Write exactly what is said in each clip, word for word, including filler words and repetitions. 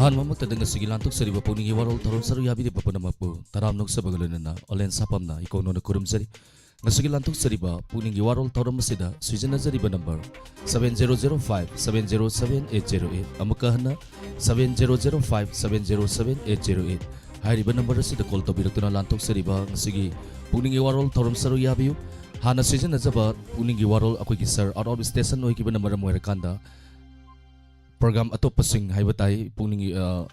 ꯑꯍꯥꯟꯕꯃꯛꯇꯗ ꯉꯁꯤꯒꯤ ꯂꯥꯟꯊꯣꯛꯆꯔꯤꯕ ꯄꯨꯛꯅꯤꯡꯒꯤ ꯋꯥꯔꯣꯜ ꯊꯧꯔꯝ ꯁꯔꯨꯛ ꯌꯥꯕꯤꯔꯤꯕ ꯄꯨꯝꯅꯃꯛꯄꯨ ꯇꯔꯥꯝꯅ ꯅꯣꯛꯆꯕꯒ ꯂꯣꯏꯅꯅ ꯑꯣꯂꯦꯟ ꯁꯥꯄꯝꯅ ꯏꯀꯣꯟ ꯅꯣꯟꯅ ꯈꯨꯔꯨꯝꯖꯔꯤ꯫ ꯉꯁꯤꯒꯤ ꯂꯥꯟꯊꯣꯛꯆꯔꯤꯕ ꯄꯨꯛꯅꯤꯡꯒꯤ ꯋꯥꯔꯣꯜ ꯊꯧꯔꯝ ꯑꯁꯤꯗ ꯁꯤꯖꯤꯟꯅꯖꯔꯤꯕ number seven zero zero five seven zero seven eight zero eight, ꯑꯃꯨꯛꯀ ꯍꯟꯅ seven zero zero five seven zero seven eight zero eight ꯍꯥꯏꯔꯤꯕ ꯅꯝꯕꯔ ꯑꯁꯤꯗ ꯀꯣꯜ ꯇꯧꯕꯤꯔꯛꯇꯨꯅ ꯂꯥꯟꯊꯣꯛꯆꯔꯤꯕ ꯉꯁꯤꯒꯤ ꯄꯨꯛꯅꯤꯡꯒꯤ ꯋꯥꯔꯣꯜ ꯊꯧꯔꯝ ꯁꯔꯨꯛ ꯌꯥꯕꯤꯌꯨ꯫ ꯍꯥꯟꯅ ꯁꯤꯖꯤꯟꯅꯖꯕ ꯄꯨꯛꯅꯤꯡꯒꯤ ꯋꯥꯔꯣꯜ ꯑꯩꯈꯣꯏꯒꯤ ꯁꯥꯔ ꯑꯥꯎꯠ ꯑꯣꯐ ꯁ꯭ꯇꯦꯁꯟ ꯑꯣꯏꯈꯤꯕꯅ ꯃꯔꯝ ꯑꯣꯏꯔꯀꯥꯟꯗ ꯄ꯭ꯔꯣꯒ꯭ꯔꯥꯝ ꯑꯇꯣꯞꯄꯁꯤꯡ ꯍꯥꯏꯕ ꯇꯥꯏ, ꯄꯨꯛꯅꯤꯡꯒꯤ, ꯑ,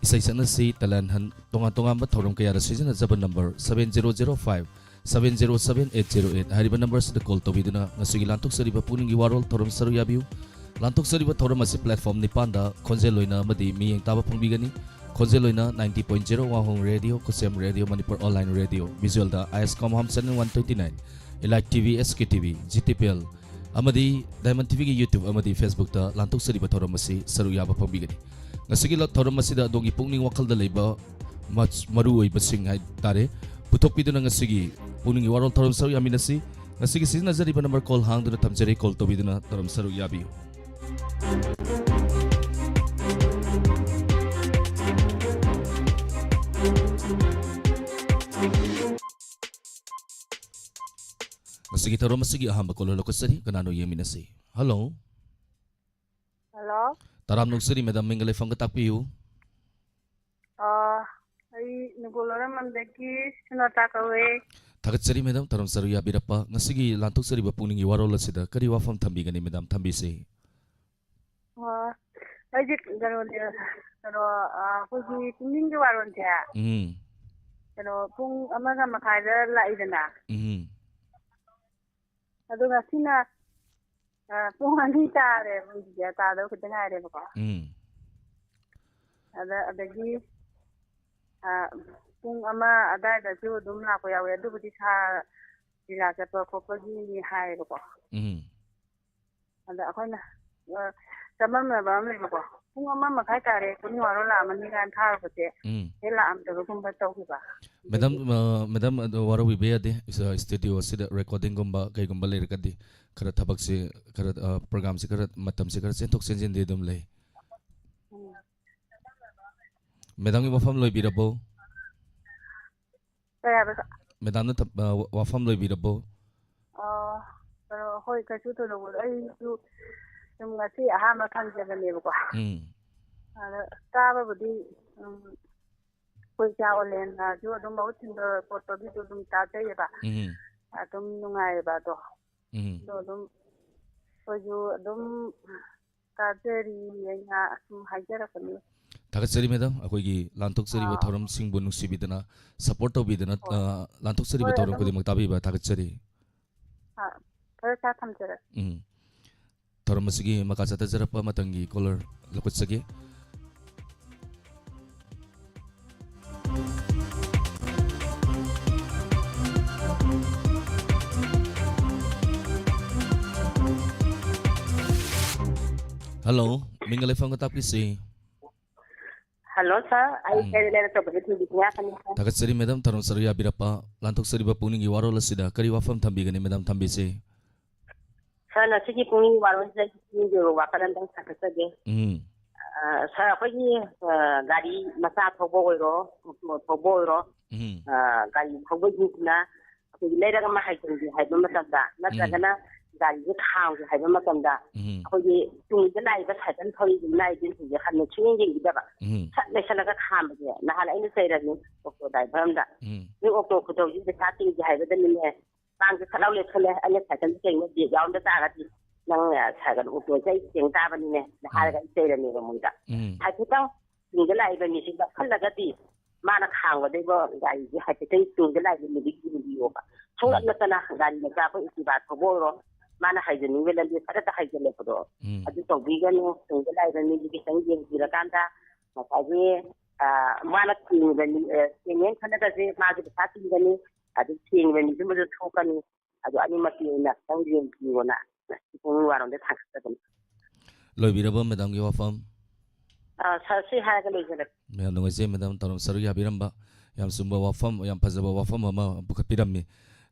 ꯏꯁꯩ ꯁꯛꯅꯁꯤ, talent hunt, ꯇꯣꯉꯥꯟ ꯇꯣꯉꯥꯟꯕ ꯊꯧꯔꯝ ꯀꯌꯥꯗ ꯁꯤꯖꯤꯟꯅꯖꯕ number seven zero zero five seven zero seven eight zero eight ꯍꯥꯏꯔꯤꯕ ꯅꯝꯕꯔꯁꯤꯗ ꯀꯣꯜ ꯇꯧꯕꯤꯗꯨꯅ ꯉꯁꯤꯒꯤ ꯂꯥꯟꯊꯣꯛꯆꯔꯤꯕ ꯄꯨꯛꯅꯤꯡꯒꯤ ꯋꯥꯔꯣꯜ ꯊꯧꯔꯝ ꯁꯔꯨꯛ ꯌꯥꯕꯤꯌꯨ꯫ ꯂꯥꯟꯊꯣꯛꯆꯔꯤꯕ ꯊꯧꯔꯝ ꯑꯁꯤ platform ꯅꯤꯄꯥꯟꯗ ꯈꯣꯟꯖꯦꯜ ꯑꯣꯏꯅ ꯑꯃꯗꯤ ꯃꯤꯠꯌꯦꯡ ꯇꯥꯕ ꯐꯪꯕꯤꯒꯅꯤ꯫ ꯈꯣꯟꯖꯦꯜ ꯑꯣꯏꯅ ninety point zero Wahong radio, Khusem radio, Manipur online radio, visualꯗ IS Comham channel one twenty nine, Elite TV, SKTV, GTPL, ꯑꯃꯗꯤ Diamond TVꯒꯤ YouTube ꯑꯃꯗꯤ Facebookꯇ ꯂꯥꯟꯊꯣꯛꯆꯔꯤꯕ ꯊꯧꯔꯝ ꯑꯁꯤ ꯁꯔꯨꯛ ꯌꯥꯕ ꯐꯪꯕꯤꯒꯅꯤ꯫ ꯉꯁꯤꯒꯤ ꯂ-, ꯊꯧꯔꯝ ꯑꯁꯤꯗ ꯑꯗꯣꯝꯒꯤ ꯄꯨꯛꯅꯤꯡ ꯋꯥꯈꯜꯗ ꯂꯩꯕ ꯃꯆ-, ꯃꯔꯨ ꯑꯣꯏꯕꯁꯤꯡ ꯍꯥꯏ ꯇꯥꯔꯦ, ꯄꯨꯊꯣꯛꯄꯤꯗꯨꯅ ꯉꯁꯤꯒꯤ ꯄꯨꯛꯅꯤꯡꯒꯤ ꯋꯥꯔꯣꯜ ꯊꯧꯔꯝ ꯁꯔꯨꯛ ꯌꯥꯃꯤꯟꯅꯁꯤ꯫ ꯉꯁꯤꯒꯤ ꯁꯤꯖꯤꯟꯅꯖꯔꯤꯕ ꯅꯝꯕꯔ ꯀꯣꯜ ꯍꯥꯡꯗꯨꯅ ꯊꯝꯖꯔꯤ, ꯀꯣꯜ ꯇꯧꯕꯤꯗꯨꯅ ꯊꯧꯔꯝ ꯁꯔꯨꯛ ꯌꯥꯕꯤꯌꯨ꯫ ꯉꯁꯤꯒꯤ ꯊꯧꯔꯝ ꯑꯁꯤꯒꯤ ꯑꯍꯥꯟꯕ ꯀꯣꯂꯔ ꯂꯧꯈꯠꯆꯔꯤ꯫ ꯀꯅꯥꯅꯣ ꯌꯦꯡꯃꯤꯟꯅꯁꯤ? ꯍꯜꯂꯣ꯫ ꯍꯜꯂꯣ꯫ ꯇꯔꯥꯝ ꯅꯣꯛꯆꯔꯤ ꯃꯦꯗꯥꯝ, ꯃꯤꯡꯒ ꯂꯩꯐꯝꯒ ꯇꯥꯛꯄꯤꯌꯨ꯫ ꯑ, ꯑꯩ ꯅꯨꯡꯒꯣꯜ ꯂꯣꯏꯔꯝꯕꯝꯗꯒꯤ ꯁꯨꯅꯣꯇꯥ ꯀꯧꯋꯦ꯫ ꯊꯥꯒꯠꯆꯔꯤ ꯃꯦꯗꯥꯝ, ꯊꯧꯔꯝ ꯁꯔꯨꯛ ꯌꯥꯕꯤꯔꯛꯄ꯫ ꯉꯁꯤꯒꯤ ꯂꯥꯟꯊꯣꯛꯆꯔꯤꯕ ꯄꯨꯛꯅꯤꯡꯒꯤ ꯋꯥꯔꯣꯜ ꯑꯁꯤꯗ ꯀꯔꯤ ꯋꯥꯐꯝ ꯊꯝꯕꯤꯒꯅꯤ ꯃꯦꯗꯥꯝ? ꯊꯝꯕꯤꯁꯤ꯫ ꯑꯣ, ꯑꯩꯁꯦ ꯀꯩꯅꯣꯅꯦ, ꯀꯩꯅꯣ, ꯑ, ꯑꯩꯈꯣꯏꯒꯤ ꯄꯨꯛꯅꯤꯡꯒꯤ ꯋꯥꯔꯣꯜꯁꯦ, ꯎꯝ꯫ ꯀꯩꯅꯣ, ꯄꯨꯡ ꯑꯃꯒ ꯃꯈꯥꯏꯗ ꯂꯥꯛꯏꯗꯅ꯫ ꯎꯝ꯫ ꯑꯗꯣ ꯉꯁꯤꯅ, ꯑ, ꯄꯨꯡ ꯑꯅꯤ ꯇꯥꯔꯦ, ꯄꯨꯡꯁꯦ ꯇꯥꯗꯧ ꯈꯤꯇꯪ ꯉꯥꯏꯔꯦꯕꯀꯣ꯫ ꯎꯝ꯫ ꯑꯗ, ꯑꯗꯒꯤ, ꯑ, ꯄꯨꯡ ꯑꯃ ꯑꯗꯥꯏꯗꯁꯨ ꯑꯗꯨꯝ ꯂꯥꯛꯄ ꯌꯥꯎꯋꯦ꯫ ꯑꯗꯨꯕꯨꯗꯤ ꯁꯥꯔ ꯂꯤꯂꯥ ꯆꯠꯄ ꯈꯣꯠꯄꯒꯤꯅꯤ ꯍꯥꯏꯌꯦꯕꯀꯣ꯫ ꯎꯝ꯫ ꯑꯗ ꯑꯩꯈꯣꯏꯅ, ꯑ, ꯆꯃꯝꯅꯕ ꯑꯃ ꯂꯩꯕꯀꯣ꯫ ꯄꯨꯡ ꯑꯃ ꯃꯈꯥꯏ ꯇꯥꯔꯦ, ꯄꯨꯛꯅꯤꯡ ꯋꯥꯔꯣꯜ ꯂꯥꯛꯑꯝꯃꯅꯤ ꯀꯥꯏꯅ ꯊꯥꯔꯨꯕꯁꯦ, ꯎꯝ꯫ ꯍꯦꯛ ꯂꯥꯛꯑꯝꯗꯕꯒꯨꯝꯕ ꯇꯧꯈꯤꯕ꯫ ꯃꯦꯗꯥꯝ, ꯑ, ꯃꯦꯗꯥꯝ, ꯑꯗꯨ ꯋꯥꯔꯧꯕꯤꯕ ꯌꯥꯗꯦ꯫ ꯏꯁ-, ꯁ꯭ꯇꯨꯗꯤꯑꯣ ꯑꯁꯤꯗ ꯔꯦꯀꯣꯔꯗꯤꯡꯒꯨꯝꯕ ꯀꯩꯒꯨꯝꯕ ꯂꯩꯔꯒꯗꯤ ꯈꯔ ꯊꯕꯛꯁꯤ ꯈꯔ, ꯑ, ꯄ꯭ꯔꯣꯒ꯭ꯔꯥꯝꯁꯤ ꯈꯔ, ꯃꯇꯝꯁꯤ ꯈꯔ ꯆꯦꯟꯊꯣꯛ ꯆꯦꯟꯁꯤꯟꯗꯤ ꯑꯗꯨꯝ ꯂꯩ꯫ ꯎꯝ꯫ ꯃꯦꯗꯥꯝꯒꯤ ꯋꯥꯐꯝ ꯂꯣꯏꯕꯤꯔꯕꯣ? ꯀꯩ ꯍꯥꯏꯕ? ꯃꯦꯗꯥꯝꯅ ꯊꯝ-, ꯑ, ꯋꯥꯐꯝ ꯂꯣꯏꯕꯤꯔꯕꯣ? ꯑꯣ, ꯀꯩꯅꯣ, ꯍꯣꯏ, ꯀꯩꯁꯨ ꯊꯣꯏꯗꯣꯛꯄ, ꯑꯩꯁꯨ ꯁꯨꯝ ꯉꯁꯤ ꯑꯍꯥꯟꯕ ꯐꯪꯖꯕꯅꯦꯕꯀꯣ꯫ ꯎꯝ꯫ ꯑꯗ ꯆꯥꯕꯕꯨꯗꯤ, ꯎꯝ, ꯑꯩꯈꯣꯏ ꯆꯥ ꯑꯣꯂꯦꯟꯅꯁꯨ ꯑꯗꯨꯝ ꯃꯍꯨꯠ ꯁꯤꯟꯕ ꯈꯣꯠꯄꯒꯤꯁꯨ ꯑꯗꯨꯝ ꯆꯥꯖꯩꯌꯦꯕ꯫ ꯎꯝ꯫ ꯑꯗꯨꯝ ꯅꯨꯡꯉꯥꯏꯌꯦꯕ ꯑꯗꯣ꯫ ꯎꯝ꯫ ꯑꯗꯣ ꯑꯗꯨꯝ ꯑꯩꯈꯣꯏꯁꯨ ꯑꯗꯨꯝ ꯀꯥꯖꯔꯤ ꯍꯥꯏꯅ ꯁꯨꯝ ꯍꯥꯏꯖꯔꯛꯄꯅꯤ꯫ ꯊꯥꯒꯠꯆꯔꯤ ꯃꯦꯗꯥꯝ, ꯑꯩꯈꯣꯏꯒꯤ ꯂꯥꯟꯊꯣꯛꯆꯔꯤꯕ ꯑꯥ꯫ ꯊꯧꯔꯝꯁꯤꯡꯕꯨ ꯅꯨꯡꯁꯤꯕꯤꯗꯅ, support ꯇꯧꯕꯤꯗꯅ, ꯍꯣꯏ꯫ ꯑ, ꯂꯥꯟꯊꯣꯛꯆꯔꯤꯕ ꯍꯣꯏ, ꯊꯧꯔꯝ ꯑꯗꯨꯝ ꯈꯨꯗꯤꯡꯃꯛ ꯇꯥꯕꯤꯕ ꯊꯥꯒꯠꯆꯔꯤ꯫ ꯑꯥ, ꯐꯔꯦ, ꯁꯥꯔ, ꯊꯝꯖꯔꯒꯦ꯫ ꯎꯝ꯫ ꯊꯧꯔꯝ ꯑꯁꯤꯒꯤ ꯃꯈꯥ ꯆꯠꯊꯖꯔꯛꯄ ꯃꯊꯪꯒꯤ caller ꯂꯧꯈꯠꯆꯒꯦ꯫ Hello, ꯃꯤꯡꯒ ꯂꯩꯐꯝꯒ ꯇꯥꯛꯄꯤꯁꯤ꯫ Hello, sir. ꯑꯩ ꯎꯝ꯫ ꯀꯩꯔꯣꯜ ꯂꯩꯔꯛꯇꯕꯒꯤ ꯊꯣꯏꯕꯤꯁꯤꯡ ꯉꯥꯛꯀꯅꯤ, sir꯫ ꯊꯥꯒꯠꯆꯔꯤ, ꯃꯦꯗꯥꯝ, ꯊꯧꯔꯝ ꯁꯔꯨꯛ ꯌꯥꯕꯤꯔꯛꯄ꯫ ꯂꯥꯟꯊꯣꯛꯆꯔꯤꯕ ꯄꯨꯛꯅꯤꯡꯒꯤ ꯋꯥꯔꯣꯜ ꯑꯁꯤꯗ ꯀꯔꯤ ꯋꯥꯐꯝ ꯊꯝꯕꯤꯒꯅꯤ, ꯃꯦꯗꯥꯝ? ꯊꯝꯕꯤꯁꯤ꯫ Sir, ꯉꯁꯤꯒꯤ ꯄꯨꯛꯅꯤꯡ ꯋꯥꯔꯣꯜꯁꯤꯗ ꯑꯩꯒꯤ ꯄꯨꯛꯅꯤꯡꯒꯤ ꯑꯣꯏꯕ ꯋꯥꯈꯜ ꯑꯝꯇꯪ ꯊꯝꯒꯠꯆꯒꯦ꯫ ꯎꯝ꯫ ꯑ, sir, ꯑꯩꯈꯣꯏꯒꯤ, ꯑ, ꯒꯥꯔꯤ ꯃꯆꯥ ꯊꯧꯕ ꯑꯣꯏꯔꯣ, ꯑꯣꯇꯣ ꯊꯧꯕ ꯑꯣꯏꯔꯣ, ꯎꯝ꯫ ꯑ, ꯒꯥꯔꯤ ꯊꯧꯕꯁꯤꯡꯁꯤꯅ ꯑꯩꯈꯣꯏꯒꯤ ꯂꯩꯔꯛ ꯑꯃ ꯍꯥꯏꯖꯤꯟꯒꯦ ꯍꯥꯏꯕ ꯃꯇꯝꯗ, ꯎꯝ꯫ ꯅꯠꯇ꯭ꯔꯒꯅ ꯒꯥꯔꯤꯁꯦ ꯈꯥꯝꯒꯦ ꯍꯥꯏꯕ ꯃꯇꯝꯗ, ꯎꯝ꯫ ꯑꯩꯈꯣꯏꯒꯤ ꯇꯨꯡꯗ ꯂꯥꯛꯏꯕ ꯁꯥꯏꯀꯜ ꯊꯧꯔꯤꯕ ꯏꯃꯥ ꯏꯕꯦꯟꯁꯤꯡꯁꯦ ꯍꯟꯅ ꯁꯨꯡꯌꯦꯡ ꯌꯦꯡꯕꯤꯗꯕ, ꯎꯝ꯫ ꯁꯠ ꯂꯩꯁꯜꯂꯒ ꯈꯥꯝꯕꯁꯦ꯫ ꯅꯍꯥꯟ ꯑꯩꯅ ꯆꯩꯔꯝꯃꯤ ꯑꯣꯇꯣ driver ꯑꯃꯗ, ꯎꯝ꯫ "ꯅꯣꯏ ꯑꯣꯇꯣ ꯈꯨꯊꯧꯁꯤ ꯄꯩꯁꯥ ꯇꯤꯡꯒꯦ ꯍꯥꯏꯕꯗꯅꯤꯅꯦ, ꯃꯥꯡꯗ ꯁꯠ ꯂꯥꯎ ꯂꯦꯞꯁꯜꯂꯦ, ꯑꯩꯅ ꯁꯥꯏꯀꯜꯁꯦ ꯀꯩꯅꯣ brake ꯌꯥꯎꯔꯝꯗ ꯇꯥꯔꯒꯗꯤ ꯅꯪ, ꯑ, ꯁꯥꯏꯀꯜ ꯑꯣꯇꯣꯁꯦ ꯑꯩ ꯊꯦꯡ ꯇꯥꯕꯅꯤꯅꯦ" ꯎꯝ꯫ ꯍꯥꯏꯔꯒ ꯑꯩ ꯆꯩꯔꯝꯃꯦꯕ ꯃꯣꯏꯗ꯫ ꯎꯝ꯫ ꯍꯥꯏꯐꯦꯠꯇꯪ ꯇꯨꯡꯗ ꯂꯥꯛꯏꯕ ꯃꯤꯁꯤ ꯂꯧꯁꯜꯂꯒꯗꯤ ꯃꯥꯅ ꯈꯥꯝꯒꯗꯣꯏꯕ ꯒꯥꯔꯤꯁꯦ ꯍꯥꯏꯐꯦꯠꯇꯪ ꯇꯨꯡꯗ ꯂꯥꯛꯏꯕ ꯃꯤꯗꯨ ꯌꯦꯡꯕꯤꯌꯣꯕ꯫ ꯁꯨꯡꯅꯠ ꯎꯝ꯫ ꯅꯠꯇꯅ ꯒꯥꯔꯤ ꯃꯆꯥ ꯑꯩꯈꯣꯏ Activa ꯊꯧꯕ ꯑꯣꯏꯔꯣ, ꯃꯥꯅ ꯍꯥꯏꯖꯅꯤꯡꯕ ꯂꯝꯕꯤ ꯈꯔꯗ ꯍꯥꯏꯖꯜꯂꯛꯄꯗꯣ, ꯎꯝ꯫ ꯑꯗꯨ ꯇꯧꯕꯤꯒꯅꯨ꯫ ꯇꯨꯡꯗ ꯂꯥꯛꯏꯕ ꯃꯤꯗꯨ ꯈꯤꯇꯪ ꯌꯦꯡꯕꯤꯔꯀꯥꯟꯗ ꯉꯁꯥꯏꯒꯤ, ꯑ, ꯃꯥꯅ ꯊꯦꯡꯉꯤꯕ ꯃꯤ, ꯑ, ꯁꯦꯀꯦꯟ ꯍꯦꯟ ꯈꯜꯂꯒꯁꯦ ꯃꯥꯒꯤ ꯄꯩꯁꯥ ꯇꯤꯡꯒꯅꯤ, ꯑꯗꯨ ꯊꯦꯡꯉꯤꯕ ꯃꯤꯗꯨꯃꯁꯨ ꯊꯣꯛꯀꯅꯤ꯫ ꯑꯗꯨ ꯑꯅꯤꯃꯛꯀꯤ ꯑꯣꯏꯅ ꯈꯤꯇꯪ ꯌꯦꯡꯕꯤꯌꯣꯅ ꯉꯁꯤ ꯄꯨꯡ ꯋꯥꯔꯣꯝꯗ ꯊꯥꯡꯒꯠꯆꯕꯅꯤ꯫ ꯂꯣꯏꯕꯤꯔꯕ ꯃꯦꯗꯥꯝꯒꯤ ꯋꯥꯐꯝ? ꯑ, sir, ꯁꯤ ꯍꯥꯏꯔꯒ ꯂꯣꯏꯖꯔꯒꯦ꯫ ꯌꯥꯝ ꯅꯨꯡꯉꯥꯏꯖꯩ ꯃꯦꯗꯥꯝ, ꯊꯧꯔꯝ ꯁꯔꯨꯛ ꯌꯥꯕꯤꯔꯝꯕ꯫ ꯌꯥꯝ ꯆꯨꯝꯕ ꯋꯥꯐꯝ, ꯌꯥꯝ ꯐꯖꯕ ꯋꯥꯐꯝ ꯑꯃ ꯄꯨꯈꯠꯄꯤꯔꯝꯃꯤ꯫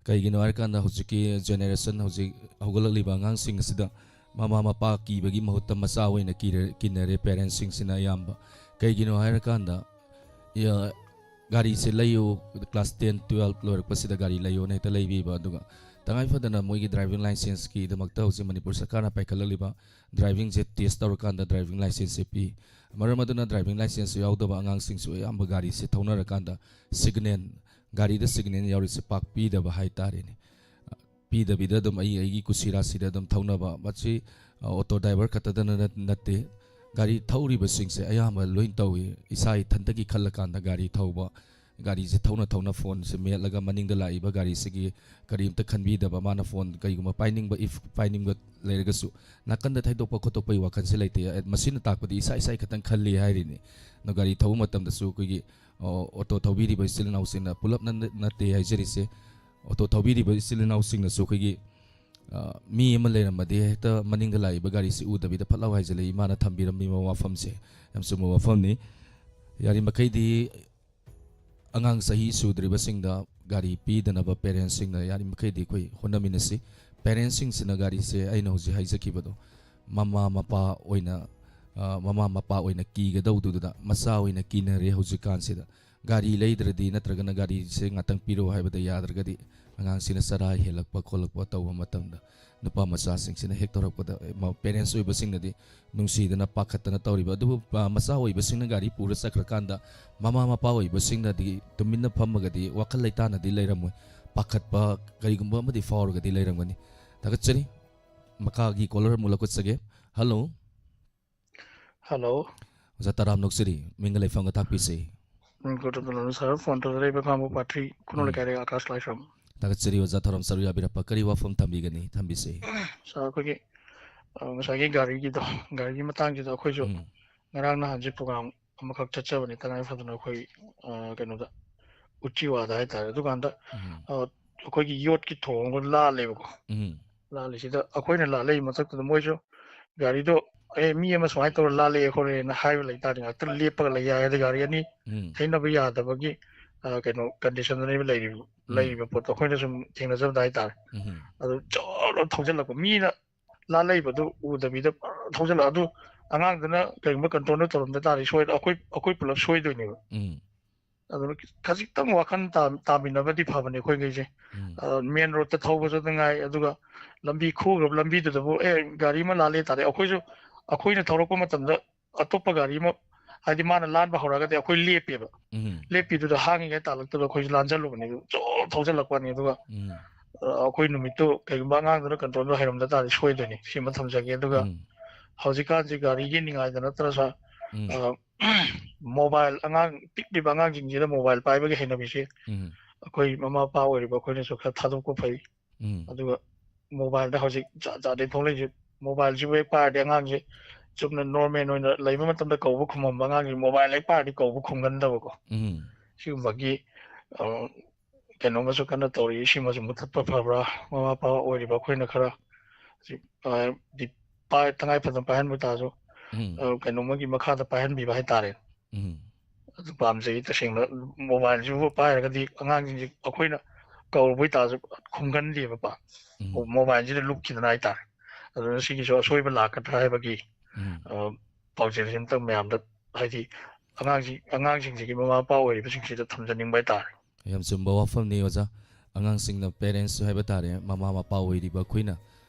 ꯀꯩꯒꯤꯅꯣ ꯍꯥꯏꯔꯀꯥꯟꯗ ꯍꯧꯖꯤꯛꯀꯤ generation, ꯍꯧꯖꯤꯛ ꯍꯧꯒꯠꯂꯛꯂꯤꯕ ꯑꯉꯥꯡꯁꯤꯡ ꯑꯁꯤꯗ ꯃꯃꯥ ꯃꯄꯥ ꯀꯤꯕꯒꯤ ꯃꯍꯨꯠꯇ ꯃꯆꯥ ꯑꯣꯏꯅ ꯀꯤꯔ-, ꯀꯤꯅꯔꯦ parents ꯁꯤꯡꯁꯤꯅ ꯑꯌꯥꯝꯕ꯫ ꯀꯩꯒꯤꯅꯣ ꯍꯥꯏꯔꯀꯥꯟꯗ ꯌꯥ, ꯒꯥꯔꯤꯁꯦ ꯂꯩꯌꯨ, class ten, twelve ꯂꯣꯏꯔꯛꯄꯁꯤꯗ ꯒꯥꯔꯤ ꯂꯩꯌꯣꯅ ꯍꯦꯛꯇ ꯂꯩꯕꯤꯕ, ꯑꯗꯨꯒ ꯇꯉꯥꯏ ꯐꯗꯅ ꯃꯣꯏꯒꯤ driving licenseꯀꯤꯗꯃꯛꯇ ꯍꯧꯖꯤꯛ ꯃꯅꯤꯄꯨꯔ ꯁꯔꯀꯥꯔꯅ ꯄꯥꯏꯈꯠꯂꯛꯂꯤꯕ drivingꯁꯦ test ꯇꯧꯔꯀꯥꯟꯗ driving licenseꯁꯦ ꯄꯤ꯫ ꯃꯔꯝ ꯑꯗꯨꯅ driving license ꯌꯥꯎꯗꯕ ꯑꯉꯥꯡꯁꯤꯡꯁꯨ ꯑꯌꯥꯝꯕ ꯒꯥꯔꯤꯁꯦ ꯊꯧꯅꯔꯀꯥꯟꯗ signal, ꯒꯥꯔꯤꯗ signal ꯌꯥꯎꯔꯤꯁꯦ ꯄꯥꯛ ꯄꯤꯗꯕ ꯍꯥꯏꯇꯥꯔꯦꯅꯦ꯫ ꯄꯤꯗꯕꯤꯗ ꯑꯗꯨꯝ ꯑꯩ ꯑꯩꯒꯤ ꯀꯨꯁꯤ ꯔꯥꯁꯤꯗ ꯑꯗꯨꯝ ꯊꯧꯅꯕ, ꯃꯁꯤ, ꯑ, auto driver ꯈꯛꯇꯗꯅ ꯅꯠ-, ꯅꯠꯇꯦ꯫ ꯒꯥꯔꯤ ꯊꯧꯔꯤꯕꯁꯤꯡꯁꯦ ꯑꯌꯥꯝꯕ ꯂꯣꯏ ꯇꯧꯏ꯫ ꯏꯁꯥ ꯏꯊꯟꯇꯒꯤ ꯈꯜꯂꯀꯥꯟꯗ ꯒꯥꯔꯤ ꯊꯧꯕ, ꯒꯥꯔꯤꯁꯦ ꯊꯧꯅ ꯊꯧꯅ phoneꯁꯦ ꯃꯦꯠꯂꯒ ꯃꯅꯤꯡꯗ ꯂꯥꯛꯏꯕ ꯒꯥꯔꯤꯁꯤꯒꯤ ꯀꯔꯤꯝꯇ ꯈꯟꯕꯤꯗꯕ, ꯃꯥꯅ phone ꯀꯩꯒꯨꯝꯕ ꯄꯥꯏꯅꯤꯡꯕ, if ꯄꯥꯏꯅꯤꯡꯕ ꯂꯩꯔꯒꯁꯨ ꯅꯥꯀꯟꯗ ꯊꯩꯗꯣꯛꯄ ꯈꯣꯠꯇꯣꯛꯄꯒꯤ ꯋꯥꯈꯜꯁꯦ ꯂꯩꯇꯦ꯫ ꯑꯦ, ꯃꯁꯤꯅ ꯇꯥꯛꯄꯗꯤ ꯏꯁꯥ ꯏꯁꯥ ꯈꯛꯇꯪ ꯈꯜꯂꯤ ꯍꯥꯏꯔꯤꯅꯤ꯫ ꯑꯗꯣ ꯒꯥꯔꯤ ꯊꯧꯕ ꯃꯇꯝꯗꯁꯨ ꯑꯩꯈꯣꯏꯒꯤ, ꯑ, auto ꯊꯧꯕꯤꯔꯤꯕ ꯏꯆꯤꯜ ꯏꯅꯥꯎꯁꯤꯡꯅ ꯄꯨꯂꯞꯅ ꯅ-, ꯅꯠꯇꯦ ꯍꯥꯏꯖꯔꯤꯁꯦ꯫ Auto ꯊꯧꯕꯤꯔꯤꯕ ꯏꯆꯤꯜ ꯏꯅꯥꯎꯁꯤꯡꯅꯁꯨ ꯑꯩꯈꯣꯏꯒꯤ, ꯑ, ꯃꯤ ꯑꯃ ꯂꯩꯔꯝꯃꯗꯤ ꯍꯦꯛꯇ ꯃꯅꯤꯡꯗ ꯂꯥꯛꯏꯕ ꯒꯥꯔꯤꯁꯤ ꯎꯗꯕꯤꯗ ꯐꯠ ꯂꯥꯎ ꯍꯥꯏꯖꯤꯜꯂꯛꯏ꯫ ꯏꯃꯥꯅ ꯊꯝꯕꯤꯔꯝꯃꯤꯕ ꯋꯥꯐꯝꯁꯦ ꯌꯥꯝ ꯆꯨꯝꯕ ꯋꯥꯐꯝꯅꯤ꯫ ꯌꯥꯔꯤꯃꯈꯩꯗꯤ ꯑꯉꯥꯡ ꯆꯍꯤ ꯁꯨꯗ꯭ꯔꯤꯕꯁꯤꯡꯗ ꯒꯥꯔꯤ ꯄꯤꯗꯅꯕ parentsꯁꯤꯡꯅ ꯌꯥꯔꯤꯃꯈꯩꯗꯤ ꯑꯩꯈꯣꯏ ꯍꯣꯠꯅꯃꯤꯟꯅꯁꯤ꯫ Parentsꯁꯤꯡꯁꯤꯅ ꯒꯥꯔꯤꯁꯦ ꯑꯩꯅ ꯍꯧꯖꯤꯛ ꯍꯥꯏꯖꯈꯤꯕꯗꯣ, ꯃꯃꯥ ꯃꯄꯥ ꯑꯣꯏꯅ, ꯑ, ꯃꯃꯥ ꯃꯄꯥ ꯑꯣꯏꯅ ꯀꯤꯒꯗꯧꯗꯨꯗ ꯃꯆꯥ ꯑꯣꯏꯅ ꯀꯤꯅꯔꯦ ꯍꯧꯖꯤꯛꯀꯥꯟꯁꯤꯗ꯫ ꯒꯥꯔꯤ ꯂꯩꯗ꯭ꯔꯗꯤ ꯅꯠꯇ꯭ꯔꯒꯅ ꯒꯥꯔꯤꯁꯦ ꯉꯥꯛꯇꯪ ꯄꯤꯔꯛꯑꯣ ꯍꯥꯏꯕꯗ ꯌꯥꯗ꯭ꯔꯒꯗꯤ ꯑꯉꯥꯡꯁꯤꯅ ꯆꯔꯥ ꯍꯦꯜꯂꯛꯄ ꯈꯣꯠꯂꯛꯄ ꯇꯧꯕ ꯃꯇꯝꯗ ꯅꯨꯄꯥ ꯃꯆꯥꯁꯤꯡꯁꯤꯅ ꯍꯦꯛ ꯇꯧꯔꯛꯄꯗ, ꯑꯦ, ꯃ-, parents ꯑꯣꯏꯕꯁꯤꯡꯅꯗꯤ ꯅꯨꯡꯁꯤꯗꯅ ꯄꯥꯈꯠꯇꯅ ꯇꯧꯔꯤꯕ꯫ ꯑꯗꯨꯕꯨ, ꯑ, ꯃꯆꯥ ꯑꯣꯏꯕꯁꯤꯡꯅ ꯒꯥꯔꯤ ꯄꯨꯔ ꯆꯠꯈ꯭ꯔꯀꯥꯟꯗ ꯃꯃꯥ ꯃꯄꯥ ꯑꯣꯏꯕꯁꯤꯡꯅꯗꯤ ꯇꯨꯃꯤꯟꯅ ꯐꯝꯃꯒꯗꯤ ꯋꯥꯈꯜ ꯂꯩꯇꯥꯅꯗꯤ ꯂꯩꯔꯝꯃꯣꯏ꯫ ꯄꯥꯈꯠꯄ ꯀꯔꯤꯒꯨꯝꯕ ꯑꯃꯗꯤ ꯐꯥꯎꯔꯒꯗꯤ ꯂꯩꯔꯝꯒꯅꯤ꯫ ꯊꯥꯒꯠꯆꯔꯤ꯫ ꯃꯈꯥꯒꯤ caller ꯑꯃꯨꯛ ꯂꯧꯈꯠꯆꯒꯦ꯫ Hello꯫ Hello꯫ ꯑꯣꯖꯥ ꯇꯔꯥꯝ ꯅꯣꯛꯆꯔꯤ꯫ ꯃꯤꯡꯒ ꯂꯩꯐꯝꯒ ꯇꯥꯛꯄꯤꯁꯦ꯫ ꯎꯝ, good afternoon, sir꯫ Phone ꯇꯧꯖꯔꯛꯏꯕ ꯈꯥꯉꯕꯣꯛ ꯄꯥꯠꯊ꯭ꯔꯤ ꯈꯨꯅꯧ ꯎꯝ꯫ ꯂꯩꯀꯥꯏꯗꯒꯤ ꯑꯥꯀꯥꯁ ꯂꯥꯏꯁ꯭ꯔꯝ꯫ ꯊꯥꯒꯠꯆꯔꯤ ꯑꯣꯖꯥ ꯊꯧꯔꯝ ꯁꯔꯨꯛ ꯌꯥꯕꯤꯔꯛꯄ꯫ ꯀꯔꯤ ꯋꯥꯐꯝ ꯊꯝꯕꯤꯒꯅꯤ? ꯊꯝꯕꯤꯁꯦ꯫ Sir, ꯑꯩꯈꯣꯏꯒꯤ, ꯑ, ꯉꯁꯥꯏꯒꯤ ꯒꯥꯔꯤꯒꯤꯗꯣ, ꯒꯥꯔꯤꯒꯤ ꯃꯇꯥꯡꯁꯤꯗ ꯑꯩꯈꯣꯏꯁꯨ ꯎꯝ꯫ ꯉꯔꯥꯡ ꯅꯍꯥꯟꯁꯦ program ꯑꯃꯈꯛ ꯆꯠꯆꯕꯅꯤ, ꯇꯉꯥꯏ ꯐꯗꯅ ꯑꯩꯈꯣꯏ, ꯑ, ꯀꯩꯅꯣꯗ, ꯎꯆꯤꯋꯥꯗ ꯍꯥꯏꯇꯥꯔꯦ꯫ ꯑꯗꯨꯀꯥꯟꯗ, ꯎꯝ꯫ ꯑ, ꯑꯩꯈꯣꯏꯒꯤ ꯌꯣꯠꯀꯤ ꯊꯣꯡ ꯑꯃ ꯂꯥꯜꯂꯦꯕꯀꯣ꯫ ꯎꯝ꯫ ꯂꯥꯜꯂꯤꯁꯤꯗ ꯑꯩꯈꯣꯏꯅ ꯂꯥꯜꯂꯛꯏ ꯃꯊꯛꯇꯨꯗ ꯃꯣꯏꯁꯨ ꯒꯥꯔꯤꯗꯣ, "ꯑꯦ, ꯃꯤ ꯑꯃ ꯁꯨꯃꯥꯏꯅ ꯇꯧꯔ ꯂꯥꯜꯂꯛꯑꯦ ꯈꯣꯠꯂꯦꯅ" ꯍꯥꯏꯕ ꯂꯩ ꯇꯥꯔꯗꯤ ꯉꯥꯛꯇꯪ ꯂꯦꯞꯄꯒ ꯂꯩ ꯌꯥꯏ꯫ ꯑꯗ ꯒꯥꯔꯤ ꯑꯅꯤ ꯎꯝ꯫ ꯊꯩꯅꯕ ꯌꯥꯗꯕꯒꯤ, ꯑ, ꯀꯩꯅꯣ, conditionꯗꯅꯦꯕ ꯂꯩꯔꯤꯕ, ꯎꯝ꯫ ꯂꯩꯔꯤꯕ ꯄꯣꯠꯇꯣ ꯑꯩꯈꯣꯏꯅ ꯁꯨꯝ ꯊꯦꯡꯅꯖꯕꯗ ꯍꯥꯏꯇꯥꯔꯦ꯫ ꯎꯝ꯫ ꯑꯗꯨ ꯖꯣꯔ ꯊꯧꯖꯤꯜꯂꯛꯄ, ꯃꯤꯅ ꯂꯥꯜꯂꯛꯏꯕꯗꯨ ꯎꯗꯕꯤꯗ ꯊꯧꯖꯤꯜꯂꯛ-, ꯑꯗꯨ ꯑꯉꯥꯡꯗꯨꯅ ꯀꯩꯒꯨꯝꯕ ꯀꯟꯇ꯭ꯔꯣꯜꯗꯣ ꯇꯧꯔꯝꯗ ꯇꯥꯔꯗꯤ ꯁꯣꯏ ꯑꯩꯈꯣꯏ ꯑꯩꯈꯣꯏ ꯄꯨꯂꯞ ꯁꯣꯏꯗꯣꯏꯅꯦꯕ꯫ ꯎꯝ ꯑꯗꯨꯅ ꯈꯖꯤꯛꯇꯪ ꯋꯥꯈꯜ ꯇꯥ- ꯇꯥꯃꯤꯟꯅꯕꯗꯤ ꯐꯕꯅꯦ ꯑꯩꯈꯣꯏꯈꯩꯁꯦ꯫ ꯎꯝ ꯃꯦꯟ ꯔꯣꯗꯇ ꯊꯧꯕꯁꯨ ꯑꯗꯨ ꯉꯥꯏ, ꯑꯗꯨꯒ ꯂꯝꯕꯤ ꯈꯨꯈ꯭ꯔꯕ ꯂꯝꯕꯤꯗꯨꯗꯕꯨ ꯑꯦ ꯒꯥꯔꯤ ꯑꯃ ꯂꯥꯜꯂꯦ ꯇꯥꯔꯦ, ꯑꯩꯈꯣꯏꯁꯨ ꯑꯩꯈꯣꯏꯅ ꯊꯧꯔꯛꯄ ꯃꯇꯝꯗ ꯑꯇꯣꯞꯄ ꯒꯥꯔꯤ ꯑꯃ, ꯍꯥꯏꯗꯤ ꯃꯥꯅ ꯂꯥꯟꯕ ꯍꯧꯔꯛꯑꯒꯗꯤ ꯑꯩꯈꯣꯏ ꯂꯦꯞꯄꯦꯕ꯫ ꯎꯝ ꯂꯦꯞꯄꯤꯗꯨꯗ ꯍꯥꯡꯉꯤꯉꯩ ꯇꯥꯜꯂꯛꯇꯨꯗ ꯑꯩꯈꯣꯏꯁꯨ ꯂꯥꯟꯖꯜꯂꯨꯕꯅꯦ, ꯑꯗꯨ ꯖꯣꯔ ꯊꯧꯖꯜꯂꯛꯄꯅꯤ꯫ ꯑꯗꯨꯒ ꯎꯝ ꯑ, ꯑꯩꯈꯣꯏ ꯅꯨꯃꯤꯠꯇꯨ ꯀꯩꯒꯨꯝꯕ ꯑꯉꯥꯡꯗꯨꯅ ꯀꯟꯇ꯭ꯔꯣꯜꯗꯣ ꯍꯩꯔꯝꯗ ꯇꯥꯔꯗꯤ ꯁꯣꯏꯗꯣꯏꯅꯤ, ꯁꯤꯃ ꯊꯝꯖꯒꯦ꯫ ꯑꯗꯨꯒ ꯎꯝ ꯍꯧꯖꯤꯛꯀꯥꯟꯁꯤ ꯒꯥꯔꯤꯒꯤ ꯅꯤꯡꯉꯥꯏꯗ ꯅꯠꯇ꯭ꯔꯁꯨ ꯎꯝ ꯃꯣꯕꯥꯏꯜ, ꯑꯉꯥꯡ ꯄꯤꯛꯂꯤꯕ ꯑꯉꯥꯡꯁꯤꯡꯁꯤꯗ ꯃꯣꯕꯥꯏꯜ ꯄꯥꯏꯕꯒꯤ ꯍꯩꯅꯕꯤꯁꯦ ꯎꯝ ꯑꯩꯈꯣꯏ ꯃꯃꯥ ꯃꯄꯥ ꯑꯣꯏꯔꯤꯕ ꯑꯩꯈꯣꯏꯅꯁꯨ ꯈꯔ ꯊꯥꯗꯣꯛꯄ ꯐꯩ꯫ ꯎꯝ ꯑꯗꯨꯒ ꯃꯣꯕꯥꯏꯜꯗ ꯍꯧꯖꯤꯛ ꯖꯥꯠ ꯖꯥꯠꯅꯤ ꯊꯣꯛꯂꯛꯏꯁꯦ꯫ ꯃꯣꯕꯥꯏꯜꯁꯤꯕꯨ ꯍꯦꯛ ꯄꯥꯏꯔꯗꯤ ꯑꯉꯥꯡꯁꯦ ꯆꯨꯝꯅ ꯅꯣꯔꯃꯦꯜ ꯑꯣꯏꯅ ꯂꯩꯕ ꯃꯇꯝꯗ ꯀꯧꯕ ꯈꯨꯝꯃꯝꯕ ꯑꯉꯥꯡꯁꯦ ꯃꯣꯕꯥꯏꯜ ꯍꯦꯛ ꯄꯥꯏꯔꯗꯤ ꯀꯧꯕ ꯈꯨꯝꯒꯟꯗꯕꯀꯣ꯫ ꯎꯝ ꯁꯤꯒꯨꯝꯕꯒꯤ ꯑ, ꯀꯩꯅꯣꯃꯁꯨ ꯀꯟꯅ ꯇꯧꯔꯤ꯫ ꯁꯤꯃꯁꯨ ꯃꯨꯊꯠꯄ ꯐꯕ꯭ꯔꯥ? ꯃꯃꯥ ꯃꯄꯥ ꯑꯣꯏꯔꯤꯕ ꯑꯩꯈꯣꯏꯅ ꯈꯔ ꯍꯧꯖꯤꯛ, ꯑ, ꯗꯤ-, ꯄꯥꯏ-, ꯇꯉꯥꯏ ꯐꯗꯅ ꯄꯥꯏꯍꯟꯕ ꯇꯥꯔꯁꯨ ꯎꯝ ꯑ, ꯀꯩꯅꯣꯝꯃꯒꯤ ꯃꯈꯥꯗ ꯄꯥꯏꯍꯟꯕꯤꯕ ꯍꯥꯏꯇꯥꯔꯦ꯫ ꯎꯝ ꯑꯗꯨ ꯄꯥꯝꯖꯩ꯫ ꯇꯁꯦꯡꯅ ꯃꯣꯕꯥꯏꯜꯁꯤꯕꯨ ꯄꯥꯏꯔꯒꯗꯤ ꯑꯉꯥꯡꯁꯤꯡꯁꯤ ꯑꯩꯈꯣꯏꯅ ꯀꯧꯔꯨꯕ ꯑꯣꯏꯇꯥꯔꯁꯨ ꯈꯨꯝꯒꯟꯗꯦꯕ ꯄꯥꯛ꯫ ꯎꯝ ꯃꯣꯕꯥꯏꯜꯁꯤꯗ ꯂꯨꯞꯈꯤꯗꯅ ꯍꯥꯏꯇꯥꯔꯦ꯫ ꯑꯗꯨꯅ ꯁꯤꯒꯤꯁꯨ ꯑꯁꯣꯏꯕ ꯂꯥꯛꯀꯗ꯭ꯔꯥ ꯍꯥꯏꯕꯒꯤ ꯎꯝ ꯑ, ꯄꯥꯎꯖꯦꯜꯁꯤ ꯑꯝꯇꯪ ꯃꯌꯥꯝꯗ, ꯍꯥꯏꯗꯤ ꯑꯉꯥꯡꯁꯤ, ꯑꯉꯥꯡꯁꯤꯡꯁꯤꯒꯤ ꯃꯃꯥ ꯃꯄꯥ ꯑꯣꯏꯔꯤꯕꯁꯤꯡꯁꯤꯗ ꯊꯝꯖꯅꯤꯡꯕ ꯍꯥꯏꯇꯥꯔꯦ꯫ ꯌꯥꯝ ꯆꯨꯝꯕ ꯋꯥꯐꯝꯅꯤ ꯑꯣꯖꯥ꯫ ꯑꯉꯥꯡꯁꯤꯡꯅ, ꯄꯦꯔꯦꯟꯁ ꯍꯥꯏꯕ ꯇꯥꯔꯦ, ꯃꯃꯥ ꯃꯄꯥ ꯑꯣꯏꯔꯤꯕ ꯑꯩꯈꯣꯏꯅ,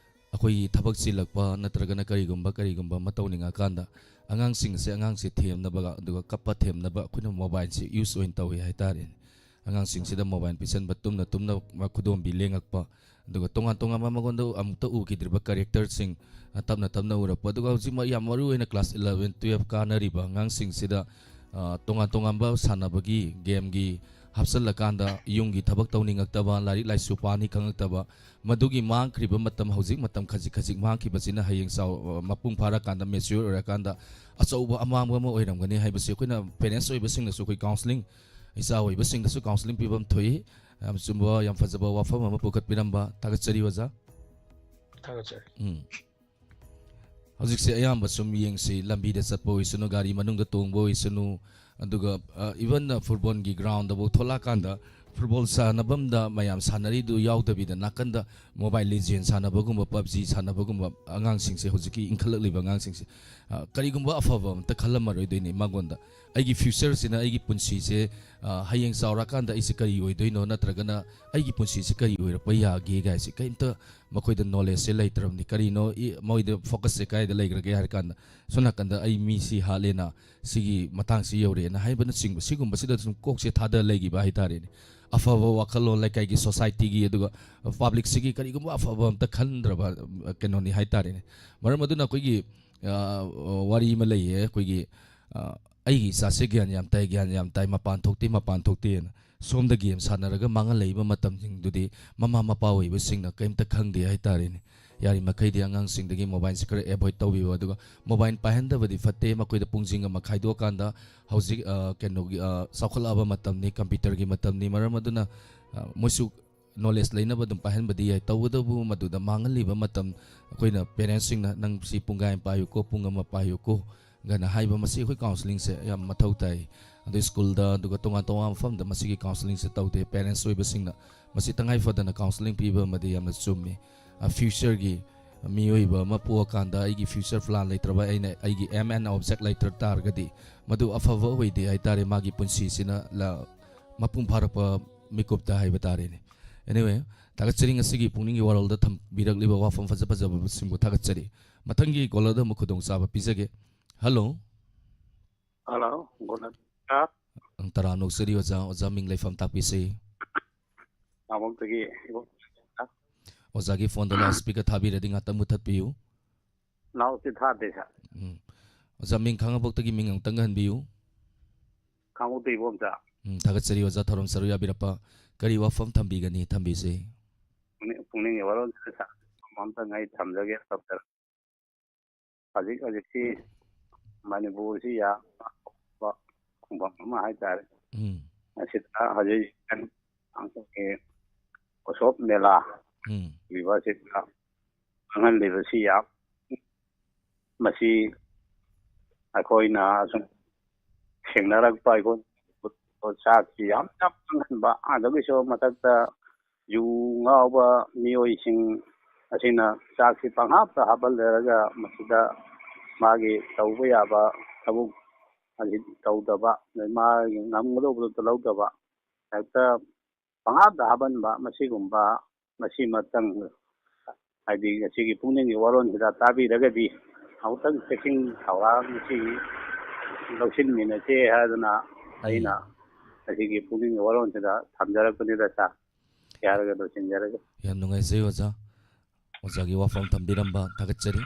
ꯑꯩꯈꯣꯏꯒꯤ ꯊꯕꯛ ꯆꯤꯜꯂꯛꯄ ꯅꯠꯇ꯭ꯔꯒꯅ ꯀꯔꯤꯒꯨꯝꯕ ꯀꯔꯤꯒꯨꯝꯕ ꯑꯃ ꯇꯧꯅꯤꯡꯉꯀꯥꯟꯗ ꯑꯉꯥꯡꯁꯤꯡꯁꯦ, ꯑꯉꯥꯡꯁꯦ ꯊꯦꯝꯅꯕ, ꯑꯗꯨꯒ ꯀꯞꯄ ꯊꯦꯝꯅꯕ ꯑꯩꯈꯣꯏꯅ ꯃꯣꯕꯥꯏꯜꯁꯦ ꯌꯨꯁ ꯑꯣꯏꯅ ꯇꯧꯏ ꯍꯥꯏꯇꯥꯔꯦꯅꯦ꯫ ꯑꯉꯥꯡꯁꯤꯡꯁꯤꯗ ꯃꯣꯕꯥꯏꯜ ꯄꯤꯁꯟꯕ, ꯇꯨꯝꯅ ꯇꯨꯝꯅ ꯈꯨꯗꯣꯝꯕꯤ ꯂꯦꯡꯉꯛꯄ, ꯑꯗꯨꯒ ꯇꯣꯉꯥꯟ ꯇꯣꯉꯥꯟꯕ ꯃꯉꯣꯟꯗ ꯑꯃꯨꯛꯇ ꯎꯈꯤꯗ꯭ꯔꯤꯕ ꯀꯦꯔꯦꯛꯇꯔꯁꯤꯡ, ꯑ, ꯇꯞꯅ ꯇꯞꯅ ꯎꯔꯛꯄ, ꯑꯗꯨꯒ ꯍꯧꯖꯤꯛ ꯃ-, ꯌꯥꯝ ꯃꯔꯨ ꯑꯣꯏꯅ ꯀ꯭ꯂꯥꯁ ꯏꯂꯚꯦꯟ, ꯇꯨꯌꯦꯜꯐ ꯀꯥꯅꯔꯤꯕ ꯑꯉꯥꯡꯁꯤꯡꯁꯤꯗ, ꯑ, ꯇꯣꯉꯥꯟ ꯇꯣꯉꯥꯟꯕ ꯁꯥꯟꯅꯕꯒꯤ, ꯒꯦꯝꯒꯤ ꯍꯥꯞꯆꯜꯂꯀꯥꯟꯗ ꯌꯨꯝꯒꯤ ꯊꯕꯛ ꯇꯧꯅꯤꯡꯉꯛꯇꯕ, ꯂꯥꯏꯔꯤꯛ ꯂꯥꯏꯁꯨ ꯄꯥꯅꯤ ꯈꯪꯉꯛꯇꯕ, ꯃꯗꯨꯒꯤ ꯃꯥꯡꯈ꯭ꯔꯤꯕ ꯃꯇꯝ, ꯍꯧꯖꯤꯛ ꯃꯇꯝ ꯈꯖꯤꯛ ꯈꯖꯤꯛ ꯃꯥꯡꯈꯤꯕꯁꯤꯅ ꯍꯌꯦꯡ ꯆꯥꯎ-, ꯑ, ꯃꯄꯨꯡ ꯐꯥꯔꯀꯥꯟꯗ, ꯃꯦꯆ꯭ꯌꯨꯔ ꯑꯣꯏꯔꯀꯥꯟꯗ ꯑꯆꯧꯕ ꯑꯃꯥꯡꯕ ꯑꯃ ꯑꯣꯏꯔꯝꯒꯅꯤ ꯍꯥꯏꯕꯁꯤ ꯑꯩꯈꯣꯏꯅ ꯄꯦꯔꯦꯟꯁ ꯑꯣꯏꯕꯁꯤꯡꯅꯁꯨ, ꯑꯩꯈꯣꯏ ꯀꯥꯎꯟꯁꯤꯂꯤꯡ, ꯏꯆꯥ ꯑꯣꯏꯕꯁꯤꯡꯗꯁꯨ ꯀꯥꯎꯟꯁꯤꯂꯤꯡ ꯄꯤꯐꯝ ꯊꯣꯛꯏ꯫ ꯌꯥꯝ ꯆꯨꯝꯕ, ꯌꯥꯝ ꯐꯖꯕ ꯋꯥꯐꯝ ꯑꯃ ꯄꯨꯈꯠꯄꯤꯔꯝꯕ, ꯊꯥꯒꯠꯆꯔꯤ ꯑꯣꯖꯥ꯫ ꯊꯥꯒꯠꯆꯔꯤ꯫ ꯎꯝ꯫ ꯍꯧꯖꯤꯛꯁꯦ ꯑꯌꯥꯝꯕ ꯁꯨꯝ ꯌꯦꯡꯁꯤ, ꯂꯝꯕꯤꯗ ꯆꯠꯄ ꯑꯣꯏꯁꯅꯨ, ꯒꯥꯔꯤ ꯃꯅꯨꯡꯗ ꯇꯣꯡꯕ ꯑꯣꯏꯁꯅꯨ, ꯑꯗꯨꯒ, ꯑ, even ꯐꯨꯠꯕꯣꯜꯒꯤ ꯒ꯭ꯔꯥꯎꯟꯗꯐꯥꯎ ꯊꯣꯛꯂꯛꯑꯀꯥꯟꯗ ꯐꯨꯠꯕꯣꯜ ꯁꯥꯟꯅꯐꯝꯗ ꯃꯌꯥꯝ ꯁꯥꯟꯅꯔꯤꯗꯨ ꯌꯥꯎꯗꯕꯤꯗ, ꯅꯥꯀꯟꯗ ꯃꯣꯕꯥꯏꯜ ꯂꯤꯖꯦꯟ ꯁꯥꯟꯅꯕꯒꯨꯝꯕ, ꯄꯞꯖꯤ ꯁꯥꯟꯅꯕꯒꯨꯝꯕ ꯑꯉꯥꯡꯁꯤꯡꯁꯦ, ꯍꯧꯖꯤꯛꯀꯤ ꯏꯟꯈꯠꯂꯛꯂꯤꯕ ꯑꯉꯥꯡꯁꯤꯡꯁꯦ, ꯑ, ꯀꯔꯤꯒꯨꯝꯕ ꯑꯐꯕ ꯑꯝꯇ ꯈꯜꯂꯝꯃꯔꯣꯏꯗꯣꯏꯅꯤ꯫ ꯃꯉꯣꯟꯗ ꯑꯩꯒꯤ ꯐ꯭ꯌꯨꯆꯔꯁꯤꯅ, ꯑꯩꯒꯤ ꯄꯨꯟꯁꯤꯁꯦ, ꯑ, ꯍꯌꯦꯡ ꯆꯥꯎꯔꯀꯥꯟꯗ ꯑꯩꯁꯦ ꯀꯔꯤ ꯑꯣꯏꯗꯣꯏꯅꯣ, ꯅꯠꯇ꯭ꯔꯒꯅ ꯑꯩꯒꯤ ꯄꯨꯟꯁꯤꯁꯦ ꯀꯔꯤ ꯑꯣꯏꯔꯛꯄ ꯌꯥꯒꯦ ꯀꯥꯏꯁꯦ ꯀꯔꯤꯝꯇ ꯃꯈꯣꯏꯗ ꯅꯣꯂꯦꯖꯁꯦ ꯂꯩꯇ꯭ꯔꯕꯅꯤ꯫ ꯀꯔꯤꯅꯣ ꯏ-, ꯃꯣꯏꯗ ꯐꯣꯀꯁꯁꯦ ꯀꯥꯏꯗ ꯂꯩꯈ꯭ꯔꯒꯦ ꯍꯥꯏꯔ ꯀꯥꯟꯗ, ꯁꯣꯝ ꯅꯥꯀꯟꯗ ꯑꯩ ꯃꯤꯁꯤ ꯍꯥꯠꯂꯦꯅ, ꯁꯤꯒꯤ ꯃꯇꯥꯡꯁꯤ ꯌꯧꯔꯛꯑꯦꯅ ꯍꯥꯏꯕꯅꯆꯤꯡꯕ, ꯁꯤꯒꯨꯝꯕꯁꯤꯗ ꯁꯨꯝ ꯀꯣꯛꯁꯦ ꯊꯥꯗ ꯂꯩꯈꯤꯕ ꯍꯥꯏꯇꯥꯔꯦꯅꯦ꯫ ꯑꯐꯕ ꯋꯥꯈꯜꯂꯣꯟ, ꯂꯩꯀꯥꯏꯒꯤ, ꯁꯣꯁꯥꯏꯇꯤꯒꯤ, ꯑꯗꯨꯒ ꯄꯥꯕ꯭ꯂꯤꯛꯁꯤꯒꯤ ꯀꯔꯤꯒꯨꯝꯕ ꯑꯐꯕ ꯑꯝꯇ ꯈꯟꯗ꯭ꯔꯕ, ꯑ, ꯀꯩꯅꯣꯅꯤ ꯍꯥꯏꯇꯥꯔꯦꯅꯦ꯫ ꯃꯔꯝ ꯑꯗꯨꯅ ꯑꯩꯈꯣꯏꯒꯤ, ꯑ, ꯋꯥꯔꯤ ꯑꯃ ꯂꯩꯌꯦ, ꯑꯩꯈꯣꯏꯒꯤ, ꯑ, "ꯑꯩꯒꯤ ꯏꯆꯥꯁꯦ ꯒ꯭ꯌꯥꯟ ꯌꯥꯝ ꯇꯥꯏ, ꯒ꯭ꯌꯥꯟ ꯌꯥꯝ ꯇꯥꯏ, ꯃꯄꯥꯟ ꯊꯣꯛꯇꯦ, ꯃꯄꯥꯟ ꯊꯣꯛꯇꯦꯅ"꯫ ꯁꯣꯝꯗ ꯒꯦꯝ ꯁꯥꯟꯅꯔꯒ ꯃꯥꯡꯍꯜꯂꯛꯏꯕ ꯃꯇꯝꯁꯤꯡꯗꯨꯗꯤ ꯃꯃꯥ ꯃꯄꯥ ꯑꯣꯏꯕꯁꯤꯡꯅ ꯀꯔꯤꯝꯇ ꯈꯪꯗꯦ ꯍꯥꯏꯇꯥꯔꯦꯅꯦ꯫ ꯌꯥꯔꯤꯃꯈꯩꯗꯤ ꯑꯉꯥꯡꯁꯤꯡꯗꯒꯤ ꯃꯣꯕꯥꯏꯜꯁꯦ ꯈꯔ ꯑꯦꯚꯣꯏꯗ ꯇꯧꯕꯤꯌꯨ꯫ ꯑꯗꯨꯒ ꯃꯣꯕꯥꯏꯜ ꯄꯥꯏꯍꯟꯗꯕꯗꯤ ꯐꯠꯇꯦ, ꯃꯈꯣꯏꯗ ꯄꯨꯡꯁꯤꯡ ꯑꯃ ꯈꯥꯏꯗꯣꯛꯑꯀꯥꯟꯗ꯫ ꯍꯧꯖꯤꯛ, ꯑ, ꯀꯩꯅꯣꯒꯤ, ꯑ, ꯆꯥꯎꯈꯠꯂꯛꯑꯕ ꯃꯇꯝꯅꯤ, ꯀꯝꯄ꯭ꯌꯨꯇꯔꯒꯤ ꯃꯇꯝꯅꯤ꯫ ꯃꯔꯝ ꯑꯗꯨꯅ, ꯑ, ꯃꯣꯏꯁꯨ ꯅꯣꯂꯦꯖ ꯂꯩꯅꯕ ꯑꯗꯨꯝ ꯄꯥꯏꯍꯟꯕꯗꯤ ꯌꯥꯏ꯫ ꯇꯧꯕꯇꯕꯨ ꯃꯗꯨꯗ ꯃꯥꯡꯍꯜꯂꯤꯕ ꯃꯇꯝ, ꯑꯩꯈꯣꯏꯅ ꯄꯦꯔꯦꯟꯁꯁꯤꯡꯅ "ꯅꯪ ꯁꯤ ꯄꯨꯡꯈꯥꯏ ꯑꯃ ꯄꯥꯏꯌꯨꯀꯣ, ꯄꯨꯡ ꯑꯃ ꯄꯥꯏꯌꯨꯀꯣ" ꯒꯅ ꯍꯥꯏꯕ, ꯃꯁꯤ ꯑꯩꯈꯣꯏ ꯀꯥꯎꯟꯁꯤꯂꯤꯡꯁꯦ ꯌꯥꯝ ꯃꯊꯧ ꯇꯥꯏ꯫ ꯑꯗꯩ ꯁ꯭ꯀꯨꯜꯗ, ꯑꯗꯨꯒ ꯇꯣꯉꯥꯟ ꯇꯣꯉꯥꯟꯕ ꯃꯐꯝꯗ ꯃꯁꯤꯒꯤ ꯀꯥꯎꯟꯁꯤꯂꯤꯡꯁꯦ ꯇꯧꯗꯦ꯫ ꯄꯦꯔꯦꯟꯁ ꯑꯣꯏꯕꯁꯤꯡꯅ ꯃꯁꯤ ꯇꯉꯥꯏ ꯐꯗꯅ ꯀꯥꯎꯟꯁꯤꯂꯤꯡ ꯄꯤꯕ ꯑꯃꯗꯤ ꯌꯥꯝꯅ ꯆꯨꯝꯃꯤ꯫ ꯑ, ꯐ꯭ꯌꯨꯆꯔꯒꯤ ꯃꯤꯑꯣꯏꯕ ꯑꯃ ꯄꯣꯛꯑꯀꯥꯟꯗ ꯑꯩꯒꯤ ꯐ꯭ꯌꯨꯆꯔ ꯄ꯭ꯂꯥꯟ ꯂꯩꯇ꯭ꯔꯕ, ꯑꯩꯅ ꯑꯩꯒꯤ ꯑꯦꯝ ꯑꯦꯟ ꯑꯣꯕꯖꯦꯛ ꯂꯩꯇ꯭ꯔ ꯇꯥꯔꯒꯗꯤ, ꯃꯗꯨ ꯑꯐꯕ ꯑꯣꯏꯗꯦ ꯍꯥꯏꯇꯥꯔꯦ꯫ ꯃꯥꯒꯤ ꯄꯨꯟꯁꯤꯁꯤꯅ ꯂ-, ꯃꯄꯨꯡ ꯐꯥꯔꯛꯄ ꯃꯤꯀꯨꯞꯇ ꯍꯥꯏꯕ ꯇꯥꯔꯦꯅꯦ꯫ Anyway, ꯊꯥꯒꯠꯆꯔꯤ, ꯉꯁꯤꯒꯤ ꯄꯨꯛꯅꯤꯡꯒꯤ ꯋꯥꯔꯣꯜꯗ ꯊꯝꯕꯤꯔꯛꯂꯤꯕ ꯋꯥꯐꯝ ꯐꯖ ꯐꯖꯕꯁꯤꯡꯕꯨ ꯊꯥꯒꯠꯆꯔꯤ꯫ ꯃꯊꯪꯒꯤ ꯀꯣꯂꯔꯗ ꯑꯃꯨꯛ ꯈꯨꯗꯣꯡꯆꯥꯕ ꯄꯤꯖꯒꯦ꯫ ꯍꯜꯂꯣ꯫ ꯍꯜꯂꯣ, ꯒꯨꯗ ꯃꯣꯔꯅꯤꯡ, ꯁꯥꯔ꯫ ꯇꯔꯥꯝꯅ ꯑꯣꯛꯆꯔꯤ ꯑꯣꯖꯥ꯫ ꯑꯣꯖꯥ ꯃꯤꯡ ꯂꯩꯐꯝ ꯇꯥꯛꯄꯤꯁꯤ꯫ ꯅꯥꯎꯕꯣꯛꯇꯒꯤ ꯏꯕꯣꯛ꯫ ꯑꯣꯖꯥꯒꯤ ꯐꯣꯟꯗꯣ ꯂꯥꯎꯠ ꯁ꯭ꯄꯤꯀꯔ ꯊꯥꯕꯤꯔꯗꯤ ꯉꯥꯛꯇꯪ ꯃꯨꯠꯊꯠꯄꯤꯌꯨ꯫ ꯂꯥꯎꯠꯁꯤ ꯊꯥꯗꯦ, ꯁꯥꯔ꯫ ꯎꯝ꯫ ꯑꯣꯖꯥ ꯃꯤꯡ ꯈꯥꯡꯉꯕꯣꯛꯇꯒꯤ ꯃꯤꯡ ꯑꯃꯨꯛꯇꯪꯒ ꯍꯟꯕꯤꯌꯨ꯫ ꯈꯥꯡꯉꯕꯣꯛꯇꯒꯤ ꯏꯕꯣꯝꯆꯥ꯫ ꯎꯝ, ꯊꯥꯒꯠꯆꯔꯤ ꯑꯣꯖꯥ, ꯊꯧꯔꯝ ꯁꯔꯨꯛ ꯌꯥꯕꯤꯔꯛꯄ꯫ ꯀꯔꯤ ꯋꯥꯐꯝ ꯊꯝꯕꯤꯒꯅꯤ? ꯊꯝꯕꯤꯁꯤ꯫ ꯄꯨꯛꯅꯤꯡ, ꯄꯨꯛꯅꯤꯡꯒꯤ ꯋꯥꯔꯣꯜꯁꯤꯗ, ꯁꯥꯔ, ꯑꯃꯇꯪ ꯑꯩ ꯊꯝꯖꯒꯦ, ꯗꯣꯛꯇꯔ꯫ ꯍꯧꯖꯤꯛ ꯍꯧꯖꯤꯛꯁꯤ ꯃꯅꯤꯄꯨꯔꯁꯤ ꯌꯥꯝꯅ ꯑꯇꯣꯞꯄ ꯈꯨꯡꯒꯪ ꯑꯃ ꯍꯥꯏꯇꯥꯔꯦ꯫ ꯎꯝ꯫ ꯑꯁꯤꯗ ꯍꯧꯖꯤꯛ ꯑꯩꯈꯣꯏꯒꯤ ꯎꯁꯣꯞ ꯃꯦꯂꯥ ꯎꯝ꯫ ꯂꯩꯕ ꯑꯁꯤꯗ ꯃꯥꯡꯍꯜꯂꯤꯕꯁꯤ ꯌꯥꯝ, ꯃꯁꯤ ꯑꯩꯈꯣꯏꯅ ꯁꯨꯝ ꯊꯦꯡꯅꯔꯛꯄ, ꯑꯩꯈꯣꯏ ꯆꯥꯛꯁꯤ ꯌꯥꯝ ꯌꯥꯝ ꯆꯪꯍꯟꯕ, ꯑꯗꯨꯒꯤꯁꯨ ꯃꯊꯛꯇ ꯌꯨ ꯉꯥꯎꯕ ꯃꯤꯑꯣꯏꯁꯤꯡ ꯑꯁꯤꯅ ꯆꯥꯛꯁꯤ ꯄꯪꯍꯥꯞꯇ ꯍꯥꯞꯍꯜꯂꯔꯒ ꯃꯁꯤꯗ ꯃꯥꯒꯤ ꯇꯧꯕ ꯌꯥꯕ ꯊꯕꯛ ꯑꯁꯤ ꯇꯧꯗꯕ, ꯑꯗꯩ ꯃꯥꯒꯤ ꯉꯝꯒꯗꯧꯕꯗꯨ ꯂꯧꯗꯕ, ꯍꯦꯛꯇ ꯄꯪꯍꯥꯞꯇ ꯍꯥꯞꯍꯟꯕ, ꯃꯁꯤꯒꯨꯝꯕ, ꯃꯁꯤꯃꯇꯪ, ꯍꯥꯏꯗꯤ ꯉꯁꯤꯒꯤ ꯄꯨꯛꯅꯤꯡꯒꯤ ꯋꯥꯔꯣꯜꯁꯤꯗ ꯇꯥꯕꯤꯔꯒꯗꯤ ꯑꯃꯨꯛꯇꯪ ꯆꯦꯛꯁꯤꯟ ꯊꯧꯔꯥꯡ ꯉꯁꯤ ꯂꯧꯁꯤꯟꯃꯤꯟꯅꯁꯦ ꯍꯥꯏꯗꯅ ꯑꯩꯅ ꯉꯁꯤꯒꯤ ꯄꯨꯛꯅꯤꯡꯒꯤ ꯋꯥꯔꯣꯜꯁꯤꯗ ꯊꯝꯖꯔꯛꯄꯅꯤꯗ ꯁꯥꯔ꯫ ꯌꯥꯔꯒ ꯂꯣꯏꯁꯤꯟꯖꯔꯒꯦ꯫ ꯌꯥꯝ ꯅꯨꯡꯉꯥꯏꯖꯩ ꯑꯣꯖꯥ꯫ ꯑꯣꯖꯥꯒꯤ ꯋꯥꯐꯝ ꯊꯝꯕꯤꯔꯝꯕ ꯊꯥꯒꯠꯆꯔꯤ꯫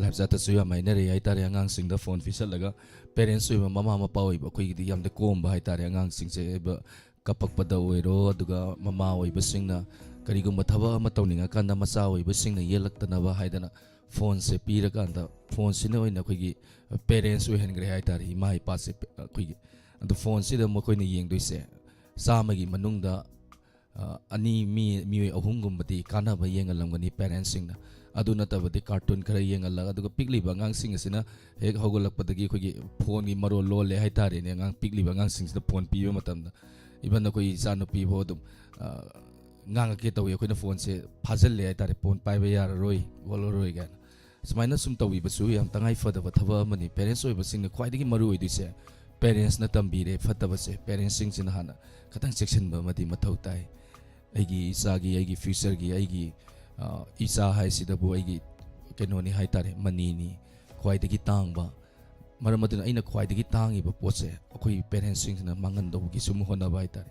ꯂꯥꯏꯞ ꯆꯥꯠꯇꯁꯨ ꯌꯥꯝ ꯍꯥꯏꯅꯔꯦ ꯍꯥꯏꯇꯥꯔꯦ, ꯑꯉꯥꯡꯁꯤꯡꯗ ꯐꯣꯟ ꯄꯤꯁꯜꯂꯒ꯫ ꯄꯦꯔꯦꯟꯁ ꯑꯣꯏꯕ, ꯃꯃꯥ ꯃꯄꯥ ꯑꯣꯏꯕ ꯑꯩꯈꯣꯏꯒꯤꯗꯤ ꯌꯥꯝꯅ ꯀꯣꯝꯕ ꯍꯥꯏꯇꯥꯔꯦ꯫ ꯑꯉꯥꯡꯁꯤꯡꯁꯦ ꯀꯞꯄꯛꯄꯗ ꯑꯣꯏꯔꯣ, ꯑꯗꯨꯒ ꯃꯃꯥ ꯑꯣꯏꯕꯁꯤꯡꯅ ꯀꯔꯤꯒꯨꯝꯕ ꯊꯕꯛ ꯑꯃ ꯇꯧꯅꯤꯡꯉꯀꯥꯟꯗ ꯃꯆꯥ ꯑꯣꯏꯕꯁꯤꯡꯅ ꯌꯦꯠꯂꯛꯇꯅꯕ ꯍꯥꯏꯗꯅ ꯐꯣꯟꯁꯦ ꯄꯤꯔꯀꯥꯟꯗ, ꯐꯣꯟꯁꯤꯅ ꯑꯣꯏꯅ ꯑꯩꯈꯣꯏꯒꯤ ꯄꯦꯔꯦꯟꯁ ꯑꯣꯏꯍꯟꯈ꯭ꯔꯦ ꯍꯥꯏꯇꯥꯔꯦ, ꯏꯃꯥ ꯏꯄꯥꯁꯦ ꯑꯩꯈꯣꯏꯒꯤ꯫ ꯑꯗꯨ ꯐꯣꯟꯁꯤꯗ ꯃꯈꯣꯏꯅ ꯌꯦꯡꯗꯣꯏꯁꯦ ꯆꯥꯝꯃꯒꯤ ꯃꯅꯨꯡꯗ, ꯑ, ꯑꯅꯤ, ꯃꯤ, ꯃꯤꯑꯣꯏ ꯑꯍꯨꯝꯒꯨꯝꯕꯗꯤ ꯀꯥꯟꯅꯕ ꯌꯦꯡꯍꯜꯂꯝꯒꯅꯤ ꯄꯦꯔꯦꯟꯁꯁꯤꯡꯅ꯫ ꯑꯗꯨ ꯅꯠꯇꯕꯗꯤ ꯀꯥꯔꯇꯨꯟ ꯈꯔ ꯌꯦꯡꯍꯜꯂꯒ, ꯑꯗꯨꯒ ꯄꯤꯛꯂꯤꯕ ꯑꯉꯥꯡꯁꯤꯡ ꯑꯁꯤꯅ ꯍꯦꯛ ꯍꯧꯒꯠꯂꯛꯄꯗꯒꯤ ꯑꯩꯈꯣꯏꯒꯤ ꯐꯣꯟꯒꯤ ꯃꯔꯣꯜ ꯂꯣꯜꯂꯦ ꯍꯥꯏꯇꯥꯔꯦꯅꯦ꯫ ꯑꯉꯥꯡ ꯄꯤꯛꯂꯤꯕ ꯑꯉꯥꯡꯁꯤꯡꯁꯤꯗ ꯐꯣꯟ ꯄꯤꯕ ꯃꯇꯝꯗ, ꯏꯚꯟ ꯑꯩꯈꯣꯏ ꯏꯆꯥꯅꯨꯄꯤꯐꯥꯎ ꯑꯗꯨꯝ, ꯑ, ꯉꯥꯡꯉꯛꯀꯦ ꯇꯧꯏ, ꯑꯩꯈꯣꯏꯅ ꯐꯣꯟꯁꯦ ꯐꯥꯖꯤꯜꯂꯦ ꯍꯥꯏꯇꯥꯔꯦ, ꯐꯣꯟ ꯄꯥꯏꯕ ꯌꯥꯔꯔꯣꯏ ꯈꯣꯠꯂꯔꯣꯏ ꯀꯥꯏꯅ꯫ ꯁꯨꯃꯥꯏꯅ ꯁꯨꯝ ꯇꯧꯕꯤꯕꯁꯨ ꯌꯥꯝ ꯇꯉꯥꯏ ꯐꯗꯕ ꯊꯕꯛ ꯑꯃꯅꯤ꯫ ꯄꯦꯔꯦꯟꯁ ꯑꯣꯏꯕꯁꯤꯡꯅ ꯈ꯭ꯋꯥꯏꯗꯒꯤ ꯃꯔꯨ ꯑꯣꯏꯗꯣꯏꯁꯦ, ꯄꯦꯔꯦꯟꯁꯅ ꯇꯝꯕꯤꯔꯦ ꯐꯠꯇꯕꯁꯦ, ꯄꯦꯔꯦꯟꯁꯁꯤꯡꯁꯤꯅ ꯍꯥꯟꯅ ꯈꯤꯇꯪ ꯆꯦꯛꯁꯤꯟꯕ ꯑꯃꯗꯤ ꯃꯊꯧ ꯇꯥꯏ꯫ ꯑꯩꯒꯤ ꯏꯆꯥꯒꯤ, ꯑꯩꯒꯤ ꯐ꯭ꯌꯨꯆꯔꯒꯤ, ꯑꯩꯒꯤ, ꯑ, ꯏꯆꯥ ꯍꯥꯏꯁꯤꯗꯕꯨ ꯑꯩꯒꯤ ꯀꯩꯅꯣꯅꯤ ꯍꯥꯏꯇꯥꯔꯦ, ꯃꯅꯤꯅꯤ, ꯈ꯭ꯋꯥꯏꯗꯒꯤ ꯇꯥꯡꯕ꯫ ꯃꯔꯝ ꯑꯗꯨꯅ ꯑꯩꯅ ꯈ꯭ꯋꯥꯏꯗꯒꯤ ꯇꯥꯡꯉꯤꯕ ꯄꯣꯠꯁꯦ ꯑꯩꯈꯣꯏ ꯄꯦꯔꯦꯟꯁꯁꯤꯡꯁꯤꯅ ꯃꯥꯡꯍꯟꯗꯧꯕꯒꯤ ꯁꯨꯝ ꯍꯣꯠꯅꯕ ꯍꯥꯏꯇꯥꯔꯦ꯫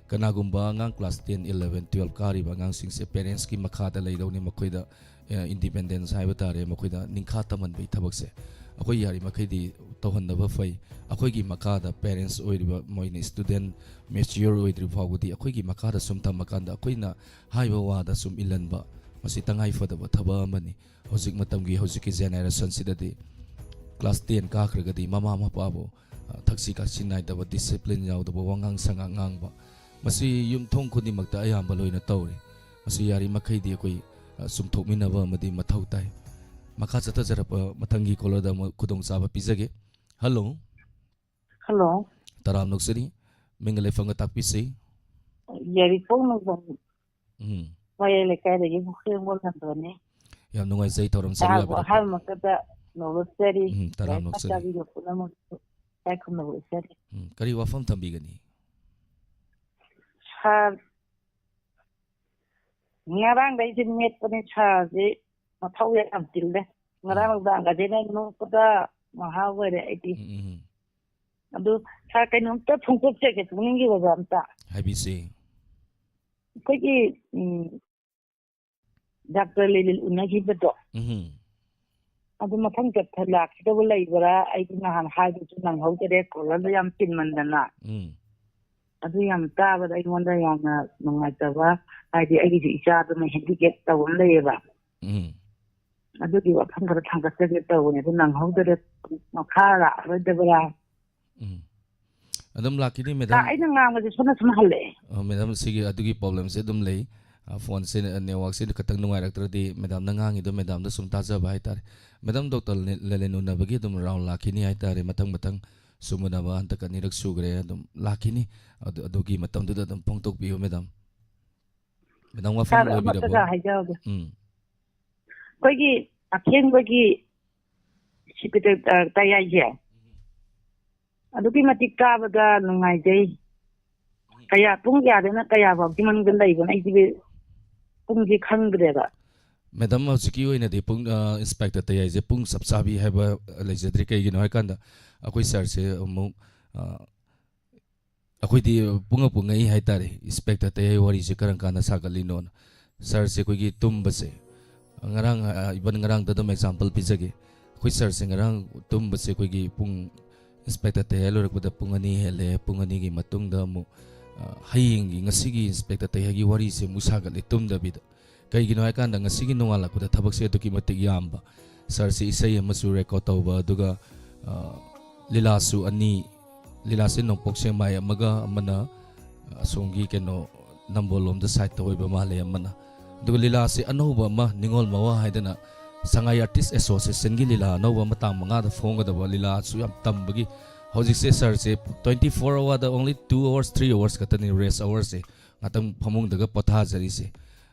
ꯀꯅꯥꯒꯨꯝꯕ ꯑꯉꯥꯡ ꯀ꯭ꯂꯥꯁ ꯇꯦꯟ, ꯏꯂꯚꯦꯟ, ꯇꯨꯌꯦꯜꯞ ꯀꯥꯔꯤꯕ ꯑꯉꯥꯡꯁꯤꯡꯁꯦ ꯄꯦꯔꯦꯟꯁꯀꯤ ꯃꯈꯥꯗ ꯂꯩꯗꯧꯅꯤ, ꯃꯈꯣꯏꯗ, ꯑ, ꯏꯟꯗꯤꯄꯦꯟꯗꯦꯟꯁ ꯍꯥꯏꯕ ꯇꯥꯔꯦ, ꯃꯈꯣꯏꯗ ꯅꯤꯡꯈꯥ ꯇꯝꯍꯟꯕꯒꯤ ꯊꯕꯛꯁꯦ ꯑꯩꯈꯣꯏ ꯌꯥꯔꯤꯃꯈꯩꯗꯤ ꯇꯧꯍꯟꯗꯕ ꯐꯩ꯫ ꯑꯩꯈꯣꯏꯒꯤ ꯃꯈꯥꯗ ꯄꯦꯔꯦꯟꯁ ꯑꯣꯏꯔꯤꯕ, ꯃꯣꯏꯅ ꯏꯁꯇꯨꯗꯦꯟ ꯃꯦꯆꯤꯌꯣꯔ ꯑꯣꯏꯗ꯭ꯔꯤꯕ ꯐꯥꯎꯕꯗꯤ ꯑꯩꯈꯣꯏꯒꯤ ꯃꯈꯥꯗ ꯁꯨꯝ ꯊꯝꯃꯀꯥꯟꯗ ꯑꯩꯈꯣꯏꯅ ꯍꯥꯏꯕ ꯋꯥꯗ ꯁꯨꯝ ꯏꯜꯍꯟꯕ, ꯃꯁꯤ ꯇꯉꯥꯏ ꯐꯗꯕ ꯊꯕꯛ ꯑꯃꯅꯤ꯫ ꯍꯧꯖꯤꯛ ꯃꯇꯝꯒꯤ, ꯍꯧꯖꯤꯛꯀꯤ ꯖꯦꯅꯦꯔꯦꯁꯟꯁꯤꯗꯗꯤ ꯀ꯭ꯂꯥꯁ ꯇꯦꯟ ꯀꯥꯈ꯭ꯔꯒꯗꯤ ꯃꯃꯥ ꯃꯄꯥꯕꯨ, ꯑ, ꯊꯛꯁꯤ ꯈꯥꯁꯤ ꯅꯥꯏꯗꯕ, ꯗꯤꯁꯤꯄ꯭ꯂꯤꯟ ꯌꯥꯎꯗꯕ, ꯋꯥꯉꯥꯡ ꯁꯉꯥꯡ ꯉꯥꯡꯕ, ꯃꯁꯤ ꯌꯨꯝꯊꯣꯡ ꯈꯨꯗꯤꯡꯃꯛꯇ ꯑꯌꯥꯝꯕ ꯂꯣꯏꯅ ꯇꯧꯔꯤ꯫ ꯃꯁꯤ ꯌꯥꯔꯤꯃꯈꯩꯗꯤ ꯑꯩꯈꯣꯏ, ꯑ, ꯆꯨꯝꯊꯣꯛꯃꯤꯟꯅꯕ ꯑꯃꯗꯤ ꯃꯊꯧ ꯇꯥꯏ꯫ ꯃꯈꯥ ꯆꯠꯊꯖꯔꯛꯄ ꯃꯊꯪꯒꯤ caller ꯗ ꯑꯃꯨꯛ ꯈꯨꯗꯣꯡꯆꯥꯕ ꯄꯤꯖꯒꯦ꯫ Hello꯫ Hello꯫ ꯇꯔꯥꯝꯅ ꯑꯣꯛꯆꯔꯤ꯫ ꯃꯤꯡꯒ ꯂꯩꯐꯝꯒ ꯇꯥꯛꯄꯤꯁꯤ꯫ ꯌꯥꯏꯔꯤꯄꯣꯛ ꯅꯣꯡꯖꯝ ꯎꯝ꯫ ꯃꯌꯥꯏ ꯂꯩꯀꯥꯏꯗꯒꯤ ꯄꯨꯈ꯭ꯔꯤꯡꯕꯝ ꯅꯟꯗꯣꯅꯤ꯫ ꯌꯥꯝ ꯅꯨꯡꯉꯥꯏꯖꯩ ꯊꯧꯔꯝ ꯁꯔꯨꯛ ꯇꯥꯕ ꯌꯥꯕꯤꯔꯛꯄ꯫ ꯑꯍꯥꯟꯕꯃꯛꯇꯗ ꯅꯣꯂꯨꯛꯆꯔꯤ꯫ ꯎꯝ, ꯇꯔꯥꯝꯅ ꯂꯥꯏꯔꯤꯛ ꯑꯣꯛꯆꯔꯤ꯫ ꯇꯥꯛꯆꯕꯤꯕ ꯄꯨꯝꯅꯃꯛ ꯏꯀꯥꯏ ꯈꯨꯝꯅꯕ ꯎꯠꯆꯔꯤ꯫ ꯎꯝ, ꯀꯔꯤ ꯋꯥꯐꯝ ꯊꯝꯕꯤꯒꯅꯤ? ꯁꯥꯔ, ꯉꯔꯥꯡꯗꯩ ꯑꯩꯁꯦ ꯃꯦꯠꯄꯅꯦ, ꯁꯥꯔꯁꯦ ꯃꯊꯧ ꯌꯥꯝ ꯆꯤꯜꯂꯦ꯫ ꯉꯔꯥꯡ ꯎꯝ꯫ ꯅꯨꯡꯗꯥꯡꯒꯁꯦ ꯑꯩꯅ ꯅꯣꯛꯄꯗ ꯃꯍꯥ ꯑꯣꯏꯔꯦ ꯑꯩꯗꯤ꯫ ꯎꯝ, ꯎꯝ, ꯎꯝ꯫ ꯑꯗꯨ ꯁꯥꯔ, ꯀꯩꯅꯣꯝꯇ ꯐꯣꯡꯗꯣꯛꯆꯒꯦ, ꯄꯨꯛꯅꯤꯡꯒꯤ ꯑꯣꯏꯕ ꯑꯝꯇ꯫ ꯍꯥꯏꯕꯤꯁꯤ꯫ ꯑꯩꯈꯣꯏꯒꯤ, ꯎꯝ, ꯗꯥꯛꯇꯔ ꯂꯤꯂꯤꯠ ꯎꯅꯈꯤꯕꯗꯣ, ꯎꯝ꯫ ꯑꯗꯨ ꯃꯊꯪ ꯆꯠꯊ-, ꯂꯥꯛꯀꯗꯕ ꯂꯩꯕ꯭ꯔꯥ? ꯑꯩꯗꯤ ꯅꯍꯥꯟ ꯍꯥꯏꯕꯁꯨ ꯅꯪꯍꯧꯗꯔꯦ, caller ꯗꯣ ꯌꯥꯝ ꯆꯤꯟꯃꯟꯗꯅ꯫ ꯎꯝ꯫ ꯑꯗꯨ ꯌꯥꯝ ꯇꯥꯕꯗ ꯑꯩꯉꯣꯟꯗ ꯌꯥꯝꯅ ꯅꯨꯡꯉꯥꯏꯇꯕ, ꯍꯥꯏꯗꯤ ꯑꯩꯒꯤꯁꯨ ꯏꯆꯥꯗꯨꯃ handicap ꯇꯧꯕ ꯑꯃ ꯂꯩꯌꯦꯕ꯫ ꯎꯝ꯫ ꯑꯗꯨꯒꯤ ꯋꯥꯐꯝ ꯈꯔ ꯊꯥꯡꯒꯠꯆꯒꯦ ꯇꯧꯕꯅꯦ, ꯑꯗꯨ ꯅꯪꯍꯧꯗꯔꯦ꯫ ꯃꯈꯥ ꯂꯥꯛꯑꯔꯣꯏꯗꯕ꯭ꯔꯥ? ꯎꯝ꯫ ꯑꯗꯨꯝ ꯂꯥꯛꯈꯤꯅꯤ, ꯁꯥꯔ, ꯃꯦꯗꯥꯝ꯫ ꯑꯩꯅ ꯉꯥꯡꯕꯁꯦ ꯁꯣꯝꯗ ꯁꯨꯝ ꯍꯜꯂꯛꯑꯦ꯫ ꯑ, ꯃꯦꯗꯥꯝ, ꯁꯤꯒꯤ, ꯑꯗꯨꯒꯤ problem ꯁꯦ ꯑꯗꯨꯝ ꯂꯩ꯫ ꯑ, phone ꯁꯦ, ꯑ, network ꯁꯦ ꯈꯤꯇꯪ ꯅꯨꯡꯉꯥꯏꯔꯛꯇ꯭ꯔꯗꯤ ꯃꯦꯗꯥꯝꯅ ꯉꯥꯡꯉꯤꯗꯣ ꯃꯦꯗꯥꯝꯗ ꯁꯨꯝ ꯇꯥꯖꯕ ꯍꯥꯏꯇꯥꯔꯦ꯫ ꯃꯦꯗꯥꯝ, ꯗꯣꯛꯇꯔ ꯂꯦ-, ꯂꯦꯂꯦꯟ ꯎꯅꯕꯒꯤ ꯑꯗꯨꯝ round ꯂꯥꯛꯈꯤꯅꯤ ꯍꯥꯏꯇꯥꯔꯦ꯫ ꯃꯊꯪ ꯃꯊꯪ ꯁꯨꯝ ꯎꯅꯕ ꯍꯟꯗꯛ ꯑꯅꯤꯔꯛ ꯁꯨꯈ꯭ꯔꯦ꯫ ꯑꯗꯨꯝ ꯂꯥꯛꯈꯤꯅꯤ꯫ ꯑꯗꯨ, ꯑꯗꯨꯒꯤ ꯃꯇꯝꯗꯨꯗ ꯑꯗꯨꯝ ꯐꯣꯡꯗꯣꯛꯄꯤꯌꯨ, ꯃꯦꯗꯥꯝ꯫ ꯃꯦꯗꯥꯝ, ꯋꯥꯐꯝ ꯁꯥꯔ, ꯂꯣꯏꯕꯤꯔꯕꯣ? ꯑꯃꯠꯇꯒ ꯍꯥꯏꯖꯍꯧꯒꯦ꯫ ꯎꯝ꯫ ꯑꯩꯈꯣꯏꯒꯤ ꯑꯊꯦꯡꯕꯒꯤ ꯁꯤꯄꯤꯇ-, ꯑ, ꯇꯌꯥꯏꯁꯦ ꯑꯗꯨꯛꯀꯤ ꯃꯇꯤꯛ ꯀꯥꯕꯗ ꯅꯨꯡꯉꯥꯏꯖꯩ꯫ ꯀꯌꯥ, ꯄꯨꯡ ꯀꯌꯥꯗꯩꯅ ꯀꯌꯥ ꯐꯥꯎꯒꯤ ꯃꯅꯨꯡꯗ ꯂꯩꯕꯅꯣ? ꯑꯩꯗꯤ ꯄꯨꯡꯁꯦ ꯈꯪꯗ꯭ꯔꯦꯕ꯫ ꯃꯦꯗꯥꯝ, ꯍꯧꯖꯤꯛꯀꯤ ꯑꯣꯏꯅꯗꯤ ꯄꯨꯡ, ꯑ, ꯏꯟꯁꯄꯦꯛꯇꯔ ꯇꯌꯥꯏꯁꯦ ꯄꯨꯡ ꯆꯞ ꯆꯥꯕꯤ ꯍꯥꯏꯕ ꯂꯩꯖꯗ꯭ꯔꯤ꯫ ꯀꯩꯒꯤꯅꯣ ꯍꯥꯏꯀꯥꯟꯗ ꯑꯩꯈꯣꯏ ꯁꯥꯔꯁꯦ ꯑꯃꯨꯛ, ꯑ, ꯑꯩꯈꯣꯏꯗꯤ ꯄꯨꯡꯉꯛꯄꯨ ꯉꯛꯏ ꯍꯥꯏꯇꯥꯔꯦ, ꯏꯟꯁꯄꯦꯛꯇꯔ ꯇꯌꯥꯏ ꯋꯥꯔꯤꯁꯦ ꯀꯔꯝ ꯀꯥꯟꯗ ꯁꯥꯒꯠꯂꯤꯅꯣꯅ꯫ ꯁꯥꯔꯁꯦ ꯑꯩꯈꯣꯏꯒꯤ ꯇꯨꯝꯕꯁꯦ, ꯉꯔꯥꯡ, ꯑ, even ꯉꯔꯥꯡꯗ ꯑꯗꯨꯝ example ꯄꯤꯖꯒꯦ꯫ ꯑꯩꯈꯣꯏ ꯁꯥꯔꯁꯦ ꯉꯔꯥꯡ ꯇꯨꯝꯕꯁꯦ ꯑꯩꯈꯣꯏꯒꯤ ꯄꯨꯡ, ꯏꯟꯁꯄꯦꯛꯇꯔ ꯇꯌꯥꯏ ꯂꯣꯏꯔꯛꯄꯗ ꯄꯨꯡ ꯑꯅꯤ ꯍꯦꯜꯂꯦ꯫ ꯄꯨꯡ ꯑꯅꯤꯒꯤ ꯃꯇꯨꯡꯗ ꯑꯃꯨꯛ, ꯑ, ꯍꯌꯦꯡꯒꯤ, ꯉꯁꯤꯒꯤ ꯏꯟꯁꯄꯦꯛꯇꯔ ꯇꯌꯥꯏꯒꯤ ꯋꯥꯔꯤꯁꯦ ꯑꯃꯨꯛ ꯁꯥꯒꯠꯂꯦ ꯇꯨꯝꯗꯕꯤꯗ꯫ ꯀꯩꯒꯤꯅꯣ ꯍꯥꯏꯀꯥꯟꯗ ꯉꯁꯤꯒꯤ ꯅꯣꯡꯉꯥꯜꯂꯛꯄꯗ ꯊꯕꯛꯁꯦ ꯑꯗꯨꯛꯀꯤ ꯃꯇꯤꯛ ꯌꯥꯝꯕ꯫ ꯁꯥꯔꯁꯦ ꯏꯁꯩ ꯑꯃꯁꯨ record ꯇꯧꯕ, ꯑꯗꯨꯒ, ꯑ, ꯂꯤꯂꯥꯁꯨ ꯑꯅꯤ, ꯂꯤꯂꯥꯁꯦ ꯅꯣꯡꯄꯣꯛ ꯁꯦꯛꯃꯥꯏ ꯑꯃꯒ ꯑꯃꯅ ꯑꯁꯣꯝꯒꯤ ꯀꯩꯅꯣ ꯅꯝꯕꯣꯜ ꯂꯣꯝꯗ ꯁꯥꯏꯠꯇ ꯑꯣꯏꯕ ꯃꯥꯜꯂꯦ ꯑꯃꯅ꯫ ꯑꯗꯨꯒ ꯂꯤꯂꯥꯁꯦ ꯑꯅꯧꯕ ꯑꯃ, ꯅꯤꯉꯣꯜ ꯃꯋꯥ ꯍꯥꯏꯗꯅ ꯁꯉꯥꯏ ꯑꯥꯔꯇꯤꯁ ꯑꯦꯁꯣꯁꯤꯌꯦꯁꯟꯒꯤ ꯂꯤꯂꯥ ꯑꯅꯧꯕ ꯑꯃ ꯇꯥꯡ ꯃꯉꯥꯗ ꯐꯣꯡꯒꯗꯕ ꯂꯤꯂꯥꯁꯨ ꯌꯥꯝ ꯇꯝꯕꯒꯤ꯫ ꯍꯧꯖꯤꯛꯁꯦ ꯁꯥꯔꯁꯦ twenty four hourꯗ only two hours, three hours ꯈꯛꯇꯅꯤ rest hourꯁꯦ, ꯉꯥꯛꯇꯪ ꯐꯃꯨꯡꯗꯒ ꯄꯣꯊꯥꯖꯔꯤꯁꯦ꯫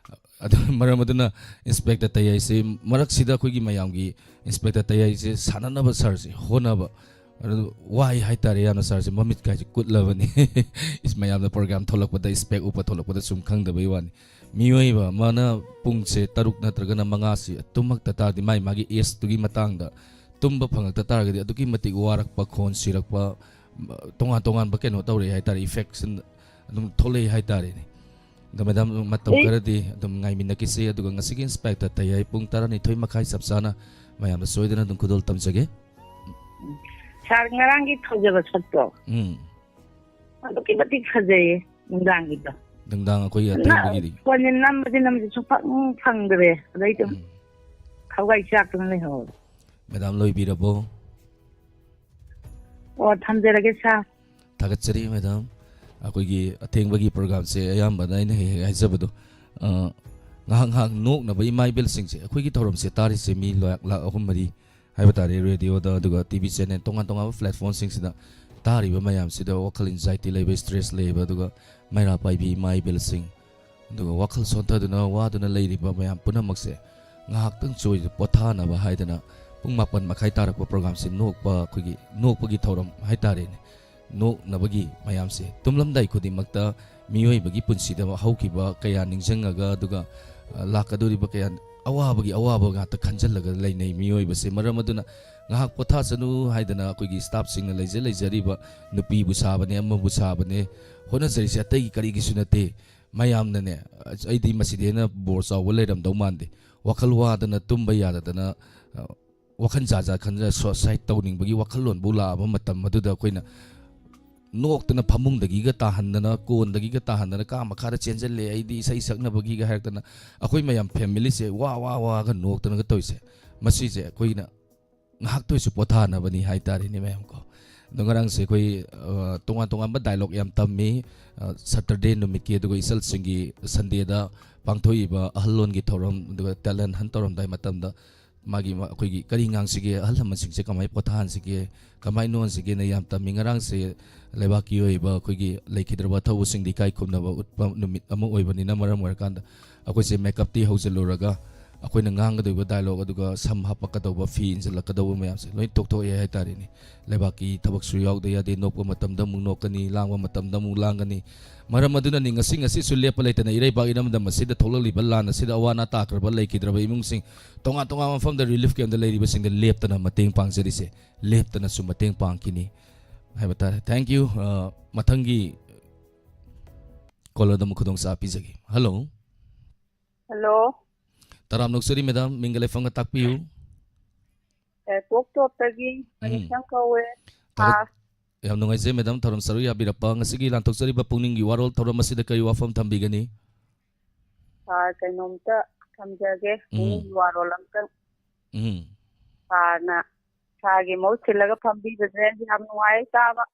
ꯑꯗꯨ ꯃꯔꯝ ꯑꯗꯨꯅ ꯏꯟꯁꯄꯦꯛꯇꯔ ꯇꯌꯥꯏꯁꯦ ꯃꯔꯛꯁꯤꯗ ꯑꯩꯈꯣꯏꯒꯤ ꯃꯌꯥꯝꯒꯤ ꯏꯟꯁꯄꯦꯛꯇꯔ ꯇꯌꯥꯏꯁꯦ ꯁꯥꯟꯅꯅꯕ ꯁꯥꯔꯁꯦ ꯍꯣꯠꯅꯕ꯫ ꯑꯗꯨ ꯋꯥꯏ ꯍꯥꯏꯇꯥꯔꯦ ꯌꯥꯝꯅ ꯁꯥꯔꯁꯦ, ꯃꯃꯤꯠ ꯀꯥꯏꯁꯦ ꯀꯨꯠꯂꯕꯅꯤ꯫ ꯏꯁ, ꯃꯌꯥꯝꯅ ꯄ꯭ꯔꯣꯒ꯭ꯔꯥꯝ ꯊꯣꯛꯂꯛꯄꯗ, ꯏꯁꯄꯦꯛ ꯎꯞꯄ ꯊꯣꯛꯂꯛꯄꯗ ꯁꯨꯝ ꯈꯪꯗꯕꯩ ꯋꯥꯅꯤ꯫ ꯃꯤꯑꯣꯏꯕ ꯑꯃꯅ ꯄꯨꯡꯁꯦ ꯇꯔꯨꯛ ꯅꯠꯇ꯭ꯔꯒꯅ ꯃꯉꯥꯁꯤ ꯇꯨꯝꯃꯛꯇ ꯇꯥꯔꯗꯤ, ꯃꯥꯏ ꯃꯥꯒꯤ ꯑꯦꯖꯇꯨꯒꯤ ꯃꯇꯥꯡꯗ ꯇꯨꯝꯕ ꯐꯪꯉꯛꯇ ꯇꯥꯔꯒꯗꯤ ꯑꯗꯨꯛꯀꯤ ꯃꯇꯤꯛ ꯋꯥꯔꯛꯄ, ꯈꯣꯟ ꯁꯤꯔꯛꯄ, ꯇꯣꯉꯥꯟ ꯇꯣꯉꯥꯟꯕ ꯀꯩꯅꯣ ꯇꯧꯔꯛꯑꯦ ꯍꯥꯏꯇꯥꯔꯦ, ꯏꯐꯦꯛꯁꯟ ꯑꯗꯨꯝ ꯊꯣꯛꯂꯛꯑꯦ ꯍꯥꯏꯇꯥꯔꯦꯅꯦ꯫ ꯑꯗꯣ ꯃꯦꯗꯥꯝ, ꯃꯇꯝ ꯑꯩ ꯈꯔꯗꯤ ꯑꯗꯨꯝ ꯉꯥꯏꯃꯤꯟꯅꯈꯤꯁꯤ, ꯑꯗꯨꯒ ꯉꯁꯤꯒꯤ ꯏꯟꯁꯄꯦꯛꯇꯔ ꯇꯌꯥꯏ ꯄꯨꯡ ꯇꯔꯥꯅꯤꯊꯣꯏ ꯃꯈꯥꯏ ꯆꯞ ꯆꯥꯅ ꯃꯌꯥꯝꯗ ꯁꯣꯏꯗꯅ ꯑꯗꯨꯝ ꯈꯨꯗꯣꯜ ꯇꯝꯖꯒꯦ꯫ ꯁꯥꯔ, ꯉꯔꯥꯡꯒꯤ ꯐꯖꯕ ꯁꯛꯇꯣ ꯎꯝ꯫ ꯑꯗꯨꯛꯀꯤ ꯃꯇꯤꯛ ꯐꯖꯩꯌꯦ ꯅꯨꯡꯗꯥꯡꯒꯤꯗꯣ꯫ ꯅꯨꯡꯗꯥꯡ ꯑꯩꯈꯣꯏꯒꯤ ꯅ-, ꯑꯊꯦꯡꯕꯒꯤꯗꯤ꯫ ꯐꯣꯟꯁꯦ ꯅꯝꯕꯗꯤ ꯅꯝꯕꯗꯤ ꯁꯨꯡꯐꯪ ꯐꯪꯗ꯭ꯔꯦ꯫ ꯑꯗꯩ ꯑꯗꯨꯝ ꯎꯝ꯫ ꯊꯋꯥꯏ ꯆꯥꯛꯇꯅ ꯂꯩꯍꯧꯔꯦ꯫ ꯃꯦꯗꯥꯝ ꯂꯣꯏꯕꯤꯔꯕꯣ? ꯑꯣ, ꯊꯝꯖꯔꯒꯦ ꯁꯥꯔ꯫ ꯊꯥꯒꯠꯆꯔꯤ ꯃꯦꯗꯥꯝ꯫ ꯑꯩꯈꯣꯏꯒꯤ ꯑꯊꯦꯡꯕꯒꯤ ꯄ꯭ꯔꯣꯒ꯭ꯔꯥꯝꯁꯦ ꯑꯌꯥꯝꯕꯅ ꯑꯩꯅ ꯍꯦꯛ ꯍꯦꯛ ꯍꯥꯏꯖꯕꯗꯣ, ꯑ, ꯉꯥꯏꯍꯥꯛ ꯉꯥꯏꯍꯥꯛ ꯅꯣꯛꯅꯕ ꯏꯃꯥ ꯏꯕꯦꯜꯁꯤꯡꯁꯦ, ꯑꯩꯈꯣꯏꯒꯤ ꯊꯧꯔꯝꯁꯦ ꯇꯥꯔꯤꯁꯦ ꯃꯤ ꯂꯥꯛ, ꯂꯥꯛ ꯑꯍꯨꯝ ꯃꯔꯤ ꯍꯥꯏꯕ ꯇꯥꯔꯦ, ꯔꯦꯗꯤꯑꯣꯗ, ꯑꯗꯨꯒ ꯇꯤ ꯚꯤ ꯆꯦꯅꯦꯜ ꯇꯣꯉꯥꯟ ꯇꯣꯉꯥꯟꯕ ꯄ꯭ꯂꯦꯠꯐꯣꯝꯁꯤꯡꯁꯤꯗ ꯇꯥꯔꯤꯕ ꯃꯌꯥꯝꯁꯤꯗ ꯋꯥꯈꯜ ꯑꯦꯟꯖꯥꯏꯇꯤ ꯂꯩꯕ, ꯁ꯭ꯇ꯭ꯔꯦꯁ ꯂꯩꯕ, ꯑꯗꯨꯒ ꯃꯩꯔꯥ ꯄꯥꯏꯕꯤ ꯏꯃꯥ ꯏꯕꯦꯜꯁꯤꯡ, ꯑꯗꯨꯒ ꯋꯥꯈꯜ ꯁꯣꯟꯊꯗꯨꯅ ꯋꯥꯗꯨꯅ ꯂꯩꯔꯤꯕ ꯃꯌꯥꯝ ꯄꯨꯝꯅꯃꯛꯁꯦ ꯉꯥꯏꯍꯥꯛꯇꯪ ꯆꯣꯏ-, ꯄꯣꯊꯥꯅꯕ ꯍꯥꯏꯗꯅ ꯄꯨꯡ ꯃꯥꯄꯟ ꯃꯈꯥꯏ ꯇꯥꯔꯛꯄ ꯄ꯭ꯔꯣꯒ꯭ꯔꯥꯝꯁꯦ ꯅꯣꯛꯄ, ꯑꯩꯈꯣꯏꯒꯤ ꯅꯣꯛꯄꯒꯤ ꯊꯧꯔꯝ ꯍꯥꯏꯇꯥꯔꯦꯅꯦ꯫ ꯅꯣꯛꯅꯕꯒꯤ ꯃꯌꯥꯝꯁꯦ ꯇꯨꯝꯂꯝꯗꯥꯏ ꯈꯨꯗꯤꯡꯃꯛꯇ ꯃꯤꯑꯣꯏꯕꯒꯤ ꯄꯨꯟꯁꯤꯗ ꯍꯧꯈꯤꯕ ꯀꯌꯥ ꯅꯤꯡꯁꯤꯡꯉꯒ, ꯑꯗꯨꯒ, ꯑ, ꯂꯥꯛꯀꯗꯧꯔꯤꯕ ꯀꯌꯥ, ꯑꯋꯥꯕꯒꯤ ꯑꯋꯥꯕ ꯉꯥꯛꯇ ꯈꯟꯖꯤꯜꯂꯒ ꯂꯩꯅꯩ ꯃꯤꯑꯣꯏꯕꯁꯦ꯫ ꯃꯔꯝ ꯑꯗꯨꯅ ꯉꯥꯏꯍꯥꯛ ꯄꯣꯊꯥꯁꯅꯨ ꯍꯥꯏꯗꯅ ꯑꯩꯈꯣꯏꯒꯤ ꯁ꯭ꯇꯥꯐꯁꯤꯡꯅ ꯂꯩꯖ ꯂꯩꯖꯔꯤꯕ, ꯅꯨꯄꯤꯕꯨ ꯁꯥꯕꯅꯦ, ꯑꯃꯕꯨ ꯁꯥꯕꯅꯦ, ꯍꯣꯠꯅꯖꯔꯤꯁꯦ ꯑꯇꯩꯒꯤ ꯀꯔꯤꯒꯤꯁꯨ ꯅꯠꯇꯦ꯫ ꯃꯌꯥꯝꯅꯅꯦ, ꯑꯩꯗꯤ ꯃꯁꯤꯗꯤ ꯍꯦꯟꯅ ꯕꯣꯔ ꯆꯥꯎꯕ ꯂꯩꯔꯝꯗꯧ ꯃꯥꯟꯗꯦ꯫ ꯋꯥꯈꯜ ꯋꯥꯗꯅ ꯇꯨꯝꯕ ꯌꯥꯗꯗꯅ, ꯑ, ꯋꯥꯈꯜ ꯖꯥꯠ ꯖꯥꯠ ꯈꯟꯖ, suicide ꯇꯧꯅꯤꯡꯕꯒꯤ ꯋꯥꯈꯜꯂꯣꯟꯕꯨ ꯂꯥꯛꯑꯕ ꯃꯇꯝ ꯑꯗꯨꯗ ꯑꯩꯈꯣꯏꯅ ꯅꯣꯛꯇꯅ ꯐꯃꯨꯡꯗꯒꯤꯒ ꯇꯥꯍꯟꯗꯅ, ꯀꯣꯟꯗꯒꯤꯒ ꯇꯥꯍꯟꯗꯅ, "ꯀꯥ ꯃꯈꯥꯗ ꯆꯦꯟꯖꯜꯂꯦ, ꯑꯩꯗꯤ ꯏꯁꯩ ꯁꯛꯅꯕꯒꯤꯒ" ꯍꯥꯏꯔꯛꯇꯅ, ꯑꯩꯈꯣꯏ ꯃꯌꯥꯝ ꯐꯦꯃꯤꯂꯤꯁꯦ ꯋꯥ ꯋꯥ ꯋꯥꯒ ꯅꯣꯛꯇꯅꯒ ꯇꯧꯔꯤꯁꯦ, ꯃꯁꯤꯁꯦ ꯑꯩꯈꯣꯏꯅ ꯉꯥꯏꯍꯥꯛꯇ ꯑꯣꯏꯁꯨ ꯄꯣꯊꯥꯅꯕꯅꯤ ꯍꯥꯏꯇꯥꯔꯦꯅꯦ ꯃꯌꯥꯝ ꯀꯣ꯫ ꯑꯗꯣ ꯉꯔꯥꯡꯁꯦ ꯑꯩꯈꯣꯏ, ꯑ, ꯇꯣꯉꯥꯟ ꯇꯣꯉꯥꯟꯕ dialogue ꯌꯥꯝ ꯇꯝꯃꯤ꯫ ꯑ, Saturday ꯅꯨꯃꯤꯠꯀꯤ, ꯑꯗꯨꯒ ꯏꯆꯜꯁꯤꯡꯒꯤ Sundayꯗ ꯄꯥꯡꯊꯣꯛꯏꯕ ꯑꯍꯜꯂꯣꯟꯒꯤ ꯊꯧꯔꯝ, ꯑꯗꯨꯒ talent hunt ꯇꯧꯔꯝꯗꯥꯏ ꯃꯇꯝꯗ ꯃꯥꯒꯤ, ꯃꯥ-, ꯑꯩꯈꯣꯏꯒꯤ ꯀꯔꯤ ꯉꯥꯡꯁꯤꯒꯦ, ꯑꯍꯜ ꯂꯃꯟꯁꯤꯡꯁꯦ ꯀꯃꯥꯏꯅ ꯄꯣꯊꯥꯍꯟꯁꯤꯒꯦ, ꯀꯃꯥꯏꯅ ꯅꯣꯛꯍꯟꯁꯤꯒꯦꯅ ꯌꯥꯝ ꯇꯝꯃꯤ꯫ ꯉꯔꯥꯡꯁꯦ ꯂꯩꯕꯥꯛꯀꯤ ꯑꯣꯏꯕ ꯑꯩꯈꯣꯏꯒꯤ ꯂꯩꯈꯤꯗ꯭ꯔꯕ ꯑꯊꯧꯕꯁꯤꯡꯗ ꯏꯀꯥꯏ ꯈꯨꯝꯅꯕ ꯎꯠꯄ ꯅꯨꯃꯤꯠ ꯑꯃ ꯑꯣꯏꯕꯅꯤꯅ ꯃꯔꯝ ꯑꯣꯏꯔꯀꯥꯟꯗ ꯑꯩꯈꯣꯏꯁꯦ makeupꯇꯤ ꯍꯧꯖꯤꯜꯂꯨꯔꯒ ꯑꯩꯈꯣꯏꯅ ꯉꯥꯡꯒꯗꯧꯔꯤꯕ dialogue, ꯑꯗꯨꯒ ꯁꯝ ꯍꯥꯞꯄꯛꯀꯗꯧꯕ, ꯐꯤ ꯏꯟꯁꯤꯜꯂꯛꯀꯗꯧꯕ ꯃꯌꯥꯝꯁꯦ ꯂꯣꯏ ꯇꯣꯛꯊꯣꯛꯑꯦ ꯍꯥꯏꯇꯥꯔꯦꯅꯦ꯫ ꯂꯩꯕꯥꯛꯀꯤ ꯊꯕꯛꯁꯨ ꯌꯥꯎꯗ ꯌꯥꯗꯦ, ꯅꯣꯛꯄ ꯃꯇꯝꯗ ꯑꯃꯨꯛ ꯅꯣꯛꯀꯅꯤ, ꯂꯥꯡꯕ ꯃꯇꯝꯗ ꯑꯃꯨꯛ ꯂꯥꯡꯒꯅꯤ꯫ ꯃꯔꯝ ꯑꯗꯨꯅꯅꯤ ꯉꯁꯤ ꯉꯁꯤꯁꯨ ꯂꯦꯞꯄ ꯂꯩꯇꯅ ꯏꯔꯩꯕꯥꯛ ꯏꯔꯝꯗꯝ ꯑꯁꯤꯗ ꯊꯣꯛꯂꯛꯂꯤꯕ ꯂꯥꯟ ꯑꯁꯤꯗ ꯑꯋꯥ ꯑꯅꯥ ꯇꯥꯈ꯭ꯔꯕ, ꯂꯩꯈꯤꯗ꯭ꯔꯕ ꯏꯃꯨꯡꯁꯤꯡ, ꯇꯣꯉꯥꯟ ꯇꯣꯉꯥꯟꯕ ꯃꯐꯝꯗ relief campꯇ ꯂꯩꯔꯤꯕꯁꯤꯡꯗ ꯂꯦꯞꯇꯅ ꯃꯇꯦꯡ ꯄꯥꯡꯖꯔꯤꯁꯦ, ꯂꯦꯞꯇꯅꯁꯨ ꯃꯇꯦꯡ ꯄꯥꯡꯈꯤꯅꯤ ꯍꯥꯏꯕ ꯇꯥꯔꯦ꯫ Thank you꯫ ꯑ, ꯃꯊꯪꯒꯤ callerꯗ ꯑꯃꯨꯛ ꯈꯨꯗꯣꯡꯆꯥꯕ ꯄꯤꯖꯒꯦ꯫ Hello꯫ Hello꯫ ꯇꯔꯥꯝꯅ ꯑꯣꯛꯆꯔꯤ madam, ꯃꯤꯡꯒ ꯂꯩꯐꯝꯒ ꯇꯥꯛꯄꯤꯌꯨ꯫ ꯑꯦ, ꯀꯣꯛ ꯇꯣꯞꯇꯒꯤ ꯎꯝ꯫ ꯃꯅꯤꯁꯪ ꯀꯧꯋꯦ꯫ ꯊꯥꯒꯠ-, ꯑꯥ꯫ ꯌꯥꯝ ꯅꯨꯡꯉꯥꯏꯖꯩ madam, ꯊꯧꯔꯝ ꯁꯔꯨꯛ ꯌꯥꯕꯤꯔꯛꯄ꯫ ꯉꯁꯤꯒꯤ ꯂꯥꯟꯊꯣꯛꯆꯔꯤꯕ ꯄꯨꯛꯅꯤꯡꯒꯤ ꯋꯥꯔꯣꯜ ꯊꯧꯔꯝ ꯑꯁꯤꯗ ꯀꯔꯤ ꯋꯥꯐꯝ ꯊꯝꯕꯤꯒꯅꯤ? ꯑꯥ, ꯀꯩꯅꯣꯝꯇ ꯊꯝꯖꯒꯦ꯫ ꯎꯝ꯫ ꯄꯨꯛꯅꯤꯡꯒꯤ ꯋꯥꯔꯣꯜ ꯑꯝꯇꯪ ꯎꯝ꯫ ꯁꯥꯔꯅ, ꯁꯥꯔꯒꯤ ꯃꯍꯨꯠ ꯁꯤꯜꯂꯒ ꯐꯝꯕꯤꯕꯁꯦ ꯌꯥꯝ ꯅꯨꯡꯉꯥꯏ ꯇꯥꯕ꯫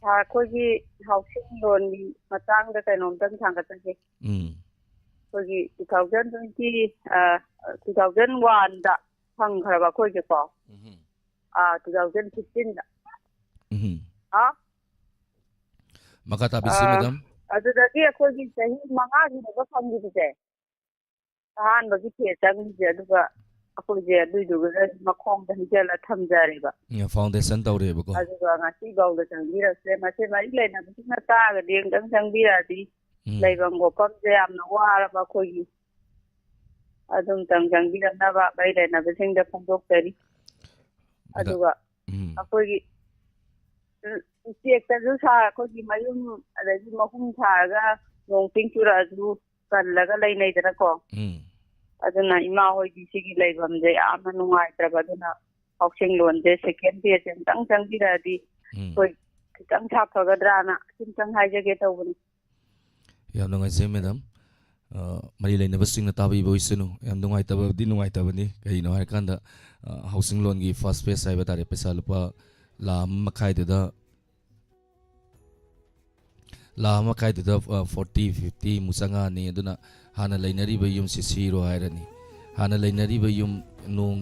ꯁꯥꯔ, ꯑꯩꯈꯣꯏꯒꯤ housing loanꯒꯤ ꯃꯇꯥꯡꯗ ꯀꯩꯅꯣꯝꯇꯪ ꯊꯥꯡꯒꯠꯆꯒꯦ꯫ ꯎꯝ꯫ ꯑꯩꯈꯣꯏꯒꯤ two thousand twenty, ꯑ, two thousand oneꯗ ꯐꯪꯈ꯭ꯔꯕ ꯑꯩꯈꯣꯏꯒꯤꯀꯣ꯫ ꯎꯝ꯫ ꯑ, two thousand fifteenꯗ꯫ ꯎꯝ꯫ ꯑ? ꯃꯈꯥ ꯇꯥꯕꯤꯁꯤ, ꯑ, madam꯫ ꯑꯗꯨꯗꯒꯤ ꯑꯩꯈꯣꯏꯒꯤ ꯆꯍꯤ ꯃꯉꯥꯒꯤꯅꯦꯕ ꯐꯪꯈꯤꯕꯁꯦ꯫ ꯑꯍꯥꯟꯕꯒꯤ ꯐꯦ ꯆꯪꯉꯤꯁꯦ, ꯑꯗꯨꯒ ꯑꯩꯈꯣꯏꯁꯦ ꯑꯗꯨꯏꯗꯨꯒ ꯃꯈꯣꯡꯗ ꯍꯩꯖꯤꯜꯂ ꯊꯝꯖꯔꯦꯕ꯫ ꯎꯝ, foundation ꯇꯧꯔꯦꯕꯀꯣ꯫ ꯑꯗꯨꯒ ꯉꯁꯤ ꯐꯥꯎꯗ ꯆꯪꯕꯤꯔꯛꯇ꯭ꯔꯦ꯫ ꯃꯁꯤ ꯃꯔꯤ ꯂꯩꯅꯕꯁꯤꯡꯅ ꯇꯥꯔꯒꯗꯤ ꯑꯝꯇꯪ ꯆꯪꯕꯤꯔꯛꯑꯗꯤ ꯎꯝ꯫ ꯂꯩꯐꯝ ꯈꯣꯠꯐꯝꯁꯦ ꯌꯥꯝꯅ ꯋꯥꯔꯕ ꯑꯩꯈꯣꯏꯒꯤ꯫ ꯑꯗꯨꯝꯇꯪ ꯆꯪꯕꯤꯔꯛꯅꯕ ꯃꯔꯤ ꯂꯩꯅꯕꯁꯤꯡꯗ ꯐꯣꯡꯗꯣꯛꯆꯔꯤ꯫ ꯑꯗ-, ꯑꯗꯨꯒ ꯎꯝ꯫ ꯑꯩꯈꯣꯏꯒꯤ ꯎꯆꯦꯛꯇꯁꯨ ꯁꯥ-, ꯑꯩꯈꯣꯏꯒꯤ ꯃꯌꯨꯝ, ꯑꯗꯒꯤ ꯃꯍꯨꯝ ꯁꯥꯔꯒ ꯅꯣꯡ ꯆꯤꯡ ꯆꯨꯔꯛꯑꯁꯨ ꯀꯜꯂꯒ ꯂꯩꯅꯩꯗꯅꯀꯣ꯫ ꯎꯝ꯫ ꯑꯗꯨꯅ ꯏꯃꯥ ꯍꯣꯏꯒꯤ ꯁꯤꯒꯤ ꯂꯩꯐꯝꯁꯦ ꯌꯥꯝꯅ ꯅꯨꯡꯉꯥꯏꯇ꯭ꯔꯕ, ꯑꯗꯨꯅ housing loanꯁꯦ second phaseꯁꯦ ꯑꯝꯇꯪ ꯆꯪꯕꯤꯔꯛꯑꯗꯤ ꯎꯝ꯫ ꯑꯩꯈꯣꯏ ꯈꯤꯇꯪ ꯁꯥꯐꯒꯗ꯭ꯔꯥꯅ ꯁꯤꯝꯇꯪ ꯍꯥꯏꯖꯒꯦ ꯇꯧꯕꯅꯤ꯫ ꯌꯥꯝ ꯅꯨꯡꯉꯥꯏꯖꯩ madam꯫ ꯑ, ꯃꯔꯤ ꯂꯩꯅꯕꯁꯤꯡꯅ ꯇꯥꯕꯤꯕ ꯑꯣꯏꯁꯅꯨ꯫ ꯌꯥꯝ ꯅꯨꯡꯉꯥꯏꯇꯕꯗꯤ ꯅꯨꯡꯉꯥꯏꯇꯕꯅꯤ꯫ ꯀꯩꯒꯤꯅꯣ ꯍꯥꯏꯔꯀꯥꯟꯗ, ꯑ, housing loanꯒꯤ first phase ꯍꯥꯏꯕ ꯇꯥꯔꯦ, ꯄꯩꯁꯥ ꯂꯨꯄꯥ ꯂꯥꯈ ꯑꯃ ꯃꯈꯥꯏꯗꯨꯗ, ꯂꯥꯈ ꯑꯃ ꯃꯈꯥꯏꯗꯨꯗ, ꯑ, ꯐꯣꯔꯇꯤ, ꯐꯤꯐꯇꯤ ꯃꯨꯛ ꯆꯪꯉꯛꯑꯅꯤ꯫ ꯑꯗꯨꯅ ꯍꯥꯟꯅ ꯂꯩꯅꯔꯤꯕ ꯌꯨꯝꯁꯤ ꯁꯤꯔꯣ ꯍꯥꯏꯔꯅꯤ꯫ ꯍꯥꯟꯅ ꯂꯩꯅꯔꯤꯕ ꯌꯨꯝ, ꯅꯣꯡ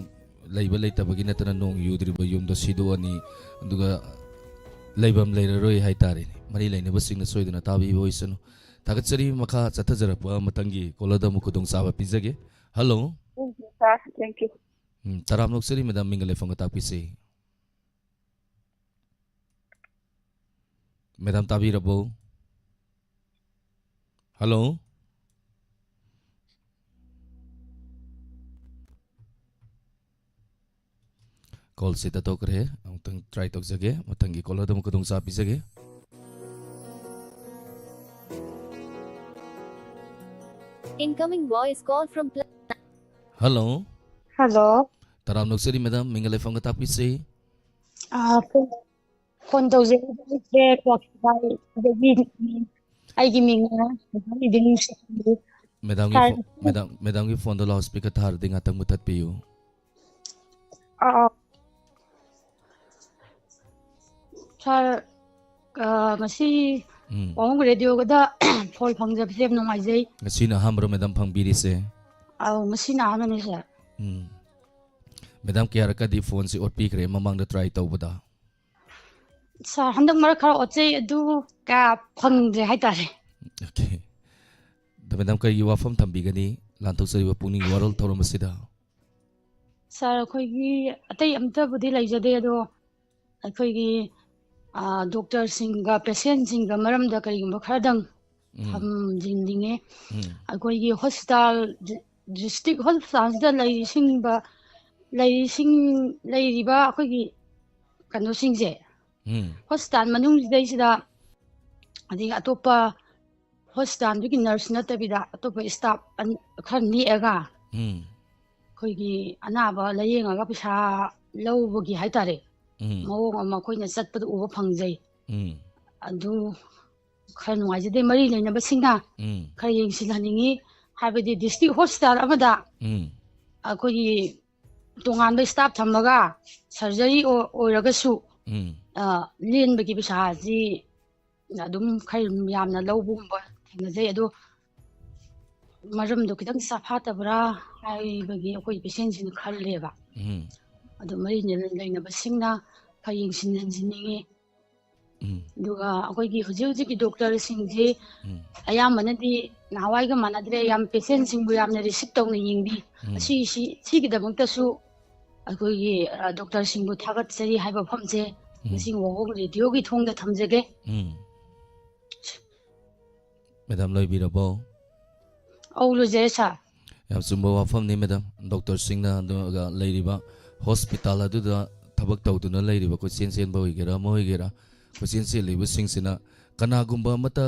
ꯂꯩꯕ ꯂꯩꯇꯕꯒꯤ ꯅꯠꯇꯅ ꯅꯣꯡ ꯌꯨꯗ꯭ꯔꯤꯕ ꯌꯨꯝꯗꯣ ꯁꯤꯗꯣꯛꯑꯅꯤ꯫ ꯑꯗꯨꯒ ꯂꯩꯐꯝ ꯂꯩꯔꯔꯣꯏ ꯍꯥꯏꯇꯥꯔꯦꯅꯦ꯫ ꯃꯔꯤ ꯂꯩꯅꯕꯁꯤꯡꯅ ꯁꯣꯏꯗꯅ ꯇꯥꯕꯤꯕ ꯑꯣꯏꯁꯅꯨ꯫ ꯊꯥꯒꯠꯆꯔꯤ꯫ ꯃꯈꯥ ꯆꯠꯊꯖꯔꯛꯄ ꯃꯊꯪꯒꯤ ꯀꯣꯂꯔꯗ ꯑꯃꯨꯛ ꯈꯨꯗꯣꯡꯆꯥꯕ ꯄꯤꯖꯒꯦ꯫ Hello. Thank you, sir. Thank you. ꯎꯝ, ꯇꯔꯥꯝꯅ ꯑꯣꯛꯆꯔꯤ ꯃꯦꯗꯥꯝ, ꯃꯤꯡꯒ ꯂꯩꯐꯝꯒ ꯇꯥꯛꯄꯤꯁꯤ꯫ ꯃꯦꯗꯥꯝ ꯇꯥꯕꯤꯔꯕꯣ? ꯍꯜꯂꯣ? ꯀꯣꯜꯁꯤ ꯇꯠꯊꯣꯛꯈ꯭ꯔꯦ꯫ ꯑꯃꯨꯛꯇꯪ ꯇ꯭ꯔꯥꯏ ꯇꯧꯖꯒꯦ꯫ ꯃꯊꯪꯒꯤ ꯀꯣꯂꯔꯗ ꯑꯃꯨꯛ ꯈꯨꯗꯣꯡꯆꯥꯕ ꯄꯤꯖꯒꯦ꯫ Incoming voice call from pl- hello. Hello. ꯇꯔꯥꯝꯅ ꯑꯣꯛꯆꯔꯤ ꯃꯦꯗꯥꯝ, ꯃꯤꯡꯒ ꯂꯩꯐꯝꯒ ꯇꯥꯛꯄꯤꯁꯤ꯫ ꯑꯥ, ꯐꯣꯟ, ꯐꯣꯟ ꯇꯧꯖꯔꯛꯏꯁꯦ ꯀ꯭ꯋꯥꯀꯩꯊꯦꯜꯗꯒꯤ, ꯑꯩꯒꯤ ꯃꯤꯡꯅ ꯃꯦꯗꯥꯝ ꯏꯕꯦꯝ ꯅꯨꯡꯁꯤꯕꯤ꯫ ꯃꯦꯗꯥꯝꯒꯤ ꯁꯥꯔ, ꯐꯣ-, ꯃꯦꯗꯥꯝ, ꯃꯦꯗꯥꯝꯒꯤ ꯐꯣꯟꯗꯣ ꯂꯥꯎꯠ ꯁ꯭ꯄꯤꯀꯔ ꯊꯥꯔꯗꯤ ꯉꯥꯛꯇꯪ ꯃꯨꯊꯠꯄꯤꯌꯨ꯫ ꯑꯥ, ꯑꯥ꯫ ꯁꯥꯔ, ꯑꯥ, ꯉꯁꯤ ꯎꯝ꯫ ꯋꯥꯉꯪ ꯔꯦꯗꯤꯑꯣꯒꯗ ꯐꯣꯟ ꯐꯪꯖꯕꯁꯦ ꯌꯥꯝ ꯅꯨꯡꯉꯥꯏꯖꯩ꯫ ꯉꯁꯤꯅ ꯑꯍꯥꯟꯕꯔꯣ ꯃꯦꯗꯥꯝ ꯐꯪꯕꯤꯔꯤꯁꯦ? ꯑꯧ, ꯉꯁꯤꯅ ꯑꯍꯥꯟꯕꯅꯤ, ꯁꯥꯔ꯫ ꯎꯝ꯫ ꯃꯦꯗꯥꯝ, ꯀꯌꯥꯔꯛꯀꯗꯤ ꯐꯣꯟꯁꯤ ꯑꯣꯠꯄꯤꯈ꯭ꯔꯦ ꯃꯃꯥꯡꯗ ꯇ꯭ꯔꯥꯏ ꯇꯧꯕꯗ? ꯁꯥꯔ, ꯍꯟꯗꯛ ꯃꯔꯛ ꯈꯔ ꯑꯣꯠꯆꯩ, ꯑꯗꯨ ꯀꯌꯥ ꯐꯪꯗ꯭ꯔꯦ ꯍꯥꯏꯇꯥꯔꯦ꯫ ꯑꯣꯀꯦ꯫ ꯑꯗꯣ ꯃꯦꯗꯥꯝ, ꯀꯔꯤꯒꯤ ꯋꯥꯐꯝ ꯊꯝꯕꯤꯒꯅꯤ ꯂꯥꯟꯊꯣꯛꯆꯔꯤꯕ ꯄꯨꯛꯅꯤꯡꯒꯤ ꯋꯥꯔꯣꯜ ꯊꯧꯔꯝ ꯑꯁꯤꯗ? ꯁꯥꯔ, ꯑꯩꯈꯣꯏꯒꯤ ꯑꯇꯩ ꯑꯝꯇꯕꯨꯗꯤ ꯂꯩꯖꯗꯦ, ꯑꯗꯣ ꯑꯩꯈꯣꯏꯒꯤ, ꯑꯥ, ꯗꯣꯛꯇꯔꯁꯤꯡꯒ ꯄꯦꯁꯦꯟꯁꯤꯡꯒ ꯃꯔꯝꯗ ꯀꯔꯤꯒꯨꯝꯕ ꯈꯔꯗꯪ ꯎꯝ꯫ ꯊꯝꯖꯤꯟꯅꯤꯡꯉꯦ꯫ ꯎꯝ꯫ ꯑꯩꯈꯣꯏꯒꯤ ꯍꯣꯁꯄꯤꯇꯥꯜ, ꯗꯤ-, ꯗꯤꯁꯇ꯭ꯔꯤꯛ ꯍꯣꯁꯄꯤꯇꯥꯜꯁꯤꯗ ꯂꯩꯔꯤꯁꯤꯡꯕ-, ꯂꯩꯔꯤꯁꯤꯡ-, ꯂꯩꯔꯤꯕ ꯑꯩꯈꯣꯏꯒꯤ ꯀꯩꯅꯣꯁꯤꯡꯁꯦ, ꯎꯝ꯫ ꯍꯣꯁꯄꯤꯇꯥꯜ ꯃꯅꯨꯡꯁꯤꯗꯩꯁꯤꯗ, ꯑꯗꯒꯤ ꯑꯇꯣꯞꯄ ꯍꯣꯁꯄꯤꯇꯥꯜꯗꯨꯒꯤ ꯅꯔꯁ ꯅꯠꯇꯕꯤꯗ ꯑꯇꯣꯞꯄ ꯏꯁꯇꯥꯐ ꯑꯟ-, ꯈꯔ ꯅꯦꯛꯑꯒ ꯎꯝ꯫ ꯑꯩꯈꯣꯏꯒꯤ ꯑꯅꯥꯕ ꯂꯥꯌꯦꯡꯉꯒ ꯄꯩꯁꯥ ꯂꯧꯕꯒꯤ ꯍꯥꯏꯇꯥꯔꯦ, ꯎꯝ꯫ ꯃꯑꯣꯡ ꯑꯃ ꯑꯩꯈꯣꯏꯅ ꯆꯠꯄꯗ ꯎꯕ ꯐꯪꯖꯩ꯫ ꯎꯝ꯫ ꯑꯗꯨ ꯈꯔ ꯅꯨꯡꯉꯥꯏꯖꯗꯦ꯫ ꯃꯔꯤ ꯂꯩꯅꯕꯁꯤꯡꯅ ꯎꯝ꯫ ꯈꯔ ꯌꯦꯡꯁꯤꯜꯍꯟꯅꯤꯡꯉꯤ꯫ ꯍꯥꯏꯕꯗꯤ ꯗꯤꯁꯇ꯭ꯔꯤꯛ ꯍꯣꯁꯄꯤꯇꯥꯜ ꯑꯃꯗ ꯎꯝ꯫ ꯑꯩꯈꯣꯏꯒꯤ ꯇꯣꯉꯥꯟꯕ ꯏꯁꯇꯥꯐ ꯊꯝꯃꯒ ꯁꯔꯖꯔꯤ ꯑꯣ-, ꯑꯣꯏꯔꯒꯁꯨ ꯎꯝ ꯑ, ꯂꯦꯟꯕꯒꯤ ꯄꯩꯁꯥꯁꯤ ꯑꯗꯨꯝ ꯈꯔ ꯌꯥꯝꯅ ꯂꯧꯕꯒꯨꯝꯕ ꯊꯦꯡꯅꯖꯩ꯫ ꯑꯗꯣ ꯃꯔꯝꯗꯣ ꯈꯤꯇꯪ ꯆꯥꯐꯥꯠꯇꯕ꯭ꯔꯥ ꯍꯥꯏꯕꯒꯤ ꯑꯩꯈꯣꯏ ꯄꯦꯁꯦꯟꯁꯤꯡꯅ ꯈꯜꯂꯦꯕ꯫ ꯎꯝ ꯑꯗꯨ ꯃꯔꯤ ꯂꯩꯅꯕꯁꯤꯡꯅ ꯈꯔ ꯌꯦꯡꯁꯤꯟ ꯌꯦꯡꯁꯤꯟꯅꯤꯡꯉꯤ꯫ ꯎꯝ ꯑꯗꯨꯒ ꯑꯩꯈꯣꯏꯒꯤ ꯍꯧꯖꯤꯛ ꯍꯧꯖꯤꯛꯀꯤ ꯗꯣꯛꯇꯔꯁꯤꯡꯁꯤ ꯎꯝ ꯑꯌꯥꯝꯕꯅꯗꯤ ꯅꯍꯥꯟꯋꯥꯏꯒ ꯃꯥꯟꯅꯗ꯭ꯔꯦ, ꯌꯥꯝ ꯄꯦꯁꯦꯟꯁꯤꯡꯕꯨ ꯌꯥꯝꯅ ꯔꯤꯁꯤꯞ ꯇꯧꯅ ꯌꯦꯡꯕꯤ꯫ ꯎꯝ ꯑꯁꯤꯁꯤ ꯁꯤꯒꯤꯗꯃꯛꯇꯁꯨ ꯑꯩꯈꯣꯏꯒꯤ ꯑ, ꯗꯣꯛꯇꯔꯁꯤꯡꯕꯨ ꯊꯥꯒꯠꯆꯔꯤ ꯍꯥꯏꯕ ꯋꯥꯐꯝꯁꯦ ꯎꯝ ꯉꯁꯤ ꯋꯥꯍꯧ ꯔꯦꯗꯤꯑꯣꯒꯤ ꯊꯣꯡꯗ ꯊꯝꯖꯒꯦ꯫ ꯎꯝ ꯃꯦꯗꯥꯝ ꯂꯣꯏꯕꯤꯔꯕꯣ? ꯑꯧ, ꯂꯣꯏꯖꯔꯦ ꯁꯥꯔ꯫ ꯌꯥꯝ ꯆꯨꯝꯕ ꯋꯥꯐꯝꯅꯤ ꯃꯦꯗꯥꯝ꯫ ꯗꯣꯛꯇꯔꯁꯤꯡꯅ ꯑꯗꯨꯒ ꯂꯩꯔꯤꯕ ꯍꯣꯁꯄꯤꯇꯥꯜ ꯑꯗꯨꯗ ꯊꯕꯛ ꯇꯧꯗꯨꯅ ꯂꯩꯔꯤꯕ ꯀꯣꯏꯆꯦꯟ ꯆꯦꯟꯕ ꯑꯣꯏꯒꯦꯔꯥ ꯑꯃ ꯑꯣꯏꯒꯦꯔꯥ, ꯀꯣꯏꯆꯦꯟ ꯆꯦꯜꯂꯤꯕꯁꯤꯡꯁꯤꯅ ꯀꯅꯥꯒꯨꯝꯕ ꯑꯃꯠꯇ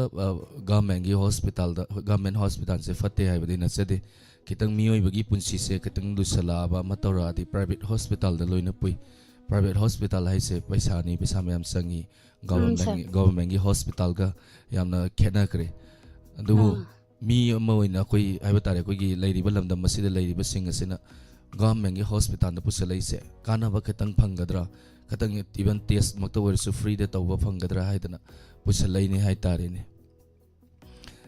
ꯒꯚꯔꯟꯃꯦꯟꯒꯤ ꯍꯣꯁꯄꯤꯇꯥꯜꯗ, ꯒꯚꯔꯟꯃꯦꯟ ꯍꯣꯁꯄꯤꯇꯥꯜꯁꯦ ꯐꯠꯇꯦ ꯍꯥꯏꯕꯗꯤ ꯅꯠꯆꯗꯦ꯫ ꯈꯤꯇꯪ ꯃꯤꯑꯣꯏꯕꯒꯤ ꯄꯨꯟꯁꯤꯁꯦ ꯈꯤꯇꯪ ꯂꯨꯁꯜꯂꯛꯑꯕ ꯑꯃ ꯇꯧꯔꯛꯑꯗꯤ ꯄ꯭ꯔꯥꯏꯚꯦꯠ ꯍꯣꯁꯄꯤꯇꯥꯜꯗ ꯂꯣꯏꯅ ꯄꯨꯏ꯫ ꯄ꯭ꯔꯥꯏꯚꯦꯠ ꯍꯣꯁꯄꯤꯇꯥꯜ ꯍꯥꯏꯁꯦ ꯄꯩꯁꯥꯅꯤ, ꯄꯩꯁꯥ ꯃꯌꯥꯝ ꯆꯪꯉꯤ꯫ ꯎꯝ, ꯁꯥꯔ꯫ ꯒꯚꯔꯟꯃꯦꯟꯒꯤ ꯒꯚꯔꯟꯃꯦꯟꯒꯤ ꯍꯣꯁꯄꯤꯇꯥꯜꯒ ꯌꯥꯝꯅ ꯈꯦꯠꯅꯈ꯭ꯔꯦ꯫ ꯑꯗꯨꯕꯨ ꯑꯥ꯫ ꯃꯤ ꯑꯃ ꯑꯣꯏꯅ ꯑꯩꯈꯣꯏ ꯍꯥꯏꯕ ꯇꯥꯔꯦ, ꯑꯩꯈꯣꯏꯒꯤ ꯂꯩꯔꯤꯕ ꯂꯝꯗꯝ ꯑꯁꯤꯗ ꯂꯩꯔꯤꯕꯁꯤꯡ ꯑꯁꯤꯅ ꯒꯚꯔꯟꯃꯦꯟꯒꯤ ꯍꯣꯁꯄꯤꯇꯥꯜꯗ ꯄꯨꯁꯜꯂꯛꯏꯁꯦ ꯀꯥꯟꯅꯕ ꯈꯤꯇꯪ ꯐꯪꯒꯗ꯭ꯔꯥ, ꯈꯤꯇꯪ ꯏꯚꯟ ꯇꯦꯁꯃꯛꯇ ꯑꯣꯏꯔꯁꯨ ꯐ꯭ꯔꯤꯗ ꯇꯧꯕ ꯐꯪꯒꯗ꯭ꯔꯥ ꯍꯥꯏꯗꯅ ꯄꯨꯁꯜꯂꯛꯏꯅꯦ ꯍꯥꯏꯇꯥꯔꯦꯅꯦ꯫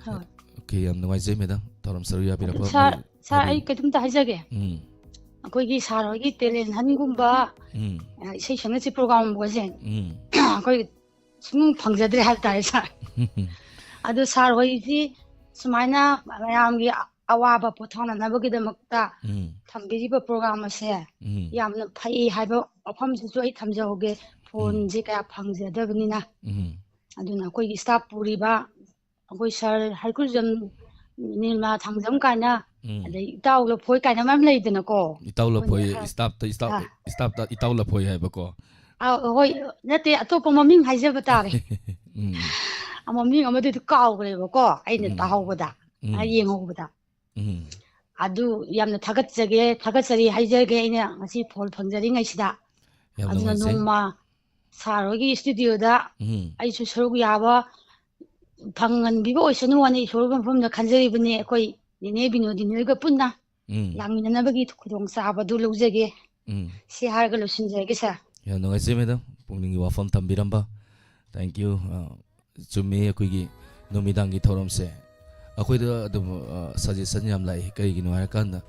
ꯍꯣꯏ꯫ ꯑꯣꯀꯦ, ꯌꯥꯝ ꯅꯨꯡꯉꯥꯏꯖꯩ ꯃꯦꯗꯥꯝ, ꯊꯧꯔꯝ ꯁꯔꯨꯛ ꯌꯥꯕꯤꯔꯛꯄ꯫ ꯁꯥꯔ, ꯃꯔꯤ- ꯁꯥꯔ, ꯃꯔꯤ- ꯑꯩ ꯀꯩꯅꯣꯝꯇ ꯍꯥꯏꯖꯒꯦ꯫ ꯎꯝ ꯑꯩꯈꯣꯏꯒꯤ ꯁꯥꯔ ꯍꯣꯏꯒꯤ ꯇꯦꯂꯦꯟ ꯍꯟꯒꯨꯝꯕ, ꯎꯝ ꯑ, ꯏꯁꯩ ꯁꯛꯅꯁꯤ ꯄ꯭ꯔꯣꯒ꯭ꯔꯥꯝꯒꯁꯦ ꯎꯝ ꯑꯩꯈꯣꯏ ꯁꯨꯝ ꯐꯪꯖꯗ꯭ꯔꯦ ꯍꯥꯏꯕ ꯇꯥꯔꯦ ꯁꯥꯔ꯫ ꯑꯗꯣ ꯁꯥꯔ ꯍꯣꯏꯁꯤ ꯁꯨꯃꯥꯏꯅ ꯃꯌꯥꯝꯒꯤ ꯑꯋꯥꯕ ꯄꯣꯊꯥꯅꯅꯕꯒꯤꯗꯃꯛꯇ ꯎꯝ ꯊꯝꯕꯤꯔꯤꯕ ꯄ꯭ꯔꯣꯒ꯭ꯔꯥꯝ ꯑꯁꯦ ꯎꯝ ꯌꯥꯝꯅ ꯐꯩ ꯍꯥꯏꯕ ꯋꯥꯐꯝꯁꯤꯁꯨ ꯑꯩ ꯊꯝꯖꯍꯧꯒꯦ꯫ ꯐꯣꯟꯁꯦ ꯀꯌꯥ ꯐꯪꯖꯗꯕꯅꯤꯅ꯫ ꯎꯝ ꯑꯗꯨꯅ ꯑꯩꯈꯣꯏꯒꯤ ꯁ꯭ꯇꯥꯐ ꯄꯨꯔꯤꯕ ꯑꯩꯈꯣꯏ ꯁꯥꯔ ꯍꯩꯀ꯭ꯔꯨꯖꯝ, ꯅꯤꯔꯃꯂꯥ ꯊꯥꯡꯖꯝ ꯀꯥꯏꯅ, ꯎꯝ ꯑꯗꯩ ꯏꯇꯥꯎ ꯂꯐꯣꯏ ꯀꯥꯏꯅ ꯃꯌꯥꯝ ꯂꯩꯗꯅꯀꯣ꯫ ꯏꯇꯥꯎ ꯂꯐꯣꯏ ꯑꯩꯈꯣꯏꯅ ꯈꯔ ꯁ꯭ꯇꯥꯐꯇ ꯏꯁꯇꯥꯐ ꯑꯥ꯫ ꯏꯁꯇꯥꯐꯇ ꯏꯇꯥꯎ ꯂꯐꯣꯏ ꯍꯥꯏꯕꯀꯣ꯫ ꯑꯥ, ꯍꯣꯏ, ꯅꯠꯇꯦ, ꯑꯇꯣꯞꯄ ꯃꯃꯤꯡ ꯍꯥꯏꯖꯕ ꯇꯥꯔꯦ꯫ ꯎꯝ ꯑ, ꯃꯃꯤꯡ ꯑꯃꯗꯨꯗꯤ ꯀꯥꯎꯈ꯭ꯔꯦꯕꯀꯣ, ꯑꯩꯅ ꯎꯝ꯫ ꯇꯥꯍꯧꯕꯗ, ꯑ, ꯎꯝ꯫ ꯌꯦꯡꯍꯧꯕꯗ꯫ ꯎꯝ ꯑꯗꯨ ꯌꯥꯝꯅ ꯊꯥꯒꯠꯆꯒꯦ, ꯊꯥꯒꯠꯆꯔꯤ ꯍꯥꯏꯖꯒꯦ ꯑꯩꯅ ꯉꯁꯤ ꯐꯣꯟ ꯐꯪꯖꯔꯤꯉꯩꯁꯤꯗ꯫ ꯌꯥꯝ ꯑꯗꯨꯅ ꯅꯨꯡꯉꯥꯏꯖꯩ꯫ ꯅꯣꯡꯃ ꯁꯥꯔ ꯍꯣꯏꯒꯤ ꯏꯁꯇꯨꯗꯤꯑꯣꯗ ꯎꯝ ꯑꯩꯁꯨ ꯁꯔꯨꯛ ꯌꯥꯕ ꯐꯪꯍꯟꯕꯤꯕ ꯑꯣꯏꯁꯅꯨ ꯍꯥꯏꯅ ꯏꯁꯣꯔꯒꯤ ꯃꯐꯝꯗ ꯈꯟꯖꯔꯤꯕꯅꯤ꯫ ꯑꯩꯈꯣꯏ ꯅꯦꯅꯦ ꯕꯤꯅꯣꯗꯤꯅꯤ ꯍꯣꯏꯒ ꯄꯨꯟꯅ ꯎꯝ ꯂꯥꯛꯃꯤꯟꯅꯅꯕꯒꯤ ꯈꯨꯗꯣꯡꯆꯥꯕꯗꯨ ꯂꯧꯖꯒꯦ꯫ ꯎꯝ ꯁꯤ ꯍꯥꯏꯔꯒ ꯂꯣꯏꯁꯤꯟꯖꯔꯒꯦ ꯁꯥꯔ꯫ ꯌꯥꯝ ꯅꯨꯡꯉꯥꯏꯖꯩ ꯃꯦꯗꯥꯝ, ꯄꯨꯛꯅꯤꯡꯒꯤ ꯋꯥꯐꯝ ꯊꯝꯕꯤꯔꯝꯕ꯫ Thank you꯫ ꯑ, ꯆꯨꯝꯃꯤ, ꯑꯩꯈꯣꯏꯒꯤ ꯅꯨꯃꯤꯗꯥꯡꯒꯤ ꯊꯧꯔꯝꯁꯦ ꯑꯩꯈꯣꯏꯗ ꯑꯗꯨꯝ, ꯑ, suggestion ꯌꯥꯝ ꯂꯥꯛꯏ꯫ ꯀꯩꯒꯤꯅꯣ ꯍꯥꯏꯔꯀꯥꯟꯗ,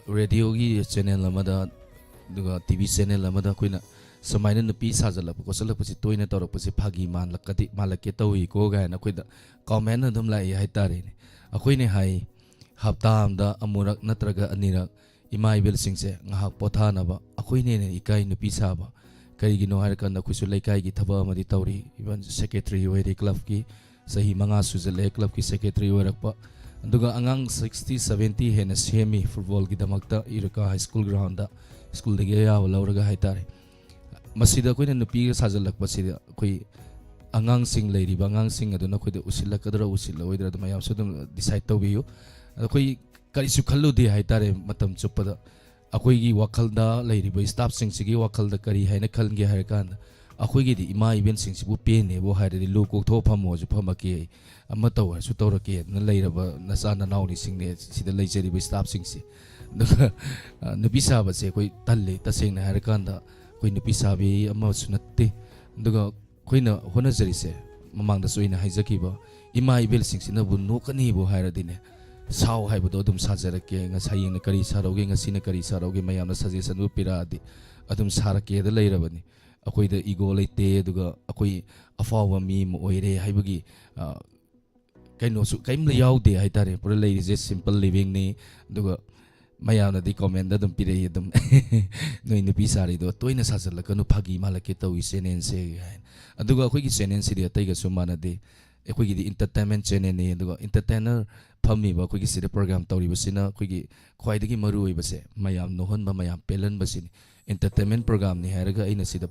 radioꯒꯤ channel ꯑꯃꯗ, ꯑꯗꯨꯒ TV channel ꯑꯃꯗ ꯑꯩꯈꯣꯏꯅ ꯁꯨꯃꯥꯏꯅ ꯅꯨꯄꯤ ꯁꯥꯖꯜꯂꯛꯄ ꯈꯣꯠꯆꯜꯂꯛꯄꯁꯤ ꯇꯣꯏꯅ ꯇꯧꯔꯛꯄꯁꯤ ꯐꯥꯒꯤ ꯃꯥꯜꯂꯛꯀꯗꯤ, ꯃꯥꯜꯂꯛꯀꯦ ꯇꯧꯏꯀꯣ ꯀꯥꯏꯅ ꯑꯩꯈꯣꯏꯗ comment ꯑꯗꯨꯝ ꯂꯥꯛꯏ ꯍꯥꯏꯇꯥꯔꯦꯅꯦ꯫ ꯑꯩꯈꯣꯏꯅ ꯍꯥꯏ, ꯍꯞꯇꯥ ꯑꯃꯗ ꯑꯃꯨꯔꯛ ꯅꯠꯇ꯭ꯔꯒ ꯑꯅꯤꯔꯛ ꯏꯃꯥ ꯏꯕꯦꯜꯁꯤꯡꯁꯦ ꯉꯥꯏꯍꯥꯛ ꯄꯣꯊꯥꯅꯕ꯫ ꯑꯩꯈꯣꯏꯅ ꯍꯦꯟꯅ ꯏꯀꯥꯏ ꯅꯨꯄꯤ ꯁꯥꯕ꯫ ꯀꯔꯤꯒꯤꯅꯣ ꯍꯥꯏꯔꯀꯥꯟꯗ ꯑꯩꯈꯣꯏꯁꯨ ꯂꯩꯀꯥꯏꯒꯤ ꯊꯕꯛ ꯑꯃꯗꯤ ꯇꯧꯔꯤ, even secretary ꯑꯣꯏꯔꯤ clubꯀꯤ꯫ ꯆꯍꯤ ꯃꯉꯥ ꯁꯨꯖꯜꯂꯛꯑꯦ clubꯀꯤ secretary ꯑꯣꯏꯔꯛꯄ꯫ ꯑꯗꯨꯒ ꯑꯉꯥꯡ sixty seventy ꯍꯦꯟꯅ ꯁꯦꯝꯃꯤ footballꯒꯤꯗꯃꯛꯇ ꯏꯔꯨꯀꯥ high school groundꯗ, schoolꯗꯒꯤ ꯑꯌꯥꯕ ꯂꯧꯔꯒ ꯍꯥꯏꯇꯥꯔꯦ꯫ ꯃꯁꯤꯗ ꯑꯩꯈꯣꯏꯅ ꯅꯨꯄꯤꯒ ꯁꯥꯖꯜꯂꯛꯄꯁꯤꯗ ꯑꯩꯈꯣꯏ ꯑꯉꯥꯡꯁꯤꯡ, ꯂꯩꯔꯤꯕ ꯑꯉꯥꯡꯁꯤꯡ ꯑꯗꯨꯅ ꯑꯩꯈꯣꯏꯗ ꯎꯁꯤꯜꯂꯛꯀꯗ꯭ꯔꯥ ꯎꯁꯤꯜꯂꯛꯑꯣꯏꯗ꯭ꯔꯥ ꯑꯗꯨ ꯃꯌꯥꯝꯁꯨ ꯑꯗꯨꯝ decide ꯇꯧꯕꯤꯌꯨ꯫ ꯑꯩꯈꯣꯏ ꯀꯔꯤꯁꯨ ꯈꯜꯂꯨꯗꯦ ꯍꯥꯏꯇꯥꯔꯦ꯫ ꯃꯇꯝ ꯆꯨꯞꯄꯗ ꯑꯩꯈꯣꯏꯒꯤ ꯋꯥꯈꯜꯗ ꯂꯩꯔꯤꯕ staffꯁꯤꯡꯁꯤꯒꯤ ꯋꯥꯈꯜꯗ ꯀꯔꯤ ꯍꯥꯏꯅ ꯈꯟꯒꯦ ꯍꯥꯏꯔꯀꯥꯟꯗ, ꯑꯩꯈꯣꯏꯒꯤꯗꯤ ꯏꯃꯥ ꯏꯕꯦꯟꯁꯤꯡꯁꯤꯕꯨ ꯄꯦꯟꯅꯦꯕꯨ ꯍꯥꯏꯔꯗꯤ ꯂꯨ ꯀꯣꯛꯊꯣꯛꯑ ꯐꯝꯃꯣꯁꯨ ꯐꯝꯃꯛꯀꯦ, ꯑꯃ ꯇꯧꯔꯁꯨ ꯇꯧꯔꯛꯀꯦꯅ ꯂꯩꯔꯕ ꯅꯆꯥ ꯅꯅꯥꯎꯅꯤꯁꯤꯡꯅꯦ ꯁꯤꯗ ꯂꯩꯖꯔꯤꯕ staffꯁꯤꯡꯁꯦ꯫ ꯑꯗꯨꯒ, ꯑ, ꯅꯨꯄꯤ ꯁꯥꯕꯁꯦ ꯑꯩꯈꯣꯏ ꯇꯜꯂꯤ, ꯇꯁꯦꯡꯅ ꯍꯥꯏꯔꯀꯥꯟꯗ ꯑꯩꯈꯣꯏ ꯅꯨꯄꯤ ꯁꯥꯕꯤ ꯑꯃꯁꯨ ꯅꯠꯇꯦ꯫ ꯑꯗꯨꯒ ꯑꯩꯈꯣꯏꯅ ꯍꯣꯠꯅꯖꯔꯤꯁꯦ, ꯃꯃꯥꯡꯗꯁꯨ ꯑꯩꯅ ꯍꯥꯏꯖꯈꯤꯕ, ꯏꯃꯥ ꯏꯕꯦꯜꯁꯤꯡꯁꯤꯅꯕꯨ ꯅꯣꯛꯀꯅꯤꯕꯨ ꯍꯥꯏꯔꯗꯤꯅꯦ, ꯁꯥꯎ ꯍꯥꯏꯕꯗꯣ ꯑꯗꯨꯝ ꯁꯥꯖꯔꯛꯀꯦ꯫ ꯉꯁꯥꯏ ꯍꯌꯦꯡꯅ ꯀꯔꯤ ꯁꯥꯔꯧꯒꯦ, ꯉꯁꯤꯅ ꯀꯔꯤ ꯁꯥꯔꯧꯒꯦ, ꯃꯌꯥꯝꯅ suggestionꯕꯨ ꯄꯤꯔꯛꯑꯗꯤ ꯑꯗꯨꯝ ꯁꯥꯔꯛꯀꯦꯗ ꯂꯩꯔꯕꯅꯤ꯫ ꯑꯩꯈꯣꯏꯗ ego ꯂꯩꯇꯦ, ꯑꯗꯨꯒ ꯑꯩꯈꯣꯏ ꯑꯐꯥꯎꯕ ꯃꯤ ꯑꯃ ꯑꯣꯏꯔꯦ ꯍꯥꯏꯕꯒꯤ, ꯑ, ꯀꯩꯅꯣꯁꯨ ꯀꯔꯤꯝ ꯌꯥꯎꯗꯦ ꯍꯥꯏꯇꯥꯔꯦ꯫ ꯄꯨꯔꯥ ꯂꯩꯔꯤꯁꯦ simple livingꯅꯤ꯫ ꯑꯗꯨꯒ ꯃꯌꯥꯝꯅꯗꯤ commentꯗ ꯑꯗꯨꯝ ꯄꯤꯔꯛꯏ ꯑꯗꯨꯝ, "ꯅꯣꯏ ꯅꯨꯄꯤ ꯁꯥꯔꯤꯗꯣ ꯇꯣꯏꯅ ꯁꯥꯖꯜꯂꯛꯀꯅꯨ, ꯐꯥꯒꯤ ꯃꯥꯜꯂꯛꯀꯦ ꯇꯧꯏ channelꯁꯦ" ꯍꯥꯏꯅ꯫ ꯑꯗꯨꯒ ꯑꯩꯈꯣꯏꯒꯤ channelꯁꯤꯗꯤ ꯑꯇꯩꯒꯁꯨ ꯃꯥꯟꯅꯗꯦ꯫ ꯑꯩꯈꯣꯏꯒꯤꯗꯤ entertainment channelꯅꯤ꯫ ꯑꯗꯨꯒ entertainer ꯐꯝꯃꯤꯕ ꯑꯩꯈꯣꯏꯒꯤ ꯁꯤꯗ program ꯇꯧꯔꯤꯕꯁꯤꯅ ꯑꯩꯈꯣꯏꯒꯤ ꯈ꯭ꯋꯥꯏꯗꯒꯤ ꯃꯔꯨ ꯑꯣꯏꯕꯁꯦ ꯃꯌꯥꯝ ꯅꯣꯛꯍꯟꯕ, ꯃꯌꯥꯝ ꯄꯦꯜꯍꯟꯕꯁꯤꯅꯤ꯫ Entertainment programꯅꯤ ꯍꯥꯏꯔꯒ ꯑꯩꯅ ꯁꯤꯗ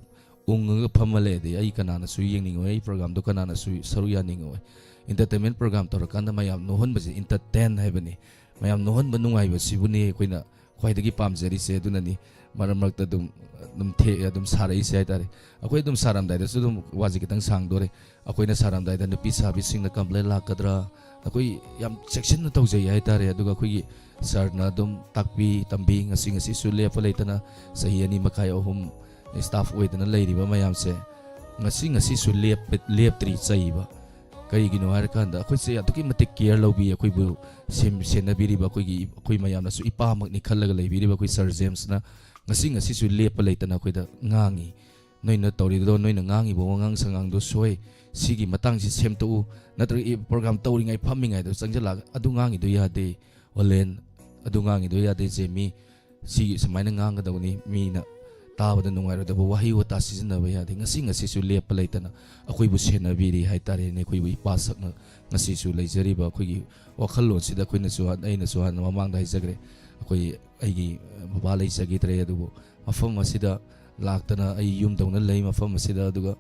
ꯎꯪꯉꯒ ꯐꯝꯃ ꯂꯩꯔꯗꯤ ꯑꯩ ꯀꯅꯥꯅꯁꯨ ꯌꯦꯡꯅꯤꯡꯉꯣꯏ, ꯑꯩ programꯗꯣ ꯀꯅꯥꯅꯁꯨ ꯁꯔꯨꯛ ꯌꯥꯅꯤꯡꯉꯣꯏ꯫ Entertainment program ꯇꯧꯔꯀꯥꯟꯗ ꯃꯌꯥꯝ ꯅꯣꯛꯍꯟꯕꯁꯦ entertain ꯍꯥꯏꯕꯅꯤ꯫ ꯃꯌꯥꯝ ꯅꯣꯛꯍꯟꯕ ꯅꯨꯡꯉꯥꯏꯕꯁꯤꯕꯨꯅꯤ ꯑꯩꯈꯣꯏꯅ ꯈ꯭ꯋꯥꯏꯗꯒꯤ ꯄꯥꯝꯖꯔꯤꯁꯦ꯫ ꯑꯗꯨꯅꯅꯤ ꯃꯔꯛ ꯃꯔꯛꯇ ꯑꯗꯨꯝ, ꯑꯗꯨꯝ ꯊꯦꯛꯑꯦ, ꯑꯗꯨꯝ ꯁꯥꯔꯛꯏꯁꯦ ꯍꯥꯏꯇꯥꯔꯦ꯫ ꯑꯩꯈꯣꯏ ꯑꯗꯨꯝ ꯁꯥꯔꯝꯗꯥꯏꯗꯁꯨ ꯑꯗꯨꯝ ꯋꯥꯁꯦ ꯈꯤꯇꯪ ꯁꯥꯡꯗꯣꯔꯦ꯫ ꯑꯩꯈꯣꯏꯅ ꯁꯥꯔꯝꯗꯥꯏꯗ ꯅꯨꯄꯤ ꯁꯥꯕꯤꯁꯤꯡꯅ complain ꯂꯥꯛꯀꯗ꯭ꯔꯥ, ꯑꯩꯈꯣꯏ ꯌꯥꯝ ꯆꯦꯛꯁꯤꯟꯅ ꯇꯧꯖꯩ ꯍꯥꯏꯇꯥꯔꯦ꯫ ꯑꯗꯨꯒ ꯑꯩꯈꯣꯏꯒꯤ sirꯅ ꯑꯗꯨꯝ ꯇꯥꯛꯄꯤ ꯇꯝꯕꯤ, ꯉꯁꯤ ꯉꯁꯤꯁꯨ ꯂꯦꯞꯄ ꯂꯩꯇꯅ ꯆꯍꯤ ꯑꯅꯤ ꯃꯈꯥꯏ ꯑꯍꯨꯝ staff ꯑꯣꯏꯗꯅ ꯂꯩꯔꯤꯕ ꯃꯌꯥꯝꯁꯦ ꯉꯁꯤ, ꯉꯁꯤꯁꯨ ꯂꯦꯞꯄ-, ꯂꯦꯞꯇ꯭ꯔꯤ ꯆꯩꯕ꯫ ꯀꯔꯤꯒꯤꯅꯣ ꯍꯥꯏꯔꯀꯥꯟꯗ ꯑꯩꯈꯣꯏꯁꯦ ꯑꯗꯨꯛꯀꯤ ꯃꯇꯤꯛ care ꯂꯧꯕꯤ, ꯑꯩꯈꯣꯏꯕꯨ ꯁꯦꯝ-, ꯁꯦꯟꯅꯕꯤꯔꯤꯕ ꯑꯩꯈꯣꯏꯒꯤ, ꯑꯩꯈꯣꯏ ꯃꯌꯥꯝꯅꯁꯨ ꯏꯄꯥꯃꯛꯅꯤ ꯈꯜꯂꯒ ꯂꯩꯕꯤꯔꯤꯕ ꯑꯩꯈꯣꯏ ꯁꯥꯔ ꯖꯦꯝꯁꯅ ꯉꯁꯤ, ꯉꯁꯤꯁꯨ ꯂꯦꯞꯄ ꯂꯩꯇꯅ ꯑꯩꯈꯣꯏꯗ ꯉꯥꯡꯉꯤ꯫ "ꯅꯣꯏꯅ ꯇꯧꯔꯤꯗꯣ, ꯅꯣꯏꯅ ꯉꯥꯡꯉꯤꯕ ꯋꯥꯉꯥꯡ ꯁꯉꯥꯡꯗꯣ ꯁꯣꯏ, ꯁꯤꯒꯤ ꯃꯇꯥꯡꯁꯤ ꯁꯦꯝꯗꯣꯛꯎ, ꯅꯠꯇ꯭ꯔꯒ ꯏ-, program ꯇꯧꯔꯤꯉꯩ ꯐꯝꯃꯤꯉꯩꯗ ꯆꯪꯁꯤꯜꯂꯛꯑꯒ ꯑꯗꯨ ꯉꯥꯡꯉꯤꯗꯣ ꯌꯥꯗꯦ, ꯑꯣꯂꯦꯟ, ꯑꯗꯨ ꯉꯥꯡꯉꯤꯗꯣ ꯌꯥꯗꯦ, ꯖꯦꯃꯤ, ꯁꯤ ꯁꯨꯃꯥꯏꯅ ꯉꯥꯡꯒꯗꯧꯕꯅꯤ, ꯃꯤꯅ ꯇꯥꯕꯗ ꯅꯨꯡꯉꯥꯏꯔꯣꯏꯗꯕ ꯋꯥꯍꯩ ꯋꯥꯇꯥ ꯁꯤꯖꯤꯟꯅꯕ ꯌꯥꯗꯦ"꯫ ꯉꯁꯤ, ꯉꯁꯤꯁꯨ ꯂꯦꯞꯄ ꯂꯩꯇꯅ ꯑꯩꯈꯣꯏꯕꯨ ꯁꯦꯟꯅꯕꯤꯔꯤ ꯍꯥꯏꯇꯥꯔꯦꯅꯦ꯫ ꯑꯩꯈꯣꯏꯕꯨ ꯏꯄꯥ ꯁꯛꯅ ꯉꯁꯤꯁꯨ ꯂꯩꯖꯔꯤꯕ ꯑꯩꯈꯣꯏꯒꯤ ꯋꯥꯈꯜꯂꯣꯟꯁꯤꯗ ꯑꯩꯈꯣꯏꯅꯁꯨ ꯍꯥꯟ-, ꯑꯩꯅꯁꯨ ꯍꯥꯟꯅ ꯃꯃꯥꯡꯗ ꯍꯥꯏꯖꯈ꯭ꯔꯦ, ꯑꯩꯈꯣꯏ, ꯑꯩꯒꯤ ꯕꯕꯥ ꯂꯩꯖꯈꯤꯗ꯭ꯔꯦ, ꯑꯗꯨꯕꯨ ꯃꯐꯝ ꯑꯁꯤꯗ ꯂꯥꯛꯇꯅ ꯑꯩ ꯌꯨꯝꯗꯧꯅ ꯂꯩ ꯃꯐꯝ ꯑꯁꯤꯗ, ꯑꯗꯨꯒ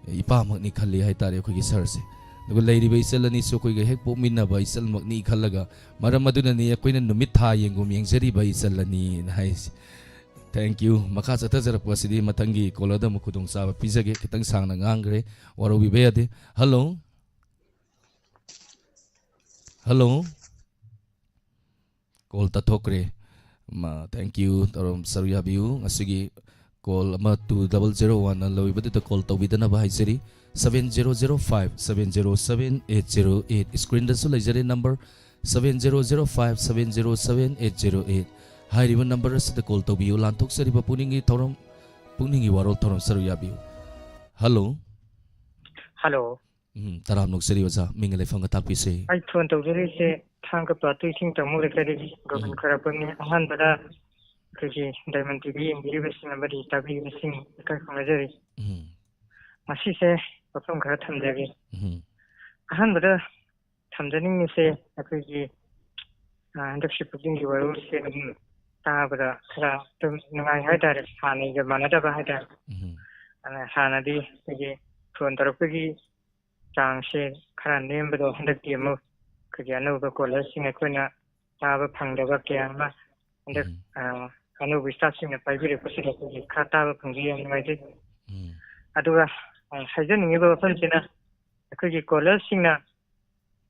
ꯏꯄꯥꯃꯛꯅꯤ ꯈꯜꯂꯤ ꯍꯥꯏꯇꯥꯔꯦ ꯑꯩꯈꯣꯏꯒꯤ ꯁꯥꯔꯁꯦ꯫ ꯑꯗꯨꯒ ꯂꯩꯔꯤꯕ ꯏꯆꯜ ꯑꯅꯤꯁꯨ ꯑꯩꯈꯣꯏꯒ ꯍꯦꯛ ꯄꯣꯛꯃꯤꯟꯅꯕ ꯏꯆꯜꯃꯛꯅꯤ ꯈꯜꯂꯒ, ꯃꯔꯝ ꯑꯗꯨꯅꯅꯤ ꯑꯩꯈꯣꯏꯅ ꯅꯨꯃꯤꯠ ꯊꯥ ꯌꯦꯡꯒꯨꯝ ꯌꯦꯡꯖꯔꯤꯕ ꯏꯆꯜ ꯑꯅꯤꯅ ꯍꯥꯏꯁꯦ꯫ Thank you꯫ ꯃꯈꯥ ꯆꯠꯊꯖꯔꯛꯄ ꯑꯁꯤꯗꯤ ꯃꯊꯪꯒꯤ caller-ꯗ ꯑꯃꯨꯛ ꯈꯨꯗꯣꯡꯆꯥꯕ ꯄꯤꯖꯒꯦ꯫ ꯈꯤꯇꯪ ꯁꯥꯡꯅ ꯉꯥꯡꯈ꯭ꯔꯦ, ꯋꯥꯔꯧꯕꯤꯕ ꯌꯥꯗꯦ꯫ Hello? Hello? Call ꯇꯠꯊꯣꯛꯈ꯭ꯔꯦ꯫ ꯃ-, thank you, ꯇꯧꯔꯝ ꯁꯔꯨꯛ ꯌꯥꯕꯤꯌꯨ꯫ ꯉꯁꯤꯒꯤ call ꯑꯃ two double zero one ꯂꯣꯏꯕꯗꯨꯗ call ꯇꯧꯕꯤꯗꯅꯕ ꯍꯥꯏꯖꯔꯤ꯫ Seven zero zero five seven zero seven eight zero eight꯫ Screen-ꯗꯁꯨ ꯂꯩꯖꯔꯦ number, seven zero zero five seven zero seven eight zero eight꯫ ꯍꯥꯏꯔꯤꯕ number ꯑꯁꯤꯗ call ꯇꯧꯕꯤꯌꯨ꯫ ꯂꯥꯟꯊꯣꯛꯆꯔꯤꯕ ꯄꯨꯛꯅꯤꯡꯒꯤ ꯊꯧꯔꯝ, ꯄꯨꯛꯅꯤꯡꯒꯤ ꯋꯥꯔꯣꯜ ꯊꯧꯔꯝ ꯁꯔꯨꯛ ꯌꯥꯕꯤꯌꯨ꯫ Hello꯫ Hello꯫ ꯎꯝ, ꯇꯔꯥꯝꯅ ꯑꯣꯛꯆꯔꯤ ꯑꯣꯖꯥ, ꯃꯤꯡꯒ ꯂꯩꯐꯝꯒ ꯇꯥꯛꯄꯤꯁꯦ꯫ ꯑꯩ phone ꯇꯧꯖꯔꯤꯁꯦ ꯊꯥꯡꯒ ꯄꯥꯠꯇꯨ ꯏꯁꯤꯡ ꯇꯝꯃꯨ ꯂꯩꯀꯥꯏꯗꯒꯤ ꯒꯣꯕꯤꯟ ꯎꯝ꯫ ꯈ꯭ꯋꯥꯏꯔꯥꯛꯄꯝꯅꯤ꯫ ꯑꯍꯥꯟꯕꯗ ꯑꯩꯈꯣꯏꯒꯤ Diamond TV ꯌꯦꯡꯕꯤꯔꯤꯕꯁꯤꯡ ꯑꯃꯗꯤ ꯇꯥꯕꯤꯔꯤꯕꯁꯤꯡ ꯏꯀꯥꯏ ꯈꯨꯝꯅꯖꯔꯤ꯫ ꯎꯝ꯫ ꯉꯁꯤꯁꯦ ꯋꯥꯐꯝ ꯈꯔ ꯊꯝꯖꯒꯦ꯫ ꯎꯝ꯫ ꯑꯍꯥꯟꯕꯗ ꯊꯝꯖꯅꯤꯡꯉꯤꯁꯦ ꯑꯩꯈꯣꯏꯒꯤ, ꯑ, ꯍꯟꯗꯛꯁꯤ ꯄꯨꯛꯅꯤꯡꯒꯤ ꯋꯥꯔꯣꯜꯁꯦ ꯑꯗꯨꯝ ꯇꯥꯕꯗ ꯈꯔ ꯑꯗꯨꯝ ꯅꯨꯡꯉꯥꯏ ꯍꯥꯏꯇꯥꯔꯦ, ꯍꯥꯟꯅꯒ ꯃꯥꯟꯅꯗꯕ ꯍꯥꯏꯇꯥꯔꯦ꯫ ꯎꯝ꯫ ꯑꯗꯨꯅ ꯍꯥꯟꯅꯗꯤ ꯑꯩꯈꯣꯏꯒꯤ phone ꯇꯧꯔꯛꯄꯒꯤ ꯆꯥꯡꯁꯦ ꯈꯔ ꯅꯦꯝꯕꯗꯣ ꯍꯟꯗꯛꯇꯤ ꯑꯃꯨꯛ ꯑꯩꯈꯣꯏꯒꯤ ꯑꯅꯧꯕ caller-ꯁꯤꯡ ꯑꯩꯈꯣꯏꯅ ꯇꯥꯕ ꯐꯪꯗꯕ ꯀꯌꯥ ꯑꯃ ꯍꯟꯗꯛ, ꯎꯝ꯫ ꯑ, ꯑꯅꯧꯕ staff-ꯁꯤꯡꯅ ꯄꯥꯏꯕꯤꯔꯛꯄꯁꯤꯗ ꯑꯩꯈꯣꯏꯒꯤ ꯈꯔ ꯇꯥꯕ ꯐꯪꯖꯩ, ꯌꯥꯝ ꯅꯨꯡꯉꯥꯏꯖꯩ꯫ ꯎꯝ꯫ ꯑꯗꯨꯒ, ꯑ, ꯍꯥꯏꯖꯅꯤꯡꯉꯤꯕ ꯋꯥꯐꯝꯁꯤꯅ ꯑꯩꯈꯣꯏꯒꯤ caller-ꯁꯤꯡꯅ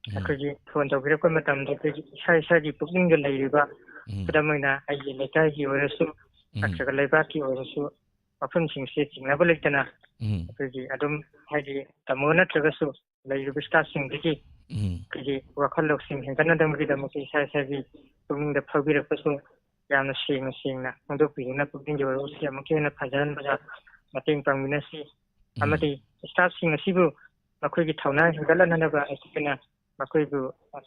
ꯎꯝ꯫ ꯑꯩꯈꯣꯏꯒꯤ phone ꯇꯧꯕꯤꯔꯛꯄ ꯃꯇꯝꯗ ꯑꯩꯈꯣꯏꯒꯤ ꯏꯁꯥ ꯏꯁꯥꯒꯤ ꯄꯨꯛꯅꯤꯡꯗ ꯂꯩꯔꯤꯕ, ꯎꯝ꯫ ꯈꯨꯗꯝ ꯑꯣꯏꯅ ꯑꯩꯒꯤ ꯂꯩꯀꯥꯏꯒꯤ ꯑꯣꯏꯔꯁꯨ, ꯎꯝ꯫ ꯅꯠꯇ꯭ꯔꯒ ꯂꯩꯕꯥꯛꯀꯤ ꯑꯣꯏꯔꯁꯨ, ꯋꯥꯐꯝꯁꯤꯡꯁꯦ ꯆꯤꯡꯅꯕ ꯂꯩꯇꯅ ꯎꯝ꯫ ꯑꯩꯈꯣꯏꯒꯤ ꯑꯗꯨꯝ, ꯍꯥꯏꯗꯤ, ꯇꯥꯃꯣ ꯅꯠꯇ꯭ꯔꯒꯁꯨ ꯂꯩꯔꯤꯕ staffꯁꯤꯡꯗꯒꯤ ꯎꯝ꯫ ꯑꯩꯈꯣꯏꯒꯤ ꯋꯥꯈꯜ ꯂꯧꯁꯤꯡ ꯍꯦꯟꯒꯠꯅꯅꯕꯒꯤꯗꯃꯛꯇ ꯏꯁꯥ ꯏꯁꯥꯒꯤ ꯄꯨꯛꯅꯤꯡꯗ ꯐꯥꯎꯕꯤꯔꯛꯄꯁꯨ ꯌꯥꯝꯅ ꯁꯦꯡꯅ ꯁꯦꯡꯅ ꯐꯣꯡꯗꯣꯛꯄꯤꯗꯨꯅ ꯄꯨꯛꯅꯤꯡꯒꯤ ꯋꯥꯔꯣꯜꯁꯤ ꯑꯃꯨꯛꯀ ꯍꯦꯟꯅ ꯐꯖꯍꯟꯕꯗ ꯃꯇꯦꯡ ꯄꯥꯡꯃꯤꯟꯅꯁꯤ꯫ ꯎꯝ꯫ ꯑꯃꯗꯤ staffꯁꯤꯡ ꯑꯁꯤꯕꯨ ꯃꯈꯣꯏꯒꯤ ꯊꯧꯅꯥ ꯍꯦꯟꯒꯠꯍꯟꯅꯅꯕ ꯑꯩꯈꯣꯏꯅ ꯃꯈꯣꯏꯕꯨ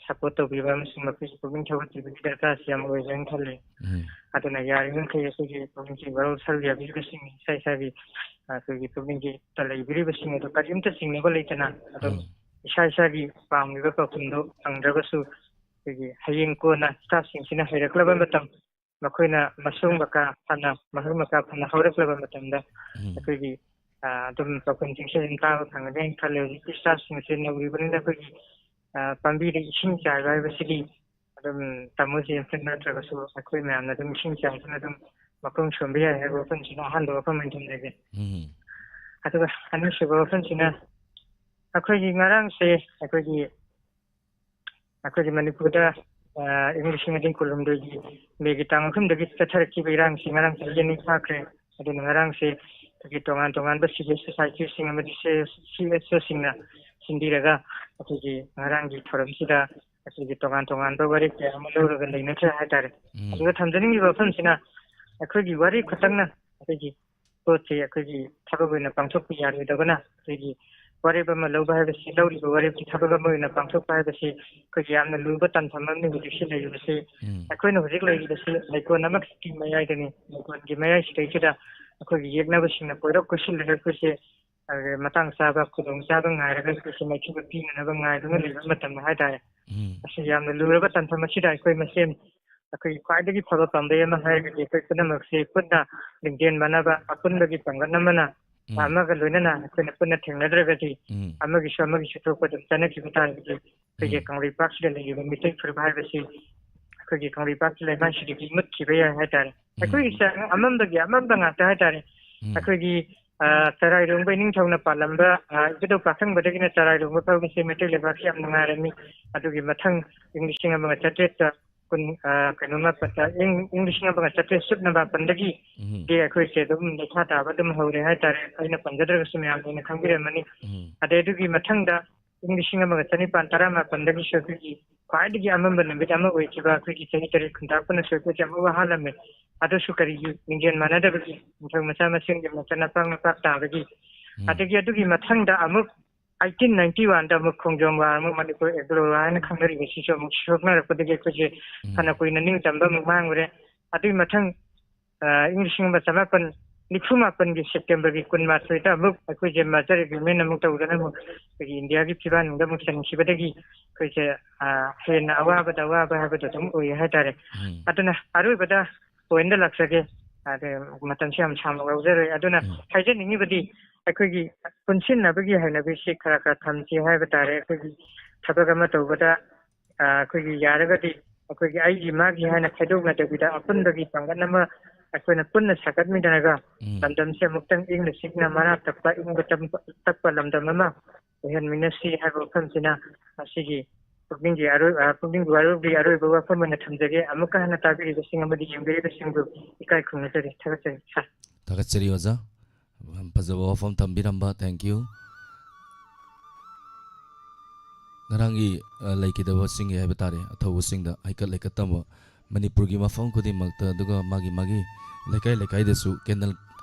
support ꯇꯧꯕꯤꯕ ꯑꯃꯁꯨꯡ ꯃꯈꯣꯏꯒꯤ ꯄꯨꯛꯅꯤꯡ ꯊꯧꯒꯠꯄꯤꯕꯒꯤ ꯗꯔꯀꯥꯔꯁꯤ ꯌꯥꯝ ꯑꯣꯏꯕ꯭ꯔꯅ ꯈꯜꯂꯤ꯫ ꯎꯝ꯫ ꯑꯗꯨꯅ ꯌꯥꯔꯤꯕꯃꯈꯩ ꯑꯩꯈꯣꯏꯒꯤ ꯄꯨꯛꯅꯤꯡꯒꯤ ꯋꯥꯔꯣꯜ ꯁꯔꯨꯛꯌꯥꯕꯤꯔꯤꯕꯁꯤꯡ, ꯏꯁꯥ ꯏꯁꯥꯒꯤ ꯑꯩꯈꯣꯏꯒꯤ ꯄꯨꯛꯅꯤꯡꯒꯤ ꯂꯩꯕꯤꯔꯤꯕꯁꯤꯡ ꯑꯗꯨ ꯀꯔꯤꯝꯇ ꯆꯤꯡꯅꯕ ꯂꯩꯇꯅ ꯑꯗꯨꯝ ꯎꯝ꯫ ꯏꯁꯥ ꯏꯁꯥꯒꯤ ꯄꯥꯝꯂꯤꯕ ꯄꯥꯎꯈꯨꯝꯗꯨ ꯐꯪꯗ꯭ꯔꯒꯁꯨ ꯑꯩꯈꯣꯏꯒꯤ ꯍꯌꯦꯡ ꯀꯣꯟꯅ staffꯁꯤꯡꯁꯤꯅ ꯍꯩꯔꯛꯂꯕ ꯃꯇꯝ, ꯃꯈꯣꯏꯅ ꯃꯁꯨꯡ ꯃꯀꯥ ꯐꯅ, ꯃꯍꯩ ꯃꯀꯥ ꯐꯅ ꯍꯧꯔꯛꯂꯕ ꯃꯇꯝꯗ ꯎꯝ꯫ ꯑꯩꯈꯣꯏꯒꯤ, ꯑ, ꯑꯗꯨꯝ ꯄꯥꯎꯈꯨꯝꯁꯤꯡꯁꯦ ꯑꯗꯨꯝ ꯇꯥꯕ ꯐꯪꯒꯅꯤ ꯍꯥꯏꯅ ꯈꯜꯂꯦ꯫ ꯍꯧꯖꯤꯛꯇꯤ staffꯁꯤꯡ ꯑꯁꯤ ꯅꯧꯔꯤꯕꯅꯤꯅ ꯑꯩꯈꯣꯏꯒꯤ, ꯑ, ꯄꯥꯝꯕꯤꯗ ꯏꯁꯤꯡ ꯆꯥꯏꯕ ꯍꯥꯏꯕꯁꯤꯗꯤ ꯑꯗꯨꯝ ꯇꯥꯃꯣ ꯖꯦꯝꯁꯇ ꯅꯠꯇ꯭ꯔꯒꯁꯨ ꯑꯩꯈꯣꯏ ꯃꯌꯥꯝꯅ ꯑꯗꯨꯝ ꯏꯁꯤꯡ ꯆꯥꯏꯗꯨꯅ ꯑꯗꯨꯝ ꯃꯈꯣꯡ ꯁꯣꯝꯕ ꯌꯥꯏ ꯍꯥꯏꯕ ꯋꯥꯐꯝꯁꯤꯅ ꯑꯍꯥꯟꯕ ꯋꯥꯐꯝ ꯑꯣꯏꯅ ꯊꯝꯖꯒꯦ꯫ ꯎꯝ꯫ ꯑꯗꯨꯒ ꯑꯅꯤꯁꯨꯕ ꯋꯥꯐꯝꯁꯤꯅ ꯑꯩꯈꯣꯏꯒꯤ ꯉꯔꯥꯡꯁꯦ ꯑꯩꯈꯣꯏꯒꯤ, ꯑꯩꯈꯣꯏꯒꯤ ꯃꯅꯤꯄꯨꯔꯗ, ꯑ, ꯏꯪ ꯂꯤꯁꯤꯡ ꯑꯅꯤ ꯀꯨꯟꯍꯨꯝꯗꯣꯏꯒꯤ ꯃꯦꯒꯤ ꯇꯥꯡ ꯑꯍꯨꯝꯗꯒꯤ ꯆꯠꯊꯔꯛꯈꯤꯕ ꯏꯔꯥꯡꯁꯤ ꯉꯔꯥꯡ ꯆꯍꯤ ꯑꯅꯤ ꯐꯥꯈ꯭ꯔꯦ꯫ ꯑꯗꯨꯅ ꯉꯔꯥꯡꯁꯦ ꯑꯩꯈꯣꯏꯒꯤ ꯇꯣꯉꯥꯟ ꯇꯣꯉꯥꯟꯕ civil societyꯁꯤꯡ ꯑꯃꯗꯤ ꯁꯤ ꯑꯦꯁ ꯑꯣꯁꯤꯡꯅ ꯁꯤꯟꯕꯤꯔꯒ ꯑꯩꯈꯣꯏꯒꯤ ꯉꯔꯥꯡꯒꯤ ꯊꯧꯔꯝꯁꯤꯗ ꯑꯩꯈꯣꯏꯒꯤ ꯇꯣꯉꯥꯟ ꯇꯣꯉꯥꯟꯕ ꯋꯥꯔꯦꯞ ꯀꯌꯥ ꯑꯃ ꯂꯧꯔꯒ ꯂꯩꯅꯈ꯭ꯔꯦ ꯍꯥꯏꯇꯥꯔꯦ꯫ ꯎꯝ꯫ ꯑꯗꯨꯒ ꯊꯝꯖꯅꯤꯡꯉꯤꯕ ꯋꯥꯐꯝꯁꯤꯅ ꯑꯩꯈꯣꯏꯒꯤ ꯋꯥꯔꯦꯞ ꯈꯛꯇꯪꯅ ꯑꯩꯈꯣꯏꯒꯤ ꯄꯣꯠꯁꯤ ꯑꯩꯈꯣꯏꯒꯤ ꯊꯕꯛ ꯑꯣꯏꯅ ꯄꯥꯡꯊꯣꯛꯄ ꯌꯥꯔꯣꯏꯗꯕꯅ ꯑꯩꯈꯣꯏꯒꯤ ꯋꯥꯔꯦꯞ ꯑꯃ ꯂꯧꯕ ꯍꯥꯏꯕꯁꯤ, ꯂꯧꯔꯤꯕ ꯋꯥꯔꯦꯞꯁꯤ ꯊꯕꯛ ꯑꯃ ꯑꯣꯏꯅ ꯄꯥꯡꯊꯣꯛꯄ ꯍꯥꯏꯕꯁꯤ ꯑꯩꯈꯣꯏꯒꯤ ꯌꯥꯝꯅ ꯂꯨꯕ ꯇꯥꯟꯐꯝ ꯑꯃꯅꯤ꯫ ꯍꯧꯖꯤꯛꯁꯤ ꯂꯩꯔꯤꯕꯁꯤ ꯎꯝ꯫ ꯑꯩꯈꯣꯏꯅ ꯍꯧꯖꯤꯛ ꯂꯩꯔꯤꯕꯁꯤ ꯂꯩꯀꯣꯜ ꯑꯃꯈꯛꯀꯤ ꯃꯌꯥꯏꯗꯅꯤ꯫ ꯂꯩꯀꯣꯜꯒꯤ ꯃꯌꯥꯏꯁꯤꯗꯩꯁꯤꯗ ꯑꯩꯈꯣꯏꯒꯤ ꯌꯦꯛꯅꯕꯁꯤꯡꯅ ꯀꯣꯏꯔꯛ ꯀꯣꯏꯁꯤꯜꯂꯒ ꯑꯩꯈꯣꯏꯁꯦ, ꯑ, ꯃꯇꯥꯡ ꯆꯥꯕ, ꯈꯨꯗꯣꯡ ꯆꯥꯕ ꯉꯥꯏꯔꯒ ꯑꯩꯈꯣꯏꯁꯦ ꯃꯥꯏꯊꯤꯕ ꯄꯤꯅꯅꯕ ꯉꯥꯏꯗꯨꯅ ꯂꯩꯕ ꯃꯇꯝ ꯍꯥꯏꯇꯥꯔꯦ꯫ ꯎꯝ꯫ ꯑꯁꯤ ꯌꯥꯝꯅ ꯂꯨꯔꯕ ꯇꯥꯟꯐꯝ ꯑꯁꯤꯗ ꯑꯩꯈꯣꯏ ꯃꯁꯦꯟ ꯑꯩꯈꯣꯏꯒꯤ ꯈ꯭ꯋꯥꯏꯗꯒꯤ ꯐꯕ ꯄꯥꯝꯕꯩ ꯑꯃ ꯍꯥꯏꯔꯒꯗꯤ ꯑꯩꯈꯣꯏ ꯄꯨꯝꯅꯃꯛꯁꯤ ꯄꯨꯟꯅ ꯂꯤꯡꯖꯦꯜ ꯃꯥꯟꯅꯕ, ꯑꯄꯨꯟꯕꯒꯤ ꯄꯥꯡꯒꯜ ꯑꯃꯅ ꯎꯝ꯫ ꯑꯃꯒ ꯂꯣꯏꯅꯅ ꯑꯩꯈꯣꯏꯅ ꯄꯨꯟꯅ ꯊꯦꯡꯅꯗ꯭ꯔꯒꯗꯤ ꯎꯝ꯫ ꯑꯃꯒꯤꯁꯨ ꯑꯃꯒꯤꯁꯨ ꯊꯣꯛꯄ ꯑꯗꯨꯝ ꯆꯠꯅꯈꯤꯕ ꯇꯥꯔꯒꯗꯤ ꯑꯩꯈꯣꯏꯒꯤ ꯎꯝ꯫ ꯀꯪꯂꯩꯄꯥꯛꯁꯤꯗ ꯂꯩꯔꯤꯕ ꯃꯤꯇꯩ ꯐꯨꯔꯨꯞ ꯍꯥꯏꯕꯁꯤ ꯑꯩꯈꯣꯏꯒꯤ ꯀꯪꯂꯩꯄꯥꯛꯀꯤ ꯂꯩꯃꯥꯏꯁꯤꯗꯒꯤ ꯃꯨꯠꯈꯤꯕ ꯌꯥꯏ ꯍꯥꯏꯇꯥꯔꯦ꯫ ꯎꯝ꯫ ꯑꯩꯈꯣꯏꯒꯤ ꯆꯥꯡ ꯑꯃꯝꯕꯒꯤ ꯑꯃꯝꯕ ꯉꯥꯛꯇ ꯍꯥꯏꯇꯥꯔꯦ꯫ ꯎꯝ꯫ ꯑꯩꯈꯣꯏꯒꯤ, ꯑ, ꯆꯔꯥꯏꯔꯣꯡꯕ ꯏꯅꯤꯡꯊꯧꯅ ꯄꯥꯜꯂꯝꯕ, ꯑ, ꯏꯕꯨꯙꯧ ꯄꯥꯈꯪꯕꯗꯒꯤꯅ ꯆꯔꯥꯏꯔꯣꯡꯕ ꯐꯥꯎꯕꯁꯦ ꯃꯩꯇꯩ ꯂꯩꯕꯥꯛꯁꯤ ꯌꯥꯝ ꯅꯨꯡꯉꯥꯏꯔꯝꯃꯤ꯫ ꯑꯗꯨꯒꯤ ꯃꯊꯪ ꯏꯪ ꯂꯤꯁꯤꯡ ꯑꯃꯒ ꯆꯥꯇ꯭ꯔꯦꯠꯇ ꯀꯨꯟ, ꯑ, ꯀꯩꯅꯣ ꯃꯥꯄꯟꯗ, ꯏꯪ, ꯏꯪ ꯂꯤꯁꯤꯡ ꯑꯃꯒ ꯆꯥꯇ꯭ꯔꯦꯠ ꯁꯨꯞꯅ ꯃꯥꯄꯟꯗꯒꯤ ꯎꯝ꯫ ꯗꯤ ꯑꯩꯈꯣꯏꯁꯦ ꯑꯗꯨꯝ ꯂꯩꯈꯥ ꯇꯥꯕ ꯑꯗꯨꯝ ꯍꯧꯔꯦ ꯍꯥꯏꯇꯥꯔꯦ꯫ ꯑꯩꯅ ꯄꯟꯖꯗ꯭ꯔꯒꯁꯨ ꯃꯌꯥꯝ ꯂꯣꯏꯅ ꯈꯪꯕꯤꯔꯝꯃꯅꯤ꯫ ꯎꯝ꯫ ꯑꯗꯩ ꯑꯗꯨꯒꯤ ꯃꯊꯪꯗ ꯏꯪ ꯂꯤꯁꯤꯡ ꯑꯃꯒ ꯆꯅꯤꯄꯥꯟ ꯇꯔꯥꯃꯥꯄꯟꯗꯒꯤꯁꯨ ꯑꯩꯈꯣꯏꯒꯤ ꯈ꯭ꯋꯥꯏꯗꯒꯤ ꯑꯃꯝꯕ ꯅꯨꯃꯤꯠ ꯑꯃ ꯑꯣꯏꯈꯤꯕ ꯑꯩꯈꯣꯏꯒꯤ ꯆꯍꯤ ꯇꯔꯦꯠ ꯈꯨꯟꯇꯥꯛꯄꯅꯁꯨ ꯑꯩꯈꯣꯏꯁꯦ ꯑꯃꯨꯛ ꯍꯥꯜꯂꯝꯃꯦ꯫ ꯑꯗꯨꯁꯨ ꯀꯔꯤꯒꯤ ꯂꯤꯡꯖꯦꯜ ꯃꯥꯟꯅꯗꯕꯒꯤ ꯅꯤꯡꯊꯧ ꯃꯆꯥ ꯃꯁꯦꯟꯒꯤ ꯃꯆꯥ ꯅꯄꯥꯛ ꯅꯄꯥꯛ ꯇꯥꯕꯒꯤ, ꯎꯝ꯫ ꯑꯗꯒꯤ ꯑꯗꯨꯒꯤ ꯃꯊꯪꯗ ꯑꯃꯨꯛ ꯑꯩꯠꯇꯤꯟ ꯅꯥꯏꯟꯇꯤ ꯋꯥꯟꯗ ꯑꯃꯨꯛ ꯈꯣꯡꯖꯣꯝ ꯋꯥꯔ ꯑꯃꯨꯛ ꯃꯅꯤꯄꯨꯔ ꯑꯦꯒ꯭ꯂꯣ ꯋꯥꯔ ꯍꯥꯏꯅ ꯈꯪꯅꯔꯤꯕꯁꯤꯁꯨ ꯑꯃꯨꯛ ꯁꯣꯛꯅꯔꯛꯄꯗꯒꯤ ꯑꯩꯈꯣꯏꯁꯦ ꯎꯝ꯫ ꯐꯅ ꯀꯨꯏꯅ ꯅꯤꯡꯇꯝꯕ ꯑꯃꯨꯛ ꯃꯥꯡꯉꯨꯔꯦ꯫ ꯑꯗꯨꯒꯤ ꯃꯊꯪ, ꯑ, ꯏꯪ ꯂꯤꯁꯤꯡ ꯑꯃ ꯆꯃꯥꯄꯟ ꯅꯤꯐꯨ ꯃꯥꯄꯟꯒꯤ ꯁꯦꯞꯇꯦꯝꯕꯔꯒꯤ ꯀꯨꯟꯃꯥꯊꯣꯏꯗ ꯑꯃꯨꯛ ꯑꯩꯈꯣꯏꯁꯦ merger agreement ꯑꯃꯨꯛ ꯇꯧꯗꯅ ꯑꯃꯨꯛ ꯑꯩꯈꯣꯏꯒꯤ ꯏꯟꯗꯤꯌꯥꯒꯤ ꯐꯤꯕꯥꯟꯗ ꯑꯃꯨꯛ ꯆꯟꯈꯤꯕꯗꯒꯤ ꯑꯩꯈꯣꯏꯁꯦ, ꯑ, ꯍꯦꯟꯅ ꯑꯋꯥꯕꯗ ꯑꯋꯥꯕ ꯍꯥꯏꯕꯗꯣ ꯑꯗꯨꯝ ꯑꯣꯏꯌꯦ ꯍꯥꯏꯇꯥꯔꯦ꯫ ꯎꯝ꯫ ꯑꯗꯨꯅ ꯑꯔꯣꯏꯕꯗ point ꯂꯥꯛꯆꯒꯦ꯫ ꯑꯗ ꯃꯇꯝꯁꯤ ꯌꯥꯝ ꯁꯥꯡꯅ ꯂꯧꯖꯔꯣꯏ꯫ ꯑꯗꯨꯅ ꯎꯝ꯫ ꯍꯥꯏꯖꯅꯤꯡꯉꯤꯕꯗꯤ ꯑꯩꯈꯣꯏꯒꯤ ꯄꯨꯟꯁꯤꯟꯅꯕꯒꯤ ꯍꯩꯅꯕꯤꯁꯤ ꯈꯔ ꯈꯔ ꯊꯝꯁꯤ ꯍꯥꯏꯕ ꯇꯥꯔꯦ꯫ ꯑꯩꯈꯣꯏꯒꯤ ꯊꯕꯛ ꯑꯃ ꯇꯧꯕꯗ, ꯑ, ꯑꯩꯈꯣꯏꯒꯤ ꯌꯥꯔꯒꯗꯤ ꯑꯩꯈꯣꯏꯒꯤ ꯑꯩꯒꯤ ꯃꯥꯒꯤ ꯍꯥꯏꯅ ꯈꯥꯏꯗꯣꯛꯅꯗꯕꯤꯗ ꯑꯄꯨꯟꯕꯒꯤ ꯄꯥꯡꯒꯜ ꯑꯃ ꯑꯩꯈꯣꯏꯅ ꯄꯨꯟꯅ ꯁꯥꯒꯠꯃꯤꯟꯅꯔꯒ ꯎꯝ꯫ ꯂꯝꯗꯝꯁꯤ ꯑꯃꯨꯛꯇꯪ ꯏꯪꯅ ꯆꯤꯛꯅ ꯃꯔꯥ ꯇꯞꯄ ꯏꯪꯕ ꯇꯞꯄ, ꯇꯞꯄ ꯂꯝꯗꯝ ꯑꯃ ꯑꯣꯏꯍꯟꯃꯤꯟꯅꯁꯤ ꯍꯥꯏꯕ ꯋꯥꯐꯝꯁꯤꯅ ꯉꯁꯤꯒꯤ ꯄꯨꯛꯅꯤꯡꯒꯤ ꯑꯔꯣꯏ-, ꯑ, ꯄꯨꯛꯅꯤꯡꯒꯤ ꯋꯥꯔꯣꯜꯒꯤ ꯑꯔꯣꯏꯕ ꯋꯥꯐꯝ ꯑꯣꯏꯅ ꯊꯝꯖꯒꯦ꯫ ꯑꯃꯨꯛꯀ ꯍꯟꯅ ꯇꯥꯕꯤꯔꯤꯕꯁꯤꯡ ꯑꯃꯗꯤ ꯌꯦꯡꯕꯤꯔꯤꯕꯁꯤꯡꯕꯨ ꯏꯀꯥꯏ ꯈꯨꯝꯅꯖꯔꯤ꯫ ꯊꯥꯒꯠꯆꯔꯤ, ꯁꯥꯔ꯫ ꯊꯥꯒꯠꯆꯔꯤ, ꯑꯣꯖꯥ꯫ ꯌꯥꯝ ꯐꯖꯕ ꯋꯥꯐꯝ ꯊꯝꯕꯤꯔꯝꯕ꯫ Thank you꯫ ꯉꯔꯥꯡꯒꯤ, ꯑ, ꯂꯩꯈꯤꯗꯕꯁꯤꯡꯒꯤ ꯍꯥꯏꯕ ꯇꯥꯔꯦ, ꯑꯊꯧꯕꯁꯤꯡꯗ ꯍꯩꯀꯠ ꯂꯩꯀꯠ ꯇꯝꯕ, ꯃꯅꯤꯄꯨꯔꯒꯤ ꯃꯐꯝ ꯈꯨꯗꯤꯡꯃꯛꯇ, ꯑꯗꯨꯒ ꯃꯥꯒꯤ ꯃꯥꯒꯤ ꯂꯩꯀꯥꯏ ꯂꯩꯀꯥꯏꯗꯁꯨ candle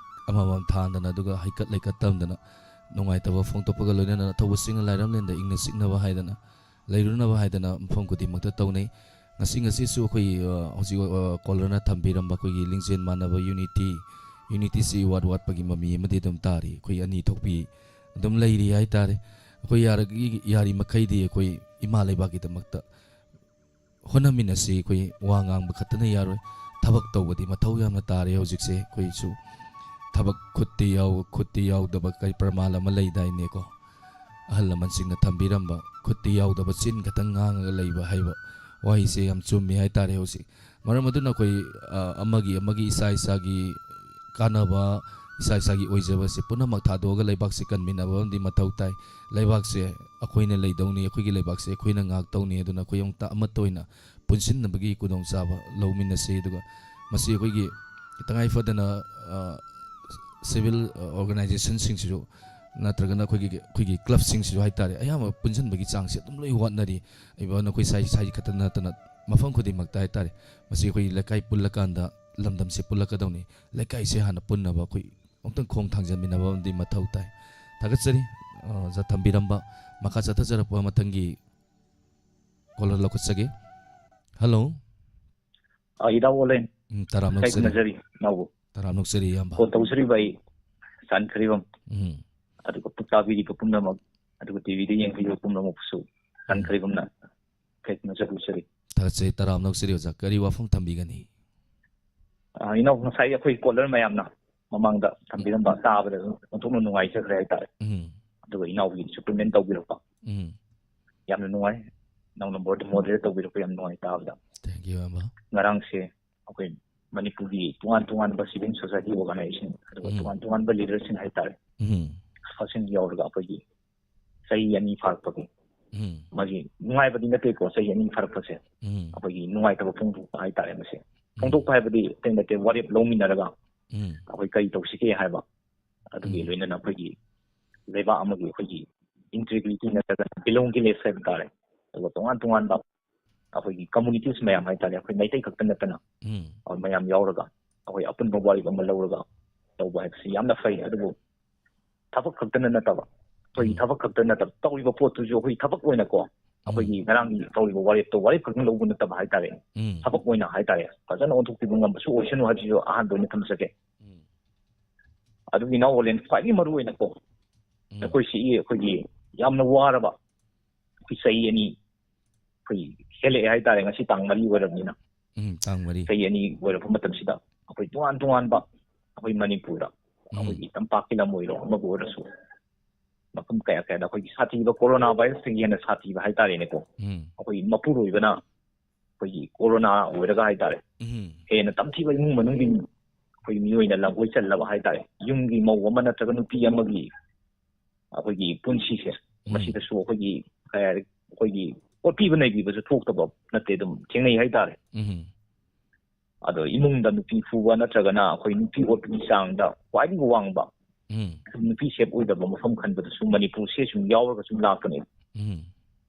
ꯑꯃꯃꯝ ꯊꯥꯟꯗꯅ, ꯑꯗꯨꯒ ꯍꯩꯀꯠ ꯂꯩꯀꯠ ꯇꯝꯗꯅ, ꯅꯨꯡꯉꯥꯏꯇꯕ ꯐꯣꯡꯗꯣꯛꯄꯒ ꯂꯣꯏꯅꯅ ꯑꯊꯧꯕꯁꯤꯡꯅ ꯂꯥꯏꯔꯝꯂꯦꯟꯗ ꯏꯪꯅ ꯆꯤꯛꯅꯕ ꯍꯥꯏꯗꯅ, ꯂꯩꯔꯨꯅꯕ ꯍꯥꯏꯗꯅ ꯃꯐꯝ ꯈꯨꯗꯤꯡꯃꯛꯇ ꯇꯧꯅꯩ꯫ ꯉꯁꯤ, ꯉꯁꯤꯁꯨ ꯑꯩꯈꯣꯏ, ꯑ, ꯍꯧꯖꯤꯛ, ꯑ, caller ꯅ ꯊꯝꯕꯤꯔꯝꯕ ꯑꯩꯈꯣꯏꯒꯤ ꯂꯤꯡꯖꯦꯜ ꯃꯥꯟꯅꯕ unity, unity ꯁꯤ ꯏꯋꯥꯠ ꯋꯥꯠꯄꯒꯤ ꯃꯃꯤ ꯑꯃꯗꯤ ꯑꯗꯨꯝ ꯇꯥꯔꯤ꯫ ꯑꯩꯈꯣꯏ ꯑꯅꯤ ꯊꯣꯛꯄꯤ ꯑꯗꯨꯝ ꯂꯩꯔꯤ ꯍꯥꯏꯇꯥꯔꯦ꯫ ꯑꯩꯈꯣꯏ ꯌꯥꯔꯒꯤ-, ꯌꯥꯔꯤ ꯃꯈꯩꯗꯤ ꯑꯩꯈꯣꯏ ꯏꯃꯥ ꯂꯩꯕꯥꯛꯀꯤꯗꯃꯛꯇ ꯍꯣꯠꯅꯃꯤꯟꯅꯁꯤ꯫ ꯑꯩꯈꯣꯏ ꯋꯥ ꯉꯥꯡꯕ ꯈꯛꯇꯅ ꯌꯥꯔꯣꯏ, ꯊꯕꯛ ꯇꯧꯕꯗꯤ ꯃꯊꯧ ꯌꯥꯝꯅ ꯇꯥꯔꯦ ꯍꯧꯖꯤꯛꯁꯦ꯫ ꯑꯩꯈꯣꯏꯁꯨ ꯊꯕꯛ ꯈꯨꯠꯇꯤ ꯌꯥꯎ-, ꯈꯨꯠꯇꯤ ꯌꯥꯎꯗꯕ ꯀꯔꯤ ꯄ꯭ꯔꯃꯥꯟ ꯑꯃ ꯂꯩꯗꯥꯏꯅꯦꯀꯣ? ꯑꯍꯜ ꯂꯃꯟꯁꯤꯡꯅ ꯊꯝꯕꯤꯔꯝꯕ, "ꯈꯨꯠꯇꯤ ꯌꯥꯎꯗꯕ ꯆꯤꯟ ꯈꯛꯇꯪ ꯉꯥꯡꯉꯒ ꯂꯩꯕ" ꯍꯥꯏꯕ ꯋꯥꯍꯩꯁꯦ ꯌꯥꯝ ꯆꯨꯝꯃꯤ ꯍꯥꯏꯇꯥꯔꯦ ꯍꯧꯖꯤꯛ꯫ ꯃꯔꯝ ꯑꯗꯨꯅ ꯑꯩꯈꯣꯏ, ꯑ, ꯑꯃꯒꯤ ꯑꯃꯒꯤ ꯏꯁꯥ ꯏꯁꯥꯒꯤ ꯀꯥꯟꯅꯕ, ꯏꯁꯥ ꯏꯁꯥꯒꯤ ꯑꯣꯏꯖꯕꯁꯦ ꯄꯨꯝꯅꯃꯛ ꯊꯥꯗꯣꯛꯑꯒ ꯂꯩꯕꯥꯛꯁꯦ ꯀꯟꯃꯤꯟꯅꯕ ꯑꯃꯗꯤ ꯃꯊꯧ ꯇꯥꯏ꯫ ꯂꯩꯕꯥꯛꯁꯦ ꯑꯩꯈꯣꯏꯅ ꯂꯩꯗꯧꯅꯤ, ꯑꯩꯈꯣꯏꯒꯤ ꯂꯩꯕꯥꯛꯁꯦ ꯑꯩꯈꯣꯏꯅ ꯉꯥꯛꯇꯧꯅꯤ꯫ ꯑꯗꯨꯅ ꯑꯩꯈꯣꯏ ꯑꯃꯨꯛꯇ ꯑꯃꯠꯇ ꯑꯣꯏꯅ ꯄꯨꯟꯁꯤꯟꯅꯕꯒꯤ ꯈꯨꯗꯣꯡꯆꯥꯕ ꯂꯧꯃꯤꯟꯅꯁꯤ꯫ ꯑꯗꯨꯒ ꯃꯁꯤ ꯑꯩꯈꯣꯏꯒꯤ ꯇꯉꯥꯏ ꯐꯗꯅ, ꯑ, civil, ꯑ, organizationꯁꯤꯡꯁꯤꯁꯨ ꯅꯠꯇ꯭ꯔꯒꯅ ꯑꯩꯈꯣꯏꯒꯤ, ꯑꯩꯈꯣꯏꯒꯤ clubꯁꯤꯡꯁꯤꯁꯨ ꯍꯥꯏꯇꯥꯔꯦ, ꯑꯌꯥꯝꯕ ꯄꯨꯟꯁꯤꯟꯕꯒꯤ ꯆꯥꯡꯁꯦ ꯑꯗꯨꯝ ꯂꯣꯏ ꯋꯥꯠꯅꯔꯤ꯫ Even ꯑꯩꯈꯣꯏ ꯁꯥꯏ, ꯁꯥꯏ ꯈꯛꯇ ꯅꯠꯇꯅ ꯃꯐꯝ ꯈꯨꯗꯤꯡꯃꯛꯇ ꯍꯥꯏꯇꯥꯔꯦ, ꯃꯁꯤ ꯑꯩꯈꯣꯏ ꯂꯩꯀꯥꯏ ꯄꯨꯜꯂꯀꯥꯟꯗ ꯂꯝꯗꯝꯁꯦ ꯄꯨꯜꯂꯛꯀꯗꯧꯅꯤ꯫ ꯂꯩꯀꯥꯏꯁꯦ ꯍꯥꯟꯅ ꯄꯨꯟꯅꯕ ꯑꯩꯈꯣꯏ ꯑꯃꯨꯛꯇꯪ ꯈꯣꯡ ꯊꯥꯡꯖꯟꯃꯤꯟꯅꯕ ꯑꯃꯗꯤ ꯃꯊꯧ ꯇꯥꯏ꯫ ꯊꯥꯒꯠꯆꯔꯤ, ꯑ, ꯑꯣꯖꯥ ꯊꯝꯕꯤꯔꯝꯕ꯫ ꯃꯈꯥ ꯆꯠꯊꯖꯔꯛꯄ ꯃꯊꯪꯒꯤ caller ꯂꯧꯈꯠꯆꯒꯦ꯫ Hello꯫ ꯑ, ꯏꯇꯥꯎ ꯑꯣꯂꯦꯟ꯫ ꯎꯝ, ꯇꯔꯥꯝꯅ ꯏꯀꯥꯏ ꯑꯣꯛꯆꯔꯤ꯫ ꯈꯨꯝꯅꯖꯔꯤ ꯏꯅꯥꯎꯕꯨ꯫ ꯇꯔꯥꯝꯅ ꯑꯣꯛꯆꯔꯤ, ꯏꯌꯥꯝꯕ꯫ ꯐꯣꯟ ꯇꯧꯖꯔꯤꯕ ꯑꯩ ꯁꯥꯟꯈꯔꯤꯕꯝ꯫ ꯎꯝ꯫ ꯑꯗꯨꯒ ꯄꯨꯛꯇꯥꯕꯤꯔꯤꯕ ꯄꯨꯝꯅꯃꯛ, ꯑꯗꯨꯒ ꯇꯤꯚꯤꯗ ꯌꯦꯡꯕꯤꯔꯤꯕ ꯄꯨꯝꯅꯃꯛꯄꯨꯁꯨ ꯎꯝ꯫ ꯁꯥꯟꯈꯔꯤꯕꯝꯅ ꯏꯀꯥꯏ ꯈꯨꯝꯅꯖꯔꯤ꯫ ꯊꯥꯒꯠꯆꯔꯤ, ꯇꯔꯥꯝꯅ ꯑꯣꯛꯆꯔꯤ ꯑꯣꯖꯥ꯫ ꯀꯔꯤ ꯋꯥꯐꯝ ꯊꯝꯕꯤꯒꯅꯤ? ꯑ, ꯏꯅꯥꯎ, ꯉꯁꯥꯏ ꯑꯩꯈꯣꯏ caller ꯃꯌꯥꯝꯅ ꯃꯃꯥꯡꯗ ꯊꯝꯕꯤꯔꯝꯕ ꯇꯥꯕꯗ ꯑꯗꯨꯝ ꯑꯣꯟꯊꯣꯛꯅ ꯅꯨꯡꯉꯥꯏꯖꯈ꯭ꯔꯦ ꯍꯥꯏꯇꯥꯔꯦ꯫ ꯎꯝ꯫ ꯑꯗꯨꯒ ꯏꯅꯥꯎꯒꯤꯁꯨ comment ꯇꯧꯕꯤꯔꯛꯄ꯫ ꯎꯝ꯫ ꯌꯥꯝꯅ ꯅꯨꯡꯉꯥꯏ꯫ ꯏꯅꯥꯎꯅ ꯕꯣꯔꯗ moderate ꯇꯧꯕꯤꯔꯛꯄ ꯌꯥꯝ ꯅꯨꯡꯉꯥꯏ ꯇꯥꯕꯗ꯫ Thank you, ꯏꯌꯥꯝꯕ꯫ ꯉꯔꯥꯡꯁꯦ ꯑꯩꯈꯣꯏ ꯃꯅꯤꯄꯨꯔꯒꯤ ꯇꯣꯉꯥꯟ ꯇꯣꯉꯥꯟꯕ civil society organization, ꯑꯗꯨꯒ ꯎꯝ꯫ ꯇꯣꯉꯥꯟ ꯇꯣꯉꯥꯟꯕ leaderꯁꯤꯡ ꯍꯥꯏꯇꯥꯔꯦ, ꯎꯝ꯫ ꯃꯁꯤꯡ ꯌꯥꯎꯔꯒ ꯑꯩꯈꯣꯏꯒꯤ ꯆꯍꯤ ꯑꯅꯤ ꯐꯥꯔꯛꯄꯒꯤ ꯎꯝ꯫ ꯃꯥꯒꯤ ꯅꯨꯡꯉꯥꯏꯕꯗꯤ ꯅꯠꯇꯦꯀꯣ, ꯆꯍꯤ ꯑꯅꯤ ꯐꯥꯔꯛꯄꯁꯦ ꯎꯝ꯫ ꯑꯩꯈꯣꯏꯒꯤ ꯅꯨꯡꯉꯥꯏꯇꯕ ꯐꯣꯡꯗꯣꯛꯄ ꯍꯥꯏꯇꯥꯔꯦ꯫ ꯃꯁꯦ ꯎꯝ꯫ ꯐꯣꯡꯗꯣꯛꯄ ꯍꯥꯏꯕꯗꯤ ꯑꯇꯩ ꯅꯠꯇꯦ, ꯋꯥꯔꯦꯞ ꯂꯧꯃꯤꯟꯅꯔꯒ ꯎꯝ꯫ ꯑꯩꯈꯣꯏ ꯀꯔꯤ ꯇꯧꯁꯤꯒꯦ ꯍꯥꯏꯕ, ꯑꯗꯨꯒꯤ ꯎꯝ꯫ ꯂꯣꯏꯅꯅ ꯑꯩꯈꯣꯏꯒꯤ ꯂꯩꯕꯥꯛ ꯑꯃꯒꯤ ꯑꯩꯈꯣꯏꯒꯤ integrity ꯅꯠꯇ꯭ꯔꯒ belongingness ꯍꯥꯏꯕ ꯇꯥꯔꯦ, ꯑꯗꯨꯒ ꯇꯣꯉꯥꯟ ꯇꯣꯉꯥꯟꯕ ꯑꯩꯈꯣꯏꯒꯤ communities ꯃꯌꯥꯝ ꯍꯥꯏꯇꯥꯔꯦ, ꯑꯩꯈꯣꯏ ꯃꯩꯇꯩ ꯈꯛꯇ ꯅꯠꯇꯅ ꯎꯝ꯫ ꯑꯩꯈꯣꯏ ꯃꯌꯥꯝ ꯌꯥꯎꯔꯒ ꯑꯩꯈꯣꯏ ꯑꯄꯨꯟꯕ ꯋꯥꯔꯦꯞ ꯑꯃ ꯂꯧꯔꯒ ꯇꯧꯕ ꯍꯥꯏꯕꯁꯤ ꯌꯥꯝꯅ ꯐꯩ꯫ ꯑꯗꯨꯕꯨ ꯊꯕꯛ ꯈꯛꯇꯅ ꯅꯠꯇꯕ, ꯑꯩꯈꯣꯏꯒꯤ ꯎꯝ꯫ ꯊꯕꯛ ꯈꯛꯇ ꯅꯠꯇꯕ, ꯇꯧꯔꯤꯕ ꯄꯣꯠꯇꯨꯁꯨ ꯑꯩꯈꯣꯏ ꯊꯕꯛ ꯑꯣꯏꯅꯀꯣ, ꯎꯝ꯫ ꯑꯩꯈꯣꯏꯒꯤ ꯉꯔꯥꯡꯒꯤ ꯇꯧꯔꯤꯕ ꯋꯥꯔꯦꯞꯇꯣ ꯋꯥꯔꯦꯞ ꯈꯛꯇꯪ ꯂꯧꯕ ꯅꯠꯇꯕ ꯍꯥꯏꯇꯥꯔꯦ, ꯎꯝ꯫ ꯊꯕꯛ ꯑꯣꯏꯅ ꯍꯥꯏꯇꯥꯔꯦ, ꯐꯖꯅ ꯑꯣꯟꯊꯣꯛꯄꯤꯕ ꯉꯝꯕꯁꯨ ꯑꯣꯏꯁꯅꯨ ꯍꯥꯏꯕꯁꯤꯁꯨ ꯑꯍꯥꯟꯕ ꯑꯣꯏꯅ ꯊꯝꯖꯒꯦ꯫ ꯎꯝ꯫ ꯑꯗꯨꯒꯤ ꯏꯅꯥꯎ ꯑꯣꯂꯦꯟ, ꯈ꯭ꯋꯥꯏꯗꯒꯤ ꯃꯔꯨ ꯑꯣꯏꯅꯀꯣ, ꯎꯝ꯫ ꯑꯩꯈꯣꯏ ꯁꯤꯒꯤ ꯑꯩꯈꯣꯏꯒꯤ ꯌꯥꯝꯅ ꯋꯥꯔꯕ ꯑꯩꯈꯣꯏ ꯆꯍꯤ ꯑꯅꯤ ꯑꯩꯈꯣꯏ ꯍꯦꯜꯂꯛꯑꯦ ꯍꯥꯏꯇꯥꯔꯦ, ꯉꯁꯤ ꯇꯥꯡ ꯃꯔꯤ ꯑꯣꯏꯔꯕꯅꯤꯅ꯫ ꯎꯝ, ꯇꯥꯡ ꯃꯔꯤ꯫ ꯆꯍꯤ ꯑꯅꯤ ꯑꯣꯏꯔꯛꯄ ꯃꯇꯝꯁꯤꯗ ꯑꯩꯈꯣꯏ ꯇꯣꯉꯥꯟ ꯇꯣꯉꯥꯟꯕ ꯑꯩꯈꯣꯏ ꯃꯅꯤꯄꯨꯔꯗ ꯎꯝ꯫ ꯑꯩꯈꯣꯏꯒꯤ ꯇꯝꯄꯥꯛꯀꯤ ꯂꯝ ꯑꯣꯏꯔꯣ, ꯑꯃꯕꯨ ꯑꯣꯏꯔꯁꯨ, ꯃꯐꯝ ꯀꯌꯥ ꯀꯌꯥꯗ ꯑꯩꯈꯣꯏꯒꯤ ꯁꯥꯊꯤꯕ corona virusꯇꯒꯤ ꯍꯦꯟꯅ ꯁꯥꯊꯤꯕ ꯍꯥꯏꯇꯥꯔꯦꯅꯦꯀꯣ꯫ ꯎꯝ꯫ ꯑꯩꯈꯣꯏꯒꯤ ꯃꯄꯨꯔꯣꯏꯕꯅ ꯑꯩꯈꯣꯏꯒꯤ corona ꯑꯣꯏꯔꯒ ꯍꯥꯏꯇꯥꯔꯦ, ꯎꯝ꯫ ꯍꯦꯟꯅ ꯇꯝꯊꯤꯕ ꯏꯃꯨꯡ ꯃꯅꯨꯡꯒꯤ ꯑꯩꯈꯣꯏ ꯃꯤꯑꯣꯏꯅ ꯂꯝꯒꯣꯏ ꯆꯜꯂꯕ ꯍꯥꯏꯇꯥꯔꯦ꯫ ꯌꯨꯝꯒꯤ ꯃꯧ ꯑꯃ ꯅꯠꯇ꯭ꯔꯒ ꯅꯨꯄꯤ ꯑꯃꯒꯤ ꯑꯩꯈꯣꯏꯒꯤ ꯄꯨꯟꯁꯤꯁꯦ, ꯎꯝ꯫ ꯃꯁꯤꯗꯁꯨ ꯑꯩꯈꯣꯏꯒꯤ ꯀꯩ ꯍꯥꯏꯔꯦ, ꯑꯩꯈꯣꯏꯒꯤ ꯑꯣꯠꯄꯤꯕ ꯅꯩꯕꯤꯕꯁꯨ ꯊꯣꯛꯇꯕ ꯅꯠꯇꯦ, ꯑꯗꯨꯝ ꯊꯦꯡꯅꯩ ꯍꯥꯏꯇꯥꯔꯦ꯫ ꯎꯝ꯫ ꯑꯗꯣ ꯏꯃꯨꯡꯗ ꯅꯨꯄꯤ ꯐꯨꯕ ꯅꯠꯇ꯭ꯔꯒꯅ ꯑꯩꯈꯣꯏ ꯅꯨꯄꯤ ꯑꯣꯠꯄꯒꯤ ꯆꯥꯡꯗ ꯈ꯭ꯋꯥꯏꯗꯒꯤ ꯋꯥꯡꯕ, ꯎꯝ꯫ ꯅꯨꯄꯤ ꯁꯦꯞ ꯑꯣꯏꯗꯕ ꯃꯐꯝ ꯈꯟꯕꯗꯁꯨ ꯃꯅꯤꯄꯨꯔꯁꯦ ꯁꯨꯝ ꯌꯥꯎꯔꯒ ꯁꯨꯝ ꯂꯥꯛꯄꯅꯦ꯫ ꯎꯝ꯫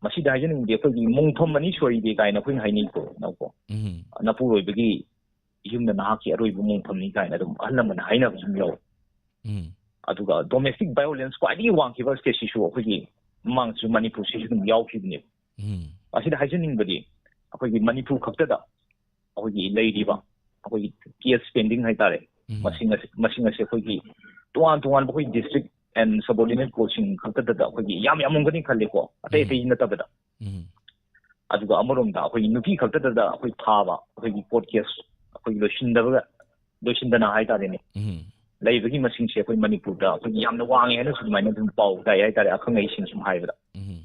ꯃꯁꯤꯗ ꯍꯥꯏꯖꯅꯤꯡꯕꯗꯤ ꯑꯩꯈꯣꯏꯒꯤ ꯃꯣꯡꯐꯝ ꯑꯅꯤ ꯁꯣꯏꯗꯦ ꯀꯥꯏꯅ ꯑꯩꯈꯣꯏꯅ ꯍꯥꯏꯅꯩꯀꯣ, ꯅꯀꯣ? ꯎꯝ꯫ ꯅꯄꯨꯔꯣꯏꯕꯒꯤ ꯌꯨꯝꯗ ꯅꯍꯥꯛꯀꯤ ꯑꯔꯣꯏꯕ ꯃꯣꯡꯐꯝꯅꯤ ꯀꯥꯏꯅ ꯑꯗꯨꯝ ꯑꯍꯜ ꯂꯃꯟꯅ ꯍꯥꯏꯅꯕꯁꯨ ꯑꯗꯨꯝ ꯌꯥꯎꯋꯦ꯫ ꯎꯝ꯫ ꯑꯗꯨꯒ ꯗꯣꯃꯦꯁꯇꯤꯛ ꯚꯥꯏꯑꯣꯂꯦꯟꯁ ꯈ꯭ꯋꯥꯏꯗꯒꯤ ꯋꯥꯡꯈꯤꯕ ꯁ꯭ꯇꯦꯠꯁꯤꯁꯨ ꯑꯩꯈꯣꯏꯒꯤ ꯃꯃꯥꯡꯁꯨ ꯃꯅꯤꯄꯨꯔꯁꯤꯁꯨ ꯑꯗꯨꯝ ꯌꯥꯎꯈꯤꯕꯅꯦꯕ꯫ ꯎꯝ꯫ ꯑꯁꯤꯗ ꯍꯥꯏꯖꯅꯤꯡꯕꯗꯤ ꯑꯩꯈꯣꯏꯒꯤ ꯃꯅꯤꯄꯨꯔ ꯈꯛꯇꯗ ꯑꯩꯈꯣꯏꯒꯤ ꯂꯩꯔꯤꯕ ꯑꯩꯈꯣꯏꯒꯤ ꯀꯦꯁ ꯄꯦꯟꯗꯤꯡ ꯍꯥꯏꯇꯥꯔꯦ, ꯎꯝ꯫ ꯃꯁꯤꯡ ꯑꯁꯤ, ꯃꯁꯤꯡ ꯑꯁꯤ ꯑꯩꯈꯣꯏꯒꯤ ꯇꯣꯉꯥꯟ ꯇꯣꯉꯥꯟꯕ ꯑꯩꯈꯣꯏ ꯗꯤꯁꯇ꯭ꯔꯤꯛ ꯑꯦꯟ ꯁꯕꯑꯣꯔꯗꯤꯅꯦꯠ ꯀꯣꯔꯠꯁꯤꯡ ꯈꯛꯇꯗꯗ ꯑꯩꯈꯣꯏꯒꯤ ꯌꯥꯝ ꯌꯥꯝꯃꯝꯒꯅꯤ ꯈꯜꯂꯦꯀꯣ, ꯑꯇꯩ ꯎꯝ꯫ ꯑꯇꯩ ꯅꯠꯇꯕꯗ꯫ ꯎꯝ꯫ ꯑꯗꯨꯒ ꯑꯃꯔꯣꯝꯗ ꯑꯩꯈꯣꯏꯒꯤ ꯅꯨꯄꯤ ꯈꯛꯇꯗꯗ ꯑꯩꯈꯣꯏ ꯊꯥꯕ ꯑꯩꯈꯣꯏꯒꯤ ꯀꯣꯔꯠ ꯀꯦꯁ ꯑꯩꯈꯣꯏꯒꯤ ꯂꯣꯏꯁꯤꯟꯗꯕꯒ, ꯂꯣꯏꯁꯤꯟꯗꯅ ꯍꯥꯏꯇꯥꯔꯦꯅꯦ, ꯎꯝ꯫ ꯂꯩꯕꯒꯤ ꯃꯁꯤꯡꯁꯦ ꯑꯩꯈꯣꯏ ꯃꯅꯤꯄꯨꯔꯗ ꯑꯩꯈꯣꯏꯒꯤ ꯌꯥꯝꯅ ꯋꯥꯡꯉꯦ ꯍꯥꯏꯅꯁꯨ ꯑꯗꯨꯃꯥꯏꯅ ꯑꯗꯨꯝ ꯄꯥꯎ ꯇꯥꯏ ꯍꯥꯏꯇꯥꯔꯦ, ꯑꯈꯪ ꯑꯍꯩꯁꯤꯡ ꯁꯨꯝ ꯍꯥꯏꯕꯗ꯫ ꯎꯝ꯫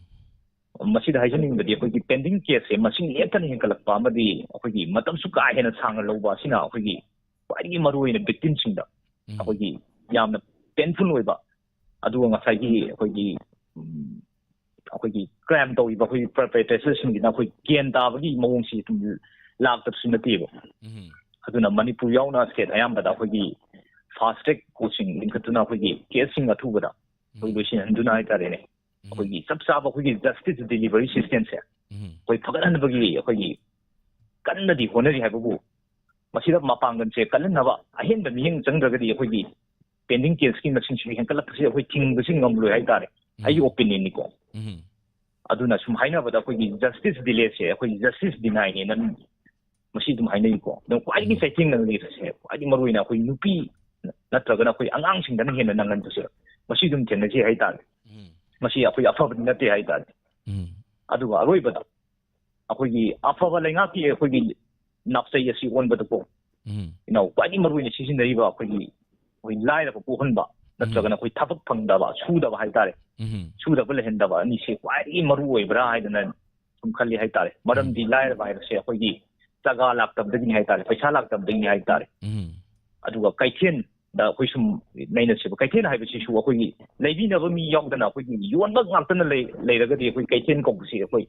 ꯃꯁꯤꯗ ꯍꯥꯏꯖꯅꯤꯡꯕꯗꯤ ꯑꯩꯈꯣꯏꯒꯤ ꯄꯦꯟꯗꯤꯡ ꯀꯦꯁꯁꯦ ꯃꯁꯤꯡ ꯂꯦꯞꯇꯅ ꯍꯦꯟꯒꯠꯂꯛꯄ ꯑꯃꯗꯤ ꯑꯩꯈꯣꯏꯒꯤ ꯃꯇꯝꯁꯨ ꯀꯥ ꯍꯦꯟꯅ ꯁꯥꯡꯅ ꯂꯧꯕ ꯑꯁꯤꯅ ꯑꯩꯈꯣꯏꯒꯤ ꯈ꯭ꯋꯥꯏꯗꯒꯤ ꯃꯔꯨꯑꯣꯏꯅ ꯚꯤꯛꯇꯤꯝꯁꯤꯡꯗ ꯎꯝ꯫ ꯑꯩꯈꯣꯏꯒꯤ ꯌꯥꯝꯅ ꯄꯦꯟꯐꯨꯜ ꯑꯣꯏꯕ, ꯑꯗꯨꯒ ꯉꯁꯥꯏꯒꯤ ꯑꯩꯈꯣꯏꯒꯤ, ꯎꯝ, ꯑꯩꯈꯣꯏꯒꯤ ꯀ꯭ꯔꯥꯏꯝ ꯇꯧꯔꯤꯕ ꯑꯩꯈꯣꯏꯒꯤ ꯄꯔꯄꯦꯇ꯭ꯔꯦꯇꯔꯁꯤꯡꯁꯤꯅ ꯑꯩꯈꯣꯏ ꯒ꯭ꯌꯥꯟ ꯇꯥꯕꯒꯤ ꯃꯑꯣꯡꯁꯤ ꯑꯗꯨꯝ ꯂꯥꯛꯇꯕꯁꯨ ꯅꯠꯇꯦꯕ꯫ ꯎꯝ꯫ ꯑꯗꯨꯅ ꯃꯅꯤꯄꯨꯔ ꯌꯥꯎꯅ ꯁ꯭ꯇꯦꯠ ꯑꯌꯥꯝꯕꯗ ꯑꯩꯈꯣꯏꯒꯤ ꯐꯥꯁ ꯇ꯭ꯔꯦꯛ ꯀꯣꯔꯠꯁꯤꯡ ꯂꯤꯡꯈꯠꯇꯨꯅ ꯑꯩꯈꯣꯏꯒꯤ ꯀꯦꯁꯁꯤꯡ ꯑꯊꯨꯕꯗ ꯑꯩꯈꯣꯏ ꯎꯝ꯫ ꯂꯣꯏꯁꯤꯟꯍꯟꯗꯨꯅ ꯍꯥꯏꯇꯥꯔꯦꯅꯦ, ꯎꯝ꯫ ꯑꯩꯈꯣꯏꯒꯤ ꯆꯞ ꯆꯥꯕ ꯑꯩꯈꯣꯏꯒꯤ ꯖꯁꯇꯤꯁ ꯗꯤꯂꯤꯚꯔꯤ ꯁꯤꯁꯇꯦꯝꯁꯦ ꯎꯝ꯫ ꯑꯩꯈꯣꯏ ꯐꯒꯠꯍꯟꯕꯒꯤ ꯑꯩꯈꯣꯏꯒꯤ ꯀꯟꯅꯗꯤ ꯍꯣꯠꯅꯔꯤ ꯍꯥꯏꯕꯕꯨ, ꯃꯁꯤꯗ ꯃꯄꯥꯡꯒꯜꯁꯦ ꯀꯜꯍꯟꯅꯕ ꯑꯍꯦꯟꯕ ꯃꯤꯠꯌꯦꯡ ꯆꯪꯗ꯭ꯔꯒꯗꯤ ꯑꯩꯈꯣꯏꯒꯤ ꯄꯦꯟꯗꯤꯡ ꯀꯦꯁꯀꯤ ꯃꯁꯤꯡꯁꯤ ꯍꯦꯟꯒꯠꯂꯛꯄꯁꯦ ꯑꯩꯈꯣꯏ ꯊꯤꯡꯕꯁꯤ ꯉꯝꯂꯣꯏ ꯍꯥꯏꯇꯥꯔꯦ, ꯎꯝ꯫ ꯑꯩꯒꯤ ꯑꯣꯄꯤꯅꯤꯌꯟꯅꯤꯀꯣ꯫ ꯎꯝ꯫ ꯑꯗꯨꯅ ꯁꯨꯝ ꯍꯥꯏꯅꯕꯗ ꯑꯩꯈꯣꯏꯒꯤ ꯖꯁꯇꯤꯁ ꯗꯤꯂꯦꯁꯦ ꯑꯩꯈꯣꯏꯒꯤ ꯖꯁꯇꯤꯁ ꯗꯤꯅꯥꯏꯅꯦꯅ ꯃꯁꯤ ꯑꯗꯨꯝ ꯍꯥꯏꯅꯩꯀꯣ꯫ ꯑꯗꯣ ꯈ꯭ꯋꯥꯏꯗꯒꯤ ꯎꯝ꯫ ꯆꯩꯊꯦꯡꯅꯔꯤꯕꯁꯦ, ꯈ꯭ꯋꯥꯏꯗꯒꯤ ꯃꯔꯨꯑꯣꯏꯅ ꯑꯩꯈꯣꯏ ꯅꯨꯄꯤ ꯅꯠꯇ꯭ꯔꯒꯅ ꯑꯩꯈꯣꯏ ꯑꯉꯥꯡꯁꯤꯡꯗꯅ ꯍꯦꯟꯅ ꯅꯪꯍꯟꯕꯁꯦ, ꯃꯁꯤ ꯑꯗꯨꯝ ꯊꯦꯡꯅꯖꯩ ꯍꯥꯏꯇꯥꯔꯦ꯫ ꯎꯝ꯫ ꯃꯁꯤ ꯑꯩꯈꯣꯏ ꯑꯐꯕꯗꯤ ꯅꯠꯇꯦ ꯍꯥꯏꯇꯥꯔꯦ꯫ ꯎꯝ꯫ ꯑꯗꯨꯒ ꯑꯔꯣꯏꯕꯗ ꯑꯩꯈꯣꯏꯒꯤ ꯑꯐꯕ ꯂꯩꯉꯥꯛꯀꯤ ꯑꯩꯈꯣꯏꯒꯤ ꯅꯥꯞꯆꯩ ꯑꯁꯤ ꯑꯣꯟꯕꯗꯀꯣ, ꯎꯝ꯫ ꯏꯅꯥꯎ, ꯈ꯭ꯋꯥꯏꯗꯒꯤ ꯃꯔꯨꯑꯣꯏꯅ ꯁꯤꯖꯤꯟꯅꯔꯤꯕ ꯑꯩꯈꯣꯏꯒꯤ, ꯑꯩꯈꯣꯏ ꯂꯥꯏꯔꯕ ꯀꯣꯛꯍꯟꯕ ꯎꯝ꯫ ꯅꯠꯇ꯭ꯔꯒꯅ ꯑꯩꯈꯣꯏ ꯊꯕꯛ ꯐꯪꯗꯕ, ꯁꯨꯗꯕ ꯍꯥꯏꯇꯥꯔꯦ, ꯎꯝ꯫ ꯁꯨꯗꯕ ꯂꯩꯍꯟꯗꯕ ꯑꯅꯤꯁꯦ ꯈ꯭ꯋꯥꯏꯗꯒꯤ ꯃꯔꯨ ꯑꯣꯏꯕ꯭ꯔꯥ ꯍꯥꯏꯗꯅ ꯁꯨꯝ ꯈꯜꯂꯤ ꯍꯥꯏꯇꯥꯔꯦ꯫ ꯃꯔꯝꯗꯤ ꯎꯝ꯫ ꯂꯥꯏꯔꯕ ꯍꯥꯏꯕꯁꯦ ꯑꯩꯈꯣꯏꯒꯤ ꯆꯒꯥ ꯂꯥꯛꯇꯕꯗꯒꯤꯅꯤ ꯍꯥꯏꯇꯥꯔꯦ, ꯄꯩꯁꯥ ꯂꯥꯛꯇꯕꯗꯒꯤꯅꯤ ꯍꯥꯏꯇꯥꯔꯦ꯫ ꯎꯝ꯫ ꯑꯗꯨꯒ ꯀꯩꯊꯦꯜꯗ ꯑꯩꯈꯣꯏ ꯁꯨꯝ ꯅꯩꯅꯁꯦꯕ, ꯀꯩꯊꯦꯜ ꯍꯥꯏꯕꯁꯤꯁꯨ ꯑꯩꯈꯣꯏꯒꯤ ꯂꯩꯕꯤꯅꯕ ꯃꯤ ꯌꯥꯎꯗꯅ ꯑꯩꯈꯣꯏꯒꯤ ꯌꯣꯟꯕ ꯉꯥꯛꯇꯅ ꯂꯩ-, ꯂꯩꯔꯒꯗꯤ ꯑꯩꯈꯣꯏ ꯀꯩꯊꯦꯜ ꯀꯧꯕꯁꯤ ꯑꯩꯈꯣꯏ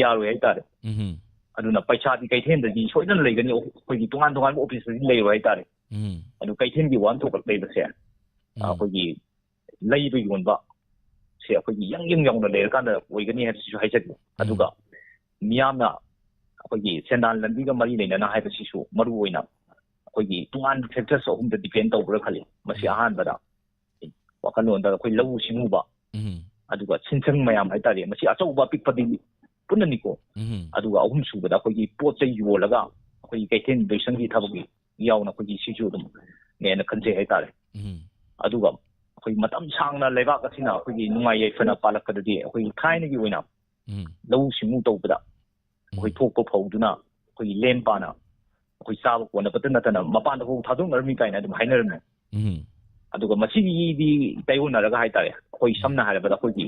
ꯌꯥꯔꯣꯏ ꯍꯥꯏꯇꯥꯔꯦ꯫ ꯎꯝ ꯑꯗꯨꯅ ꯄꯩꯁꯥꯗꯤ ꯀꯩꯊꯦꯜꯗꯗꯤ ꯁꯣꯏꯗꯅ ꯂꯩꯒꯅꯤ, ꯑꯩꯈꯣꯏꯒꯤ ꯇꯣꯉꯥꯟ ꯇꯣꯉꯥꯟꯕ ꯑꯣꯐꯤꯁꯇꯗꯤ ꯂꯩꯔꯣꯏ ꯍꯥꯏꯇꯥꯔꯦ꯫ ꯎꯝ ꯑꯗꯨ ꯀꯩꯊꯦꯜꯒꯤ ꯋꯥꯍꯟꯊꯣꯛ ꯂꯩꯕꯁꯦ ꯎꯝ ꯑꯩꯈꯣꯏꯒꯤ ꯂꯩꯕ ꯌꯣꯟꯕ ꯁꯦ ꯑꯩꯈꯣꯏꯒꯤ ꯌꯪ ꯌꯪ ꯌꯥꯎꯅ ꯂꯩꯔꯀꯥꯟꯗ ꯑꯣꯏꯒꯅꯤ ꯍꯥꯏꯕꯁꯤꯁꯨ ꯍꯥꯏꯖꯒꯦ꯫ ꯑꯗꯨꯒ ꯃꯤꯌꯥꯝꯅ ꯑꯩꯈꯣꯏꯒꯤ ꯁꯦꯟꯗꯥꯟ ꯂꯝꯕꯤꯒ ꯃꯔꯤ ꯂꯩꯅꯅ ꯍꯥꯏꯕꯁꯤꯁꯨ ꯃꯔꯨ ꯑꯣꯏꯅ ꯑꯩꯈꯣꯏꯒꯤ ꯇꯣꯉꯥꯟꯕ ꯐꯦꯛꯇꯔꯁ ꯑꯍꯨꯝꯗ ꯗꯤꯄꯦꯟ ꯇꯧꯕ꯭ꯔꯥ ꯈꯜꯂꯤ꯫ ꯃꯁꯤ ꯎꯝ ꯑꯍꯥꯟꯕꯗ ꯋꯥꯈꯜꯂꯣꯟꯗ ꯑꯩꯈꯣꯏ ꯂꯧꯎ ꯁꯤꯡꯎꯕ, ꯎꯝ ꯑꯗꯨꯒ ꯁꯤꯟꯁꯪ ꯃꯌꯥꯝ ꯍꯥꯏꯇꯥꯔꯦ, ꯃꯁꯤ ꯑꯆꯧꯕ ꯑꯄꯤꯛꯄꯗꯤ ꯄꯨꯟꯅꯅꯤꯀꯣ꯫ ꯎꯝ ꯑꯗꯨꯒ ꯑꯍꯨꯝ ꯁꯨꯕꯗ ꯑꯩꯈꯣꯏꯒꯤ ꯄꯣꯠ ꯆꯩ ꯌꯣꯜꯂꯒ ꯑꯩꯈꯣꯏꯒꯤ ꯀꯩꯊꯦꯜ ꯂꯣꯏꯁꯪꯒꯤ ꯊꯕꯛ ꯌꯥꯎꯅ ꯑꯩꯈꯣꯏꯒꯤ ꯁꯤꯁꯨ ꯑꯗꯨꯝ ꯅꯦꯅ ꯈꯟꯖꯩ ꯍꯥꯏꯇꯥꯔꯦ꯫ ꯎꯝ ꯑꯗꯨꯒ ꯑꯩꯈꯣꯏ ꯃꯇꯝ ꯁꯥꯡꯅ ꯂꯩꯕꯥꯛ ꯑꯁꯤꯅ ꯑꯩꯈꯣꯏꯒꯤ ꯅꯨꯡꯉꯥꯏ ꯌꯥꯏꯐꯅ ꯄꯥꯜꯂꯛꯄꯗꯗꯤ ꯑꯩꯈꯣꯏꯒꯤ ꯊꯥꯏꯅꯒꯤ ꯑꯣꯏꯅ ꯎꯝ ꯂꯧꯎ ꯁꯤꯡꯎ ꯇꯧꯕꯗ ꯑꯩꯈꯣꯏ ꯎꯝ ꯊꯣꯛꯄ ꯐꯧꯗꯨꯅ ꯑꯩꯈꯣꯏꯒꯤ ꯂꯦꯝ ꯄꯥꯅ ꯑꯩꯈꯣꯏ ꯆꯥꯕ ꯀꯣꯟꯅꯕꯇ ꯅꯠꯇꯅ ꯃꯄꯥꯟꯗ ꯐꯥꯎ ꯊꯥꯗꯣꯛꯅꯔꯝꯃꯤ ꯀꯥꯏꯅ ꯑꯗꯨꯝ ꯍꯥꯏꯅꯔꯝꯃꯤ꯫ ꯎꯝ ꯑꯗꯨꯒ ꯃꯁꯤꯒꯤꯗꯤ ꯇꯥꯏꯌꯣꯟꯅꯔꯒ ꯍꯥꯏꯇꯥꯔꯦ, ꯑꯩꯈꯣꯏ ꯁꯝꯅ ꯍꯥꯏꯔꯕꯗ ꯑꯩꯈꯣꯏꯒꯤ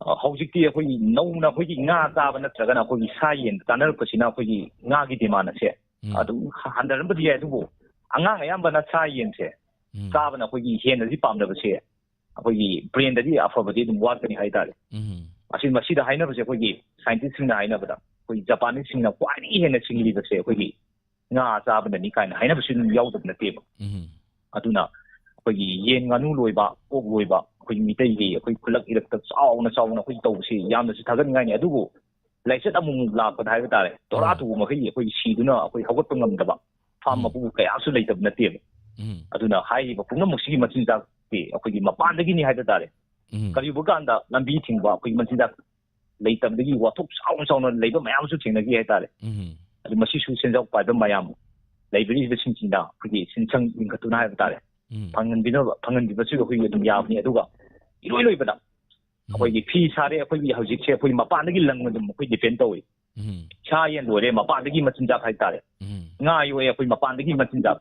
ꯑ, ꯍꯧꯖꯤꯛꯇꯤ ꯑꯩꯈꯣꯏꯒꯤ ꯅꯧꯅ ꯑꯩꯈꯣꯏꯒꯤ ꯉꯥ ꯆꯥꯕ ꯅꯠꯇ꯭ꯔꯒꯅ ꯑꯩꯈꯣꯏꯒꯤ ꯁꯥ ꯌꯦꯟ ꯆꯥꯅꯔꯛꯄꯁꯤꯅ ꯑꯩꯈꯣꯏꯒꯤ ꯉꯥꯒꯤ ꯗꯤꯃꯥꯟ ꯑꯁꯦ ꯎꯝ ꯑꯗꯨꯝ ꯍꯟꯊꯔꯝꯕꯗꯤ ꯌꯥꯏ, ꯑꯗꯨꯕꯨ ꯑꯉꯥꯡ ꯑꯌꯥꯝꯕꯅ ꯁꯥ ꯌꯦꯟꯁꯦ ꯎꯝ ꯆꯥꯕꯅ ꯑꯩꯈꯣꯏꯒꯤ ꯍꯦꯟꯅꯗꯤ ꯄꯥꯝꯅꯕꯁꯦ ꯑꯩꯈꯣꯏꯒꯤ ꯕ꯭ꯔꯦꯟꯗꯗꯤ ꯑꯐꯕꯗꯤ ꯑꯗꯨꯝ ꯋꯥꯠꯀꯅꯤ ꯍꯥꯏꯇꯥꯔꯦ꯫ ꯎꯝ ꯑꯁꯤ, ꯃꯁꯤꯗ ꯍꯥꯏꯅꯕꯁꯦ ꯑꯩꯈꯣꯏꯒꯤ ꯁꯥꯏꯟꯇꯤꯁꯁꯤꯡꯅ ꯍꯥꯏꯅꯕꯗ ꯑꯩꯈꯣꯏꯒꯤ ꯖꯄꯥꯅꯤꯁꯁꯤꯡꯅ ꯈ꯭ꯋꯥꯏꯗꯒꯤ ꯍꯦꯟꯅ ꯁꯤꯡꯂꯤꯕꯁꯦ ꯑꯩꯈꯣꯏꯒꯤ ꯉꯥ ꯆꯥꯕꯅꯅꯤ ꯀꯥꯏꯅ ꯍꯥꯏꯅꯕꯁꯨ ꯑꯗꯨꯝ ꯌꯥꯎꯗꯕ ꯅꯠꯇꯦꯕ꯫ ꯎꯝ ꯑꯗꯨꯅ ꯑꯩꯈꯣꯏꯒꯤ ꯌꯦꯟ ꯉꯥꯅꯨ ꯂꯣꯏꯕ, ꯑꯣꯛ ꯂꯣꯏꯕ, ꯑꯩꯈꯣꯏꯒꯤ ꯃꯤꯇꯩꯒꯤ ꯑꯩꯈꯣꯏ ꯈꯨꯜꯂꯛ ꯏꯔꯛꯇ ꯆꯥꯎꯅ ꯆꯥꯎꯅ ꯑꯩꯈꯣꯏ ꯇꯧꯕꯁꯤ ꯌꯥꯝꯅꯁꯨ ꯊꯥꯒꯠꯅꯤꯡꯉꯥꯏꯅꯤ꯫ ꯑꯗꯨꯕꯨ ꯂꯥꯏꯆꯠ ꯑꯃꯨꯛꯃꯨꯛ ꯂꯥꯛꯄꯗ ꯍꯥꯏꯕ ꯇꯥꯔꯦ, ꯇꯣꯔꯥ ꯎꯝ ꯇꯨꯕ ꯃꯈꯩ ꯑꯩꯈꯣꯏ ꯁꯤꯗꯨꯅ ꯑꯩꯈꯣꯏ ꯍꯧꯒꯠꯄ ꯉꯝꯗꯕ ꯐꯥꯝ ꯎꯝ ꯃꯄꯨ ꯀꯌꯥꯁꯨ ꯂꯩꯇꯕ ꯅꯠꯇꯦꯕ꯫ ꯎꯝ ꯑꯗꯨꯅ ꯍꯥꯏꯔꯤꯕ ꯄꯨꯝꯅꯃꯛꯁꯤꯒꯤ ꯃꯆꯤꯟꯖꯥꯛꯇꯤ ꯑꯩꯈꯣꯏꯒꯤ ꯃꯄꯥꯟꯗꯒꯤꯅꯤ ꯍꯥꯏꯕ ꯇꯥꯔꯦ꯫ ꯎꯝ ꯀꯔꯤꯒꯨꯝꯕ ꯀꯥꯟꯗ ꯂꯝꯕꯤ ꯊꯤꯡꯕ, ꯑꯩꯈꯣꯏꯒꯤ ꯃꯆꯤꯟꯖꯥꯛ ꯂꯩꯇꯕꯗꯒꯤ ꯋꯥꯊꯣꯛ ꯆꯥꯎꯅ ꯆꯥꯎꯅ ꯂꯩꯕ ꯃꯌꯥꯝ ꯑꯃꯁꯨ ꯊꯦꯡꯅꯈꯤ ꯍꯥꯏꯇꯥꯔꯦ꯫ ꯎꯝ ꯑꯗꯨ ꯃꯁꯤꯁꯨ ꯁꯦꯟꯖꯥꯎ ꯄꯥꯏꯕ ꯃꯌꯥꯝ ꯂꯩꯕꯤꯔꯤꯕꯁꯤꯡꯁꯤꯅ ꯑꯩꯈꯣꯏꯒꯤ ꯁꯦꯟꯁꯪ ꯂꯤꯡꯈꯠꯇꯨꯅ ꯍꯥꯏꯕ ꯇꯥꯔꯦ, ꯎꯝ ꯐꯪꯍꯟꯕꯤꯅꯕ, ꯐꯪꯍꯟꯕꯤꯕꯁꯨ ꯑꯩꯈꯣꯏꯒꯤ ꯑꯗꯨꯝ ꯌꯥꯕꯅꯤ꯫ ꯑꯗꯨꯒ ꯏꯔꯣꯏ ꯂꯣꯏꯕꯗ ꯎꯝ ꯑꯩꯈꯣꯏꯒꯤ ꯐꯤ ꯁꯥꯔꯦ, ꯑꯩꯈꯣꯏꯒꯤ ꯍꯧꯖꯤꯛꯁꯦ ꯑꯩꯈꯣꯏ ꯃꯄꯥꯟꯗꯒꯤ ꯂꯪ ꯑꯗꯨꯝ ꯑꯩꯈꯣꯏ ꯗꯤꯄꯦꯟ ꯇꯧꯏ꯫ ꯎꯝ ꯁꯥ ꯌꯦꯟ ꯂꯣꯏꯔꯦ, ꯃꯄꯥꯟꯗꯒꯤ ꯃꯆꯤꯟꯖꯥꯛ ꯍꯥꯏꯇꯥꯔꯦ, ꯎꯝ ꯉꯥ ꯌꯣꯛꯑꯦ, ꯑꯩꯈꯣꯏ ꯃꯄꯥꯟꯗꯒꯤ ꯃꯆꯤꯟꯖꯥꯛ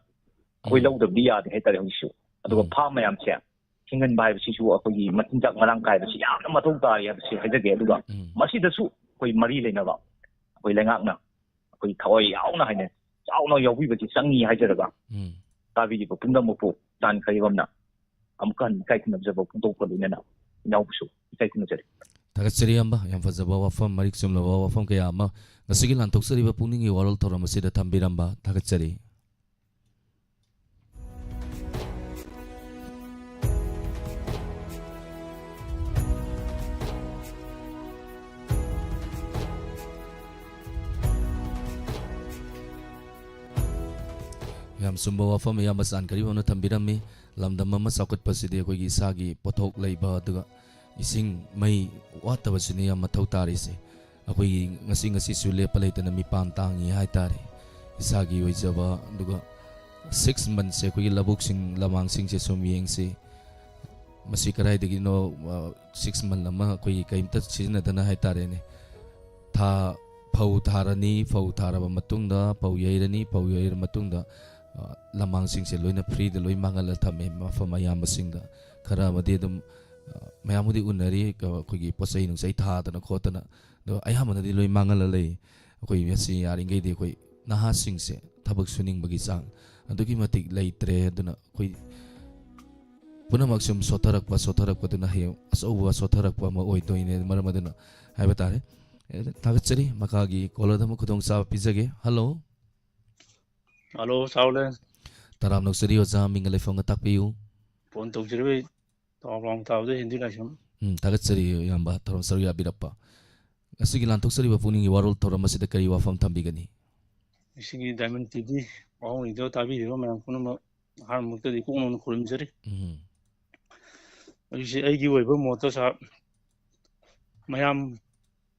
ꯑꯩꯈꯣꯏ ꯎꯝ ꯂꯧꯗꯕꯗꯤ ꯌꯥꯗꯦ ꯍꯥꯏꯇꯥꯔꯦ ꯍꯧꯖꯤꯛꯁꯨ꯫ ꯑꯗꯨꯒ ꯎꯝ ꯐꯥꯝ ꯃꯌꯥꯝꯁꯦ ꯍꯤꯡꯍꯟꯕ ꯍꯥꯏꯕꯁꯤꯁꯨ ꯑꯩꯈꯣꯏꯒꯤ ꯃꯆꯤꯟꯖꯥꯛ ꯃꯔꯥꯡ ꯀꯥꯏꯕꯁꯤ ꯌꯥꯝꯅ ꯃꯊꯧ ꯇꯥꯔꯤ ꯍꯥꯏꯕꯁꯤ ꯍꯥꯏꯖꯒꯦ꯫ ꯑꯗꯨꯒ ꯎꯝ ꯃꯁꯤꯗꯁꯨ ꯑꯩꯈꯣꯏ ꯃꯔꯤ ꯂꯩꯅꯕ ꯑꯩꯈꯣꯏ ꯂꯩꯉꯥꯛꯅ ꯑꯩꯈꯣꯏ ꯊꯋꯥꯏ ꯌꯥꯎꯅ ꯍꯥꯏꯅ ꯆꯥꯎꯅ ꯌꯥꯎꯕꯤꯕꯁꯤ ꯆꯪꯉꯤ ꯍꯥꯏꯖꯔꯒ, ꯎꯝ ꯇꯥꯕꯤꯔꯤꯕ ꯄꯨꯝꯅꯃꯛꯄꯨ ꯇꯥꯟꯈ꯭ꯔꯤꯕꯝꯅ ꯑꯃꯨꯛꯀ ꯍꯟꯅ ꯏꯀꯥꯏ ꯈꯨꯝꯅꯖꯕ ꯐꯣꯡꯗꯣꯛꯄ ꯂꯣꯏꯅꯅ ꯏꯅꯥꯎꯕꯨꯁꯨ ꯏꯀꯥꯏ ꯈꯨꯝꯅꯖꯔꯤ꯫ ꯊꯥꯒꯠꯆꯔꯤ ꯏꯌꯥꯝꯕ, ꯌꯥꯝ ꯐꯖꯕ ꯋꯥꯐꯝ, ꯃꯔꯤꯛ ꯆꯨꯝꯂꯕ ꯋꯥꯐꯝ ꯀꯌꯥ ꯑꯃ ꯉꯁꯤꯒꯤ ꯂꯥꯟꯊꯣꯛꯆꯔꯤꯕ ꯄꯨꯛꯅꯤꯡꯒꯤ ꯋꯥꯔꯣꯜ ꯊꯧꯔꯝ ꯑꯁꯤꯗ ꯊꯝꯕꯤꯔꯝꯕ ꯊꯥꯒꯠꯆꯔꯤ꯫ ꯌꯥꯝ ꯆꯨꯝꯕ ꯋꯥꯐꯝ ꯏꯌꯥꯝꯕ ꯆꯥꯟꯈ꯭ꯔꯤꯕ ꯑꯃꯅ ꯊꯝꯕꯤꯔꯝꯃꯤ꯫ ꯂꯝꯗꯝ ꯑꯃ ꯆꯥꯎꯈꯠꯄꯁꯤꯗꯤ ꯑꯩꯈꯣꯏꯒꯤ ꯏꯁꯥꯒꯤ ꯄꯣꯠꯊꯣꯛ ꯂꯩꯕ, ꯑꯗꯨꯒ ꯏꯁꯤꯡ ꯃꯩ ꯋꯥꯠꯇꯕꯁꯤꯅꯤ ꯌꯥꯝ ꯃꯊꯧ ꯇꯥꯔꯤꯁꯦ꯫ ꯑꯩꯈꯣꯏꯒꯤ ꯉꯁꯤ ꯉꯁꯤꯁꯨ ꯂꯦꯞꯄ ꯂꯩꯇꯅ ꯃꯤꯄꯥꯟ ꯇꯥꯡꯉꯤ ꯍꯥꯏꯇꯥꯔꯦ꯫ ꯏꯁꯥꯒꯤ ꯑꯣꯏꯖꯕ, ꯑꯗꯨꯒ ꯁꯤꯛꯁ ꯃꯟꯁꯦ ꯑꯩꯈꯣꯏꯒꯤ ꯂꯧꯕꯨꯛꯁꯤꯡ, ꯂꯃꯥꯡꯁꯤꯡꯁꯦ ꯁꯨꯝ ꯌꯦꯡꯁꯤ꯫ ꯃꯁꯤ ꯀꯗꯥꯏꯗꯒꯤꯅꯣ, ꯁꯤꯛꯁ ꯃꯟ ꯑꯃ ꯑꯩꯈꯣꯏꯒꯤ ꯀꯔꯤꯝꯇ ꯁꯤꯖꯤꯟꯅꯗꯅ ꯍꯥꯏꯇꯥꯔꯦꯅꯦ꯫ ꯊꯥ, ꯐꯧ ꯊꯥꯔꯅꯤ, ꯐꯧ ꯊꯥꯔꯕ ꯃꯇꯨꯡꯗ ꯐꯧ ꯌꯩꯔꯅꯤ, ꯐꯧ ꯌꯩꯔ ꯃꯇꯨꯡꯗ, ꯑ, ꯂꯃꯥꯡꯁꯤꯡꯁꯦ ꯂꯣꯏꯅ ꯐ꯭ꯔꯤꯗ ꯂꯣꯏ ꯃꯥꯡꯍꯜꯂ ꯊꯝꯃꯦ ꯃꯐꯝ ꯑꯌꯥꯝꯕꯁꯤꯡꯗ꯫ ꯈꯔ ꯑꯃꯗꯤ ꯑꯗꯨꯝ, ꯑ, ꯃꯌꯥꯝꯕꯨꯗꯤ ꯎꯅꯔꯤ, ꯀ-, ꯑꯩꯈꯣꯏꯒꯤ ꯄꯣꯠ ꯆꯩ ꯅꯨꯡꯆꯩ ꯊꯥꯗꯅ ꯈꯣꯠꯇꯅ, ꯑꯗꯣ ꯑꯌꯥꯝꯕꯅꯗꯤ ꯂꯣꯏ ꯃꯥꯡꯍꯜꯂ ꯂꯩ꯫ ꯑꯩꯈꯣꯏ ꯉꯁꯤ ꯌꯥꯔꯤꯈꯩꯗꯤ ꯑꯩꯈꯣꯏ ꯅꯍꯥꯁꯤꯡꯁꯦ ꯊꯕꯛ ꯁꯨꯅꯤꯡꯕꯒꯤ ꯆꯥꯡ ꯑꯗꯨꯛꯀꯤ ꯃꯇꯤꯛ ꯂꯩꯇ꯭ꯔꯦ꯫ ꯑꯗꯨꯅ ꯑꯩꯈꯣꯏ ꯄꯨꯝꯅꯃꯛ ꯁꯨꯝ ꯁꯣꯠꯊꯔꯛꯄ, ꯁꯣꯠꯊꯔꯛꯄꯗꯨꯅ ꯍꯌꯦꯡ ꯑꯆꯧꯕ ꯁꯣꯠꯊꯔꯛꯄ ꯑꯃ ꯑꯣꯏꯗꯣꯏꯅꯦ꯫ ꯃꯔꯝ ꯑꯗꯨꯅ ꯍꯥꯏꯕ ꯇꯥꯔꯦ꯫ ꯑꯦ, ꯊꯥꯒꯠꯆꯔꯤ꯫ ꯃꯈꯥꯒꯤ ꯀꯣꯂꯔꯗ ꯑꯃꯨꯛ ꯈꯨꯗꯣꯡꯆꯥꯕ ꯄꯤꯖꯒꯦ꯫ ꯍꯜꯂꯣ꯫ ꯍꯜꯂꯣ, ꯁꯥꯎꯂꯦꯟ꯫ ꯇꯔꯥꯝꯅ ꯑꯣꯛꯆꯔꯤ ꯑꯣꯖꯥ, ꯃꯤꯡꯒ ꯂꯩꯐꯝꯒ ꯇꯥꯛꯄꯤꯌꯨ꯫ ꯐꯣꯟ ꯇꯧꯖꯔꯤꯕ ꯇꯥꯎꯕ꯭ꯔꯥꯎ ꯇꯥꯕꯗ ꯍꯤꯟꯗꯨ ꯂꯥꯏꯁ꯭ꯔꯝ꯫ ꯎꯝ, ꯊꯥꯒꯠꯆꯔꯤ ꯏꯌꯥꯝꯕ, ꯊꯧꯔꯝ ꯁꯔꯨꯛ ꯌꯥꯕꯤꯔꯛꯄ꯫ ꯉꯁꯤꯒꯤ ꯂꯥꯟꯊꯣꯛꯆꯔꯤꯕ ꯄꯨꯛꯅꯤꯡꯒꯤ ꯋꯥꯔꯣꯜ ꯊꯧꯔꯝ ꯑꯁꯤꯗ ꯀꯔꯤ ꯋꯥꯐꯝ ꯊꯝꯕꯤꯒꯅꯤ? ꯉꯁꯤꯒꯤ ꯗꯥꯏꯃꯟ ꯇꯤ ꯚꯤ ꯋꯥꯍꯪ ꯏꯗꯣ ꯇꯥꯕꯤꯔꯤꯕ ꯃꯌꯥꯝ ꯄꯨꯝꯅꯃꯛ ꯑꯍꯥꯟꯕꯃꯛꯇꯗꯤ ꯏꯀꯣꯛ ꯅꯧꯅ ꯈꯨꯔꯨꯝꯖꯔꯤ꯫ ꯎꯝ꯫ ꯑꯩꯁꯦ ꯑꯩꯒꯤ ꯑꯣꯏꯕ ꯃꯣꯠꯇ ꯁꯥꯔ, ꯃꯌꯥꯝ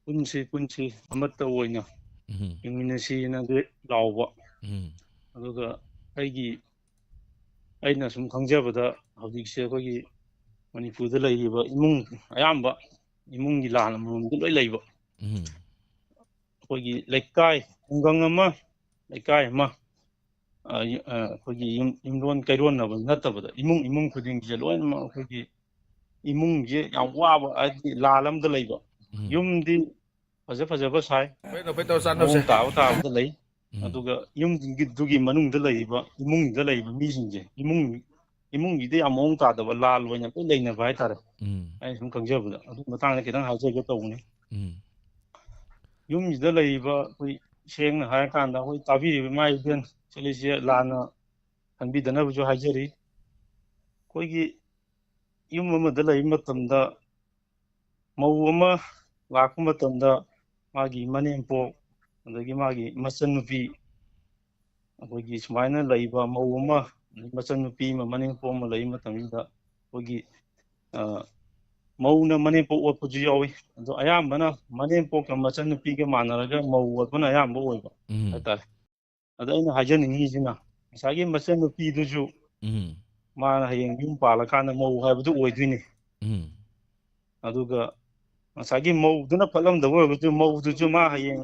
ꯄꯨꯟꯁꯤ, ꯄꯨꯟꯁꯤ ꯑꯃꯠꯇ ꯑꯣꯏꯅ ꯎꯝ꯫ ꯍꯤꯡꯃꯤꯟꯅꯁꯤꯅꯗꯤ ꯂꯥꯎꯕ꯫ ꯎꯝ꯫ ꯑꯗꯨꯒ ꯑꯩꯒꯤ, ꯑꯩꯅ ꯁꯨꯝ ꯈꯪꯖꯕꯗ ꯍꯧꯖꯤꯛꯁꯦ ꯑꯩꯈꯣꯏꯒꯤ ꯃꯅꯤꯄꯨꯔꯗ ꯂꯩꯔꯤꯕ ꯏꯃꯨꯡ ꯑꯌꯥꯝꯕ ꯏꯃꯨꯡꯒꯤ ꯂꯥꯟ ꯑꯃꯃꯝꯗ ꯂꯣꯏ ꯂꯩꯕ꯫ ꯎꯝ꯫ ꯑꯩꯈꯣꯏꯒꯤ ꯂꯩꯀꯥꯏ, ꯈꯨꯡꯒꯪ ꯑꯃ, ꯂꯩꯀꯥꯏ ꯑꯃ, ꯑ, ꯌꯨ-, ꯑ, ꯑꯩꯈꯣꯏꯒꯤ ꯌꯨꯝ-, ꯌꯨꯝꯂꯣꯟ ꯀꯩꯔꯣꯟꯅꯕ ꯅꯠꯇꯕꯗ ꯏꯃꯨꯡ, ꯏꯃꯨꯡ ꯈꯨꯗꯤꯡꯒꯤꯁꯦ ꯂꯣꯏꯅꯃꯛ ꯑꯩꯈꯣꯏꯒꯤ ꯏꯃꯨꯡꯁꯦ ꯌꯥꯝ ꯋꯥꯕ, ꯍꯥꯏꯗꯤ ꯂꯥꯟ ꯑꯃꯗ ꯂꯩꯕ꯫ ꯎꯝ꯫ ꯌꯨꯝꯗꯤ ꯐꯖ ꯐꯖꯕ ꯁꯥꯏ, ꯐꯩ ꯇꯧ, ꯐꯩ ꯇꯧ, ꯆꯥꯟꯅꯧꯁꯦ꯫ ꯃꯑꯣꯡ ꯇꯥꯕ ꯇꯥꯕꯗ ꯂꯩ꯫ ꯑꯗꯨꯒ ꯌꯨꯝꯗꯨꯒꯤ ꯃꯅꯨꯡꯗ ꯂꯩꯔꯤꯕ, ꯏꯃꯨꯡꯗ ꯂꯩꯔꯤꯕ ꯃꯤꯁꯤꯡꯁꯦ, ꯏꯃꯨꯡ ꯏꯃꯨꯡꯒꯤꯗꯤ ꯌꯥꯝ ꯃꯑꯣꯡ ꯇꯥꯗꯕ, ꯂꯥꯜ ꯑꯣꯏꯅ ꯂꯣꯏ ꯂꯩꯅꯕ ꯍꯥꯏꯇꯥꯔꯦ꯫ ꯎꯝ ꯑꯩꯅ ꯁꯨꯝ ꯈꯪꯖꯕꯗ ꯑꯗꯨ ꯃꯇꯥꯡꯗ ꯈꯤꯇꯪ ꯍꯥꯏꯖꯒꯦ ꯇꯧꯕꯅꯤ꯫ ꯎꯝ ꯌꯨꯝꯁꯤꯗ ꯂꯩꯔꯤꯕ ꯑꯩꯈꯣꯏ, ꯁꯦꯡꯅ ꯍꯥꯏꯔꯀꯥꯟꯗ, ꯑꯩꯈꯣꯏ ꯇꯥꯕꯤꯔꯤꯕ ꯏꯃꯥ ꯏꯕꯦꯟ ꯆꯠꯂꯤꯁꯦ ꯂꯥꯟꯅ ꯈꯪꯕꯤꯗꯅꯕꯁꯨ ꯍꯥꯏꯖꯔꯤ꯫ ꯑꯩꯈꯣꯏꯒꯤ ꯌꯨꯝ ꯑꯃꯗ ꯂꯩꯕ ꯃꯇꯝꯗ ꯃꯧ ꯑꯃ ꯂꯥꯛꯄ ꯃꯇꯝꯗ ꯃꯥꯒꯤ ꯃꯅꯦꯝꯄꯣꯛ, ꯑꯗꯒꯤ ꯃꯥꯒꯤ ꯃꯆꯟꯅꯨꯄꯤ, ꯑꯩꯈꯣꯏꯒꯤ ꯁꯨꯃꯥꯏꯅ ꯂꯩꯕ ꯃꯧ ꯑꯃ, ꯑꯗꯒꯤ ꯃꯆꯟꯅꯨꯄꯤ ꯑꯃ, ꯃꯅꯦꯝꯄꯣꯛ ꯑꯃ ꯂꯩꯕ ꯃꯇꯝꯁꯤꯗ ꯑꯩꯈꯣꯏꯒꯤ, ꯑ, ꯃꯧꯅ ꯃꯅꯦꯝꯄꯣꯛ ꯑꯣꯠꯄꯁꯨ ꯌꯥꯎꯏ꯫ ꯑꯗꯣ ꯑꯌꯥꯝꯕꯅ ꯃꯅꯦꯝꯄꯣꯛꯀ ꯃꯆꯟꯅꯨꯄꯤꯒ ꯃꯥꯟꯅꯔꯒ ꯃꯧ ꯑꯣꯠꯄꯅ ꯑꯌꯥꯝꯕ ꯑꯣꯏꯕ ꯎꯝ ꯍꯥꯏꯇꯥꯔꯦ꯫ ꯑꯗ ꯑꯩꯅ ꯍꯥꯏꯖꯅꯤꯡꯉꯤꯁꯤꯅ, ꯉꯁꯥꯏꯒꯤ ꯃꯆꯟꯅꯨꯄꯤꯗꯨꯁꯨ ꯎꯝ ꯃꯥꯅ ꯍꯌꯦꯡ ꯌꯨꯝ ꯄꯥꯜꯂꯀꯥꯟꯗ ꯃꯧ ꯍꯥꯏꯕꯗꯨ ꯑꯣꯏꯗꯣꯏꯅꯤ꯫ ꯎꯝ ꯑꯗꯨꯒ ꯉꯁꯥꯏꯒꯤ ꯃꯧꯗꯨꯅ ꯐꯠꯂꯝꯗꯕ ꯑꯣꯏꯔꯒꯁꯨ, ꯃꯧꯗꯨꯁꯨ ꯃꯥ ꯍꯌꯦꯡ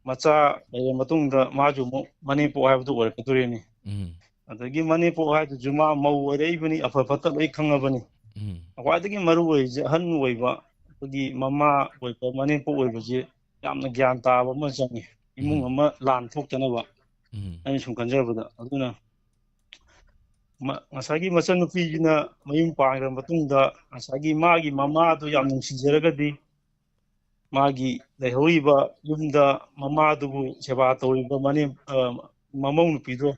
ꯃꯆꯥ ꯂꯩꯔ ꯃꯇꯨꯡꯗ ꯃꯥꯁꯨ ꯑꯃꯨꯛ ꯃꯅꯦꯝꯄꯣꯛ ꯍꯥꯏꯕꯗꯨ ꯑꯣꯏꯔꯛꯀꯗꯣꯔꯤꯅꯤ꯫ ꯎꯝ ꯑꯗꯒꯤ ꯃꯅꯦꯝꯄꯣꯛ ꯍꯥꯏꯗꯨꯁꯨ ꯃꯥ ꯃꯧ ꯑꯣꯏꯔꯛꯏꯕꯅꯤ, ꯑꯐ ꯐꯠꯇ ꯂꯣꯏ ꯈꯪꯉꯕꯅꯤ꯫ ꯎꯝ ꯈ꯭ꯋꯥꯏꯗꯒꯤ ꯃꯔꯨ ꯑꯣꯏꯔꯤꯁꯦ ꯑꯍꯟ ꯑꯣꯏꯕ ꯑꯩꯈꯣꯏꯒꯤ ꯃꯃꯥ ꯑꯣꯏꯕ, ꯃꯅꯦꯝꯄꯣꯛ ꯑꯣꯏꯕꯁꯦ ꯌꯥꯝꯅ ꯒ꯭ꯌꯥꯟ ꯇꯥꯕ ꯑꯃ ꯆꯪꯉꯤ, ꯏꯃꯨꯡ ꯎꯝ ꯑꯃ ꯂꯥꯟ ꯊꯣꯛꯇꯅꯕ꯫ ꯎꯝ ꯑꯩꯅ ꯁꯨꯝ ꯈꯟꯖꯕꯗ, ꯑꯗꯨꯅ ꯃ-, ꯉꯁꯥꯏꯒꯤ ꯃꯆꯟꯅꯨꯄꯤꯁꯤꯅ ꯃꯌꯨꯝ ꯄꯥꯟꯈ꯭ꯔ ꯃꯇꯨꯡꯗ ꯉꯁꯥꯏꯒꯤ ꯃꯥꯒꯤ ꯃꯃꯥꯗꯨ ꯌꯥꯝ ꯅꯨꯡꯁꯤꯖꯔꯒꯗꯤ, ꯃꯥꯒꯤ ꯂꯩꯍꯧꯔꯤꯕ ꯌꯨꯝꯗ ꯃꯃꯥꯗꯨꯕꯨ ꯁꯦꯕꯥ ꯇꯧꯔꯤꯕ ꯃꯅꯦꯝ-, ꯑ, ꯃꯃꯧ ꯅꯨꯄꯤꯗꯣ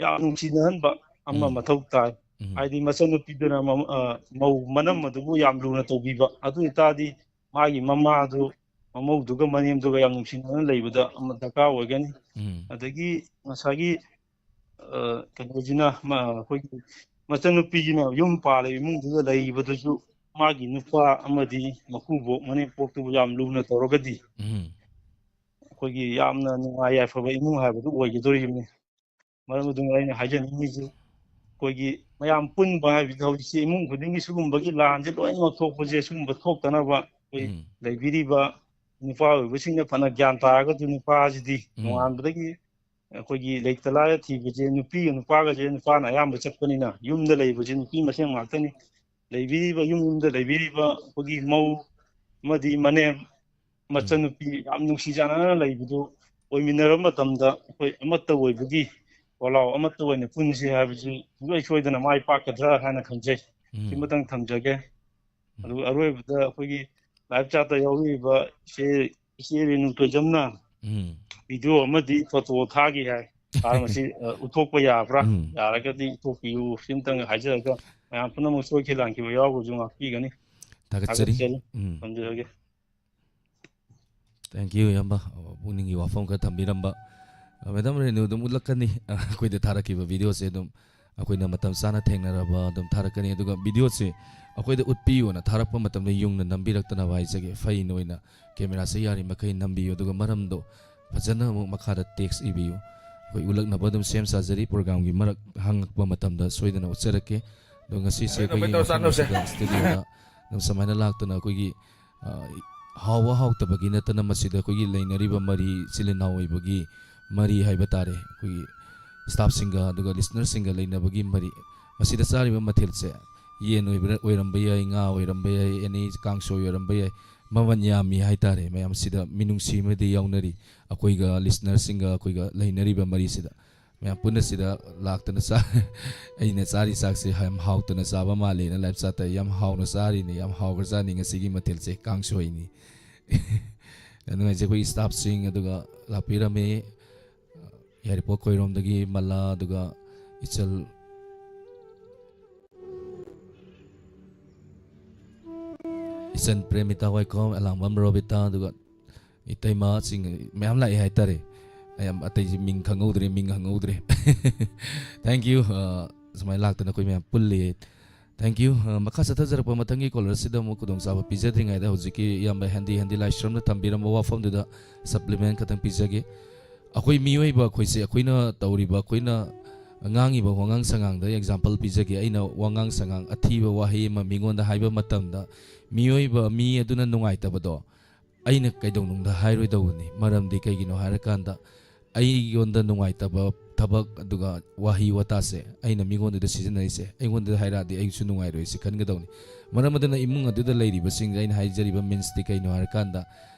ꯌꯥꯝ ꯅꯨꯡꯁꯤꯅꯍꯟꯕ ꯑꯃ ꯎꯝ ꯃꯊꯧ ꯇꯥꯏ꯫ ꯎꯝ ꯍꯥꯏꯗꯤ ꯃꯆꯟꯅꯨꯄꯤꯗꯨꯅ ꯃ-, ꯑ, ꯃꯧ ꯃꯅꯝ ꯑꯗꯨꯕꯨ ꯌꯥꯝ ꯂꯨꯅ ꯇꯧꯕꯤꯕ꯫ ꯑꯗꯨ ꯑꯣꯏꯇꯥꯔꯗꯤ ꯃꯥꯒꯤ ꯃꯃꯥꯗꯨ ꯃꯃꯧꯗꯨꯒ ꯃꯅꯦꯝꯗꯨꯒ ꯌꯥꯝ ꯅꯨꯡꯁꯤꯅꯅ ꯂꯩꯕꯗ ꯑꯃ ꯗꯔꯀꯥꯔ ꯑꯣꯏꯒꯅꯤ꯫ ꯎꯝ ꯑꯗꯒꯤ ꯉꯁꯥꯏꯒꯤ, ꯑ, ꯀꯩꯅꯣꯁꯤꯅ, ꯃ-, ꯑꯩꯈꯣꯏꯒꯤ ꯃꯆꯟꯅꯨꯄꯤꯁꯤꯅ ꯌꯨꯝ ꯄꯥꯜꯂꯤꯕ ꯏꯃꯨꯡꯗꯨꯗ ꯂꯩꯔꯤꯕꯗꯨꯁꯨ ꯃꯥꯒꯤ ꯅꯨꯄꯥ ꯑꯃꯗꯤ ꯃꯀꯨꯕꯣꯛ, ꯃꯅꯦꯝꯄꯣꯛꯇꯨꯕꯨ ꯌꯥꯝ ꯂꯨꯅ ꯇꯧꯔꯒꯗꯤ ꯎꯝ ꯑꯩꯈꯣꯏꯒꯤ ꯌꯥꯝꯅ ꯅꯨꯡꯉꯥꯏ ꯌꯥꯏꯐꯕ ꯏꯃꯨꯡ ꯍꯥꯏꯕꯗꯨ ꯑꯣꯏꯒꯗꯧꯔꯤꯕꯅꯤ꯫ ꯃꯔꯝ ꯑꯗꯨꯅ ꯑꯩꯅ ꯍꯥꯏꯖꯅꯤꯡꯉꯤꯁꯤ, ꯑꯩꯈꯣꯏꯒꯤ ꯃꯌꯥꯝ ꯄꯨꯟꯕ ꯍꯥꯏꯕꯗꯤ ꯍꯧꯖꯤꯛꯁꯤ ꯏꯃꯨꯡ ꯈꯨꯗꯤꯡꯒꯤ ꯁꯤꯒꯨꯝꯕꯒꯤ ꯂꯥꯟꯁꯦ ꯂꯣꯏꯅꯃꯛ ꯊꯣꯛꯄꯁꯦ, ꯁꯤꯒꯨꯝꯕ ꯊꯣꯛꯇꯅꯕ ꯑꯩꯈꯣꯏ ꯎꯝ ꯂꯩꯕꯤꯔꯤꯕ ꯅꯨꯄꯥ ꯑꯣꯏꯕꯁꯤꯡꯅ ꯐꯅ ꯒ꯭ꯌꯥꯟ ꯇꯥꯔꯒꯁꯨ, ꯅꯨꯄꯥꯁꯤꯗꯤ ꯎꯝ ꯅꯣꯡꯉꯥꯟꯕꯗꯒꯤ ꯑꯩꯈꯣꯏꯒꯤ ꯂꯩꯇ ꯂꯥꯏꯔ ꯊꯤꯕꯁꯦ ꯅꯨꯄꯤꯒ ꯅꯨꯄꯥꯒꯁꯦ, ꯅꯨꯄꯥꯅ ꯑꯌꯥꯝꯕ ꯆꯠꯄꯅꯤꯅ, ꯌꯨꯝꯗ ꯂꯩꯕꯁꯦ ꯅꯨꯄꯤ ꯃꯁꯦꯟ ꯉꯥꯛꯇꯅꯤ꯫ ꯂꯩꯕꯤꯔꯤꯕ, ꯌꯨꯝ ꯌꯨꯝꯗ ꯂꯩꯕꯤꯔꯤꯕ ꯑꯩꯈꯣꯏꯒꯤ ꯃꯧ ꯑꯃꯗꯤ ꯃꯅꯦꯝ, ꯎꯝ ꯃꯆꯟꯅꯨꯄꯤ ꯌꯥꯝ ꯅꯨꯡꯁꯤ ꯆꯥꯟꯅꯅ ꯂꯩꯕꯗꯨ ꯑꯣꯏꯃꯤꯟꯅꯔꯕ ꯃꯇꯝꯗ ꯑꯩꯈꯣꯏ ꯑꯃꯠꯇ ꯑꯣꯏꯕꯒꯤ ꯋꯥꯂꯥꯎ ꯑꯃꯠꯇ ꯑꯣꯏꯅ ꯄꯨꯟꯁꯤ ꯍꯥꯏꯕꯁꯤ ꯁꯨꯡꯁꯣꯏ ꯁꯣꯏꯗꯅ ꯃꯥꯏ ꯄꯥꯛꯀꯗ꯭ꯔꯥ ꯍꯥꯏꯅ ꯈꯟꯖꯩ꯫ ꯎꯝ. ꯁꯤꯃꯇꯪ ꯊꯝꯖꯒꯦ꯫ ꯎꯝ. ꯑꯗꯨꯒ ꯑꯔꯣꯏꯕꯗ ꯑꯩꯈꯣꯏꯒꯤ live chat ꯇ ꯌꯥꯎꯕꯤꯔꯤꯕ ꯏꯆꯦ, ꯏꯆꯦ ꯔꯦꯅꯨ ꯇꯣꯏꯖꯝꯅ ꯎꯝ. video ꯑꯃꯗꯤ photo ꯊꯥꯈꯤ ꯍꯥꯏ꯫ ꯁꯥꯔ, ꯃꯁꯤ, ꯑ, ꯎꯠꯊꯣꯛꯄ ꯌꯥꯕ꯭ꯔꯥ? ꯎꯝ. ꯌꯥꯔꯒꯗꯤ ꯎꯠꯊꯣꯛꯄꯤꯌꯨ꯫ ꯁꯤꯃꯇꯪ ꯍꯥꯏꯖꯔꯒ ꯃꯌꯥꯝ ꯄꯨꯝꯅꯃꯛ ꯁꯣꯏꯈꯤ ꯂꯥꯟꯈꯤꯕ ꯌꯥꯎꯕꯁꯨ ꯉꯥꯛꯄꯤꯒꯅꯤ꯫ ꯊꯥꯒꯠꯆꯔꯤ꯫ ꯊꯥꯒꯠꯆꯔꯤ꯫ ꯎꯝ. ꯊꯝꯖꯔꯒꯦ꯫ Thank you, ꯏꯌꯥꯝꯕ꯫ ꯑ, ꯄꯨꯛꯅꯤꯡꯒꯤ ꯋꯥꯐꯝ ꯈꯔ ꯊꯝꯕꯤꯔꯝꯕ꯫ ꯑ, ꯃꯦꯗꯥꯝ ꯔꯦꯅꯨ ꯑꯗꯨꯝ ꯎꯠꯂꯛꯀꯅꯤ꯫ ꯑ, ꯑꯩꯈꯣꯏꯗ ꯊꯥꯔꯛꯈꯤꯕ video ꯁꯦ ꯑꯗꯨꯝ ꯑꯩꯈꯣꯏꯅ ꯃꯇꯝ ꯆꯥꯅ ꯊꯦꯡꯅꯔꯕ ꯑꯗꯨꯝ ꯊꯥꯔꯛꯀꯅꯤ꯫ ꯑꯗꯨꯒ video ꯁꯦ ꯑꯩꯈꯣꯏꯗ ꯎꯠꯄꯤꯌꯨꯅ ꯊꯥꯔꯛꯄ ꯃꯇꯝꯗ ꯌꯨꯡꯅ ꯅꯝꯕꯤꯔꯛꯇꯅꯕ ꯍꯥꯏꯖꯒꯦ꯫ ꯐꯩꯅ ꯑꯣꯏꯅ camera ꯁꯦ ꯌꯥꯔꯤꯃꯈꯩ ꯅꯝꯕꯤꯌꯨ꯫ ꯑꯗꯨꯒ ꯃꯔꯝꯗꯣ ꯐꯖꯅ ꯑꯃꯨꯛ ꯃꯈꯥꯗ text ꯏꯕꯤꯌꯨ꯫ ꯑꯩꯈꯣꯏ ꯎꯠꯂꯛꯅꯕ ꯑꯗꯨꯝ ꯁꯦꯝ ꯁꯥꯖꯔꯤ꯫ Program ꯒꯤ ꯃꯔꯛ ꯍꯥꯡꯉꯛꯄ ꯃꯇꯝꯗ ꯁꯣꯏꯗꯅ ꯎꯠꯆꯔꯛꯀꯦ꯫ ꯑꯗꯣ ꯉꯁꯤꯁꯦ ꯑꯩꯈꯣꯏꯒꯤ ꯃꯐꯝ ꯑꯁꯤꯗ studio ꯗ ꯑꯗꯨꯝ ꯁꯨꯃꯥꯏꯅ ꯂꯥꯛꯇꯨꯅ ꯑꯩꯈꯣꯏꯒꯤ, ꯑ, ꯍꯥꯎꯕ ꯍꯥꯎꯇꯕꯒꯤ ꯅꯠꯇꯅ ꯃꯁꯤꯗ ꯑꯩꯈꯣꯏꯒꯤ ꯂꯩꯅꯔꯤꯕ ꯃꯔꯤ, ꯏꯆꯤꯜ ꯏꯅꯥꯎ ꯑꯣꯏꯕꯒꯤ ꯃꯔꯤ ꯍꯥꯏꯕ ꯇꯥꯔꯦ, ꯑꯩꯈꯣꯏꯒꯤ staff ꯁꯤꯡꯒ ꯑꯗꯨꯒ listener ꯁꯤꯡꯒ ꯂꯩꯅꯕꯒꯤ ꯃꯔꯤ꯫ ꯃꯁꯤꯗ ꯆꯥꯔꯤꯕ ꯃꯊꯦꯜꯁꯦ ꯌꯦꯟ ꯑꯣꯏꯕ, ꯑꯣꯏꯔꯝꯕ ꯌꯥꯏ, ꯉꯥ ꯑꯣꯏꯔꯝꯕ ꯌꯥꯏ, any ꯀꯥꯡꯁꯣꯏ ꯑꯣꯏꯔꯝꯕ ꯌꯥꯏ꯫ ꯃꯃꯜ ꯌꯥꯝꯃꯤ ꯍꯥꯏ ꯇꯥꯔꯦ꯫ ꯃꯌꯥꯝꯁꯤꯗ ꯃꯤꯅꯨꯡꯁꯤ ꯑꯃꯗꯤ ꯌꯥꯎꯅꯔꯤ꯫ ꯑꯩꯈꯣꯏꯒ listener ꯁꯤꯡꯒ ꯑꯩꯈꯣꯏꯒ ꯂꯩꯅꯔꯤꯕ ꯃꯔꯤꯁꯤꯗ ꯃꯌꯥꯝ ꯄꯨꯟꯅ ꯁꯤꯗ ꯂꯥꯛꯇꯅ ꯆꯥ-, ꯑꯩꯅ ꯆꯥꯔꯤ ꯆꯥꯛꯁꯦ ꯌꯥꯝ ꯍꯥꯎꯇꯅ ꯆꯥꯕ ꯃꯥꯜꯂꯦꯅ live chat ꯇ ꯌꯥꯝ ꯍꯥꯎꯅ ꯆꯥꯔꯤꯅꯦ꯫ ꯌꯥꯝ ꯍꯥꯎꯈ꯭ꯔꯖꯥꯠꯅꯤ ꯉꯁꯤꯒꯤ ꯃꯊꯦꯜꯁꯦ, ꯀꯥꯡꯁꯣꯏꯅꯤ꯫ ꯌꯥꯝ ꯅꯨꯡꯉꯥꯏꯖꯩ꯫ ꯑꯩꯈꯣꯏꯒꯤ staff ꯁꯤꯡ ꯑꯗꯨꯒ ꯂꯥꯛꯄꯤꯔꯝꯃꯤ꯫ ꯌꯥꯏꯔꯤꯄꯣꯛ ꯈꯣꯏꯔꯣꯝꯗꯒꯤ ꯃꯂꯥ, ꯑꯗꯨꯒ ꯏꯆꯜ, ꯏꯆꯟ ꯄ꯭ꯔꯦꯃꯤꯇꯥ ꯋꯥꯏꯈꯣꯝ, ꯑꯦꯂꯥꯡꯕꯝ ꯔꯣꯕꯤꯇꯥ, ꯑꯗꯨꯒ ꯏꯇꯩꯃꯁꯤꯡ ꯃꯌꯥꯝ ꯂꯥꯛꯑꯦ ꯍꯥꯏꯇꯥꯔꯦ꯫ ꯑꯌꯥꯝ ꯑꯇꯩꯁꯤ ꯃꯤꯡ ꯈꯪꯍꯧꯗ꯭ꯔꯦ, ꯃꯤꯡ ꯈꯪꯍꯧꯗ꯭ꯔꯦ꯫ Thank you꯫ ꯑ, ꯁꯨꯃꯥꯏꯅ ꯂꯥꯛꯇꯅ ꯑꯩꯈꯣꯏ ꯃꯌꯥꯝ ꯄꯨꯜꯂꯤ꯫ Thank you꯫ ꯑ, ꯃꯈꯥ ꯆꯠꯊꯖꯔꯛꯄ ꯃꯊꯪꯒꯤ caller ꯁꯤꯗ ꯑꯃꯨꯛ ꯈꯨꯗꯣꯡꯆꯥꯕ ꯄꯤꯖꯗ꯭ꯔꯤꯉꯩꯗ ꯍꯧꯖꯤꯛꯀꯤ ꯏꯌꯥꯝꯕ ꯍꯦꯟꯗꯤ ꯍꯦꯟꯗꯤ ꯂꯥꯏꯁ꯭ꯔꯝꯅ ꯊꯝꯕꯤꯔꯝꯕ ꯋꯥꯐꯝꯗꯨꯗ supplement ꯈꯛꯇꯪ ꯄꯤꯖꯒꯦ꯫ ꯑꯩꯈꯣꯏ ꯃꯤꯑꯣꯏꯕ ꯑꯩꯈꯣꯏꯁꯦ, ꯑꯩꯈꯣꯏꯅ ꯇꯧꯔꯤꯕ, ꯑꯩꯈꯣꯏꯅ ꯉꯥꯡꯉꯤꯕ ꯋꯥꯉꯥꯡ ꯁꯉꯥꯡꯗ example ꯄꯤꯖꯒꯦ꯫ ꯑꯩꯅ ꯋꯥꯉꯥꯡ ꯁꯉꯥꯡ ꯑꯊꯤꯕ ꯋꯥꯍꯩ ꯑꯃ ꯃꯤꯉꯣꯟꯗ ꯍꯥꯏꯕ ꯃꯇꯝꯗ, ꯃꯤꯑꯣꯏꯕ, ꯃꯤ ꯑꯗꯨꯅ ꯅꯨꯡꯉꯥꯏꯇꯕꯗꯣ ꯑꯩꯅ ꯀꯩꯗꯧꯅꯨꯡꯗ ꯍꯥꯏꯔꯣꯏꯗꯧꯕꯅꯤ꯫ ꯃꯔꯝꯗꯤ ꯀꯩꯒꯤꯅꯣ ꯍꯥꯏꯔꯀꯥꯟꯗ, ꯑꯩꯉꯣꯟꯗ ꯅꯨꯡꯉꯥꯏꯇꯕ ꯊꯕꯛ ꯑꯗꯨꯒ ꯋꯥꯍꯩ ꯋꯥꯇꯥꯁꯦ ꯑꯩꯅ ꯃꯤꯉꯣꯟꯗꯨꯗ ꯁꯤꯖꯤꯟꯅꯔꯤꯁꯦ, ꯑꯩꯉꯣꯟꯗ ꯍꯥꯏꯔꯛꯑꯗꯤ ꯑꯩꯁꯨ ꯅꯨꯡꯉꯥꯏꯔꯣꯏ ꯁꯤ ꯈꯟꯒꯗꯧꯅꯤ꯫ ꯃꯔꯝ ꯑꯗꯨꯅ ꯏꯃꯨꯡ ꯑꯗꯨꯗ ꯂꯩꯔꯤꯕꯁꯤꯡꯗ ꯑꯩꯅ ꯍꯥꯏꯖꯔꯤꯕ means ꯇꯤ ꯀꯩꯅꯣ ꯍꯥꯏꯔꯀꯥꯟꯗ,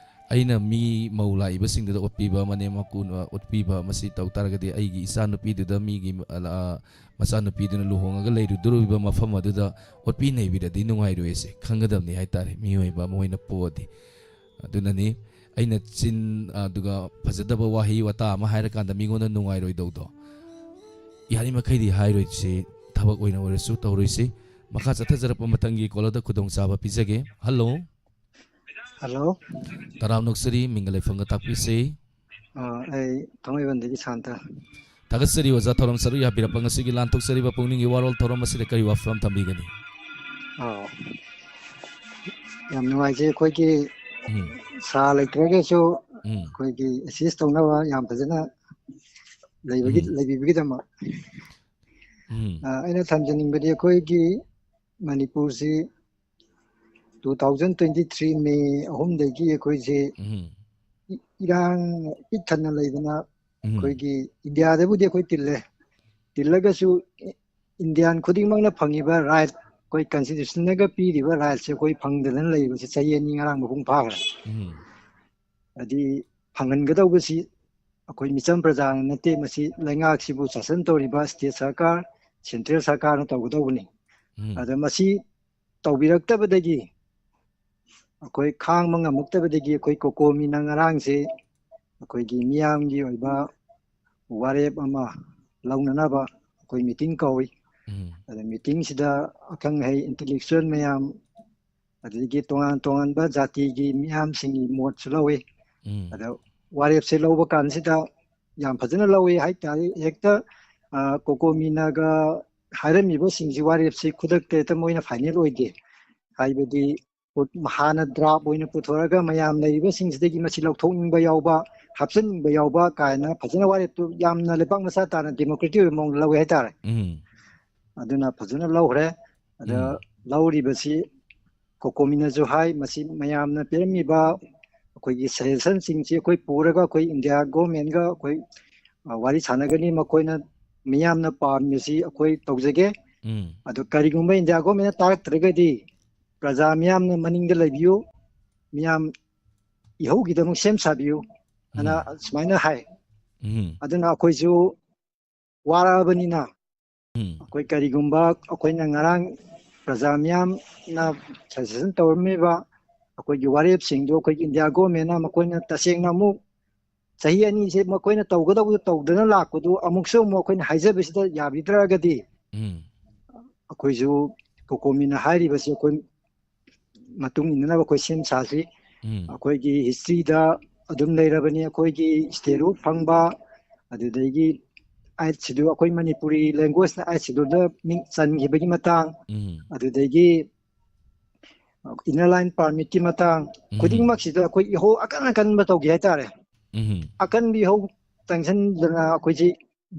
ꯑꯩꯅ ꯃꯤ ꯃꯧ ꯂꯥꯛꯏꯕꯁꯤꯡꯗꯨꯗ ꯑꯣꯠꯄꯤꯕ, ꯃꯅꯦꯝ ꯃꯀꯨ, ꯑ, ꯑꯣꯠꯄꯤꯕ, ꯃꯁꯤ ꯇꯧ ꯇꯥꯔꯒꯗꯤ ꯑꯩꯒꯤ ꯏꯆꯥꯅꯨꯄꯤꯗꯨꯗ ꯃꯤꯒꯤ, ꯑ, ꯑ, ꯃꯆꯥꯅꯨꯄꯤꯗꯨꯅ ꯂꯨꯍꯣꯡꯉꯒ ꯂꯩꯔꯨꯗꯣꯔꯤꯕ ꯃꯐꯝ ꯑꯗꯨꯗ ꯑꯣꯠꯄꯤ ꯅꯩꯕꯤꯔꯗꯤ ꯅꯨꯡꯉꯥꯏꯔꯣꯏꯁꯦ ꯈꯪꯒꯗꯕꯅꯤ ꯍꯥꯏꯇꯥꯔꯦ, ꯃꯤꯑꯣꯏꯕ ꯑꯃ ꯑꯣꯏꯅ ꯄꯣꯛꯑꯗꯤ꯫ ꯑꯗꯨꯅꯅꯤ ꯑꯩꯅ ꯆꯤꯟ, ꯑꯗꯨꯒ ꯐꯖꯗꯕ ꯋꯥꯍꯩ ꯋꯥꯇꯥ ꯑꯃ ꯍꯥꯏꯔꯀꯥꯟꯗ ꯃꯤꯉꯣꯟꯗ ꯅꯨꯡꯉꯥꯏꯔꯣꯏꯗꯧꯗꯣ꯫ ꯌꯥꯔꯤꯃꯈꯩꯗꯤ ꯍꯥꯏꯔꯣꯏꯁꯤ, ꯊꯕꯛ ꯑꯣꯏꯅ ꯑꯣꯏꯔꯁꯨ ꯇꯧꯔꯣꯏꯁꯤ꯫ ꯃꯈꯥ ꯆꯠꯊꯖꯔꯛꯄ ꯃꯊꯪꯒꯤ caller ꯗ ꯈꯨꯗꯣꯡꯆꯥꯕ ꯄꯤꯖꯒꯦ꯫ ꯍꯜꯂꯣ꯫ ꯍꯜꯂꯣ꯫ ꯇꯔꯥꯝꯅ ꯑꯣꯛꯆꯔꯤ, ꯃꯤꯡꯒ ꯂꯩꯐꯝꯒ ꯇꯥꯛꯄꯤꯁꯤ꯫ ꯑ, ꯑꯩ ꯊꯥꯡꯃꯩꯕꯟꯗꯒꯤ ꯁꯥꯟꯇ꯫ ꯊꯥꯒꯠꯆꯔꯤ ꯑꯣꯖꯥ, ꯊꯧꯔꯝ ꯁꯔꯨꯛ ꯌꯥꯕꯤꯔꯛꯄ꯫ ꯉꯁꯤꯒꯤ ꯂꯥꯟꯊꯣꯛꯆꯔꯤꯕ ꯄꯨꯛꯅꯤꯡꯒꯤ ꯋꯥꯔꯣꯜ ꯊꯧꯔꯝ ꯑꯁꯤꯗ ꯀꯔꯤ ꯋꯥꯐꯝ ꯊꯝꯕꯤꯒꯅꯤ? ꯑꯥꯎ꯫ ꯌꯥꯝ ꯅꯨꯡꯉꯥꯏꯖꯩ꯫ ꯑꯩꯈꯣꯏꯒꯤ ꯎꯝ꯫ ꯁꯥ ꯂꯩꯇ꯭ꯔꯒꯁꯨ ꯎꯝ꯫ ꯑꯩꯈꯣꯏꯒꯤ assist ꯇꯧꯅꯕ ꯌꯥꯝ ꯐꯖꯅ ꯂꯩꯕꯒꯤ, ꯎꯝ꯫ ꯂꯩꯕꯤꯕꯒꯤꯗꯃꯛ꯫ ꯎꯝ꯫ ꯑ, ꯑꯩꯅ ꯊꯝꯖꯅꯤꯡꯕꯗꯤ ꯑꯩꯈꯣꯏꯒꯤ ꯃꯅꯤꯄꯨꯔꯁꯤ two thousand twenty three May ꯑꯍꯨꯝꯗꯒꯤ ꯑꯩꯈꯣꯏꯁꯦ ꯎꯝ꯫ ꯏ-, ꯏꯔꯥꯡ ꯄꯤꯛ ꯊꯟꯅ ꯂꯩꯗꯅ ꯎꯝ꯫ ꯑꯩꯈꯣꯏꯒꯤ ꯏꯟꯗꯤꯌꯥꯗꯕꯨꯗꯤ ꯑꯩꯈꯣꯏ ꯇꯤꯜꯂꯦ, ꯇꯤꯜꯂꯒꯁꯨ ꯏ-, ꯏꯟꯗꯤꯌꯥꯟ ꯈꯨꯗꯤꯡꯃꯛꯅ ꯐꯪꯉꯤꯕ right, ꯑꯩꯈꯣꯏ constitution ꯅꯒ ꯄꯤꯔꯤꯕ right ꯁꯦ ꯑꯩꯈꯣꯏ ꯐꯪꯗꯗꯅ ꯂꯩꯕꯁꯦ ꯆꯍꯤ ꯑꯅꯤ ꯉꯔꯥꯡ ꯃꯄꯨꯡ ꯐꯥꯈ꯭ꯔꯦ꯫ ꯎꯝ꯫ ꯍꯥꯏꯗꯤ ꯐꯪꯍꯟꯒꯗꯧꯕꯁꯤ ꯑꯩꯈꯣꯏ ꯃꯤꯆꯝ ꯄ꯭ꯔꯖꯥꯅ ꯅꯠꯇꯦ, ꯃꯁꯤ ꯂꯩꯉꯥꯛꯁꯤꯕꯨ ꯁꯥꯁꯟ ꯇꯧꯔꯤꯕ state ꯁꯔꯀꯥꯔ, central ꯁꯔꯀꯥꯔꯅ ꯇꯧꯒꯗꯧꯕꯅꯤ꯫ ꯎꯝ꯫ ꯑꯗ ꯃꯁꯤ ꯇꯧꯕꯤꯔꯛꯇꯕꯗꯒꯤ ꯑꯩꯈꯣꯏ ꯈꯥꯡꯕ ꯉꯝꯃꯛꯇꯕꯗꯒꯤ ꯑꯩꯈꯣꯏ ꯀꯣꯀꯣꯃꯤꯅ ꯉꯔꯥꯡꯁꯦ ꯑꯩꯈꯣꯏꯒꯤ ꯃꯤꯌꯥꯝꯒꯤ ꯑꯣꯏꯕ ꯋꯥꯔꯦꯞ ꯑꯃ ꯂꯧꯅꯅꯕ ꯑꯩꯈꯣꯏ meeting ꯀꯧꯏ꯫ ꯎꯝ꯫ ꯑꯗ meeting ꯁꯤꯗ ꯑꯈꯪ ꯑꯍꯩ intellectual ꯃꯌꯥꯝ, ꯑꯗꯒꯤ ꯇꯣꯉꯥꯟ ꯇꯣꯉꯥꯟꯕ ꯖꯥꯇꯤꯒꯤ ꯃꯤꯌꯥꯝꯁꯤꯡꯒꯤ ꯃꯣꯠꯁꯨ ꯂꯧꯏ꯫ ꯎꯝ꯫ ꯑꯗ ꯋꯥꯔꯦꯞꯁꯦ ꯂꯧꯕ ꯀꯥꯟꯁꯤꯗ ꯌꯥꯝ ꯐꯖꯅ ꯂꯧꯏ ꯍꯥꯏꯇꯥꯔꯦ꯫ ꯍꯦꯛꯇ, ꯑ, ꯀꯣꯀꯣꯃꯤꯅꯒ ꯍꯥꯏꯔꯝꯃꯤꯕꯁꯤꯡꯁꯤ ꯋꯥꯔꯦꯞꯁꯤ ꯈꯨꯗꯛꯇ ꯍꯦꯛꯇ ꯃꯣꯏꯅ final ꯑꯣꯏꯗꯦ꯫ ꯍꯥꯏꯕꯗꯤ ꯄꯨ-, ꯍꯥꯟꯅ draft ꯑꯣꯏꯅ ꯄꯨꯊꯣꯔꯒ ꯃꯌꯥꯝ ꯂꯩꯔꯤꯕꯁꯤꯡꯁꯤꯗꯒꯤ ꯃꯁꯤ ꯂꯧꯊꯣꯛꯅꯤꯡꯕ ꯌꯥꯎꯕ, ꯍꯥꯞꯆꯤꯟꯅꯤꯡꯕ ꯌꯥꯎꯕ ꯀꯥꯏꯅ ꯐꯖꯅ ꯋꯥꯔꯦꯞꯇꯨ ꯌꯥꯝꯅ ꯂꯩꯕꯥꯛ ꯃꯆꯥ ꯇꯥꯅ democratic ꯑꯣꯏꯕ ꯃꯑꯣꯡꯗ ꯂꯧꯋꯦ ꯍꯥꯏꯇꯥꯔꯦ꯫ ꯎꯝ꯫ ꯑꯗꯨꯅ ꯐꯖꯅ ꯂꯧꯈ꯭ꯔꯦ꯫ ꯑꯗ ꯎꯝ꯫ ꯂꯧꯔꯤꯕꯁꯤ ꯀꯣꯀꯣꯃꯤꯅꯁꯨ ꯍꯥꯏ, ꯃꯁꯤ ꯃꯌꯥꯝꯅ ꯄꯤꯔꯝꯃꯤꯕ ꯑꯩꯈꯣꯏꯒꯤ suggestion ꯁꯤꯡꯁꯤ ꯑꯩꯈꯣꯏ ꯄꯨꯔꯒ ꯑꯩꯈꯣꯏ ꯏꯟꯗꯤꯌꯥ government ꯒ ꯑꯩꯈꯣꯏ, ꯑ, ꯋꯥꯔꯤ ꯁꯥꯟꯅꯒꯅꯤ, ꯃꯈꯣꯏꯅ ꯃꯤꯌꯥꯝꯅ ꯄꯥꯝꯃꯤꯁꯤ ꯑꯩꯈꯣꯏ ꯇꯧꯖꯒꯦ꯫ ꯎꯝ꯫ ꯑꯗꯨ ꯀꯔꯤꯒꯨꯝꯕ ꯏꯟꯗꯤꯌꯥ government ꯅ ꯇꯥꯔꯛꯇ꯭ꯔꯒꯗꯤ ꯄ꯭ꯔꯖꯥ ꯃꯤꯌꯥꯝꯅ ꯃꯅꯤꯡꯗ ꯂꯩꯕꯤꯌꯨ, ꯃꯤꯌꯥꯝ ꯏꯍꯧꯒꯤꯗꯃꯛ ꯁꯦꯝ ꯁꯥꯕꯤꯌꯨ ꯑꯅ ꯁꯨꯃꯥꯏꯅ ꯍꯥꯏ꯫ ꯎꯝ ꯑꯗꯨꯅ ꯑꯩꯈꯣꯏꯁꯨ ꯋꯥꯔꯛꯑꯕꯅꯤꯅ ꯎꯝ ꯑꯩꯈꯣꯏ ꯀꯔꯤꯒꯨꯝꯕ ꯑꯩꯈꯣꯏꯅ ꯉꯔꯥꯡ ꯄ꯭ꯔꯖꯥ ꯃꯤꯌꯥꯝꯅ ꯁꯖꯦꯁꯟ ꯇꯧꯔꯝꯃꯤꯕ ꯑꯩꯈꯣꯏꯒꯤ ꯋꯥꯔꯦꯞꯁꯤꯡꯗꯨ ꯑꯩꯈꯣꯏꯒꯤ ꯏꯟꯗꯤꯌꯥ ꯒꯣꯔꯃꯦꯟꯅ ꯃꯈꯣꯏꯅ ꯇꯁꯦꯡꯅ ꯑꯃꯨꯛ ꯆꯍꯤ ꯑꯅꯤꯁꯦ ꯃꯈꯣꯏꯅ ꯇꯧꯒꯗꯧꯕꯗꯨ ꯇꯧꯗꯅ ꯂꯥꯛꯄꯗꯨ ꯑꯃꯨꯛꯁꯨ ꯑꯃꯨꯛ ꯑꯩꯈꯣꯏꯅ ꯍꯥꯏꯖꯕꯁꯤꯗ ꯌꯥꯕꯤꯗ꯭ꯔꯒꯗꯤ ꯎꯝ ꯑꯩꯈꯣꯏꯁꯨ ꯀꯣꯀꯣꯃꯤꯅ ꯍꯥꯏꯔꯤꯕꯁꯤ ꯑꯩꯈꯣꯏ ꯃꯇꯨꯡ ꯏꯟꯅꯅꯕ ꯑꯩꯈꯣꯏ ꯁꯦꯝ ꯁꯥꯁꯤ꯫ ꯎꯝ ꯑꯩꯈꯣꯏꯒꯤ ꯍꯤꯁꯇ꯭ꯔꯤꯗ ꯑꯗꯨꯝ ꯂꯩꯔꯕꯅꯤ, ꯑꯩꯈꯣꯏꯒꯤ ꯁ꯭ꯇꯦꯠ ꯐꯪꯕ, ꯑꯗꯨꯗꯒꯤ ꯑꯥꯏꯠ ꯁꯤꯗꯨ ꯑꯩꯈꯣꯏ ꯃꯅꯤꯄꯨꯔꯤ ꯂꯦꯡꯒ꯭ꯋꯦꯖꯅ ꯑꯥꯏꯠ ꯁꯤꯗꯨꯗ ꯃꯤꯡ ꯆꯟꯈꯤꯕꯒꯤ ꯃꯇꯥꯡ, ꯎꯝ ꯑꯗꯨꯗꯒꯤ ꯏꯅꯔ ꯂꯥꯏꯟ ꯄꯥꯔꯃꯤꯠꯀꯤ ꯃꯇꯥꯡ, ꯎꯝ ꯈꯨꯗꯤꯡꯃꯛꯁꯤꯗ ꯑꯩꯈꯣꯏ ꯏꯍꯧ ꯑꯀꯟ ꯑꯀꯟꯕ ꯇꯧꯒꯦ ꯍꯥꯏꯇꯥꯔꯦ꯫ ꯎꯝ ꯑꯀꯟꯕ ꯏꯍꯧ ꯆꯪꯁꯤꯟꯗꯅ ꯑꯩꯈꯣꯏꯁꯤ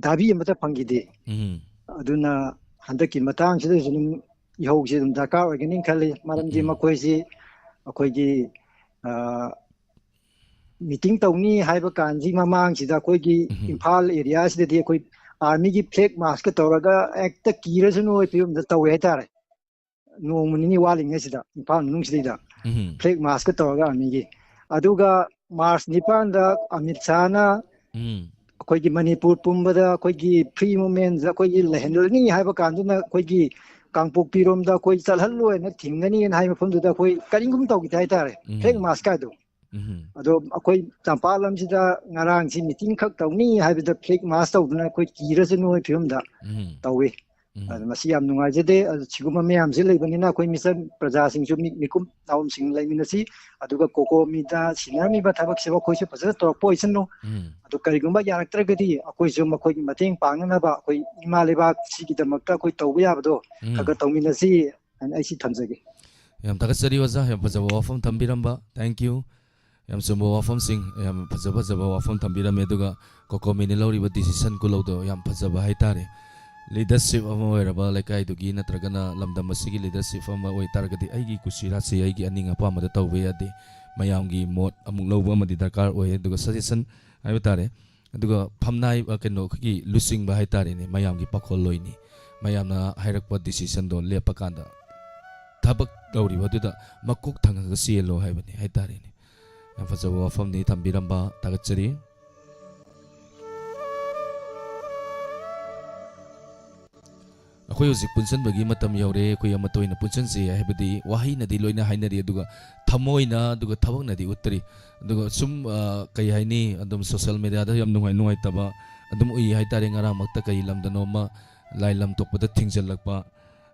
ꯗꯥꯕꯤ ꯑꯃꯠꯇ ꯐꯪꯈꯤꯗꯦ꯫ ꯎꯝ ꯑꯗꯨꯅ ꯍꯟꯗꯛꯀꯤ ꯃꯇꯥꯡꯁꯤꯗꯁꯨ ꯑꯗꯨꯝ ꯏꯍꯧꯁꯤ ꯑꯗꯨꯝ ꯗꯔꯀꯥꯔ ꯑꯣꯏꯒꯅꯤ ꯈꯜꯂꯤ꯫ ꯃꯔꯝꯗꯤ ꯎꯝ꯫ ꯃꯈꯣꯏꯁꯤ ꯑꯩꯈꯣꯏꯒꯤ, ꯑ, ꯃꯤꯇꯤꯡ ꯇꯧꯅꯤ ꯍꯥꯏꯕ ꯀꯥꯟꯁꯤ ꯃꯃꯥꯡꯁꯤꯗ ꯑꯩꯈꯣꯏꯒꯤ ꯎꯝ꯫ ꯏꯝꯐꯥꯜ ꯑꯦꯔꯤꯌꯥꯁꯤꯗꯗꯤ ꯑꯩꯈꯣꯏ ꯑꯥꯔꯃꯤꯒꯤ ꯐ꯭ꯂꯦꯛ ꯃꯥꯁꯀ ꯇꯧꯔꯒ ꯍꯦꯛꯇ ꯀꯤꯔꯁꯅꯨ ꯍꯥꯏꯕ ꯐꯤꯕꯝꯗ ꯇꯧꯋꯦ ꯍꯥꯏꯇꯥꯔꯦ꯫ ꯅꯣꯡꯃ ꯅꯤꯅꯤ ꯋꯥꯠꯂꯤꯉꯩꯁꯤꯗ ꯏꯝꯐꯥꯜ ꯃꯅꯨꯡꯁꯤꯗꯩꯗ ꯎꯝ꯫ ꯐ꯭ꯂꯦꯛ ꯃꯥꯁꯀ ꯇꯧꯔꯒ ꯑꯥꯔꯃꯤꯒꯤ꯫ ꯑꯗꯨꯒ ꯃꯥꯔꯆ ꯅꯤꯄꯥꯟꯗ ꯑꯃꯤꯠ ꯁꯥꯍꯅ ꯎꯝ꯫ ꯑꯩꯈꯣꯏꯒꯤ ꯃꯅꯤꯄꯨꯔ ꯄꯨꯝꯕꯗ ꯑꯩꯈꯣꯏꯒꯤ ꯐ꯭ꯔꯤ ꯃꯨꯞꯃꯦꯟꯁꯦ ꯑꯩꯈꯣꯏꯒꯤ ꯂꯩꯍꯜꯂꯅꯤ ꯍꯥꯏꯕ ꯀꯥꯟꯗꯨꯅ ꯑꯩꯈꯣꯏꯒꯤ ꯀꯥꯡꯄꯣꯛꯄꯤꯔꯣꯝꯗ ꯑꯩꯈꯣꯏ ꯆꯠꯍꯜꯂꯣꯏꯅ ꯊꯤꯡꯒꯅꯤꯅ ꯍꯥꯏꯕ ꯃꯐꯝꯗꯨꯗ ꯑꯩꯈꯣꯏ ꯀꯔꯤꯒꯨꯝ ꯇꯧꯈꯤꯗꯦ ꯍꯥꯏꯇꯥꯔꯦ꯫ ꯎꯝ꯫ ꯐ꯭ꯂꯦꯛ ꯃꯥꯁꯀ ꯍꯥꯏꯗꯣ꯫ ꯎꯝ꯫ ꯑꯗꯣ ꯑꯩꯈꯣꯏ ꯆꯝꯄꯥꯜ ꯂꯝꯁꯤꯗ ꯉꯔꯥꯡꯁꯤ ꯃꯤꯇꯤꯡ ꯈꯛ ꯇꯧꯅꯤ ꯍꯥꯏꯕꯗ ꯐ꯭ꯂꯦꯛ ꯃꯥꯁ ꯇꯧꯗꯅ ꯑꯩꯈꯣꯏ ꯀꯤꯔꯁꯅꯨ ꯍꯥꯏꯕ ꯐꯤꯕꯝꯗ ꯎꯝ꯫ ꯇꯧꯏ꯫ ꯎꯝ꯫ ꯑꯗꯨ ꯃꯁꯤ ꯌꯥꯝ ꯅꯨꯡꯉꯥꯏꯖꯗꯦ꯫ ꯑꯗꯨ ꯁꯤꯒꯨꯝꯕ ꯃꯌꯥꯝꯁꯤ ꯂꯩꯕꯅꯤꯅ ꯑꯩꯈꯣꯏ ꯃꯤꯆꯝ ꯄ꯭ꯔꯖꯥꯁꯤꯡꯁꯨ ꯃꯤ-, ꯃꯤꯀꯨꯞ ꯅꯥꯍꯨꯝꯁꯤꯡ ꯂꯩꯃꯤꯟꯅꯁꯤ꯫ ꯑꯗꯨꯒ ꯀꯣꯀꯣꯃꯤꯗ ꯁꯤꯟꯅꯔꯝꯃꯤꯕ ꯊꯕꯛꯁꯤꯕꯨ ꯑꯩꯈꯣꯏꯁꯨ ꯐꯖꯅ ꯇꯧꯔꯛꯄ ꯑꯣꯏꯁꯅꯨ꯫ ꯎꯝ꯫ ꯑꯗꯨ ꯀꯔꯤꯒꯨꯝꯕ ꯌꯥꯔꯛꯇ꯭ꯔꯒꯗꯤ ꯑꯩꯈꯣꯏꯁꯨ ꯃꯈꯣꯏꯒꯤ ꯃꯇꯦꯡ ꯄꯥꯡꯅꯅꯕ ꯑꯩꯈꯣꯏ ꯏꯃꯥ ꯂꯩꯕꯥꯛꯁꯤꯒꯤꯗꯃꯛꯇ ꯑꯩꯈꯣꯏ ꯇꯧꯕ ꯌꯥꯕꯗꯣ ꯎꯝ꯫ ꯈꯔ ꯈꯔ ꯇꯧꯃꯤꯟꯅꯁꯤ ꯍꯥꯏꯅ ꯑꯩ ꯁꯤ ꯊꯝꯖꯒꯦ꯫ ꯌꯥꯝ ꯊꯥꯒꯠꯆꯔꯤ ꯑꯣꯖꯥ, ꯌꯥꯝ ꯐꯖꯕ ꯋꯥꯐꯝ ꯊꯝꯕꯤꯔꯝꯕ꯫ Thank you꯫ ꯌꯥꯝ ꯆꯨꯝꯕ ꯋꯥꯐꯝꯁꯤꯡ, ꯌꯥꯝ ꯐꯖ ꯐꯖꯕ ꯋꯥꯐꯝ ꯊꯝꯕꯤꯔꯝꯃꯦ꯫ ꯑꯗꯨꯒ ꯀꯣꯀꯣꯃꯤꯅ ꯂꯧꯔꯤꯕ decision ꯈꯨꯂꯧꯗꯣ ꯌꯥꯝ ꯐꯖꯕ ꯍꯥꯏꯇꯥꯔꯦ꯫ Leadership ꯑꯃ ꯑꯣꯏꯔꯕ ꯂꯩꯀꯥꯏꯗꯨꯒꯤ ꯅꯠꯇ꯭ꯔꯒꯅ ꯂꯝꯗꯝ ꯑꯁꯤꯒꯤ leadership ꯑꯃ ꯑꯣꯏꯇꯥꯔꯒꯗꯤ ꯑꯩꯒꯤ ꯀꯨꯁꯤ ꯔꯥꯁꯤ ꯑꯩꯒꯤ ꯑꯅꯤꯡ ꯑꯄꯥꯝꯕꯗ ꯇꯧꯕ ꯌꯥꯗꯦ꯫ ꯃꯌꯥꯝꯒꯤ ꯃꯣꯠ ꯑꯃꯨꯛ ꯂꯧꯕ ꯑꯃꯗꯤ ꯗꯔꯀꯥꯔ ꯑꯣꯏ꯫ ꯑꯗꯨꯒ suggestion ꯍꯥꯏꯕ ꯇꯥꯔꯦ꯫ ꯑꯗꯨꯒ ꯐꯝꯅꯥꯏ, ꯑ, ꯀꯩꯅꯣ, ꯑꯩꯈꯣꯏꯒꯤ ꯂꯨꯆꯤꯡꯕ ꯍꯥꯏꯇꯥꯔꯦꯅꯦ, ꯃꯌꯥꯝꯒꯤ ꯄꯥꯈꯣꯜꯂꯣꯏꯅꯤ꯫ ꯃꯌꯥꯝꯅ ꯍꯥꯏꯔꯛꯄ decisionꯗꯣ ꯂꯦꯞꯄ ꯀꯥꯟꯗ ꯊꯕꯛ ꯇꯧꯔꯤꯕ ꯑꯗꯨꯗ ꯃꯀꯣꯛ ꯊꯪꯉꯒ ꯆꯦꯜꯂꯣ ꯍꯥꯏꯕꯅꯤ ꯍꯥꯏꯇꯥꯔꯦꯅꯦ꯫ ꯌꯥꯝ ꯐꯖꯕ ꯋꯥꯐꯝꯅꯤ ꯊꯝꯕꯤꯔꯝꯕ, ꯊꯥꯒꯠꯆꯔꯤ꯫ ꯑꯩꯈꯣꯏ ꯍꯧꯖꯤꯛ ꯄꯨꯟꯁꯤꯟꯕꯒꯤ ꯃꯇꯝ ꯌꯧꯔꯦ꯫ ꯑꯩꯈꯣꯏ ꯑꯃꯠꯇ ꯑꯣꯏꯅ ꯄꯨꯟꯁꯤꯟꯁꯤ ꯍꯥꯏꯕꯗꯤ ꯋꯥꯍꯩꯅꯗꯤ ꯂꯣꯏꯅ ꯍꯥꯏꯅꯔꯤ, ꯑꯗꯨꯒ ꯊꯃꯣꯏꯅ, ꯑꯗꯨꯒ ꯊꯕꯛꯅꯗꯤ ꯎꯠꯇ꯭ꯔꯤ꯫ ꯑꯗꯨꯒ ꯁꯨꯝ, ꯑ, ꯀꯩ ꯍꯥꯏꯅꯤ, ꯑꯗꯨꯝ social media ꯗ ꯌꯥꯝ ꯅꯨꯡꯉꯥꯏ ꯅꯨꯡꯉꯥꯏꯇꯕ ꯑꯗꯨꯝ ꯎꯏ ꯍꯥꯏꯇꯥꯔꯦ꯫ ꯉꯔꯥꯡꯃꯛꯇ ꯀꯩ ꯂꯝꯗꯅꯣꯃ ꯂꯥꯏ ꯂꯝ ꯊꯣꯛꯄꯗ ꯊꯤꯡꯖꯤꯜꯂꯛꯄ,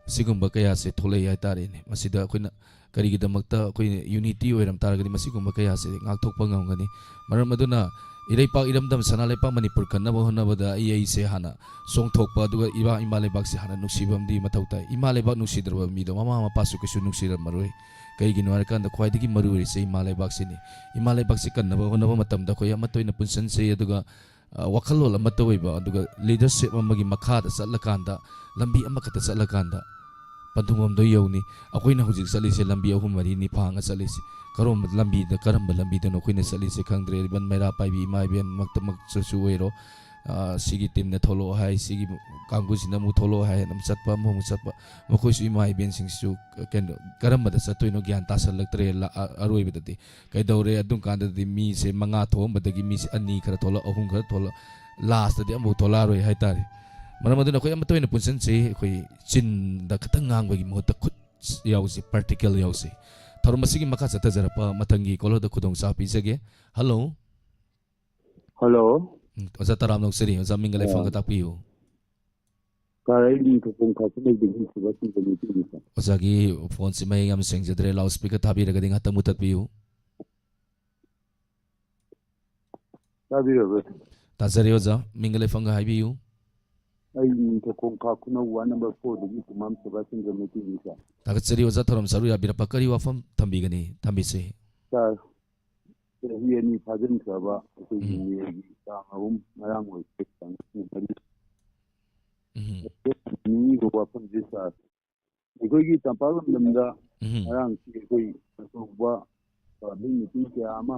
ꯁꯤꯒꯨꯝꯕ ꯀꯌꯥꯁꯦ ꯊꯣꯛꯂꯛꯏ ꯍꯥꯏꯇꯥꯔꯦꯅꯦ꯫ ꯃꯁꯤꯗ ꯑꯩꯈꯣꯏꯅ ꯀꯔꯤꯒꯤꯗꯃꯛꯇ ꯑꯩꯈꯣꯏꯅ unity ꯑꯣꯏꯔꯝ ꯇꯥꯔꯒꯗꯤ ꯃꯁꯤꯒꯨꯝꯕ ꯀꯌꯥꯁꯦ ꯉꯥꯛꯊꯣꯛꯄ ꯉꯝꯒꯅꯤ꯫ ꯃꯔꯝ ꯑꯗꯨꯅ ꯏꯔꯩꯄꯥꯛ ꯏꯔꯝꯗꯝ ꯁꯅꯥ ꯂꯩꯄꯥꯛ ꯃꯅꯤꯄꯨꯔ ꯀꯟꯅꯕ ꯍꯣꯠꯅꯕꯗ ꯑꯩ, ꯑꯩꯁꯦ ꯍꯥꯟꯅ ꯆꯣꯡꯊꯣꯛꯄ, ꯑꯗꯨꯒ ꯏꯃꯥ, ꯏꯃꯥ ꯂꯩꯕꯥꯛꯁꯦ ꯍꯥꯟꯅ ꯅꯨꯡꯁꯤꯕ ꯑꯃꯗꯤ ꯃꯊꯧ ꯇꯥꯏ꯫ ꯏꯃꯥ ꯂꯩꯕꯥꯛ ꯅꯨꯡꯁꯤꯗ꯭ꯔꯕ ꯃꯤꯗꯣ ꯃꯃꯥ ꯃꯄꯥꯁꯨ ꯀꯩꯁꯨ ꯅꯨꯡꯁꯤꯔꯝꯃꯔꯣꯏ꯫ ꯀꯩꯒꯤꯅꯣ ꯍꯥꯏꯔꯀꯥꯟꯗ ꯈ꯭ꯋꯥꯏꯗꯒꯤ ꯃꯔꯨ ꯑꯣꯏꯔꯤꯁꯦ ꯏꯃꯥ ꯂꯩꯕꯥꯛꯁꯤꯅꯤ꯫ ꯏꯃꯥ ꯂꯩꯕꯥꯛꯁꯦ ꯀꯟꯅꯕ ꯍꯣꯠꯅꯕ ꯃꯇꯝꯗ ꯑꯩꯈꯣꯏ ꯑꯃꯠꯇ ꯑꯣꯏꯅ ꯄꯨꯟꯁꯤꯟꯁꯤ, ꯑꯗꯨꯒ ꯑ, ꯋꯥꯈꯜꯂꯣꯟ ꯑꯃꯠꯇ ꯑꯣꯏꯕ, ꯑꯗꯨꯒ leadership ꯑꯃꯒꯤ ꯃꯈꯥꯗ ꯆꯠꯂꯀꯥꯟꯗ, ꯂꯝꯕꯤ ꯑꯃꯈꯛꯇ ꯆꯠꯂꯀꯥꯟꯗ ꯄꯟꯊꯨꯡꯐꯝꯗꯣ ꯌꯧꯅꯤ꯫ ꯑꯩꯈꯣꯏꯅ ꯍꯧꯖꯤꯛ ꯆꯠꯂꯤꯁꯦ ꯂꯝꯕꯤ ꯑꯍꯨꯝ ꯃꯔꯤꯅꯤ ꯐꯥꯡꯉ ꯆꯠꯂꯤꯁꯦ꯫ ꯀꯔꯝꯕ ꯂꯝꯕꯤꯗ, ꯀꯔꯝꯕ ꯂꯝꯕꯤꯗꯅꯣ ꯑꯩꯈꯣꯏꯅ ꯆꯠꯂꯤꯁꯦ ꯈꯪꯗ꯭ꯔꯦ꯫ ꯏꯕꯟ ꯃꯩꯔꯥ ꯄꯥꯏꯕꯤ ꯏꯃꯥ ꯏꯕꯦꯟꯃꯛꯇꯃꯛꯇꯁꯨ ꯑꯣꯏꯔꯣ, ꯑ, ꯁꯤꯒꯤ team ꯅ ꯊꯣꯛꯂꯛꯑꯣ ꯍꯥꯏ, ꯁꯤꯒꯤ ꯀꯥꯡꯕꯨꯁꯤꯅ ꯑꯃꯨꯛ ꯊꯣꯛꯂꯛꯑꯣ ꯍꯥꯏ, ꯑꯗꯨꯝ ꯆꯠꯄ, ꯑꯃꯃꯨꯛ ꯆꯠꯄ, ꯃꯈꯣꯏꯁꯨ ꯏꯃꯥ ꯏꯕꯦꯟꯁꯤꯡꯁꯤꯁꯨ ꯀꯩꯅꯣ, ꯀꯔꯝꯕꯗ ꯆꯠꯇꯣꯏꯅꯣ ꯒ꯭ꯌꯥꯟ ꯇꯥꯁꯜꯂꯛꯇ꯭ꯔꯦ꯫ ꯂ-, ꯑ-, ꯑꯔꯣꯏꯕꯗꯒꯤ ꯀꯩꯗꯧꯔꯦ? ꯑꯗꯨꯝ ꯀꯥꯟꯗꯗꯤ ꯃꯤꯁꯦ ꯃꯉꯥ ꯊꯣꯛꯑꯝꯕꯗꯒꯤ ꯃꯤꯁꯦ ꯑꯅꯤ ꯈꯔ ꯊꯣꯛꯂꯛ, ꯑꯍꯨꯝ ꯈꯔ ꯊꯣꯛꯂꯛ, last ꯇꯗꯤ ꯑꯃꯐꯥꯎ ꯊꯣꯛꯂꯛꯑꯔꯣꯏ ꯍꯥꯏꯇꯥꯔꯦ꯫ ꯃꯔꯝ ꯑꯗꯨꯅ ꯑꯩꯈꯣꯏ ꯑꯃꯠꯇ ꯑꯣꯏꯅ ꯄꯨꯟꯁꯤꯟꯁꯤ꯫ ꯑꯩꯈꯣꯏ ꯆꯤꯟꯗ ꯈꯛꯇꯪ ꯉꯥꯡꯕꯒꯤ ꯃꯍꯨꯠꯇ ꯈꯨꯠ ꯌꯥꯎꯁꯤ, practical ꯌꯥꯎꯁꯤ꯫ ꯊꯧꯔꯝ ꯑꯁꯤꯒꯤ ꯃꯈꯥ ꯆꯠꯊꯖꯔꯛꯄ ꯃꯊꯪꯒꯤ caller ꯗ ꯈꯨꯗꯣꯡꯆꯥꯕ ꯄꯤꯖꯒꯦ꯫ Hello꯫ Hello꯫ ꯎꯝ, ꯑꯣꯖꯥ ꯇꯔꯥꯝ ꯅꯣꯛꯆꯔꯤ꯫ ꯑꯣꯖꯥ ꯃꯤꯡꯒ ꯂꯩꯐꯝꯒ ꯑꯥ꯫ ꯇꯥꯛꯄꯤꯌꯨ꯫ Sir, ꯑꯩ ꯅꯤꯡꯊꯧꯈꯣꯡ ꯈꯥꯛꯄ ꯂꯩꯕꯒꯤ ꯁꯨꯕꯥꯁ ꯆꯟꯗ꯭ꯔ ꯃꯩꯇꯩꯅꯤ, sir꯫ ꯑꯣꯖꯥꯒꯤ phone ꯁꯤ ꯃꯌꯦꯛ ꯌꯥꯝ ꯁꯦꯡꯖꯗ꯭ꯔꯦ, loudspeaker ꯊꯥꯕꯤꯔꯒꯗꯤ ꯉꯥꯛꯇꯪ ꯃꯨꯊꯠꯄꯤꯌꯨ꯫ ꯇꯥꯕꯤꯔꯕ꯭ꯔꯥ? ꯇꯥꯖꯔꯦ ꯑꯣꯖꯥ, ꯃꯤꯡꯒ ꯂꯩꯐꯝꯒ ꯍꯥꯏꯕꯤꯌꯨ꯫ ꯑꯩ ꯅꯤꯡꯊꯧꯈꯣꯡ ꯈꯥ ꯈꯨꯅꯧ ward number four ꯗꯒꯤ ꯀꯨꯃꯥꯝ ꯁꯨꯕꯥꯁ ꯆꯟꯗ꯭ꯔ ꯃꯩꯇꯩꯅꯤ, sir꯫ ꯊꯥꯒꯠꯆꯔꯤ ꯑꯣꯖꯥ, ꯊꯧꯔꯝ ꯁꯔꯨꯛ ꯌꯥꯕꯤꯔꯛꯄ꯫ ꯀꯔꯤ ꯋꯥꯐꯝ ꯊꯝꯕꯤꯒꯅꯤ? ꯊꯝꯕꯤꯁꯤ꯫ Sir, ꯆꯍꯤ ꯑꯅꯤ ꯐꯥꯖꯤꯟꯈ꯭ꯔꯕ ꯑꯩꯈꯣꯏꯒꯤ ꯎꯝ꯫ May ꯒꯤ ꯇꯥꯡ ꯑꯍꯨꯝ, ꯉꯔꯥꯡ ꯑꯣꯏꯈ꯭ꯔꯦ, ꯇꯥꯡ ꯃꯔꯤ꯫ ꯎꯝ꯫ ꯅꯤꯡꯉꯤꯕ ꯋꯥꯐꯝꯁꯦ, sir, ꯑꯩꯈꯣꯏꯒꯤ ꯇꯝꯄꯥꯛ ꯂꯝꯗꯝꯗ ꯎꯝ꯫ ꯉꯔꯥꯡꯁꯤ ꯑꯩꯈꯣꯏ ꯑꯆꯧꯕ public meeting ꯀꯌꯥ ꯑꯃ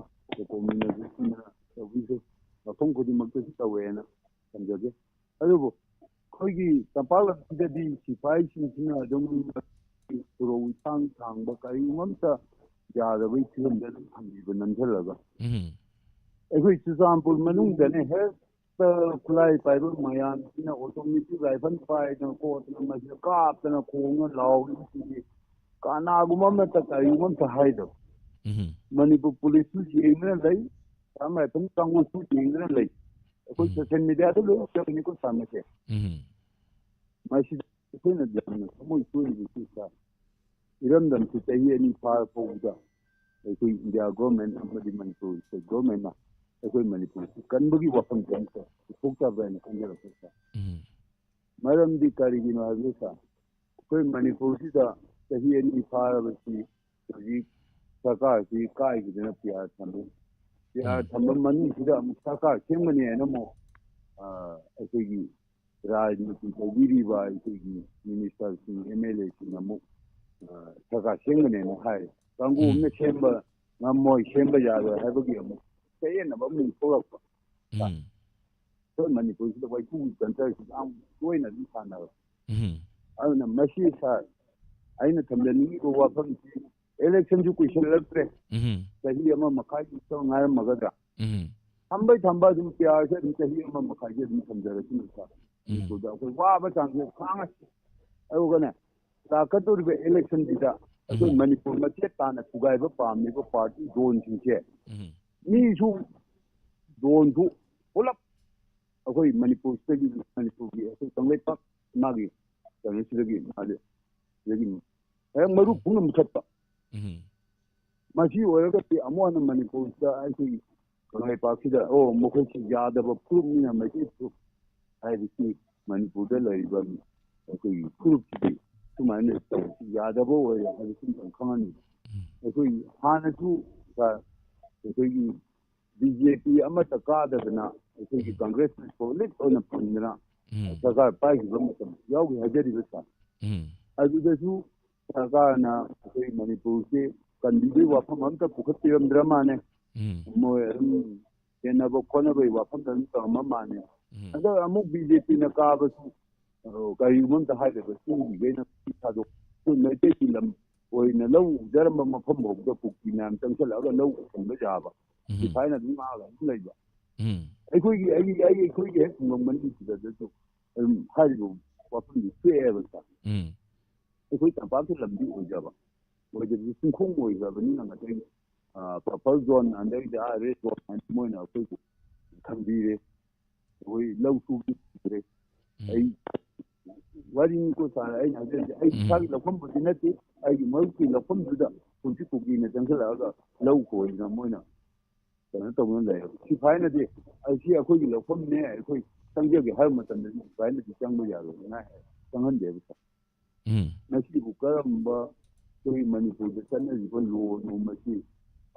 ꯇꯧꯃꯤꯟꯅꯕꯁꯤꯅ ꯇꯧꯕꯤꯈ꯭ꯔꯦ꯫ ꯃꯐꯝ ꯈꯨꯗꯤꯡꯃꯛꯇꯁꯨ ꯇꯧꯋꯦꯅ ꯊꯝꯖꯒꯦ꯫ ꯑꯗꯨꯕꯨ ꯑꯩꯈꯣꯏꯒꯤ ꯇꯝꯄꯥꯛ ꯂꯝꯁꯤꯗꯗꯤ ꯁꯤꯐꯥꯏꯁꯤꯡꯁꯤꯅ ꯑꯗꯨꯝ ꯁꯣꯔꯣꯛ ꯏꯊꯥꯡ ꯊꯥꯡꯕ ꯀꯔꯤꯒꯨꯝꯕ ꯑꯝꯇ ꯌꯥꯗꯕꯒꯤ ꯐꯤꯕꯝꯗ ꯑꯗꯨꯝ ꯊꯝꯕꯤꯕ ꯅꯝꯁꯤꯜꯂꯒ꯫ ꯎꯝ ꯑꯩꯈꯣꯏ ꯆꯨꯔꯆꯥꯟꯄꯨꯔ ꯃꯅꯨꯡꯗꯅꯦ ꯍꯦꯛꯇ ꯈꯨꯠꯂꯥꯏ ꯄꯥꯏꯕ ꯃꯌꯥꯝꯁꯤꯅ ꯑꯣꯇꯣꯃꯦꯇꯤꯛ ꯔꯥꯏꯐꯜ ꯄꯥꯏꯗꯅ ꯈꯣꯠꯇꯅ ꯃꯁꯤꯗ ꯀꯥꯞꯇꯅ ꯈꯣꯡꯅ ꯂꯥꯎꯔꯤꯕꯁꯤꯗꯤ ꯀꯅꯥꯒꯨꯝꯕ ꯑꯃꯠꯇ ꯀꯔꯤꯒꯨꯝꯕ ꯑꯝꯇ ꯍꯥꯏꯗꯕ꯫ ꯎꯝ ꯃꯅꯤꯄꯨꯔ ꯄꯨꯂꯤꯁꯁꯨ ꯌꯦꯡꯗꯅ ꯂꯩ, ꯑꯁꯥꯝ ꯔꯥꯏꯐꯜ ꯀꯥꯡꯕꯨꯁꯨ ꯌꯦꯡꯗꯅ ꯂꯩ꯫ ꯑꯩꯈꯣꯏ ꯎꯝ꯫ ꯁꯣꯁꯤꯌꯦꯜ ꯃꯦꯗꯤꯌꯥꯗ ꯂꯣꯏ ꯆꯠꯄꯅꯤꯀꯣ ꯁꯥꯔ ꯃꯁꯦ꯫ ꯎꯝ ꯃꯁꯤꯗ ꯑꯩꯈꯣꯏꯅ ꯌꯥꯝꯅ ꯊꯃꯣꯏ ꯁꯣꯏꯔꯤꯕꯁꯤ ꯁꯥꯔ, ꯏꯔꯝꯗꯝꯁꯤ ꯆꯍꯤ ꯑꯅꯤ ꯐꯥꯔ ꯐꯥꯎꯕꯗ ꯑꯩꯈꯣꯏ ꯏꯟꯗꯤꯌꯥ ꯒꯣꯔꯃꯦꯟ ꯑꯃꯗꯤ ꯃꯅꯤꯄꯨꯔ ꯁ꯭ꯇꯦꯠ ꯒꯣꯔꯃꯦꯟꯅ ꯑꯩꯈꯣꯏ ꯃꯅꯤꯄꯨꯔꯁꯤ ꯀꯟꯕꯒꯤ ꯋꯥꯐꯝꯁꯦ ꯑꯝꯇ ꯄꯨꯊꯣꯛꯇꯕ꯭ꯔꯥ ꯍꯥꯏꯅ ꯈꯟꯖꯔꯛꯄ ꯁꯥꯔ꯫ ꯎꯝ ꯃꯔꯝꯗꯤ ꯀꯔꯤꯒꯤꯅꯣ ꯍꯥꯏꯕꯗ ꯁꯥꯔ, ꯑꯩꯈꯣꯏ ꯃꯅꯤꯄꯨꯔꯁꯤꯗ ꯆꯍꯤ ꯑꯅꯤ ꯐꯥꯔꯕꯁꯤ ꯍꯧꯖꯤꯛ ꯁꯔꯀꯥꯔꯁꯤ ꯀꯥꯏꯈꯤꯗꯅ ꯄꯤ ꯑꯥꯔ ꯊꯝꯃꯤ꯫ ꯄꯤ ꯑꯥꯔ ꯎꯝ꯫ ꯊꯝꯕ ꯃꯅꯨꯡꯁꯤꯗ ꯑꯃꯨꯛ ꯁꯔꯀꯥꯔ ꯁꯦꯝꯒꯅꯤ ꯍꯥꯏꯅ ꯑꯃꯨꯛ, ꯑ, ꯑꯩꯈꯣꯏꯒꯤ ꯔꯥꯖꯅꯤꯇꯤ ꯇꯧꯕꯤꯔꯤꯕ ꯑꯩꯈꯣꯏꯒꯤ ꯃꯤꯅꯤꯁꯇꯔꯁꯤꯡ, ꯑꯦꯝ ꯑꯦꯜ ꯑꯦꯁꯤꯡꯅ ꯑꯃꯨꯛ, ꯑ, ꯁꯔꯀꯥꯔ ꯁꯦꯝꯒꯅꯤ ꯍꯥꯏꯅ ꯍꯥꯏ꯫ ꯀꯥꯡꯕꯨ ꯎꯝ꯫ ꯑꯃꯅ ꯁꯦꯝꯕ ꯉꯝꯃꯣꯏ, ꯁꯦꯝꯕ ꯌꯥꯔꯣꯏ ꯍꯥꯏꯕꯒꯤ ꯑꯃꯨꯛ ꯆꯌꯦꯠꯅꯕ ꯑꯃꯨꯛ ꯊꯣꯛꯂꯛꯄ꯫ ꯎꯝ ꯑꯩꯈꯣꯏ ꯃꯅꯤꯄꯨꯔꯁꯤꯗ ꯋꯥꯏꯈꯨꯒꯤ ꯀꯜꯆꯔꯁꯤ ꯌꯥꯝ ꯇꯣꯏꯅ ꯑꯗꯨꯝ ꯁꯥꯟꯅꯕ꯫ ꯎꯝ ꯑꯗꯨꯅ ꯃꯁꯤ ꯁꯥꯔ, ꯑꯩꯅ ꯊꯝꯖꯅꯤꯡꯉꯤꯕ ꯋꯥꯐꯝꯁꯤ, ꯏꯂꯦꯛꯁꯟꯁꯨ ꯀꯨꯏꯁꯜꯂꯛꯇ꯭ꯔꯦ, ꯎꯝ ꯆꯍꯤ ꯑꯃ ꯃꯈꯥꯏꯃꯨꯛꯇ ꯉꯥꯏꯔꯝꯃꯒꯗ꯭ꯔꯥ꯫ ꯎꯝ ꯊꯝꯕꯩ ꯊꯝꯕ ꯑꯗꯨꯝ ꯄꯤ ꯑꯥꯔꯁꯦ ꯑꯗꯨꯝ ꯆꯍꯤ ꯑꯃ ꯃꯈꯥꯏꯁꯦ ꯑꯗꯨꯝ ꯊꯝꯖꯔꯁꯤꯅ ꯁꯥꯔ꯫ ꯎꯝ꯫ ꯃꯅꯤꯄꯨꯔꯗ ꯑꯩꯈꯣꯏ ꯋꯥꯕ ꯆꯥꯡꯁꯦ ꯈꯥꯡꯉꯁꯤ꯫ ꯑꯗꯨꯒꯅꯦ, ꯂꯥꯛꯀꯗꯧꯔꯤꯕ ꯏꯂꯦꯛꯁꯟꯁꯤꯗ ꯑꯩꯈꯣꯏ ꯎꯝ꯫ ꯃꯅꯤꯄꯨꯔ ꯃꯆꯦꯠ ꯇꯥꯅ ꯊꯨꯒꯥꯏꯕ ꯄꯥꯝꯃꯤꯕ ꯄꯥꯔꯇꯤ ꯗꯣꯟꯁꯤꯡꯁꯦ, ꯎꯝ ꯃꯤꯁꯨ ꯗꯣꯟꯁꯨ ꯄꯨꯂꯞ ꯑꯩꯈꯣꯏ ꯃꯅꯤꯄꯨꯔꯁꯤꯗꯒꯤ, ꯃꯅꯤꯄꯨꯔꯒꯤ ꯑꯩꯈꯣꯏ ꯀꯪꯂꯩꯄꯥꯛ ꯏꯃꯥꯒꯤ ꯀꯩꯅꯣꯁꯤꯗꯒꯤ ꯃꯥꯁꯦ ꯁꯤꯗꯒꯤ ꯍꯦꯛ ꯃꯔꯨ ꯄꯨꯝꯅ ꯃꯨꯊꯠꯄ꯫ ꯎꯝ ꯃꯁꯤ ꯑꯣꯏꯔꯒꯗꯤ ꯑꯃꯨꯛ ꯍꯟꯅ ꯃꯅꯤꯄꯨꯔꯁꯤꯗ ꯑꯩꯈꯣꯏꯒꯤ ꯀꯪꯂꯩꯄꯥꯛꯁꯤꯗ, "ꯑꯣ, ꯃꯈꯣꯏꯁꯤ ꯌꯥꯗꯕ ꯐꯨꯔꯨꯞꯅꯤꯅ ꯃꯩꯇꯩ ꯐꯨꯔꯨꯞ ꯍꯥꯏꯕꯁꯤ ꯃꯅꯤꯄꯨꯔꯗ ꯂꯩꯔꯤꯕ ꯑꯩꯈꯣꯏꯒꯤ ꯐꯨꯔꯨꯞꯁꯤꯗꯤ ꯁꯨꯃꯥꯏꯅ ꯇꯧꯕꯁꯤ ꯌꯥꯗꯕ ꯑꯣꯏꯔꯦ" ꯍꯥꯏꯕꯁꯤ ꯑꯃꯇꯪ ꯈꯪꯍꯟꯅꯤꯡꯕ꯫ ꯎꯝ ꯑꯩꯈꯣꯏ ꯍꯥꯟꯅꯁꯨ ꯁꯥꯔ, ꯑꯩꯈꯣꯏꯒꯤ ꯕꯤ ꯖꯦ ꯄꯤ ꯑꯃꯠꯇ ꯀꯥꯗꯗꯅ ꯑꯩꯈꯣꯏꯒꯤ ꯎꯝ꯫ ꯀꯪꯒ꯭ꯔꯦꯁꯅ ꯁꯣꯂꯤꯠ ꯑꯣꯏꯅ ꯐꯪꯗꯅ ꯎꯝ ꯁꯔꯀꯥꯔ ꯄꯥꯏꯈꯤꯕ ꯃꯇꯝ ꯌꯥꯎꯈꯤ ꯍꯥꯏꯖꯔꯤꯕ ꯁꯥꯔ꯫ ꯎꯝ ꯑꯗꯨꯗꯁꯨ ꯁꯔꯀꯥꯔꯅ ꯑꯩꯈꯣꯏ ꯃꯅꯤꯄꯨꯔꯁꯤ ꯀꯟꯕꯤꯕꯒꯤ ꯋꯥꯐꯝ ꯑꯝꯇ ꯄꯨꯈꯠꯄꯤꯔꯝꯗ꯭ꯔ ꯃꯥꯅꯦ꯫ ꯎꯝ ꯃꯣꯏ ꯑꯗꯨꯝ ꯍꯦꯟꯅꯕ ꯈꯣꯠꯅꯕꯒꯤ ꯋꯥꯐꯝꯗ ꯑꯗꯨꯝ ꯇꯧꯔꯝꯕ ꯃꯥꯅꯦ꯫ ꯎꯝ ꯍꯟꯗꯛ ꯑꯃꯨꯛ ꯕꯤ ꯖꯦ ꯄꯤꯅ ꯀꯥꯕꯁꯨ, ꯑ, ꯀꯔꯤꯒꯨꯝꯕ ꯑꯝꯇ ꯍꯥꯏꯗꯕ ꯆꯤꯡꯒꯤꯈꯩꯅ ꯊꯥꯗꯣꯛ, ꯑꯩꯈꯣꯏ ꯃꯩꯇꯩꯒꯤ ꯂꯝ ꯑꯣꯏꯅ ꯂꯧ ꯎꯖꯔꯝꯕ ꯃꯐꯝ ꯐꯥꯎꯗ ꯀꯨꯀꯤ ꯃꯌꯥꯝ ꯆꯪꯁꯤꯜꯂꯛꯑꯒ ꯂꯧ ꯎꯁꯟꯕ ꯌꯥꯕ, ꯎꯝ ꯁꯤꯐꯥꯏꯅ ꯑꯗꯨꯝ ꯉꯥꯛꯑꯒ ꯑꯗꯨꯝ ꯂꯩꯕ꯫ ꯎꯝ ꯑꯩꯈꯣꯏꯒꯤ ꯑꯩꯒꯤ ꯑꯩ ꯑꯩꯈꯣꯏꯒꯤ ꯍꯦꯛ ꯈꯨꯡꯒꯪ ꯃꯅꯤꯡꯁꯤꯗꯁꯨ ꯑꯗꯨꯝ ꯍꯥꯏꯔꯤꯕ ꯋꯥꯐꯝꯗꯨ ꯊꯣꯛꯑꯦꯕ ꯁꯥꯔ꯫ ꯎꯝ ꯑꯩꯈꯣꯏ ꯇꯝꯄꯥꯛꯀꯤ ꯂꯝꯕꯤ ꯑꯣꯏꯖꯕ, ꯑꯣꯏꯖꯕꯁꯦ ꯆꯤꯡꯈꯣꯡ ꯑꯣꯏꯈ꯭ꯔꯕꯅꯤꯅ ꯉꯁꯥꯏ ꯕꯐꯔ ꯖꯣꯟ ꯑꯗꯩꯗꯤ ꯑꯥ ꯔꯦꯗ ꯖꯣꯟ ꯍꯥꯏꯅ ꯃꯣꯏꯅ ꯑꯩꯈꯣꯏꯕꯨ ꯊꯝꯕꯤꯔꯦ꯫ ꯑꯩꯈꯣꯏ ꯂꯧ ꯁꯨꯕꯗꯤ ꯐꯪꯗ꯭ꯔꯦ꯫ ꯎꯝ ꯑꯩ ꯋꯥꯔꯤꯅꯤꯀꯣ ꯁꯥꯔ ꯑꯩꯅ ꯍꯥꯏꯖꯔꯤꯁꯦ, ꯑꯩ ꯎꯝ ꯏꯁꯥꯒꯤ ꯂꯧꯐꯝꯕꯨꯗꯤ ꯅꯠꯇꯦ, ꯑꯩꯒꯤ ꯃꯔꯨꯞꯀꯤ ꯂꯧꯐꯝꯗꯨꯗ ꯍꯧꯖꯤꯛ ꯀꯨꯀꯤꯅ ꯆꯪꯁꯤꯜꯂꯛꯑꯒ ꯂꯧ ꯈꯣꯏꯗꯅ ꯃꯣꯏꯅ ꯀꯩꯅꯣ ꯇꯧꯗꯅ ꯂꯩꯌꯦꯕ꯫ ꯁꯤꯐꯥꯏꯅꯗꯤ ꯑꯩ ꯁꯤ ꯑꯩꯈꯣꯏꯒꯤ ꯂꯧꯐꯝꯅꯦ, ꯑꯩꯈꯣꯏ ꯆꯪꯖꯒꯦ ꯍꯥꯏꯕ ꯃꯇꯝꯗꯗꯤ ꯁꯤꯐꯥꯏꯅꯗꯤ ꯆꯪꯕ ꯌꯥꯔꯣꯏ ꯉꯥꯏ ꯆꯪꯍꯟꯗꯦꯕ ꯁꯥꯔ꯫ ꯎꯝ ꯃꯁꯤꯕꯨ ꯀꯔꯝꯕ ꯑꯩꯈꯣꯏ ꯃꯅꯤꯄꯨꯔꯗ ꯆꯠꯅꯔꯤꯕ ꯂꯣꯅꯣ ꯃꯁꯤ?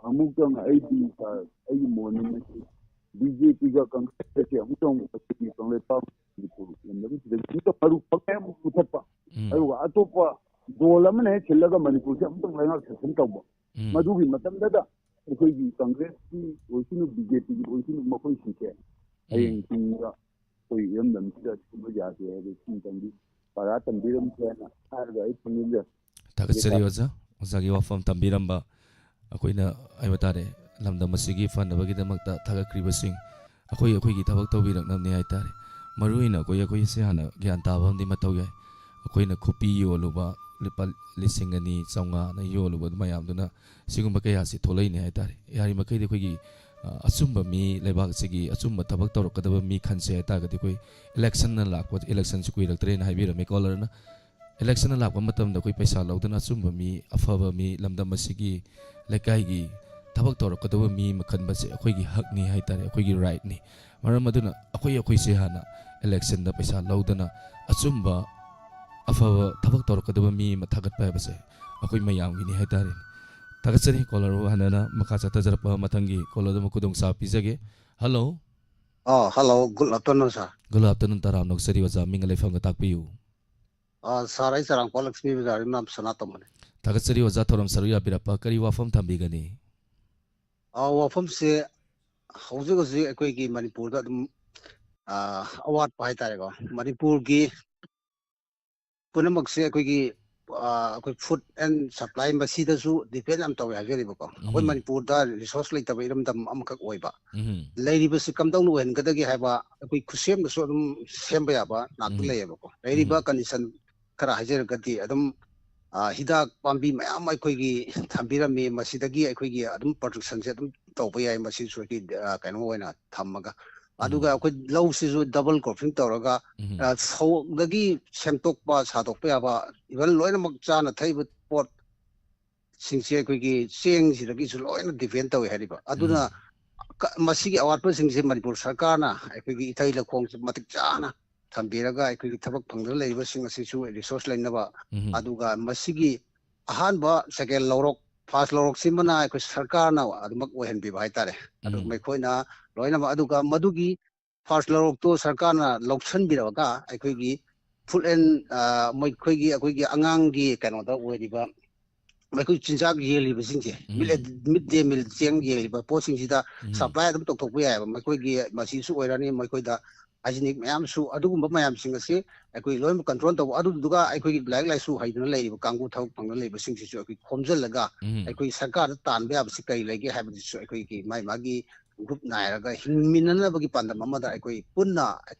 ꯑꯃꯨꯛꯇꯪ ꯑꯩꯗꯤ ꯁꯥꯔ, ꯑꯩꯒꯤ ꯃꯣꯠꯅꯤ ꯃꯁꯤ, ꯕꯤ ꯖꯦ ꯄꯤꯒ ꯀꯪꯒ꯭ꯔꯦꯁꯀꯁꯦ ꯑꯃꯨꯛꯇꯪ ꯑꯩꯈꯣꯏꯒꯤ ꯀꯪꯂꯩꯄꯥꯛ ꯃꯅꯤꯄꯨꯔ ꯂꯝꯗꯝꯁꯤꯗ ꯑꯃꯨꯛꯇ ꯃꯔꯨꯞ ꯃꯌꯥꯝ ꯄꯨꯊꯠꯄ, ꯎꯝ ꯑꯗꯨꯒ ꯑꯇꯣꯞꯄ ꯗꯣꯜ ꯑꯃꯅ ꯍꯦꯛ ꯁꯤꯜꯂꯒ ꯃꯅꯤꯄꯨꯔꯁꯦ ꯑꯃꯨꯛꯇꯪ ꯂꯩꯉꯥꯛ ꯁꯥꯁꯟ ꯇꯧꯕ꯫ ꯎꯝ ꯃꯗꯨꯒꯤ ꯃꯇꯝꯗꯗ ꯑꯩꯈꯣꯏꯒꯤ ꯀꯪꯒ꯭ꯔꯦꯁꯀꯤ ꯑꯣꯏꯁꯅꯨ, ꯕꯤ ꯖꯦ ꯄꯤꯒꯤ ꯑꯣꯏꯁꯅꯨ, ꯃꯈꯣꯏꯁꯤꯡꯁꯦ ꯍꯌꯦꯡ ꯇꯨꯡꯗ ꯑꯩꯈꯣꯏ ꯏꯔꯝꯗꯝꯁꯤꯗ ꯁꯤꯒꯨꯝꯕ ꯌꯥꯗꯦ ꯍꯥꯏꯕꯁꯤ ꯑꯃꯇꯪꯗꯤ ꯄꯔꯥ ꯇꯝꯕꯤꯔꯝꯁꯦ ꯍꯥꯏꯅ ꯍꯥꯏꯔꯒ ꯑꯩ ꯊꯝꯖꯒꯦ꯫ ꯊꯥꯒꯠꯆꯔꯤ ꯑꯣꯖꯥ꯫ ꯑꯣꯖꯥꯒꯤ ꯋꯥꯐꯝ ꯊꯝꯕꯤꯔꯝꯕ ꯑꯩꯈꯣꯏꯅ ꯍꯥꯏꯕ ꯇꯥꯔꯦ, ꯂꯝꯗꯝ ꯑꯁꯤꯒꯤ ꯐꯅꯕꯒꯤꯗꯃꯛꯇ ꯊꯥꯒꯠꯈ꯭ꯔꯤꯕꯁꯤꯡ, ꯑꯩꯈꯣꯏ ꯑꯩꯈꯣꯏꯒꯤ ꯊꯕꯛ ꯇꯧꯕꯤꯔꯛꯅꯕꯅꯤ ꯍꯥꯏꯇꯥꯔꯦ꯫ ꯃꯔꯨ ꯑꯣꯏꯅ ꯑꯩꯈꯣꯏ ꯑꯩꯈꯣꯏꯁꯦ ꯍꯥꯟꯅ ꯒ꯭ꯌꯥꯟ ꯇꯥꯕ ꯑꯃꯗꯤ ꯃꯊꯧ ꯌꯥꯏ꯫ ꯑꯩꯈꯣꯏꯅ ꯈꯨꯄꯤ ꯌꯣꯜꯂꯨꯕ ꯂꯨꯄꯥ ꯂꯤꯁꯤꯡ ꯑꯅꯤ ꯆꯥꯝꯃꯉꯥꯅ ꯌꯣꯜꯂꯨꯕ ꯃꯌꯥꯝꯗꯨꯅ ꯁꯤꯒꯨꯝꯕ ꯀꯌꯥꯁꯤ ꯊꯣꯛꯂꯛꯏꯅꯦ ꯍꯥꯏꯇꯥꯔꯦ꯫ ꯌꯥꯔꯤꯃꯈꯩꯗꯤ ꯑꯩꯈꯣꯏꯒꯤ, ꯑ, ꯑꯆꯨꯝꯕ ꯃꯤ, ꯂꯩꯕꯥꯛꯁꯤꯒꯤ ꯑꯆꯨꯝꯕ ꯊꯕꯛ ꯇꯧꯔꯛꯀꯗꯕ ꯃꯤ ꯈꯟꯁꯦ ꯍꯥꯏꯇꯥꯔꯒꯗꯤ ꯑꯩꯈꯣꯏ ꯏꯂꯦꯛꯁꯟꯅ ꯂꯥꯛꯄ, ꯏꯂꯦꯛꯁꯟꯁꯨ ꯀꯨꯏꯔꯛꯇ꯭ꯔꯦꯅ ꯍꯥꯏꯕꯤꯔꯝꯃꯤ ꯀꯣꯂꯔꯅ꯫ ꯏꯂꯦꯛꯁꯟꯅ ꯂꯥꯛꯄ ꯃꯇꯝꯗ ꯑꯩꯈꯣꯏ ꯄꯩꯁꯥ ꯂꯧꯗꯅ ꯑꯆꯨꯝꯕ ꯃꯤ, ꯑꯐꯕ ꯃꯤ, ꯂꯝꯗꯝ ꯑꯁꯤꯒꯤ, ꯂꯩꯀꯥꯏꯒꯤ ꯊꯕꯛ ꯇꯧꯔꯛꯀꯗꯕ ꯃꯤ ꯑꯃ ꯈꯟꯕꯁꯦ ꯑꯩꯈꯣꯏꯒꯤ ꯍꯛꯅꯤ ꯍꯥꯏꯇꯥꯔꯦ, ꯑꯩꯈꯣꯏꯒꯤ ꯔꯥꯏꯠꯅꯤ꯫ ꯃꯔꯝ ꯑꯗꯨꯅ ꯑꯩꯈꯣꯏ ꯑꯩꯈꯣꯏꯁꯦ ꯍꯥꯟꯅ ꯏꯂꯦꯛꯁꯟꯗ ꯄꯩꯁꯥ ꯂꯧꯗꯅ ꯑꯆꯨꯝꯕ, ꯑꯐꯕ ꯊꯕꯛ ꯇꯧꯔꯛꯀꯗꯕ ꯃꯤ ꯑꯃ ꯊꯥꯒꯠꯄ ꯍꯥꯏꯕꯁꯦ ꯑꯩꯈꯣꯏ ꯃꯌꯥꯝꯒꯤꯅꯤ ꯍꯥꯏꯇꯥꯔꯦ꯫ ꯊꯥꯒꯠꯆꯔꯤ ꯀꯣꯂꯔꯕꯨ ꯍꯟꯅꯅ ꯃꯈꯥ ꯆꯠꯊꯖꯔꯛꯄ ꯃꯊꯪꯒꯤ ꯀꯣꯂꯔꯗ ꯑꯃꯨꯛ ꯈꯨꯗꯣꯡꯆꯥꯕ ꯄꯤꯖꯒꯦ꯫ ꯍꯜꯂꯣ꯫ ꯑ, ꯍꯜꯂꯣ, ꯒꯨꯗ ꯑꯥꯐꯇꯔꯅꯨꯟ ꯁꯥꯔ꯫ ꯒꯨꯗ ꯑꯥꯐꯇꯔꯅꯨꯟ, ꯇꯔꯥꯝꯅ ꯑꯣꯛꯆꯔꯤ ꯑꯣꯖꯥ, ꯃꯤꯡꯒ ꯂꯩꯐꯝꯒ ꯇꯥꯛꯄꯤꯌꯨ꯫ ꯑ, ꯁꯥꯔ, ꯑꯩ ꯆꯔꯥꯡꯄꯥꯜ ꯂꯛꯁꯃꯤ ꯕꯖꯥꯔꯗꯒꯤꯅ ꯁꯅꯥꯇꯣꯝꯕꯅꯤ꯫ ꯊꯥꯒꯠꯆꯔꯤ ꯑꯣꯖꯥ, ꯊꯧꯔꯝ ꯁꯔꯨꯛ ꯌꯥꯕꯤꯔꯛꯄ꯫ ꯀꯔꯤ ꯋꯥꯐꯝ ꯊꯝꯕꯤꯒꯅꯤ? ꯑ, ꯋꯥꯐꯝꯁꯦ ꯍꯧꯖꯤꯛ ꯍꯧꯖꯤꯛ ꯑꯩꯈꯣꯏꯒꯤ ꯃꯅꯤꯄꯨꯔꯗ ꯑꯗꯨꯝ, ꯑ, ꯑꯋꯥꯠꯄ ꯍꯥꯏꯇꯥꯔꯦꯀꯣ, ꯃꯅꯤꯄꯨꯔꯒꯤ ꯄꯨꯝꯅꯃꯛꯁꯦ ꯑꯩꯈꯣꯏꯒꯤ ꯑ, ꯑꯩꯈꯣꯏ ꯐꯨꯗ ꯑꯦꯟ ꯁꯄ꯭ꯂꯥꯏ ꯃꯁꯤꯗꯁꯨ ꯗꯤꯄꯦꯟ ꯌꯥꯝ ꯇꯧꯋꯦ ꯍꯥꯏꯖꯔꯤꯕꯀꯣ꯫ ꯑꯩꯈꯣꯏ ꯎꯝ꯫ ꯃꯅꯤꯄꯨꯔꯗ ꯔꯤꯁꯣꯔꯁ ꯂꯩꯇꯕ ꯏꯔꯝꯗꯝ ꯑꯃꯈꯛ ꯑꯣꯏꯕ꯫ ꯎꯝ꯫ ꯂꯩꯔꯤꯕꯁꯤ ꯀꯝꯗꯧꯅ ꯑꯣꯏꯍꯟꯒꯗꯒꯦ ꯍꯥꯏꯕ ꯑꯩꯈꯣꯏ ꯈꯨꯠꯁꯦꯝꯗꯁꯨ ꯑꯗꯨꯝ ꯁꯦꯝꯕ ꯌꯥꯕ ꯉꯥꯛꯇ ꯎꯝ꯫ ꯂꯩꯌꯦꯕꯀꯣ꯫ ꯂꯩꯔꯤꯕ ꯎꯝ꯫ ꯀꯟꯗꯤꯁꯟ ꯈꯔ ꯍꯥꯏꯖꯔꯒꯗꯤ ꯑꯗꯨꯝ, ꯑ, ꯍꯤꯗꯥꯛ ꯄꯥꯝꯕꯤ ꯃꯌꯥꯝ ꯑꯩꯈꯣꯏꯒꯤ ꯊꯝꯕꯤꯔꯝꯃꯤ꯫ ꯃꯁꯤꯗꯒꯤ ꯑꯩꯈꯣꯏꯒꯤ ꯑꯗꯨꯝ ꯄ꯭ꯔꯣꯗꯛꯁꯟꯁꯦ ꯑꯗꯨꯝ ꯇꯧꯕ ꯌꯥꯏ꯫ ꯃꯁꯤꯁꯨ ꯑꯩꯈꯣꯏ, ꯑ, ꯀꯩꯅꯣ ꯑꯣꯏꯅ ꯊꯝꯃꯒ꯫ ꯑꯗꯨꯒ ꯎꯝ꯫ ꯑꯩꯈꯣꯏ ꯂꯧꯁꯤꯁꯨ ꯗꯕꯜ ꯀ꯭ꯔꯣꯞꯄꯤꯡ ꯇꯧꯔꯒ, ꯎꯝ꯫ ꯑ, ꯐꯧꯗꯒꯤ ꯁꯦꯝꯗꯣꯛꯄ, ꯁꯥꯗꯣꯛꯄ ꯌꯥꯕ, ꯏꯚꯟ ꯂꯣꯏꯅꯃꯛ ꯆꯥꯅ ꯊꯛꯏꯕ ꯄꯣꯠ ꯁꯤꯡꯁꯦ ꯑꯩꯈꯣꯏꯒꯤ ꯆꯦꯡꯁꯤꯗꯒꯤꯁꯨ ꯂꯣꯏꯅ ꯗꯤꯄꯦꯟ ꯇꯧꯋꯦ ꯍꯥꯏꯔꯤꯕ꯫ ꯑꯗꯨꯅ ꯎꯝ꯫ ꯀ-, ꯃꯁꯤꯒꯤ ꯑꯋꯥꯠꯄꯁꯤꯡꯁꯦ ꯃꯅꯤꯄꯨꯔ ꯁꯔꯀꯥꯔꯅ ꯑꯩꯈꯣꯏꯒꯤ ꯏꯊꯩ ꯂꯧꯈꯣꯡꯁꯦ ꯃꯇꯤꯛ ꯆꯥꯅ ꯊꯝꯕꯤꯔꯒ ꯑꯩꯈꯣꯏꯒꯤ ꯊꯕꯛ ꯐꯪꯗꯅ ꯂꯩꯔꯤꯕꯁꯤꯡ ꯑꯁꯤꯁꯨ ꯔꯤꯁꯣꯔꯁ ꯂꯩꯅꯕ, ꯎꯝ꯫ ꯑꯗꯨꯒ ꯃꯁꯤꯒꯤ ꯑꯍꯥꯟꯕ, ꯁꯦꯀꯦꯟ ꯂꯧꯔꯣꯛ, ꯐꯥꯔꯁ ꯂꯧꯔꯣꯛꯁꯤꯃꯅ ꯑꯩꯈꯣꯏ ꯁꯔꯀꯥꯔꯅ ꯑꯗꯨꯃꯛ ꯑꯣꯏꯍꯟꯕꯤꯕ ꯍꯥꯏꯇꯥꯔꯦ꯫ ꯑꯗꯨ ꯎꯝ꯫ ꯃꯈꯣꯏꯅ ꯂꯣꯏꯅꯃꯛ, ꯑꯗꯨꯒ ꯃꯗꯨꯒꯤ ꯐꯥꯔꯁ ꯂꯧꯔꯣꯛꯇꯣ ꯁꯔꯀꯥꯔꯅ ꯂꯧꯁꯤꯟꯕꯤꯔꯒ ꯑꯩꯈꯣꯏꯒꯤ ꯐꯨꯗ ꯑꯦꯟ, ꯑ, ꯃꯈꯣꯏꯒꯤ, ꯑꯩꯈꯣꯏꯒꯤ ꯑꯉꯥꯡꯒꯤ ꯀꯩꯅꯣꯗ ꯑꯣꯏꯔꯤꯕ, ꯃꯈꯣꯏ ꯆꯤꯟꯖꯥꯛ ꯌꯦꯜꯂꯤꯕꯁꯤꯡꯁꯦ, ꯎꯝ꯫ ꯃꯤꯗ ꯗꯦ ꯃꯤꯜ ꯆꯦꯡ ꯌꯦꯜꯂꯤꯕ ꯄꯣꯠꯁꯤꯡꯁꯤꯗ ꯎꯝ꯫ ꯁꯄ꯭ꯂꯥꯏ ꯑꯗꯨꯝ ꯇꯧꯊꯣꯛꯄ ꯌꯥꯏꯑꯕ꯫ ꯃꯈꯣꯏꯒꯤ ꯃꯁꯤꯁꯨ ꯑꯣꯏꯔꯅꯤ, ꯃꯈꯣꯏꯗ ꯍꯥꯏꯖꯤꯅꯤꯛ ꯃꯌꯥꯝꯁꯨ, ꯑꯗꯨꯒꯨꯝꯕ ꯃꯌꯥꯝꯁꯤꯡ ꯑꯁꯤ ꯑꯩꯈꯣꯏ ꯂꯣꯏꯅꯃꯛ ꯀꯟꯇ꯭ꯔꯣꯜ ꯇꯧꯕ꯫ ꯑꯗꯨꯗꯨꯒ ꯑꯩꯈꯣꯏꯒꯤ ꯂꯥꯏꯔꯤꯛ ꯂꯥꯏꯁꯨ ꯍꯩꯗꯅ ꯂꯩꯔꯤꯕ ꯀꯥꯡꯕꯨ, ꯊꯕꯛ ꯐꯪꯗꯅ ꯂꯩꯕꯁꯤꯡꯁꯤꯁꯨ ꯑꯩꯈꯣꯏ ꯈꯣꯝꯖꯤꯜꯂꯒ ꯎꯝ꯫ ꯑꯩꯈꯣꯏ ꯁꯔꯀꯥꯔꯗ ꯇꯥꯟꯕ ꯌꯥꯕꯁꯤ ꯀꯔꯤ ꯂꯩꯒꯦ ꯍꯥꯏꯕꯗꯨꯁꯨ ꯑꯩꯈꯣꯏꯒꯤ ꯃꯥꯏ ꯃꯥꯒꯤ ꯒ꯭ꯔꯨꯞ ꯅꯥꯏꯔꯒ ꯍꯤꯡꯃꯤꯟꯅꯅꯕꯒꯤ ꯄꯥꯟꯗꯝ ꯑꯃꯗ ꯑꯩꯈꯣꯏ ꯄꯨꯟꯅ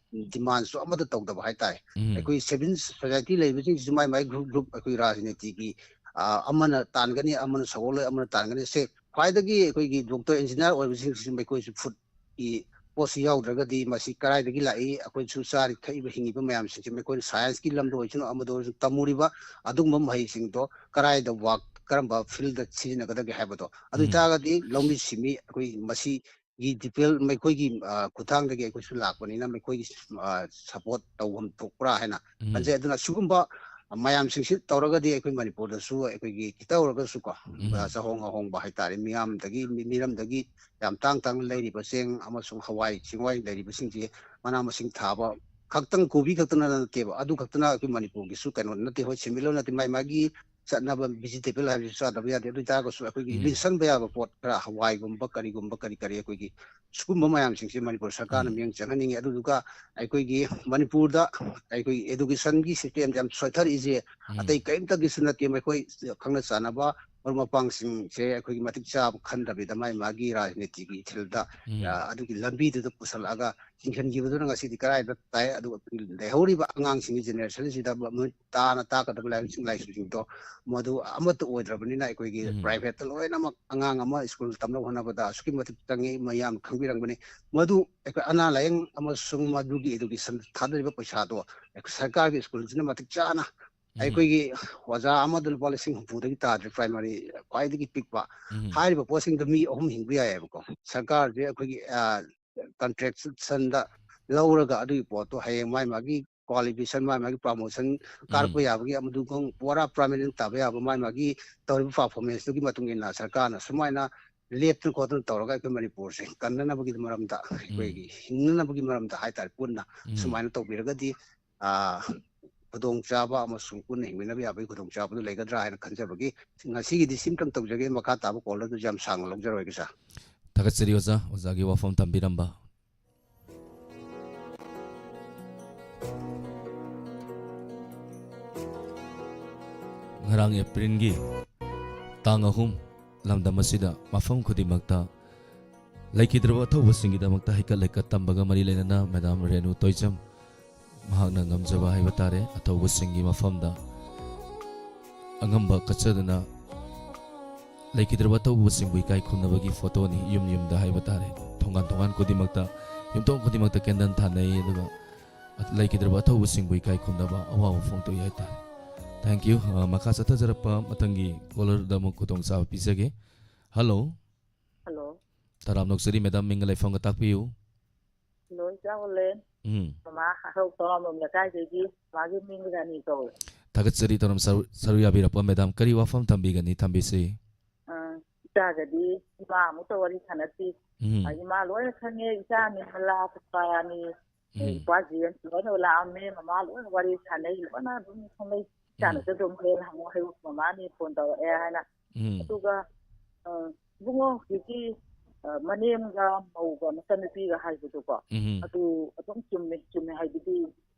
ꯗꯤꯃꯥꯟꯁꯨ ꯑꯃꯠꯇ ꯇꯧꯗꯕ ꯍꯥꯏꯇꯥꯔꯦ꯫ ꯎꯝ꯫ ꯑꯩꯈꯣꯏ ꯁꯤꯚꯤꯜ ꯁꯣꯁꯥꯏꯇꯤ ꯂꯩꯔꯤꯕꯁꯤꯡꯁꯤꯁꯨ ꯃꯥꯏ ꯃꯥꯏ ꯒ꯭ꯔꯨꯞ ꯒ꯭ꯔꯨꯞ ꯑꯩꯈꯣꯏ ꯔꯥꯖꯅꯤꯇꯤꯒꯤ, ꯑ, ꯑꯃꯅ ꯇꯥꯟꯒꯅꯤ, ꯑꯃꯅ ꯁꯒꯣꯜ ꯂꯣꯏ, ꯑꯃꯅ ꯇꯥꯟꯒꯅꯤ꯫ ꯁꯦ ꯈ꯭ꯋꯥꯏꯗꯒꯤ ꯑꯩꯈꯣꯏꯒꯤ ꯗꯣꯛꯇꯔ ꯏꯟꯖꯤꯅꯤꯌꯥꯔ ꯑꯣꯏꯕꯁꯤꯡꯁꯤꯁꯨ ꯃꯈꯣꯏꯁꯨ ꯐꯨꯗꯀꯤ ꯄꯣꯠꯁꯤ ꯌꯥꯎꯗ꯭ꯔꯒꯗꯤ ꯃꯁꯤ ꯀꯗꯥꯏꯗꯒꯤ ꯂꯥꯛꯏ? ꯑꯩꯈꯣꯏꯁꯨ ꯆꯥꯔꯤ ꯊꯛꯏꯕ ꯍꯤꯡꯉꯤꯕ ꯃꯌꯥꯝꯁꯤꯡꯁꯦ ꯃꯈꯣꯏꯅ ꯁꯥꯏꯟꯁꯀꯤ ꯂꯝꯗ ꯑꯣꯏꯁꯅꯨ, ꯑꯃꯗ ꯑꯣꯏꯔꯁꯨ ꯇꯝꯃꯨꯔꯤꯕ ꯑꯗꯨꯒꯨꯝꯕ ꯃꯍꯩꯁꯤꯡꯗꯣ ꯀꯗꯥꯏꯗ ꯋꯥꯛ, ꯀꯔꯝꯕ ꯐꯤꯜꯗ ꯁꯤꯖꯤꯟꯅꯒꯗꯒꯦ ꯍꯥꯏꯕꯗꯣ꯫ ꯑꯗꯨ ꯎꯝ꯫ ꯑꯣꯏꯇꯥꯔꯒꯗꯤ ꯂꯧꯃꯤ ꯁꯤꯟꯃꯤ ꯑꯩꯈꯣꯏ ꯃꯁꯤꯒꯤ ꯗꯤꯇꯦꯜ ꯃꯈꯣꯏꯒꯤ, ꯑ, ꯈꯨꯠꯊꯥꯡꯗꯒꯤ ꯑꯩꯈꯣꯏꯁꯨ ꯂꯥꯛꯄꯅꯤꯅ ꯃꯈꯣꯏꯒꯤ, ꯑ, ꯁꯄꯣꯔꯠ ꯇꯧꯐꯝ ꯊꯣꯛꯄ꯭ꯔꯥ ꯍꯥꯏꯅ ꯎꯝ꯫ ꯈꯟꯖꯩ꯫ ꯑꯗꯨꯅ ꯁꯤꯒꯨꯝꯕ ꯃꯌꯥꯝꯁꯤꯡꯁꯤ ꯇꯧꯔꯒꯗꯤ ꯑꯩꯈꯣꯏ ꯃꯅꯤꯄꯨꯔꯗꯁꯨ ꯑꯩꯈꯣꯏꯒꯤ ꯈꯤꯇ ꯑꯣꯏꯔꯒꯁꯨꯀꯣ, ꯎꯝ꯫ ꯑ, ꯆꯥꯍꯣꯡ ꯉꯥꯍꯣꯡꯕ ꯍꯥꯏꯇꯥꯔꯦ, ꯃꯤꯌꯥꯝꯗꯒꯤ, ꯃꯤ-, ꯃꯤꯔꯝꯗꯒꯤ ꯌꯥꯝ ꯇꯥꯡ ꯇꯥꯡꯅ ꯂꯩꯔꯤꯕ ꯆꯦꯡ ꯑꯃꯁꯨꯡ ꯍꯋꯥꯏ ꯆꯦꯡꯋꯥꯏ ꯂꯩꯔꯤꯕꯁꯤꯡꯁꯦ ꯃꯅꯥ ꯃꯁꯤꯡ ꯊꯥꯕ ꯈꯛꯇꯪ, ꯀꯣꯕꯤ ꯈꯛꯇꯅ ꯅꯠꯇꯦꯕ, ꯑꯗꯨ ꯈꯛꯇꯅ ꯑꯩꯈꯣꯏ ꯃꯅꯤꯄꯨꯔꯒꯤꯁꯨ ꯀꯩꯅꯣ ꯅꯠꯇꯦ꯫ ꯍꯣꯏ, ꯁꯦꯟꯃꯤꯠꯂꯣꯟ ꯅꯠꯇꯦ, ꯃꯥꯏ ꯃꯥꯒꯤ ꯆꯠꯅꯕ vegetable ꯍꯥꯏꯕꯁꯤ ꯆꯥꯗꯕ ꯌꯥꯗꯦ꯫ ꯑꯗꯨ ꯑꯣꯏꯇꯥꯔꯒꯁꯨ ꯑꯩꯈꯣꯏꯒꯤ ꯎꯝ꯫ ꯂꯤꯡꯁꯟꯕ ꯌꯥꯕ ꯄꯣꯠ ꯈꯔ, ꯍꯋꯥꯏꯒꯨꯝꯕ, ꯀꯔꯤꯒꯨꯝꯕ, ꯀꯔꯤ ꯀꯔꯤ, ꯑꯩꯈꯣꯏꯒꯤ ꯁꯤꯒꯨꯝꯕ ꯃꯌꯥꯝꯁꯤꯡꯁꯦ ꯃꯅꯤꯄꯨꯔ ꯁꯔꯀꯥꯔꯅ ꯎꯝ꯫ ꯃꯤꯠꯌꯦꯡ ꯆꯪꯍꯟꯅꯤꯡꯉꯤ꯫ ꯑꯗꯨꯗꯨꯒ ꯑꯩꯈꯣꯏꯒꯤ ꯃꯅꯤꯄꯨꯔꯗ ꯑꯩꯈꯣꯏꯒꯤ educationꯒꯤ systemꯁꯦ ꯌꯥꯝ ꯁꯣꯏꯊꯔꯛꯏꯁꯦ ꯎꯝ꯫ ꯑꯇꯩ ꯀꯔꯤꯝꯇꯒꯤꯁꯨ ꯅꯠꯇꯦ꯫ ꯃꯈꯣꯏ ꯈꯪꯅ ꯆꯥꯟꯅꯕ ꯃꯔꯨꯞ ꯃꯄꯥꯡꯁꯤꯡꯁꯦ ꯑꯩꯈꯣꯏꯒꯤ ꯃꯇꯤꯛ ꯆꯥꯕ ꯈꯟꯗꯕꯤꯗ ꯃꯥꯒꯤ ꯃꯥꯒꯤ ꯔꯥꯖꯅꯤꯇꯤꯒꯤ ꯏꯊꯤꯜꯗ, ꯎꯝ꯫ ꯑ, ꯑꯗꯨꯒꯤ ꯂꯝꯕꯤꯗꯨꯗ ꯄꯨꯁꯜꯂꯛꯑꯒ ꯆꯤꯡꯁꯤꯟꯈꯤꯕꯗꯨꯅ ꯉꯁꯤꯗꯤ ꯀꯗꯥꯏꯗ ꯇꯥꯏ? ꯑꯗꯨꯒ ꯑꯩꯈꯣꯏꯒꯤ ꯂꯩꯍꯧꯔꯤꯕ ꯑꯉꯥꯡꯁꯤꯡꯒꯤ generationꯁꯤꯗ ꯃꯃꯨꯠ ꯇꯥꯅ ꯇꯥꯛꯀꯗꯕ ꯂꯥꯏꯔꯤꯛꯁꯤꯡ ꯂꯥꯏꯁꯨꯁꯤꯡꯗꯣ ꯃꯗꯨ ꯑꯃꯠꯇ ꯑꯣꯏꯗ꯭ꯔꯕꯅꯤꯅ ꯑꯩꯈꯣꯏꯒꯤ ꯎꯝ꯫ privateꯇ ꯂꯣꯏꯅꯃꯛ ꯑꯉꯥꯡ ꯑꯃ school ꯇꯝꯅꯕ ꯍꯣꯠꯅꯕꯗ ꯑꯁꯨꯛꯀꯤ ꯃꯇꯤꯛ ꯆꯪꯉꯤ, ꯃꯌꯥꯝ ꯈꯪꯕꯤꯔꯝꯒꯅꯤ꯫ ꯃꯗꯨ ꯑꯩꯈꯣꯏ ꯑꯅꯥ ꯂꯥꯏꯌꯦꯡ ꯑꯃꯁꯨꯡ ꯃꯗꯨꯒꯤ education ꯊꯥꯗꯔꯤꯕ ꯄꯩꯁꯥꯗꯣ ꯑꯩꯈꯣꯏ ꯁꯔꯀꯥꯔꯒꯤ schoolꯁꯤꯅ ꯃꯇꯤꯛ ꯆꯥꯅ ꯎꯝ꯫ ꯑꯩꯈꯣꯏꯒꯤ ꯑꯣꯖꯥ ꯑꯃꯗ ꯂꯨꯄꯥ ꯂꯤꯁꯤꯡ ꯍꯨꯝꯐꯨꯗꯒꯤ ꯇꯥꯗ꯭ꯔꯦ, primary ꯈ꯭ꯋꯥꯏꯗꯒꯤ ꯄꯤꯛꯄ꯫ ꯎꯝ꯫ ꯍꯥꯏꯔꯤꯕ ꯄꯣꯠꯁꯤꯡꯗꯣ ꯃꯤ ꯑꯍꯨꯝ ꯍꯤꯡꯕ ꯌꯥꯏꯑꯕꯀꯣ꯫ ꯁꯔꯀꯥꯔꯁꯦ ꯑꯩꯈꯣꯏꯒꯤ, ꯑ, contractionꯗ ꯂꯧꯔꯒ ꯑꯗꯨꯒꯤ ꯄꯣꯠꯇꯣ ꯍꯌꯦꯡ ꯃꯥꯏ ꯃꯥꯒꯤ qualification, ꯃꯥꯏ ꯃꯥꯒꯤ promotion ꯀꯥꯔꯛꯄ ꯎꯝ꯫ ꯌꯥꯕꯒꯤ ꯑꯃꯗꯨꯒ ꯄꯨꯔꯥ permanent ꯇꯥꯕ ꯌꯥꯕ ꯃꯥꯏ ꯃꯥꯒꯤ ꯇꯧꯔꯤꯕ performanceꯇꯨꯒꯤ ꯃꯇꯨꯡ ꯏꯟꯅ ꯁꯔꯀꯥꯔꯅ ꯁꯨꯃꯥꯏꯅ ꯂꯦꯞꯇꯅ ꯈꯣꯠꯇꯅ ꯇꯧꯔꯒ ꯑꯩꯈꯣꯏ ꯃꯅꯤꯄꯨꯔꯁꯦ ꯀꯟꯅꯅꯕꯒꯤ ꯃꯔꯝꯗ, ꯎꯝ꯫ ꯑꯩꯈꯣꯏꯒꯤ ꯍꯤꯡꯅꯅꯕꯒꯤ ꯃꯔꯝꯗ ꯍꯥꯏꯇꯥꯔꯦ, ꯄꯨꯟꯅ ꯎꯝ꯫ ꯁꯨꯃꯥꯏꯅ ꯇꯧꯕꯤꯔꯒꯗꯤ, ꯑ, ꯈꯨꯗꯣꯡꯆꯥꯕ ꯑꯃꯁꯨꯡ ꯄꯨꯟꯅ ꯍꯤꯡꯃꯤꯟꯅꯕ ꯌꯥꯕꯒꯤ ꯈꯨꯗꯣꯡꯆꯥꯕꯗꯨ ꯂꯩꯒꯗ꯭ꯔꯥ ꯍꯥꯏꯅ ꯈꯟꯖꯕꯒꯤ ꯉꯁꯤꯒꯤꯗꯤ ꯁꯤꯝꯇꯪ ꯇꯧꯖꯒꯦ꯫ ꯃꯈꯥ ꯇꯥꯕ callꯗꯨ ꯌꯥꯝ ꯁꯥꯡꯅ ꯂꯧꯖꯔꯣꯏꯒꯦ sir꯫ ꯊꯥꯒꯠꯆꯔꯤ ꯑꯣꯖꯥ, ꯑꯣꯖꯥꯒꯤ ꯋꯥꯐꯝ ꯊꯝꯕꯤꯔꯝꯕ꯫ ꯉꯔꯥꯡ Aprilꯒꯤ ꯇꯥꯡ ꯑꯍꯨꯝ, ꯂꯝꯗꯝ ꯑꯁꯤꯗ ꯃꯐꯝ ꯈꯨꯗꯤꯡꯃꯛꯇ ꯂꯩꯈꯤꯗ꯭ꯔꯕ ꯑꯊꯧꯕꯁꯤꯡꯒꯤꯗꯃꯛꯇ ꯍꯩꯀꯠ ꯂꯩꯀꯠ ꯇꯝꯕꯒ ꯃꯔꯤ ꯂꯩꯅꯅ Madam ꯔꯦꯅꯨ ꯇꯣꯏꯖꯝ ꯃꯍꯥꯛꯅ ꯉꯝꯖꯕ ꯍꯥꯏꯕ ꯇꯥꯔꯦ, ꯑꯊꯧꯕꯁꯤꯡꯒꯤ ꯃꯐꯝꯗ ꯑꯉꯝꯕ ꯀꯠꯆꯗꯨꯅ ꯂꯩꯈꯤꯗ꯭ꯔꯕ ꯑꯊꯧꯕꯁꯤꯡꯕꯨ ꯏꯀꯥꯏ ꯈꯨꯝꯅꯕꯒꯤ photoꯅꯤ꯫ ꯌꯨꯝ ꯌꯨꯝꯗ ꯍꯥꯏꯕ ꯇꯥꯔꯦ, ꯊꯣꯡꯒꯥꯟ ꯊꯣꯡꯒꯥꯟ ꯈꯨꯗꯤꯡꯃꯛꯇ, ꯌꯨꯝꯊꯣꯡ ꯈꯨꯗꯤꯡꯃꯛꯇ candle ꯊꯥꯟꯅꯩ, ꯑꯗꯨꯒ ꯂꯩꯈꯤꯗ꯭ꯔꯕ ꯑꯊꯧꯕꯁꯤꯡꯕꯨ ꯏꯀꯥꯏ ꯈꯨꯝꯅꯕ ꯑꯋꯥꯕ ꯐꯣꯡꯗꯣꯛꯏ ꯍꯥꯏꯇꯥꯔꯦ꯫ Thank you꯫ ꯑ, ꯃꯈꯥ ꯆꯠꯊꯖꯔꯛꯄ ꯃꯊꯪꯒꯤ callerꯗ ꯑꯃꯨꯛ ꯈꯨꯗꯣꯡꯆꯥꯕ ꯄꯤꯖꯒꯦ꯫ Hello꯫ Hello꯫ ꯇꯔꯥꯝꯅ ꯑꯣꯛꯆꯔꯤ madam, ꯃꯤꯡꯒ ꯂꯩꯐꯝꯒ ꯇꯥꯛꯄꯤꯌꯨ꯫ Hello, ꯏꯆꯥ ꯑꯣꯂꯦꯟ꯫ ꯎꯝ꯫ ꯃꯃꯥ ꯍꯔꯥꯎ ꯇꯣꯉꯥꯟꯕꯝ ꯂꯩꯀꯥꯏꯗꯒꯤ꯫ ꯃꯥꯒꯤ ꯃꯤꯡ ꯔꯥꯅꯤ ꯀꯧꯋꯦ꯫ ꯊꯥꯒꯠꯆꯔꯤ ꯇꯧꯔꯝ ꯁꯔꯨ-, ꯁꯔꯨ ꯌꯥꯕꯤꯔꯛꯄ madam꯫ ꯀꯔꯤ ꯋꯥꯐꯝ ꯊꯝꯕꯤꯒꯅꯤ? ꯊꯝꯕꯤꯁꯤ꯫ ꯑ, ꯏꯆꯥꯒꯗꯤ ꯏꯃꯥ ꯑꯃꯨꯛꯇ ꯋꯥꯔꯤ ꯁꯥꯟꯅꯗ꯭ꯔꯤ꯫ ꯎꯝ꯫ ꯑ, ꯏꯃꯥ ꯂꯣꯏꯅ ꯈꯪꯉꯦ꯫ ꯏꯆꯥ ꯅꯤꯔꯃꯂꯥ, ꯄꯨꯁꯄꯥꯔꯥꯅꯤ, ꯎꯝ꯫ ꯏꯄꯥ ꯖꯦꯝꯁ ꯂꯣꯏꯅ ꯂꯥꯛꯑꯝꯃꯦ꯫ ꯃꯃꯥ ꯂꯣꯏꯅ ꯋꯥꯔꯤ ꯁꯥꯟꯅꯩ꯫ ꯂꯣꯏꯅ ꯑꯗꯨꯝ ꯈꯪꯅꯩ꯫ ꯏꯆꯥꯅꯁꯨ ꯑꯗꯨꯝ ꯍꯣꯔꯦꯟ ꯍꯪꯉꯣ, ꯍꯩꯔꯣꯛ ꯃꯃꯥꯅꯤ ꯐꯣꯟ ꯇꯧꯔꯛꯑꯦ ꯍꯥꯏꯅ꯫ ꯎꯝ꯫ ꯑꯗꯨꯒ, ꯑ, ꯏꯕꯨꯡꯉꯣ ꯍꯧꯖꯤꯛꯀꯤ, ꯑ, ꯃꯅꯦꯝꯒ ꯃꯧꯒ ꯃꯆꯟꯅꯨꯄꯤꯒ ꯍꯥꯏꯕꯗꯨꯀꯣ, ꯎꯝ꯫ ꯑꯗꯨ ꯑꯗꯨꯝ ꯆꯨꯝꯃꯦ, ꯆꯨꯝꯃꯦ ꯍꯥꯏꯕꯗꯤ,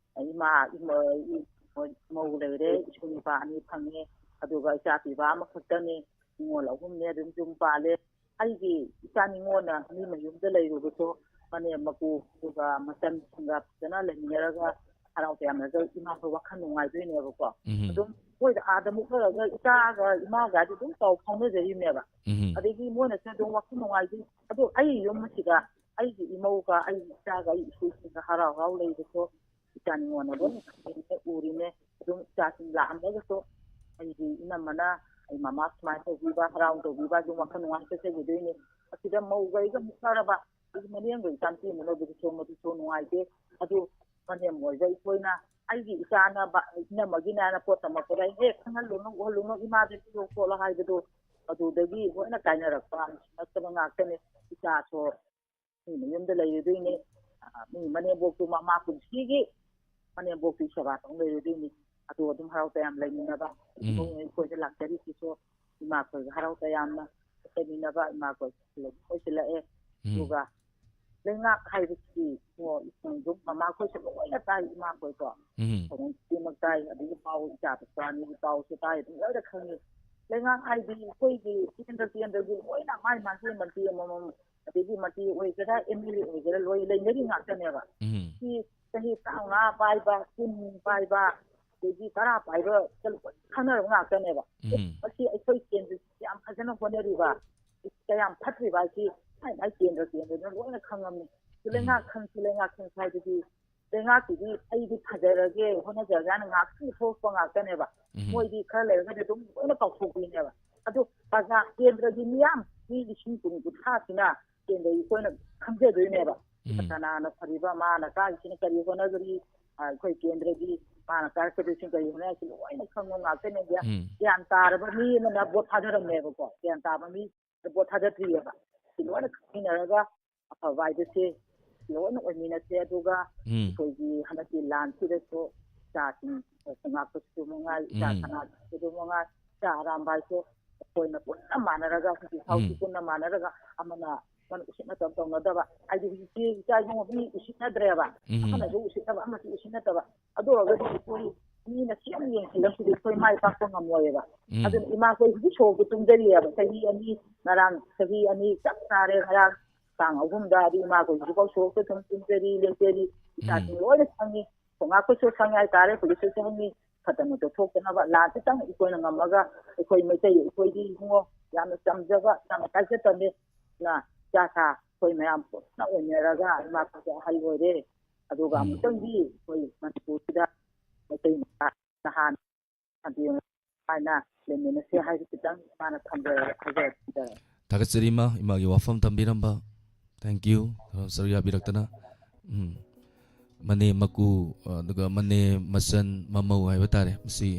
ꯏꯃꯥ, ꯏꯃ-, ꯏ-, ꯃꯧ ꯂꯩꯔꯦ, ꯏꯁꯨ ꯅꯨꯄꯥ ꯑꯅꯤ ꯐꯪꯉꯦ, ꯑꯗꯨꯒ ꯏꯆꯥ ꯄꯤꯕ ꯑꯃꯈꯛꯇꯅꯦ, ꯅꯤꯉꯣꯜ ꯑꯍꯨꯝꯅꯦ, ꯑꯗꯨꯝ ꯌꯨꯝ ꯄꯥꯜꯂꯦ꯫ ꯑꯩꯒꯤ ꯏꯆꯥ ꯅꯤꯉꯣꯜꯅ ꯃꯤ ꯃꯌꯨꯝꯗ ꯂꯩꯔꯨꯕꯁꯨ ꯃꯅꯦꯝ ꯃꯀꯨ ꯑꯗꯨꯒ ꯃꯆꯟꯁꯤꯡꯒ ꯐꯖꯅ ꯂꯩꯃꯤꯟꯅꯔꯒ ꯍꯔꯥꯎ ꯇꯌꯥꯝꯅꯒ ꯏꯃꯥꯈꯣꯏ ꯋꯥꯈꯜ ꯅꯨꯡꯉꯥꯏꯗꯣꯏꯅꯦꯕꯀꯣ꯫ ꯎꯝ꯫ ꯑꯗꯨꯝ ꯃꯣꯏꯗ ꯑꯥꯗ ꯃꯨꯛꯅꯔꯒ ꯏꯆꯥꯒ ꯏꯃꯥꯒꯗꯤ ꯑꯗꯨꯝ ꯄꯥꯎ ꯐꯥꯎꯅꯖꯔꯤꯕꯅꯦꯕ꯫ ꯎꯝ꯫ ꯑꯗꯒꯤ ꯃꯣꯏꯅꯁꯨ ꯑꯗꯨꯝ ꯋꯥꯈꯜ ꯅꯨꯡꯉꯥꯏꯗꯣꯏ꯫ ꯑꯗꯣ ꯑꯩꯒꯤ ꯌꯨꯝ ꯑꯁꯤꯗ ꯑꯩꯒꯤ ꯏꯃꯧꯒ ꯑꯩꯒꯤ ꯏꯆꯥꯒ ꯑꯩꯒꯤ ꯏꯁꯨꯁꯤꯡꯒ ꯍꯔꯥꯎ ꯍꯔꯥꯎ ꯂꯩꯕꯁꯨ ꯏꯆꯥ ꯅꯤꯉꯣꯜꯅ ꯂꯣꯏꯅ ꯈꯪꯉꯤꯅꯦ, ꯎꯔꯤꯅꯦ꯫ ꯑꯗꯨꯝ ꯏꯆꯥꯁꯤꯡ ꯂꯥꯛꯑꯝꯂꯒꯁꯨ ꯑꯩꯒꯤ ꯏꯅꯝꯃꯅ ꯑꯩ ꯃꯃꯥ ꯁꯨꯃꯥꯏꯅ ꯇꯧꯕꯤꯕ, ꯍꯔꯥꯎ ꯇꯧꯕꯤꯕ, ꯑꯗꯨꯝ ꯋꯥꯈꯜ ꯅꯨꯡꯉꯥꯏ ꯆꯠꯆꯈꯤꯗꯣꯏꯅꯦ꯫ ꯑꯁꯤꯗ ꯃꯧꯒ ꯑꯩꯒ ꯃꯨꯛꯅꯔꯕ, ꯑꯩꯒꯤ ꯃꯅꯦꯝꯒ ꯏꯆꯥ ꯅꯨꯄꯤ ꯃꯨꯛꯅꯕꯗꯨꯁꯨ ꯃꯗꯨꯁꯨ ꯅꯨꯡꯉꯥꯏꯇꯦ꯫ ꯑꯗꯨ ꯃꯅꯦꯝ ꯑꯣꯏꯕ ꯑꯩꯈꯣꯏꯅ ꯑꯩꯒꯤ ꯏꯆꯥꯅ ꯕ-, ꯏꯅꯝꯃꯒꯤꯅꯦ ꯍꯥꯏꯅ ꯄꯣꯠ ꯇꯝꯃꯛꯄꯗ, "ꯍꯦ, ꯈꯪꯍꯜꯂꯨꯅꯨ, ꯎꯍꯜꯂꯨꯅꯨ, ꯏꯃꯥꯗ ꯄꯤꯌꯣ" ꯈꯣꯠꯂꯣ ꯍꯥꯏꯕꯗꯣ, ꯑꯗꯨꯗꯒꯤ ꯂꯣꯏꯅ ꯀꯥꯏꯅꯔꯛꯄ, ꯅꯨꯡꯁꯤꯅꯔꯛꯇꯕ ꯉꯥꯛꯇꯅꯦ꯫ ꯏꯆꯥꯁꯨ ꯃꯤ ꯃꯌꯨꯝꯗ ꯂꯩꯔꯨꯗꯣꯏꯅꯦ, ꯑ, ꯃꯤ ꯃꯅꯦꯝꯕꯣꯛꯇꯨ ꯃꯃꯥ ꯄꯨꯟꯁꯤꯒꯤ ꯃꯅꯦꯝꯕꯣꯛꯇꯨꯒꯤ ꯁꯦꯕꯥ ꯇꯧ ꯂꯩꯔꯨꯗꯣꯏꯅꯤ꯫ ꯑꯗꯨ ꯑꯗꯨꯝ ꯍꯔꯥꯎ ꯇꯌꯥꯝ ꯂꯩꯃꯤꯟꯅꯕ꯫ ꯎꯝ꯫ ꯏꯕꯨꯡ ꯑꯩꯈꯣꯏꯗ ꯂꯥꯛꯆꯔꯤꯁꯤꯁꯨ ꯏꯃꯥꯈꯣꯏꯒ ꯍꯔꯥꯎ ꯇꯌꯥꯝꯅ ꯂꯩꯃꯤꯟꯅꯕ, ꯏꯃꯥꯈꯣꯏ ꯑꯣꯏꯁꯤꯜꯂꯛꯑꯦ꯫ ꯎꯝ꯫ ꯑꯗꯨꯒ ꯂꯩꯉꯥꯛ ꯍꯥꯏꯕꯁꯤꯗꯤ, ꯀꯣ, ꯏꯃꯨꯡꯗꯨ ꯃꯃꯥꯈꯣꯏꯁꯨ ꯂꯣꯏꯅ ꯇꯥꯏ, ꯏꯃꯥꯈꯣꯏꯀꯣ꯫ ꯎꯝ꯫ ꯊꯧꯔꯝ ꯈꯨꯗꯤꯡꯃꯛ ꯇꯥꯏ, ꯑꯗꯒꯤ ꯄꯥꯎ ꯏꯆꯥ ꯅꯨꯄꯥ ꯑꯅꯤꯒꯤ ꯄꯥꯎꯁꯨ ꯇꯥꯏ, ꯑꯗꯨꯝ ꯂꯣꯏꯅ ꯈꯪꯉꯤ꯫ ꯂꯩꯉꯥꯛ ꯍꯥꯏꯗꯤ ꯑꯩꯈꯣꯏꯒꯤ ꯀꯦꯟꯗ꯭ꯔ ꯀꯦꯟꯗ꯭ꯔꯒꯤ ꯂꯣꯏꯅ ꯃꯥꯏ ꯃꯥꯒꯤ ꯃꯟꯇ꯭ꯔꯤ ꯑꯃꯃꯝ, ꯑꯗꯒꯤ ꯃꯟꯇ꯭ꯔꯤ ꯑꯣꯏꯒꯦꯔꯥ, ꯑꯦꯝ ꯑꯦꯜ ꯑꯦ ꯑꯣꯏꯒꯦꯔꯥ, ꯂꯣꯏ ꯂꯩꯅꯔꯤ ꯉꯥꯛꯇꯅꯦꯕ꯫ ꯎꯝ꯫ ꯁꯤ ꯆꯍꯤ ꯇꯔꯥꯃꯉꯥ ꯄꯥꯏꯕ, ꯀꯨꯟ ꯄꯥꯏꯕ, ꯑꯗꯒꯤ ꯇꯔꯥ ꯄꯥꯏꯕ ꯂꯣꯏ ꯈꯪꯅꯔꯕ ꯉꯥꯛꯇꯅꯦꯕ꯫ ꯎꯝ꯫ ꯃꯁꯤ ꯑꯩꯈꯣꯏ ꯀꯦꯟꯗ꯭ꯔꯁꯤ ꯌꯥꯝ ꯐꯖꯅ ꯍꯣꯠꯅꯔꯤꯕ, ꯀꯌꯥꯝ ꯐꯠꯇ꯭ꯔꯤꯕ ꯍꯥꯏꯁꯤ ꯃꯥꯏ ꯃꯥꯏ ꯀꯦꯟꯗ꯭ꯔ ꯀꯦꯟꯗ꯭ꯔꯗꯨꯅ ꯂꯣꯏꯅ ꯈꯪꯉꯝꯃꯤ꯫ ꯁꯤ ꯎꯝ꯫ ꯂꯩꯉꯥꯛ ꯈꯪꯁꯤ, ꯂꯩꯉꯥꯛ ꯈꯪꯁꯤ ꯍꯥꯏꯗꯨꯗꯤ ꯂꯩꯉꯥꯛꯀꯤꯗꯤ ꯑꯩꯗꯤ ꯐꯖꯔꯒꯦ, ꯍꯣꯠꯅꯖꯔꯒꯦ ꯍꯥꯏꯅ ꯉꯥꯛꯇꯪꯒꯤ ꯊꯣꯛꯂꯛꯄ ꯉꯥꯛꯇꯅꯦꯕ꯫ ꯎꯝ꯫ ꯃꯣꯏꯗꯤ ꯈꯔ ꯂꯩꯔꯒꯗꯤ ꯑꯗꯨꯝ ꯂꯣꯏꯅ ꯀꯥꯎꯊꯣꯛꯄꯤꯅꯦꯕ꯫ ꯑꯗꯣ ꯄ꯭ꯔꯖꯥ ꯀꯦꯟꯗ꯭ꯔꯒꯤ ꯃꯤꯌꯥꯝ ꯃꯤ ꯂꯤꯁꯤꯡ ꯀꯨꯟ ꯀꯨꯟꯊ꯭ꯔꯥꯁꯤꯅ ꯀꯦꯟꯗ꯭ꯔꯒꯤ ꯑꯩꯈꯣꯏꯅ ꯈꯪꯖꯗꯣꯏꯅꯦꯕ꯫ ꯎꯝ꯫ ꯀꯅꯥꯅ ꯐꯔꯤꯕ, ꯃꯥꯅ ꯀꯥꯔꯤꯁꯤꯅ ꯀꯔꯤ ꯍꯣꯠꯅꯒꯅꯤ, ꯑ, ꯑꯩꯈꯣꯏ ꯀꯦꯟꯗ꯭ꯔꯒꯤ ꯃꯥꯅ ꯀꯥꯔꯛꯀꯗꯣꯏꯁꯤꯅ ꯀꯔꯤ ꯍꯣꯠꯅꯔꯤꯁꯤ ꯂꯣꯏꯅ ꯈꯪꯕ ꯉꯥꯛꯇꯅꯦ꯫ ꯒ꯭ꯌꯥ-, ꯎꯝ꯫ ꯒ꯭ꯌꯥꯟ ꯇꯥꯔꯕ ꯃꯤ ꯑꯃꯅ ꯚꯣꯠ ꯊꯥꯗꯔꯝꯃꯦꯕꯀꯣ꯫ ꯒ꯭ꯌꯥꯟ ꯇꯥꯕ ꯃꯤ ꯚꯣꯠ ꯊꯥꯗꯗ꯭ꯔꯤꯑꯕ꯫ ꯁꯤ ꯂꯣꯏꯅ ꯈꯪꯃꯤꯟꯅꯔꯒ ꯑꯐꯕ ꯍꯥꯏꯕꯁꯦ ꯂꯣꯏꯅ ꯑꯣꯏꯃꯤꯟꯅꯁꯦ꯫ ꯑꯗꯨꯒ ꯎꯝ꯫ ꯑꯩꯈꯣꯏꯒꯤ ꯍꯟꯗꯛꯀꯤ ꯂꯥꯟꯁꯤꯗꯁꯨ ꯏꯆꯥꯁꯤꯡ ꯉꯥꯛꯄꯁꯨ ꯃꯉꯥꯏ, ꯏꯆꯥ ꯎꯝ꯫ ꯁꯅꯥꯗꯨꯁꯨ ꯃꯉꯥꯏ, ꯏꯆꯥ ꯑꯔꯥꯝꯕ ꯍꯥꯏꯁꯦ ꯑꯩꯈꯣꯏꯅ ꯄꯨꯟꯅ ꯃꯥꯟꯅꯔꯒ, ꯍꯧꯖꯤꯛ ꯐꯥꯎꯁꯤ ꯎꯝ꯫ ꯄꯨꯟꯅ ꯃꯥꯟꯅꯔꯒ ꯑꯃꯅ ꯑꯃꯅ ꯎꯁꯤꯠꯅ ꯇꯧ-, ꯇꯧꯅꯗꯕ ꯍꯥꯏꯗꯤ ꯍꯧꯖꯤꯛꯇꯤ ꯏꯆꯥ ꯏꯕꯨꯡꯉꯣ ꯃꯤ ꯎꯁꯤꯠꯅꯗ꯭ꯔꯦꯕ꯫ ꯎꯝ꯫ ꯑꯃꯅꯁꯨ ꯎꯁꯤꯠꯅꯕ, ꯑꯃꯁꯨ ꯎꯁꯤꯠꯅꯗꯕ꯫ ꯑꯗꯨ ꯑꯣꯏꯔꯒꯗꯤ ꯑꯩꯈꯣꯏ ꯃꯤꯅ ꯁꯤ ꯌꯥꯝ ꯌꯦꯡꯁꯤꯜꯂꯝꯁꯤꯗꯤ ꯑꯩꯈꯣꯏ ꯃꯥꯏ ꯄꯥꯛꯄ ꯉꯝꯃꯣꯏꯕ꯫ ꯎꯝ꯫ ꯑꯗꯨꯅ ꯏꯃꯥꯈꯣꯏ ꯍꯧꯖꯤꯛ ꯁꯣꯔꯣꯛꯇ ꯇꯨꯝꯖꯔꯤꯑꯕ꯫ ꯆꯍꯤ ꯑꯅꯤ, ꯉꯔꯥꯡ ꯆꯍꯤ ꯑꯅꯤ ꯆꯞ ꯆꯥꯔꯦ꯫ ꯉꯔꯥꯡ ꯇꯥꯡ ꯑꯍꯨꯝꯗ ꯑꯗꯨ ꯏꯃꯥꯈꯣꯏ ꯍꯧꯖꯤꯛꯐꯥꯎ ꯁꯣꯔꯣꯛꯇ ꯑꯗꯨꯝ ꯇꯨꯝꯖꯔꯤ, ꯂꯦꯡꯖꯔꯤ꯫ ꯏꯆꯥꯁꯤꯡ ꯎꯝ꯫ ꯂꯣꯏꯅ ꯈꯪꯉꯤ꯫ ꯈꯣꯡꯉꯥꯛꯄꯁꯨ ꯈꯪꯉꯤ ꯍꯥꯏꯇꯥꯔꯦ, ꯍꯧꯖꯤꯛꯁꯨ ꯈꯪꯉꯤ꯫ ꯐꯠꯇꯅ ꯊꯣꯛꯇꯅꯕ ꯂꯥꯟꯁꯤꯇꯪ ꯑꯩꯈꯣꯏꯅ ꯉꯝꯃꯒ, ꯑꯩꯈꯣꯏ ꯃꯩꯇꯩ, ꯑꯩꯈꯣꯏꯗꯤ ꯏꯕꯨꯡꯉꯣ ꯌꯥꯝꯅ ꯆꯝꯖꯕ, ꯌꯥꯝꯅ ꯀꯥꯏꯖꯠꯇꯕꯅꯤ꯫ ꯅ ꯏꯆꯥ ꯁꯥ ꯑꯩꯈꯣꯏ ꯃꯌꯥꯝ ꯄꯨꯟꯅ ꯑꯣꯏꯅꯔꯒ ꯏꯃꯥ ꯄꯥꯛꯄ ꯑꯍꯜ ꯑꯣꯏꯔꯦ꯫ ꯑꯗꯨꯒ ꯎꯝ꯫ ꯑꯃꯨꯛꯇꯪꯗꯤ ꯑꯩꯈꯣꯏ ꯃꯅꯤꯄꯨꯔꯁꯤꯗ ꯃꯩꯇꯩ ꯃꯆꯥ ꯅꯍꯥꯟ ꯍꯥꯏꯅ ꯂꯩꯃꯤꯟꯅꯁꯦ ꯍꯥꯏꯕ ꯈꯤꯇꯪ ꯏꯃꯥꯅ ꯊꯝꯖꯔꯒ ꯍꯥꯏꯖꯔꯛꯈꯤꯗ꯫ ꯊꯥꯒꯠꯆꯔꯤ ꯏꯃꯥ, ꯏꯃꯥꯒꯤ ꯋꯥꯐꯝ ꯊꯝꯕꯤꯔꯝꯕ꯫ Thank you꯫ ꯊꯧꯔꯝ ꯁꯔꯨꯛ ꯌꯥꯕꯤꯔꯛꯇꯅ꯫ ꯎꯝ꯫ ꯃꯅꯦꯝ ꯃꯀꯨ, ꯑꯗꯨꯒ ꯃꯅꯦꯝ ꯃꯆꯟ ꯃꯃꯧ ꯍꯥꯏꯕ ꯇꯥꯔꯦ꯫ ꯃꯁꯤ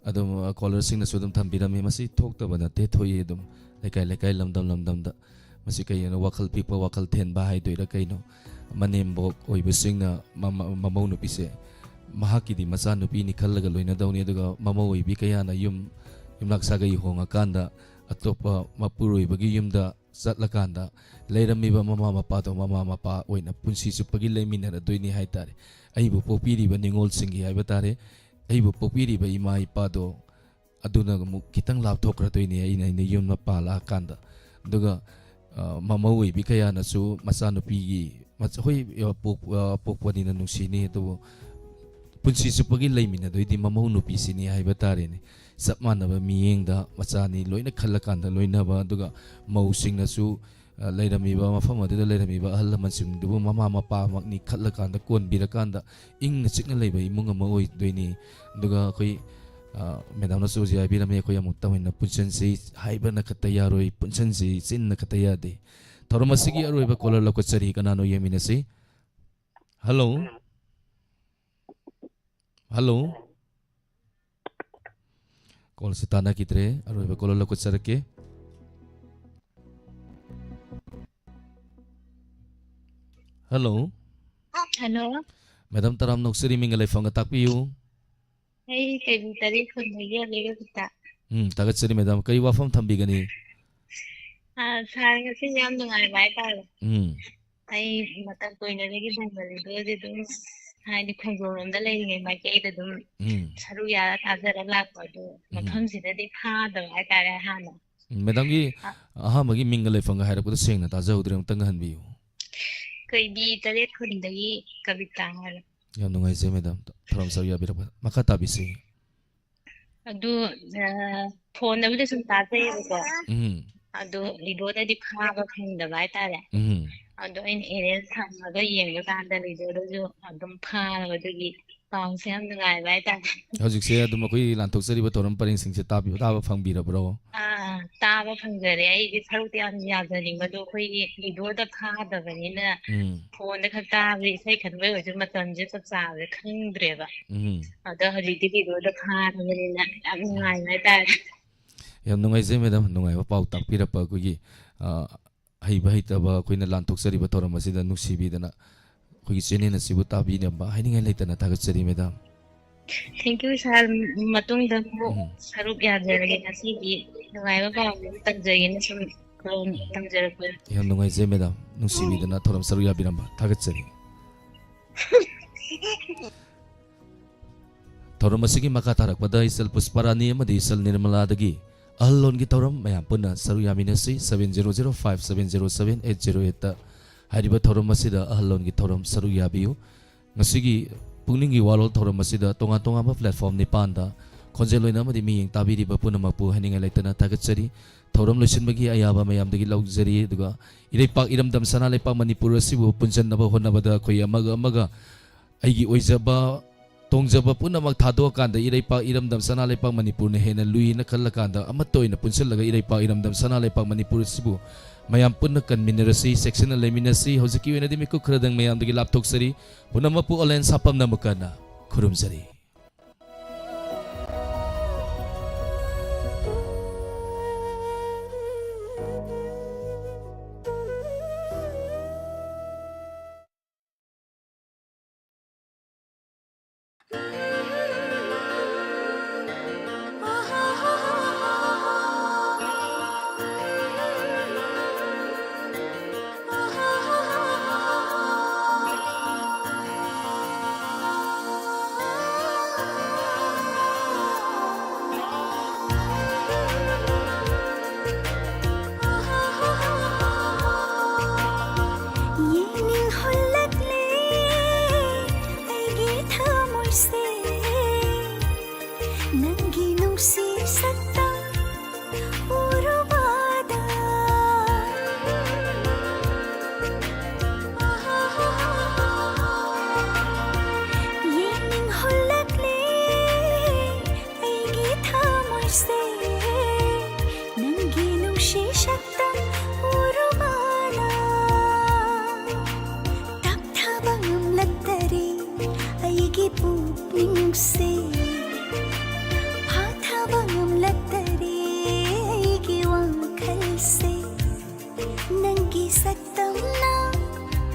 ꯑꯗꯨꯝ, ꯑ, caller ꯁꯤꯡꯅꯁꯨ ꯑꯗꯨꯝ ꯊꯝꯕꯤꯔꯝꯃꯤ꯫ ꯃꯁꯤ ꯊꯣꯛꯇꯕ ꯅꯠꯇꯦ, ꯊꯣꯛꯏ ꯑꯗꯨꯝ ꯂꯩꯀꯥꯏ ꯂꯩꯀꯥꯏ, ꯂꯝꯗꯝ ꯂꯝꯗꯝꯗ꯫ ꯃꯁꯤ ꯀꯩꯅꯣ, ꯋꯥꯈꯜ ꯄꯤꯛꯄ, ꯋꯥꯈꯜ ꯊꯦꯟꯕ ꯍꯥꯏꯗꯣꯏꯔꯥ ꯀꯩꯅꯣ? ꯃꯅꯦꯝꯕꯣꯛ ꯑꯣꯏꯕꯁꯤꯡꯅ ꯃꯃ-, ꯃꯃꯧ ꯅꯨꯄꯤꯁꯦ ꯃꯍꯥꯛꯀꯤꯗꯤ ꯃꯆꯥꯅꯨꯄꯤꯅꯤ ꯈꯜꯂꯒ ꯂꯣꯏꯅꯗꯧꯅꯤ, ꯑꯗꯨꯒ ꯃꯃꯧ ꯑꯣꯏꯕꯤ ꯀꯌꯥꯅ ꯌꯨꯝ, ꯌꯨꯝꯂꯥꯛ ꯁꯥꯒꯩ ꯍꯣꯡꯉꯀꯥꯟꯗ ꯑꯇꯣꯞꯄ ꯃꯄꯨꯔꯣꯏꯕꯒꯤ ꯌꯨꯝꯗ ꯆꯠꯂꯀꯥꯟꯗ ꯂꯩꯔꯝꯃꯤꯕ ꯃꯃꯥ ꯃꯄꯥꯗꯣ ꯃꯃꯥ ꯃꯄꯥ ꯑꯣꯏꯅ ꯄꯨꯟꯁꯤ ꯆꯨꯞꯄꯒꯤ ꯂꯩꯃꯤꯟꯅꯔꯗꯣꯏꯅꯤ ꯍꯥꯏ ꯇꯥꯔꯦ꯫ ꯑꯩꯕꯨ ꯄꯣꯛꯄꯤꯔꯤꯕ ꯅꯤꯡꯉꯣꯜꯁꯤꯡꯒꯤ ꯍꯥꯏꯕ ꯇꯥꯔꯦ, ꯑꯩꯕꯨ ꯄꯣꯛꯄꯤꯔꯤꯕ ꯏꯃꯥ ꯏꯄꯥꯗꯣ ꯑꯗꯨꯅ ꯑꯃꯨꯛ ꯈꯤꯇꯪ ꯂꯥꯞꯊꯣꯛꯈ꯭ꯔꯗꯣꯏꯅꯤ꯫ ꯑꯩꯅ, ꯑꯩꯅ ꯌꯨꯝꯗ ꯄꯥꯜꯂꯛꯑꯀꯥꯟꯗ꯫ ꯑꯗꯨꯒ, ꯑ, ꯃꯃꯧ ꯑꯣꯏꯕꯤ ꯀꯌꯥꯅꯁꯨ ꯃꯆꯥꯅꯨꯄꯤꯒꯤ, ꯃꯆ-, ꯍꯣꯏ, ꯑ, ꯄꯣꯛ-, ꯑ, ꯄꯣꯛꯄꯅꯤꯅ ꯅꯨꯡꯁꯤꯅꯤ, ꯑꯗꯨꯕꯨ ꯄꯨꯟꯁꯤ ꯆꯨꯞꯄꯒꯤ ꯂꯩꯃꯤꯟꯅꯗꯣꯏꯗꯤ ꯃꯃꯧ ꯅꯨꯄꯤꯁꯤꯅꯤ ꯍꯥꯏꯕ ꯇꯥꯔꯦꯅꯦ꯫ ꯆꯞ ꯃꯥꯟꯅꯕ ꯃꯤꯠꯌꯦꯡꯗ ꯃꯆꯥꯅꯤ ꯂꯣꯏꯅ ꯈꯜꯂꯀꯥꯟꯗ ꯂꯣꯏꯅꯕ, ꯑꯗꯨꯒ ꯃꯧꯁꯤꯡꯅꯁꯨ, ꯑ, ꯂꯩꯔꯝꯃꯤꯕ ꯃꯐꯝ ꯑꯗꯨꯗ ꯂꯩꯔꯝꯃꯤꯕ ꯑꯍꯜ ꯂꯃꯟꯁꯤꯡꯗꯨꯕꯨ ꯃꯃꯥ ꯃꯄꯥꯃꯛꯅꯤ ꯈꯜꯂꯀꯥꯟꯗ ꯀꯣꯟꯕꯤꯔꯀꯥꯟꯗ ꯏꯪꯅ ꯆꯤꯛꯅ ꯂꯩꯕ ꯏꯃꯨꯡ ꯑꯃ ꯑꯣꯏꯗꯣꯏꯅꯤ꯫ ꯑꯗꯨꯒ ꯑꯩꯈꯣꯏ, ꯑ, ꯃꯦꯗꯥꯝꯅꯁꯨ ꯍꯧꯖꯤꯛ ꯍꯥꯏꯕꯤꯔꯝꯃꯤ, ꯑꯩꯈꯣꯏ ꯑꯃꯨꯛꯇ ꯑꯣꯏꯅ ꯄꯨꯟꯁꯤꯟꯁꯤ ꯍꯥꯏꯕꯅ ꯈꯛꯇ ꯌꯥꯔꯣꯏ, ꯄꯨꯟꯁꯤꯟꯁꯤ ꯆꯤꯟꯅ ꯈꯛꯇ ꯌꯥꯗꯦ꯫ ꯊꯧꯔꯝ ꯑꯁꯤꯒꯤ ꯑꯔꯣꯏꯕ caller ꯂꯧꯈꯠꯆꯔꯤ, ꯀꯅꯥꯅꯣ ꯌꯦꯡꯃꯤꯟꯅꯁꯤ꯫ Hello꯫ Hello꯫ Call ꯁꯤ ꯇꯥꯟꯅꯈꯤꯗ꯭ꯔꯦ꯫ ꯑꯔꯣꯏꯕ caller ꯂꯧꯈꯠꯆꯔꯛꯀꯦ꯫ Hello꯫ Hello꯫ ꯃꯦꯗꯥꯝ ꯇꯔꯥꯝꯅ ꯑꯣꯛꯆꯔꯤ, ꯃꯤꯡꯒ ꯂꯩꯐꯝꯒ ꯇꯥꯛꯄꯤꯌꯨ꯫ ꯑꯩ ꯀꯩꯕꯤ ꯇꯔꯦꯠ ꯈꯨꯟꯗꯒꯤ ꯑꯂꯤꯒ ꯄꯤꯇꯥ꯫ ꯎꯝ, ꯊꯥꯒꯠꯆꯔꯤ ꯃꯦꯗꯥꯝ꯫ ꯀꯔꯤ ꯋꯥꯐꯝ ꯊꯝꯕꯤꯒꯅꯤ? ꯑꯥ, ꯁꯥꯔ, ꯉꯁꯤꯗꯤ ꯌꯥꯝ ꯅꯨꯡꯉꯥꯏꯕ ꯍꯥꯏꯇꯥꯔꯦ꯫ ꯎꯝ꯫ ꯑꯩ ꯃꯇꯝ ꯀꯨꯏꯅꯗꯒꯤ ꯕꯦꯡꯒꯣꯂꯤꯗꯨꯗꯤ ꯑꯗꯨꯝ, ꯍꯥꯏꯗꯤ, ꯈꯣꯡꯖꯣꯝ ꯂꯣꯝꯗ ꯂꯩꯔꯤꯉꯩ ꯃꯥꯏꯀꯩꯗ ꯑꯗꯨꯝ ꯎꯝ꯫ ꯁꯔꯨꯛ ꯌꯥꯔ ꯇꯥꯖꯔ ꯂꯥꯛꯄ ꯑꯗꯨ ꯎꯝ꯫ ꯃꯐꯝꯁꯤꯗꯗꯤ ꯐꯥꯗꯕ ꯍꯥꯏꯇꯥꯔꯦ ꯍꯥꯟꯅ꯫ ꯎꯝ, ꯃꯦꯗꯥꯝꯒꯤ ꯑ- ꯑꯍꯥꯟꯕꯒꯤ ꯃꯤꯡꯒ ꯂꯩꯐꯝꯒ ꯍꯥꯏꯔꯛꯄꯗꯣ ꯁꯦꯡꯅ ꯇꯥꯖꯍꯧꯗ꯭ꯔꯦ, ꯑꯃꯨꯛꯇꯪꯒ ꯍꯟꯕꯤꯌꯨ꯫ ꯀꯩꯕꯤ ꯇꯔꯦꯠ ꯈꯨꯟꯗꯒꯤ ꯀꯕꯤꯇꯥ ꯍꯥꯏꯔꯦ꯫ ꯌꯥꯝ ꯅꯨꯡꯉꯥꯏꯖꯩ ꯃꯦꯗꯥꯝ, ꯊꯧꯔꯝ ꯁꯔꯨꯛ ꯌꯥꯕꯤꯔꯛꯄ꯫ ꯃꯈꯥ ꯇꯥꯕꯤꯁꯤ꯫ ꯑꯗꯨ, ꯑ, ꯐꯣꯟꯗꯕꯨꯗꯤ ꯁꯨꯝ ꯇꯥꯖꯩꯌꯦꯕꯀꯣ꯫ ꯎꯝ꯫ ꯑꯗꯣ ꯔꯦꯗꯤꯑꯣꯗꯗꯤ ꯐꯥꯕ ꯐꯪꯗꯕ ꯍꯥꯏꯇꯥꯔꯦ꯫ ꯎꯝ꯫ ꯑꯗꯣ ꯑꯩꯅ ꯑꯦꯔꯦꯟꯖ ꯊꯝꯃꯒ ꯌꯦꯡꯕ ꯀꯥꯟꯗ ꯔꯦꯗꯤꯑꯣꯗꯁꯨ ꯑꯗꯨꯝ ꯐꯥꯔꯕ, ꯑꯗꯨꯒꯤ ꯄꯥꯎꯁꯦ ꯌꯥꯝ ꯅꯨꯡꯉꯥꯏꯕ ꯍꯥꯏꯇꯥꯔꯦ꯫ ꯍꯧꯖꯤꯛꯁꯦ ꯑꯗꯨꯝ ꯑꯩꯈꯣꯏꯒꯤ ꯂꯥꯟꯊꯣꯛꯆꯔꯤꯕ ꯊꯧꯔꯝ ꯄꯔꯦꯡꯁꯤꯡꯁꯦ ꯇꯥꯕꯤ-, ꯇꯥꯕ ꯐꯪꯕꯤꯔꯕ꯭ꯔꯣ? ꯑꯥ, ꯇꯥꯕ ꯐꯪꯖꯔꯦ꯫ ꯑꯩꯗꯤ ꯁꯔꯨꯛꯇꯤ ꯌꯥꯝ ꯌꯥꯖꯅꯤꯡꯕꯗꯣ ꯑꯩꯈꯣꯏꯒꯤ ꯔꯦꯗꯤꯑꯣꯗ ꯐꯥꯗꯕꯅꯤꯅ ꯎꯝ꯫ ꯐꯣꯟꯗ ꯈꯛ ꯇꯥꯕꯗꯤ ꯏꯁꯩ ꯈꯟꯕ ꯑꯣꯏꯔꯁꯨ ꯃꯇꯝꯁꯦ ꯆꯞ ꯆꯥꯕꯁꯦ ꯈꯪꯗ꯭ꯔꯦꯕ꯫ ꯎꯝ꯫ ꯑꯗꯣ ꯍꯧꯖꯤꯛꯇꯤ ꯔꯦꯗꯤꯑꯣꯗ ꯐꯥꯔꯕꯅꯤꯅ ꯌꯥꯝ ꯎꯝ꯫ ꯅꯨꯡꯉꯥꯏꯕ ꯍꯥꯏꯇꯥꯔꯦ꯫ ꯌꯥꯝ ꯅꯨꯡꯉꯥꯏꯖꯩ ꯃꯦꯗꯥꯝ, ꯅꯨꯡꯉꯥꯏꯕ ꯄꯥꯎ ꯇꯥꯛꯄꯤꯔꯛꯄ ꯑꯩꯈꯣꯏꯒꯤ, ꯑ, ꯍꯩꯕ ꯍꯩꯇꯕ ꯑꯩꯈꯣꯏꯅ ꯂꯥꯟꯊꯣꯛꯆꯔꯤꯕ ꯊꯧꯔꯝ ꯑꯁꯤꯗ ꯅꯨꯡꯁꯤꯕꯤꯗꯅ ꯑꯩꯈꯣꯏꯒꯤ ꯆꯦꯅꯦꯜ ꯑꯁꯤꯕꯨ ꯇꯥꯕꯤꯅꯕ ꯍꯥꯏꯅꯤꯡꯉꯥꯏ ꯂꯩꯇꯅ ꯊꯥꯒꯠꯆꯔꯤ ꯃꯦꯗꯥꯝ꯫ Thank you, sir꯫ ꯃꯇꯨꯡꯗ ꯑꯃꯨꯛ ꯎꯝ꯫ ꯁꯔꯨꯛ ꯌꯥꯖꯔꯒꯦ꯫ ꯉꯁꯤꯗꯤ ꯅꯨꯡꯉꯥꯏꯕ ꯄꯥꯎ ꯑꯃ ꯇꯝꯖꯒꯦꯅ ꯁꯨꯝ ꯀꯣꯜ ꯇꯝꯖꯔꯛꯄꯅꯤ꯫ ꯌꯥꯝ ꯅꯨꯡꯉꯥꯏꯖꯩ ꯃꯦꯗꯥꯝ, ꯅꯨꯡꯁꯤꯕꯤꯗꯅ ꯊꯧꯔꯝ ꯁꯔꯨꯛ ꯌꯥꯕꯤꯔꯝꯕ ꯊꯥꯒꯠꯆꯔꯤ꯫ ꯊꯧꯔꯝ ꯑꯁꯤꯒꯤ ꯃꯈꯥ ꯇꯥꯔꯛꯄꯗ ꯏꯆꯜ ꯄꯨꯁꯄꯥꯔꯥꯅꯤ ꯑꯃꯗꯤ ꯏꯆꯜ ꯅꯤꯔꯃꯂꯥꯗꯒꯤ ꯑꯍꯜꯂꯣꯟꯒꯤ ꯊꯧꯔꯝ ꯃꯌꯥꯝ ꯄꯨꯟꯅ ꯁꯔꯨꯛ ꯌꯥꯃꯤꯟꯅꯁꯤ꯫ Seven zero zero five seven zero seven eight zero eight ꯇ ꯍꯥꯏꯔꯤꯕ ꯊꯧꯔꯝ ꯑꯁꯤꯗ ꯑꯍꯜꯂꯣꯟꯒꯤ ꯊꯧꯔꯝ ꯁꯔꯨꯛ ꯌꯥꯕꯤꯌꯨ꯫ ꯉꯁꯤꯒꯤ ꯄꯨꯛꯅꯤꯡꯒꯤ ꯋꯥꯔꯣꯜ ꯊꯧꯔꯝ ꯑꯁꯤꯗ ꯇꯣꯉꯥꯟ ꯇꯣꯉꯥꯟꯕ platform ꯅꯤꯄꯥꯟꯗ ꯈꯣꯟꯖꯦꯜ ꯑꯣꯏꯅ ꯑꯃꯗꯤ ꯃꯤꯠꯌꯦꯡ ꯇꯥꯕꯤꯔꯤꯕ ꯄꯨꯝꯅꯃꯛꯄꯨ ꯍꯥꯏꯅꯤꯡꯉꯥꯏ ꯂꯩꯇꯅ ꯊꯥꯒꯠꯆꯔꯤ꯫ ꯊꯧꯔꯝ ꯂꯣꯏꯁꯤꯟꯕꯒꯤ ꯑꯌꯥꯕ ꯃꯌꯥꯝꯗꯒꯤ ꯂꯧꯖꯔꯤ꯫ ꯑꯗꯨꯒ ꯏꯔꯩꯄꯥꯛ ꯏꯔꯝꯗꯝ ꯁꯅꯥ ꯂꯩꯄꯥꯛ ꯃꯅꯤꯄꯨꯔ ꯑꯁꯤꯕꯨ ꯄꯨꯟꯁꯤꯟꯅꯕ ꯍꯣꯠꯅꯕꯗ ꯑꯩꯈꯣꯏ ꯑꯃꯒ ꯑꯃꯒ ꯑꯩꯒꯤ ꯑꯣꯏꯖꯕ, ꯇꯣꯡꯖꯕ ꯄꯨꯝꯅꯃꯛ ꯊꯥꯗꯣꯛꯑꯀꯥꯟꯗ ꯏꯔꯩꯄꯥꯛ ꯏꯔꯝꯗꯝ ꯁꯅꯥ ꯂꯩꯄꯥꯛ ꯃꯅꯤꯄꯨꯔꯅ ꯍꯦꯟꯅ ꯂꯨꯏꯅ ꯈꯜꯂꯀꯥꯟꯗ ꯑꯃꯠꯇ ꯑꯣꯏꯅ ꯄꯨꯟꯁꯤꯜꯂꯒ ꯏꯔꯩꯄꯥꯛ ꯏꯔꯝꯗꯝ ꯁꯅꯥ ꯂꯩꯄꯥꯛ ꯃꯅꯤꯄꯨꯔ ꯑꯁꯤꯕꯨ ꯃꯌꯥꯝ ꯄꯨꯟꯅ ꯀꯟꯃꯤꯟꯅꯔꯁꯤ, ꯆꯦꯛꯁꯤꯟꯅ ꯂꯩꯃꯤꯟꯅꯁꯤ꯫ ꯍꯧꯖꯤꯛꯀꯤ ꯑꯣꯏꯅꯗꯤ ꯃꯤꯀꯨꯞ ꯈꯔꯗꯪ ꯃꯌꯥꯝꯗꯒꯤ ꯂꯥꯞꯊꯣꯛꯆꯔꯤ꯫ ꯄꯨꯝꯅꯃꯛꯄꯨ ꯑꯣꯂꯦꯟ ꯁꯥꯄꯝꯅ ꯑꯃꯨꯛꯀ ꯍꯟꯅ ꯈꯨꯔꯨꯝꯖꯔꯤ꯫ ꯁꯛꯇꯝꯅ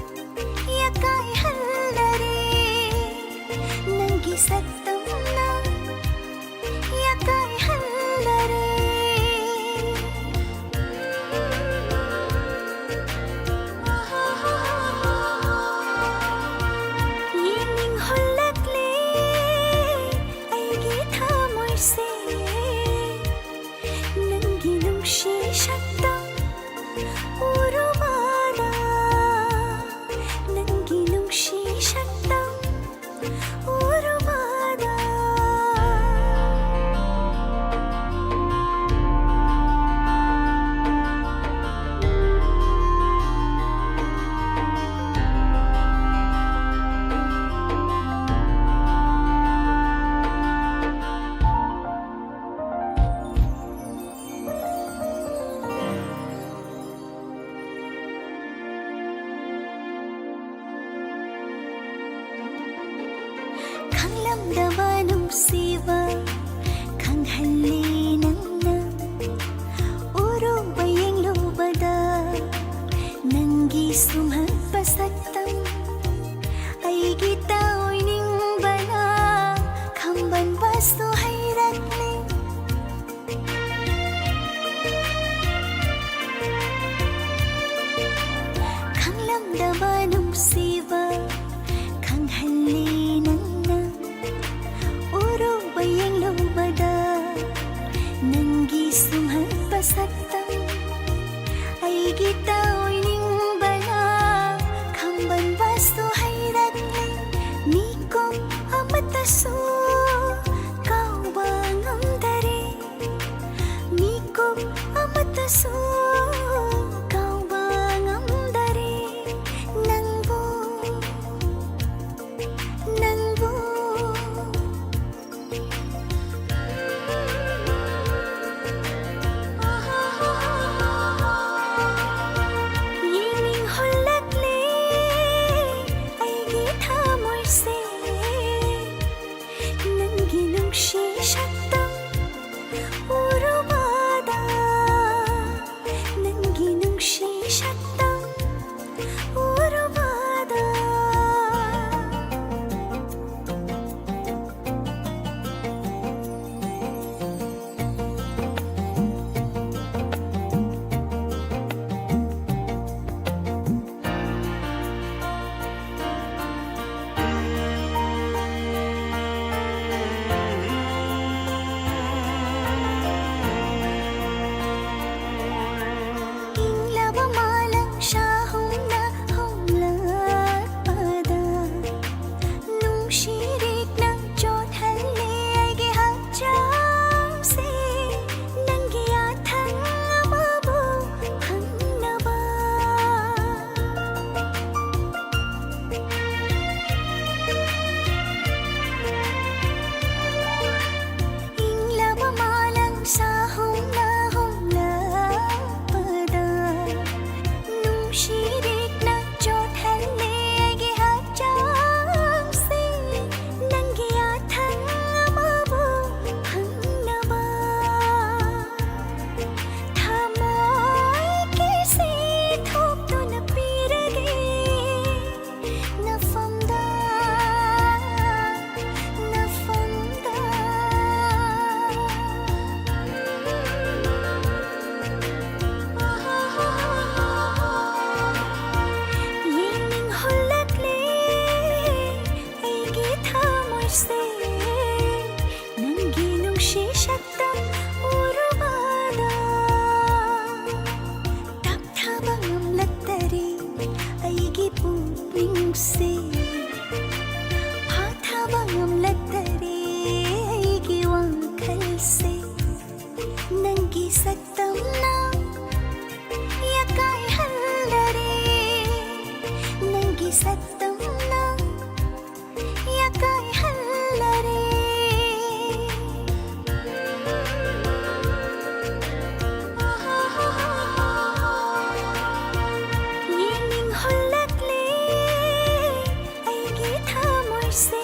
ꯌꯥꯀꯥꯏꯍꯜꯂꯔꯦ, ꯅꯪꯒꯤ ꯁꯛꯇꯝꯅ ꯌꯥꯀꯥꯏꯍꯜꯂꯔꯦ꯫ ꯌꯦꯡꯅꯤꯡꯍꯜꯂꯛꯂꯦ ꯑꯩꯒꯤ ꯊꯃꯣꯏꯁꯦ, ꯅꯪꯒꯤ ꯅꯨꯡꯁꯤ ꯁꯛꯇꯝ ꯎꯔꯨꯕꯗ, ꯅꯪꯒꯤ ꯅꯨꯡꯁꯤ ꯁꯛꯇꯝ ꯎꯔꯨꯕꯗ꯫ ꯈꯪꯂꯝꯗꯕ ꯅꯨꯡꯁꯤꯕ ꯈꯪꯍꯜꯂꯤ ꯅꯪꯅ꯫ ꯎꯔꯨꯕ ꯌꯦꯡꯂꯨꯕꯗ ꯅꯪꯒꯤ ꯁꯨꯝꯍꯠꯄ ꯁꯛꯇꯝ ꯑꯩꯒꯤ ꯇꯥꯎꯏꯅꯤꯡꯕꯅ ꯈꯝꯕꯟꯕꯁꯨ ꯍꯩꯔꯛꯂꯦ꯫ ꯈꯪꯂꯝꯗꯕ ꯅꯨꯡꯁꯤꯕ ꯈꯪꯍꯜꯂꯤ ꯅꯪꯅ꯫ ꯎꯔꯨꯕ ꯌꯦꯡꯂꯨꯕꯗ ꯅꯪꯒꯤ ꯁꯨꯝꯍꯠꯄ ꯁꯛꯇꯝ ꯑꯩꯒꯤ ꯇꯥꯎꯏꯅꯤꯡꯕꯅ ꯈꯝꯕꯟꯕꯁꯨ ꯍꯩꯔꯛꯂꯦ꯫ ꯃꯤꯀꯨꯞ ꯑꯃꯠꯇꯁꯨ ꯀꯥꯎꯕ ꯉꯝꯗꯔꯦ꯫ ꯃꯤꯀꯨꯞ ꯑꯃꯠꯇꯁꯨ ꯀꯥꯎꯕ ꯉꯝꯗꯔꯦ ꯅꯪꯕꯨ, ꯅꯪꯕꯨ꯫ ꯌꯦꯡꯅꯤꯡꯍꯜꯂꯛꯂꯦ ꯑꯩꯒꯤ ꯊꯃꯣꯏꯁꯦ, ꯅꯪꯒꯤ ꯅꯨꯡꯁꯤ ꯁꯛꯇꯝ ꯎꯔꯨꯕꯗ, ꯅꯪꯒꯤ ꯅꯨꯡꯁꯤ ꯁꯛꯇꯝ ꯁꯦ ꯐꯥꯊꯕ ꯉꯝꯂꯛꯇꯔꯦ ꯑꯩꯒꯤ ꯋꯥꯈꯜꯁꯦ꯫ ꯅꯪꯒꯤ ꯁꯛꯇꯝꯅ ꯌꯥꯀꯥꯏꯍꯜꯂꯔꯦ, ꯅꯪꯒꯤ ꯁꯛꯇꯝꯅ ꯌꯥꯀꯥꯏꯍꯜꯂꯔꯦ꯫ ꯌꯦꯡꯅꯤꯡꯍꯜꯂꯛꯂꯦ ꯑꯩꯒꯤ ꯊꯃꯣꯏꯁꯦ,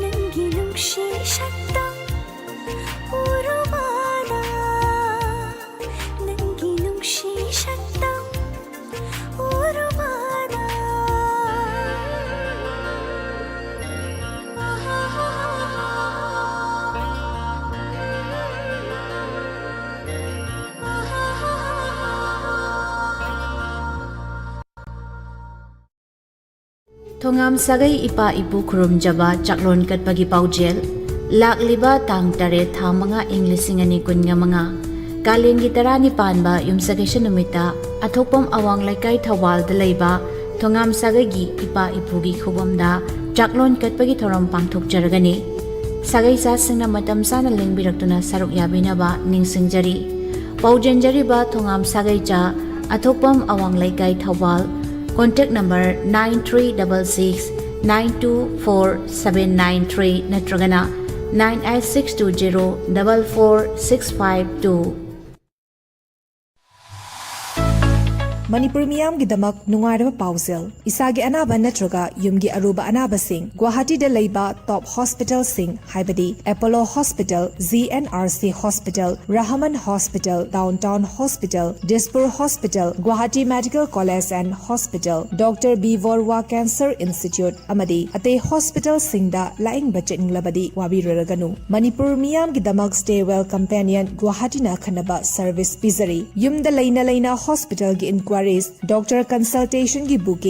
ꯅꯪꯒꯤ ꯅꯨꯡꯁꯤ ꯁꯛꯇꯝ ꯎꯔꯨꯕꯗ, ꯅꯪꯒꯤ ꯅꯨꯡꯁꯤ ꯁꯛꯇꯝ ꯎꯔꯨꯕꯗ꯫ ꯊꯣꯉꯥꯝ ꯁꯥꯒꯩ ꯏꯄꯥ ꯏꯄꯨ ꯈꯨꯔꯨꯝꯖꯕ ꯆꯥꯛꯂꯣꯟ ꯀꯠꯄꯒꯤ ꯄꯥꯎꯖꯦꯜ꯫ ꯂꯥꯛꯂꯤꯕ ꯇꯥꯡ ꯇꯔꯦꯠ, ꯊꯥ ꯃꯉꯥ, ꯏꯪ ꯂꯤꯁꯤꯡ ꯑꯅꯤ ꯀꯨꯟꯒ ꯃꯉꯥ, ꯀꯥꯂꯦꯟꯒꯤ ꯇꯔꯥꯅꯤ ꯄꯥꯟꯕ ꯌꯨꯝꯁꯀꯩꯁ ꯅꯨꯃꯤꯠꯇ ꯑꯊꯣꯛꯄꯝ ꯑꯋꯥꯡ ꯂꯩꯀꯥꯏ ꯊꯧꯕꯥꯜꯗ ꯂꯩꯕ ꯊꯣꯉꯥꯝ ꯁꯥꯒꯩꯒꯤ ꯏꯄꯥ ꯏꯄꯨꯒꯤ ꯈꯨꯕꯝꯗ ꯆꯥꯛꯂꯣꯟ ꯀꯠꯄꯒꯤ ꯊꯧꯔꯝ ꯄꯥꯡꯊꯣꯛꯆꯔꯒꯅꯤ꯫ ꯁꯥꯒꯩ ꯆꯥꯁꯤꯡꯅ ꯃꯇꯝ ꯆꯥꯅ ꯂꯦꯡꯕꯤꯔꯛꯇꯨꯅ ꯁꯔꯨꯛ ꯌꯥꯕꯤꯅꯕ ꯅꯤꯡꯁꯤꯡꯖꯔꯤ꯫ ꯄꯥꯎꯖꯦꯟꯖꯔꯤꯕ ꯊꯣꯉꯥꯝ ꯁꯥꯒꯩ ꯆꯥ, ꯑꯊꯣꯛꯄꯝ ꯑꯋꯥꯡ ꯂꯩꯀꯥꯏ Thoubal, contact number nine three double six nine two four seven nine three ꯅꯠꯇ꯭ꯔꯒꯅ nine eight six two zero double four six five two꯫ Manipur ꯃꯤꯌꯥꯝꯒꯤꯗꯃꯛ ꯅꯨꯡꯉꯥꯏꯔꯕ ꯄꯥꯎꯖꯦꯜ꯫ ꯏꯁꯥꯒꯤ ꯑꯅꯥꯕ ꯅꯠꯇ꯭ꯔꯒ ꯌꯨꯝꯒꯤ ꯑꯔꯨꯕ ꯑꯅꯥꯕꯁꯤꯡ ꯒꯨꯋꯥꯍꯥꯇꯤꯗ ꯂꯩꯕ ꯇꯣꯞ ꯍꯣꯁꯄꯤꯇꯥꯜꯁꯤꯡ ꯍꯥꯏꯕꯗꯤ Apollo Hospital, G N R C Hospital, Rahman Hospital, Downtown Hospital, Dispur Hospital, Guwahati Medical College and Hospital, Doctor B Borua Cancer Institute ꯑꯃꯗꯤ ꯑꯇꯩ ꯍꯣꯁꯄꯤꯇꯥꯜꯁꯤꯡꯗ ꯂꯥꯌꯦꯡꯕ ꯆꯠꯅꯤꯡꯂꯕꯗꯤ ꯋꯥꯕꯤꯔꯨꯔꯒꯅꯨ꯫ ꯃꯅꯤꯄꯨꯔ ꯃꯤꯌꯥꯝꯒꯤꯗꯃꯛ Stay Well Companion ꯒꯨꯋꯥꯍꯥꯇꯤꯅ ꯑꯈꯟꯅꯕ ꯁꯔꯚꯤꯁ ꯄꯤꯖꯔꯤ꯫ ꯌꯨꯝꯗ ꯂꯩꯅ ꯂꯩꯅ ꯍꯣꯁꯄꯤꯇꯥꯜꯒꯤ inquiries, doctor consultationꯒꯤ booking,